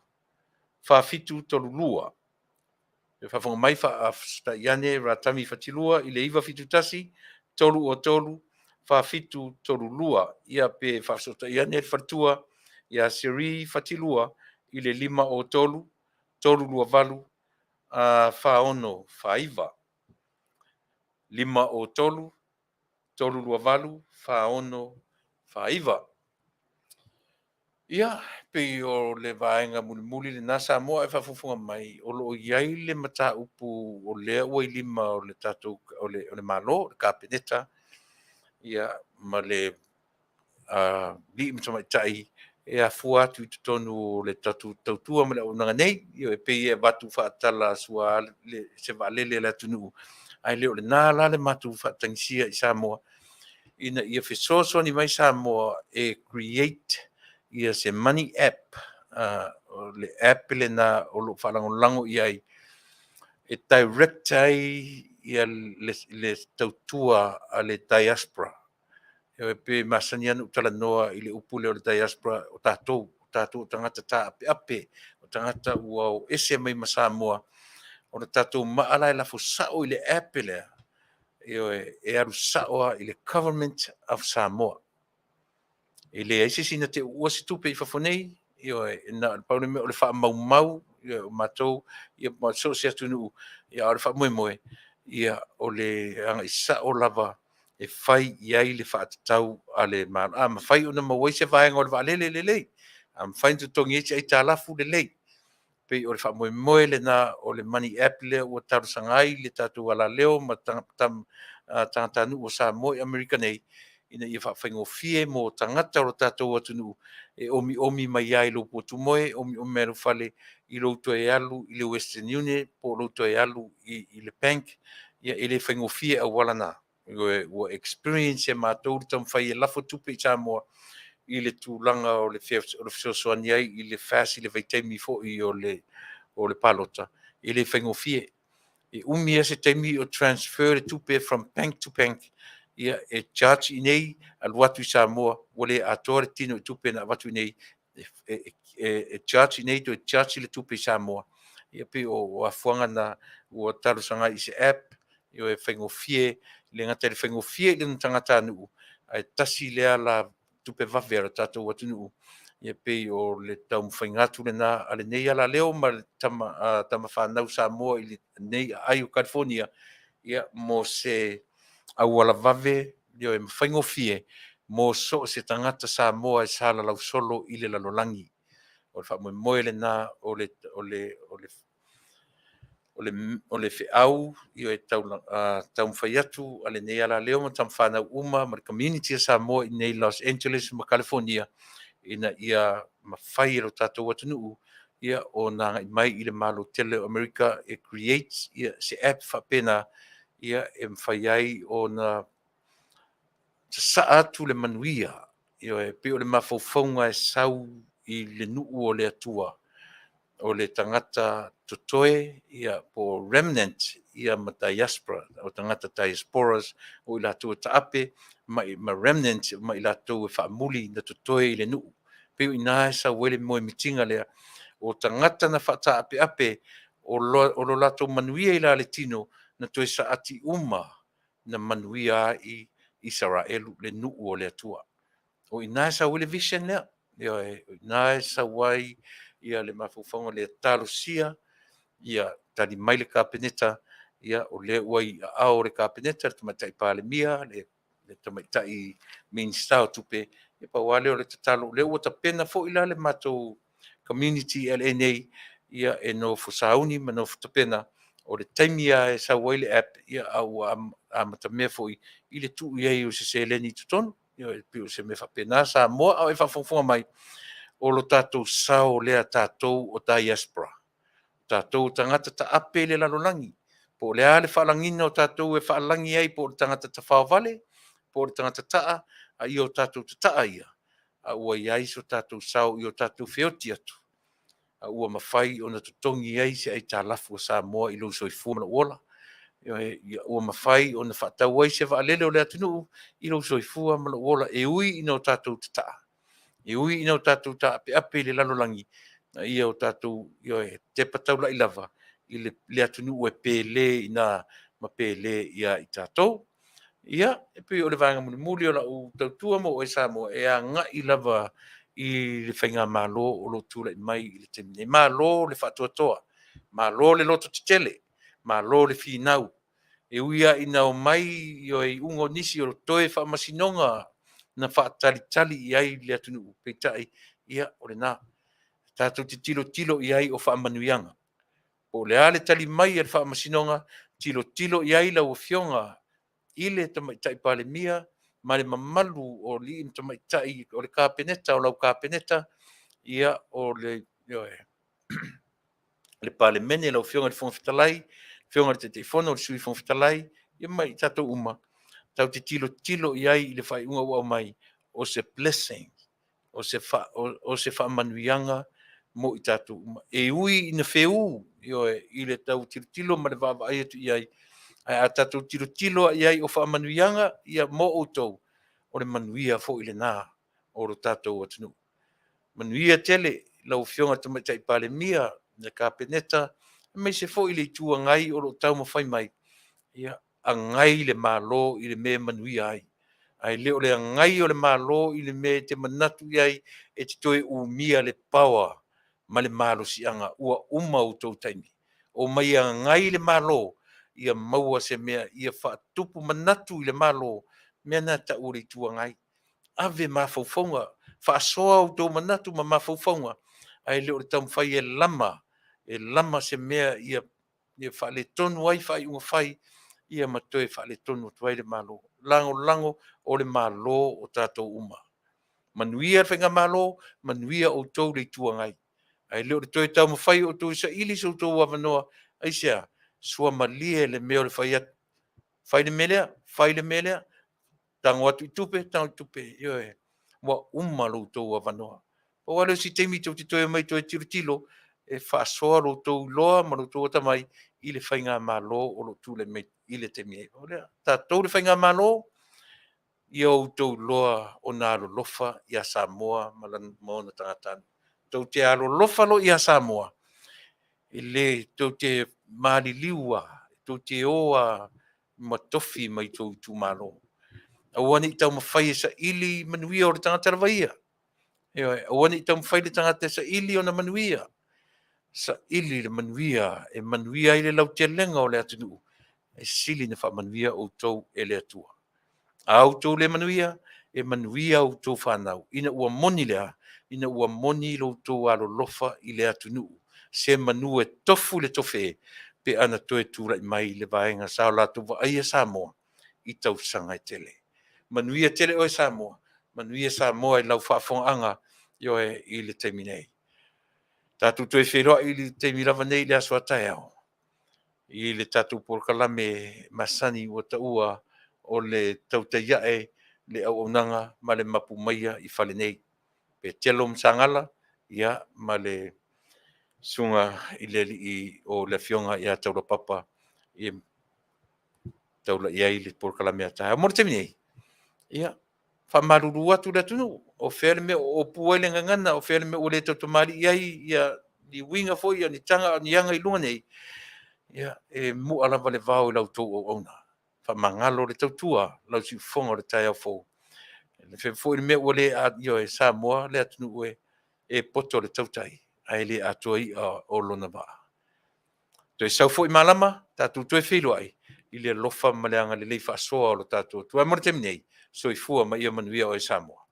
4732. E faafofoga mai faafesootai ane Ratami Fatilua i le 971 303 4732. Ia pe faafesootai ane le faletua ia Cherie Fatilua i le 503 328 4649. 503 328 4649. Ia, pei o le vaega mulimuli lena Samoa e faafogafoga mai, o lo o i ai le mataupu o lea ua i lima o le tatou o le, o le Malo, le Kapeneta, ia, ma le alii ma tamaitai e afua atu i totonu o le tatou tautua ma le auaunaga nei. Ia, e pei e avatu faatala sua se vaalele a le atunuu, Ae le o lena la le matou faatagisia i Samoa ina ia fesoasoani mai Samoa e create ia se money app, o le app lena o lo o faalagolago i ai e direct ai ia le tautua a le diaspora. E pe masani lava ona ou talanoa i le upu lea o le diaspora, o tatou, o tatou o tagata taapeape, o tagata ua o ese mai ma Samoa, o le tatou maa la e lafo sao i le app lea, ioe, e alu sao lava i le Government of Samoa. E leai se isi na te uua se tupe i fafo nei, ioe, na o le pau le mea o le faamaumau, ioe, o matou, ia ma so o se atunuu, ia a o le faamoemoe, ia o le agai sao lava e fai i ai le faatatau a le Malo. A mafai ona maua ai se vaega o le vaalele, lelei. A mafai ona totogi ai se aitalafu, lelei. Pei o le faamoemoe lena o le money app lea ua talosaga ai le tatou alaleo ma tagatanuu o Samoa i Amerika nei, ina ia faafaigofie mo tagata o lo tatou atunuu e omiomi mai lava i lou potumoe, omiomi mai lou fale i lou toe alu i le Western Union po o lou toe alu i le bank. Ia e le faigofie auala na. Ua experience e matou le taumafai e lafo tupe i Samoa i le tulaga o le fesoasoani ai i le FAST i le vaitaimi foi o le palota, e le faigofie. E umi lava se taimi o transfer le tupe from bank to bank, ia e charge i inei, alu atu i Samoa, ua le atoa le tino i tupe na avatu i inei, e charge i inei toe charge le tupe i Samoa. Ia pei o afuaga na ua talosaga ai i se app, e faigofie, le gata i le faigofie i le tagatanuu, ae tasi lea la tupe vave a le tatou atunuu. Ia pei o le taumafaiga atu lena a lenei alaleo ma le tama fanau Samoa i lenei aai o California, ia mo se auala vave, ioe, ma faigofie mo so o se tagata Samoa e salalau solo i le lalolagi. O le faamoemoe lena o le o le o le o le feau e taumafai atu a lenei alaleo ma tamafanau uma ma le community a Samoa i nei Los Angeles ma California, ina ia mafai e lo tatou atunuu ia ona agai mai i le Malo tele o Amerika e create ia se app faapena, ia e mafai ai ona sasaa atu le manuia. Ioe, pei o le mafaufauga e sau i le nuu o le Atua, o le tagata totoe, ia po o remnant, ia ma diaspora, o tagata diasporas, o i latou e taape ma remnant ma i latou e faamuli na totoe i le nuu. Pei o i ina e sau ai le moemitiga lea o tagata na faataapeape o lo latou manuia i la le tino na toe saati uma na manuia ai Isaraelu, le nuu o le Atua. O i ina e sau ai le vision lea. Ioe, o i ina e sau ai ia le mafaufauga lea, talosia ia tali mai le Kapeneta, ia o lea ua i aao o le Kapeneta, le Tamaitai Palemia, le Tamaitai Minisita o Tupe. Ia pau lava lea o le tatalo, o lea ua tapena foi la le matou community i LA nei, ia e nofo sauni ma nofo tapena, o le taimi lava e sau ai le app, ia a ua amatamea foi i le tuu i ai o se seleni i totonu. Ia e pei o se mea faapena Samoa, a o e faafogafoga mai, o lo tatou sao lea tatou o diaspora, tatou o tagata taape i le lalolagi, po o le a le faalagiga o tatou e faalagi ai, po o le tagata tafaovale, po o le tagata taa, a ia o tatou tataa ia, a ua i ai so tatou sao i o tatou feoti atu, a ua mafai ona totogi ai se aitalafu a Samoa i lou soifua ma lou ola. Ioe, ua mafai ona faatau ai se vaalele o le atunuu i lou soifua ma lou ola, e ui ina o tatou tataa, e ui ina o tatou taapeape i le lalolagi, a ia o tatou, ioe, tepa taulai lava i le atunuu e pele i ina ma pele ia i tatou. Ia, e pei o le vaega mulimuli o lau tautua mo oe Samoa, e agai lava i le faigamalo o lo o tulai mai i le taimi nei. Malo le faatoatoa, malo le loto tetele, malo le finau. E ui lava ina omai i iuga o nisi o toe faamasinoga na faatalitali i ai le atunuu, peitai, ia, o lena. Tatou te tilotilo i ai o faamanuiaga. Po o le a le tali mai a le faamasinoga, tilotilo i ai lau Afioga i le Tamaitai Palemia ma le mamalu o alii ma tamaitai o le Kapeneta, o lau Kapeneta, ia, o le, ioe, le Palemene, lau Afioga i le Fofoga Fetalai, Afioga i le Taitaifono, le Sui Fofoga Fetalai, ia ma i tatou uma, tatou te tilotilo i ai i le faaiuga ua aumai, o se blessing, o se, fa, o, o se faamanuiaga mo i tatou uma. E ui ina feū, ioe, i le tau tilotilo ma le vaavaai atu i ai, ae a tatou tilotilo i ai o faamanuiaga ia mo outou, o le manuia foi lena o lo tatou atunuu. Manuia tele lau Afioga i le Tamaitai Palemia, le Kapeneta, aemaise foi le Itu Agai o lo o taumafai mai, ia agai le Malo i le mea e manuia ai. Ae le o le agai o le Malo i le mea e te manatu i ai e te toe umia le power ma le malosiaga, ua uma outou taimi. Omai e agai le Malo ia maua se mea ia faatupu manatu i le Malo, mea na e tau o le Itu Agai. Ave mafaufauga, faasoa outou manatu ma mafaufauga, ae le o le taumafai e lama, e lama se mea ia faaletonu ai faaiuga fai, ia ma toe faaletonu atu ai le Malo. Lagolago o le Malo o tatou uma. Manuia le Faigamalo, manuia outou le Itu Agai. Ae le o le toe taumafai o outou e saili so outou avanoa. Aisea? Suamalie le mea o le fai atu, fai le mea lea, fai le mea lea, tago atu i tupe, tago i tupe. Ioe, ua uma lo outou avanoa. Pau lava lea o si taimi tou te toe omai toe tilotilo e faasoa lo outou iloa ma lo outou atamai i le faigamalo o lo o tulai mai i le taimi nei. O lea, tatou le faigamalo, ia outou iloa ona alolofa ia Samoa ma ona tagatanuu. Tou te alolofa loa ia Samoa, e le tou te maliliu lava, tou te o lava ma tofi mai outou itumalo. Aua ne i taumafai e saili manuia o le tagata lava ia. Ioe, aua ne i taumafai le tagata e saili ona manuia. Saili le manuia e manuia ai le lautelega o le atunuu, e sili ona faamanuia outou e le Atua. A outou le manuia, e manuia a outou fanau, ina ua moni le a? Ina ua moni lo outou alolofa i le atunuu, se manu e tofu le tofe pe ana toe tulai mai le vaega sa o latou vaaia Samoa i tausaga e tele. Manuia tele oe Samoa, manuia Samoa i lau faafofogaaga, ioe, i le taimi nei. Tatou toe feiloai i le taimi lava nei i le aso a taeao i le tatou polokalame masani ua taua o le Tautai Ae le Auaunaga ma le Mapu Maia i fale nei. Petelo ma Sagala, ia, ma le susuga i le alii o le Afioga ia Taulapapa e taula i ai le polokalame a taeao. Mo le taimi nei, ia, faamalulu atu le atunuu, o fea le mea o opu ai le gagana, o fea le mea ua le tautamalii ai ia ni uiga foi, o ni taga, o ni aga i luga nei, ia, e mu'a lava le vao i la outou auauna. Faamagalo le tautua, lau siufofoga o le taeao fou. E fea foi le mea ua le ioe, Samoa le atunuu e, e poto le tautai, ae le atoa i'a o lona vaa. Toe sau foi malama, tatou toe feiloai i le alofa ma le agalelei faasoa o lo tatou Atua. Ae mo le taimi nei, soifua ma ia manuia oe Samoa.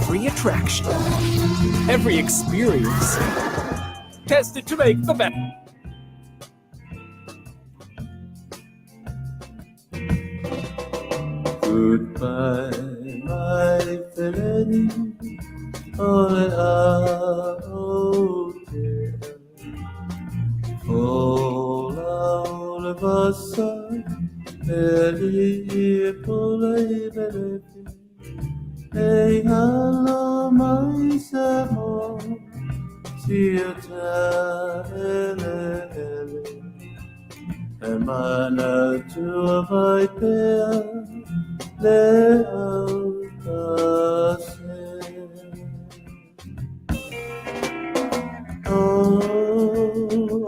Every attraction, every experience, tested to make the best. Goodbye, my feleni, o le a o te O la o le vasa, e li i pule i belepi, e ngalo mai sa mo, si o ta ele ele. E mana tua vai pea, le au ta se. Oh,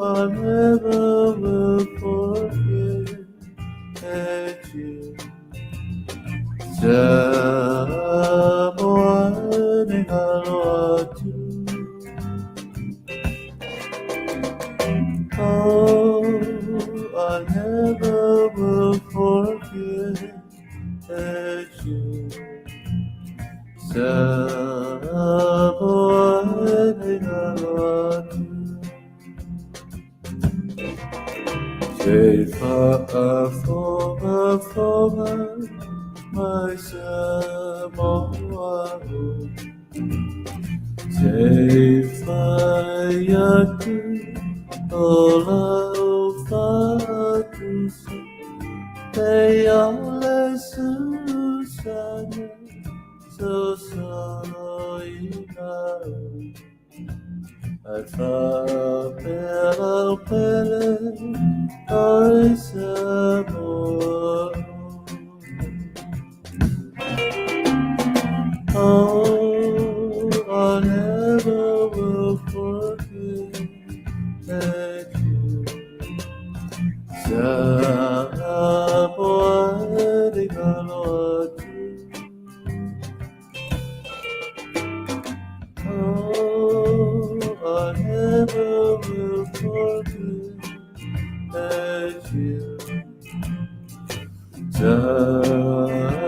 I never will forget you. Samoa ni ngalo atu. Oh, I never will forget you. Samoa ni ngalo atu. Te whaafonga fonga mai Samoa o. Te whai atu o lau whatusa. Te ale susana so solo ina o. Ai whapea o pele ai Samoa. Oh, I never will forget you. Samoa ni ngalo atu. Oh, I never will forget you. Samoa.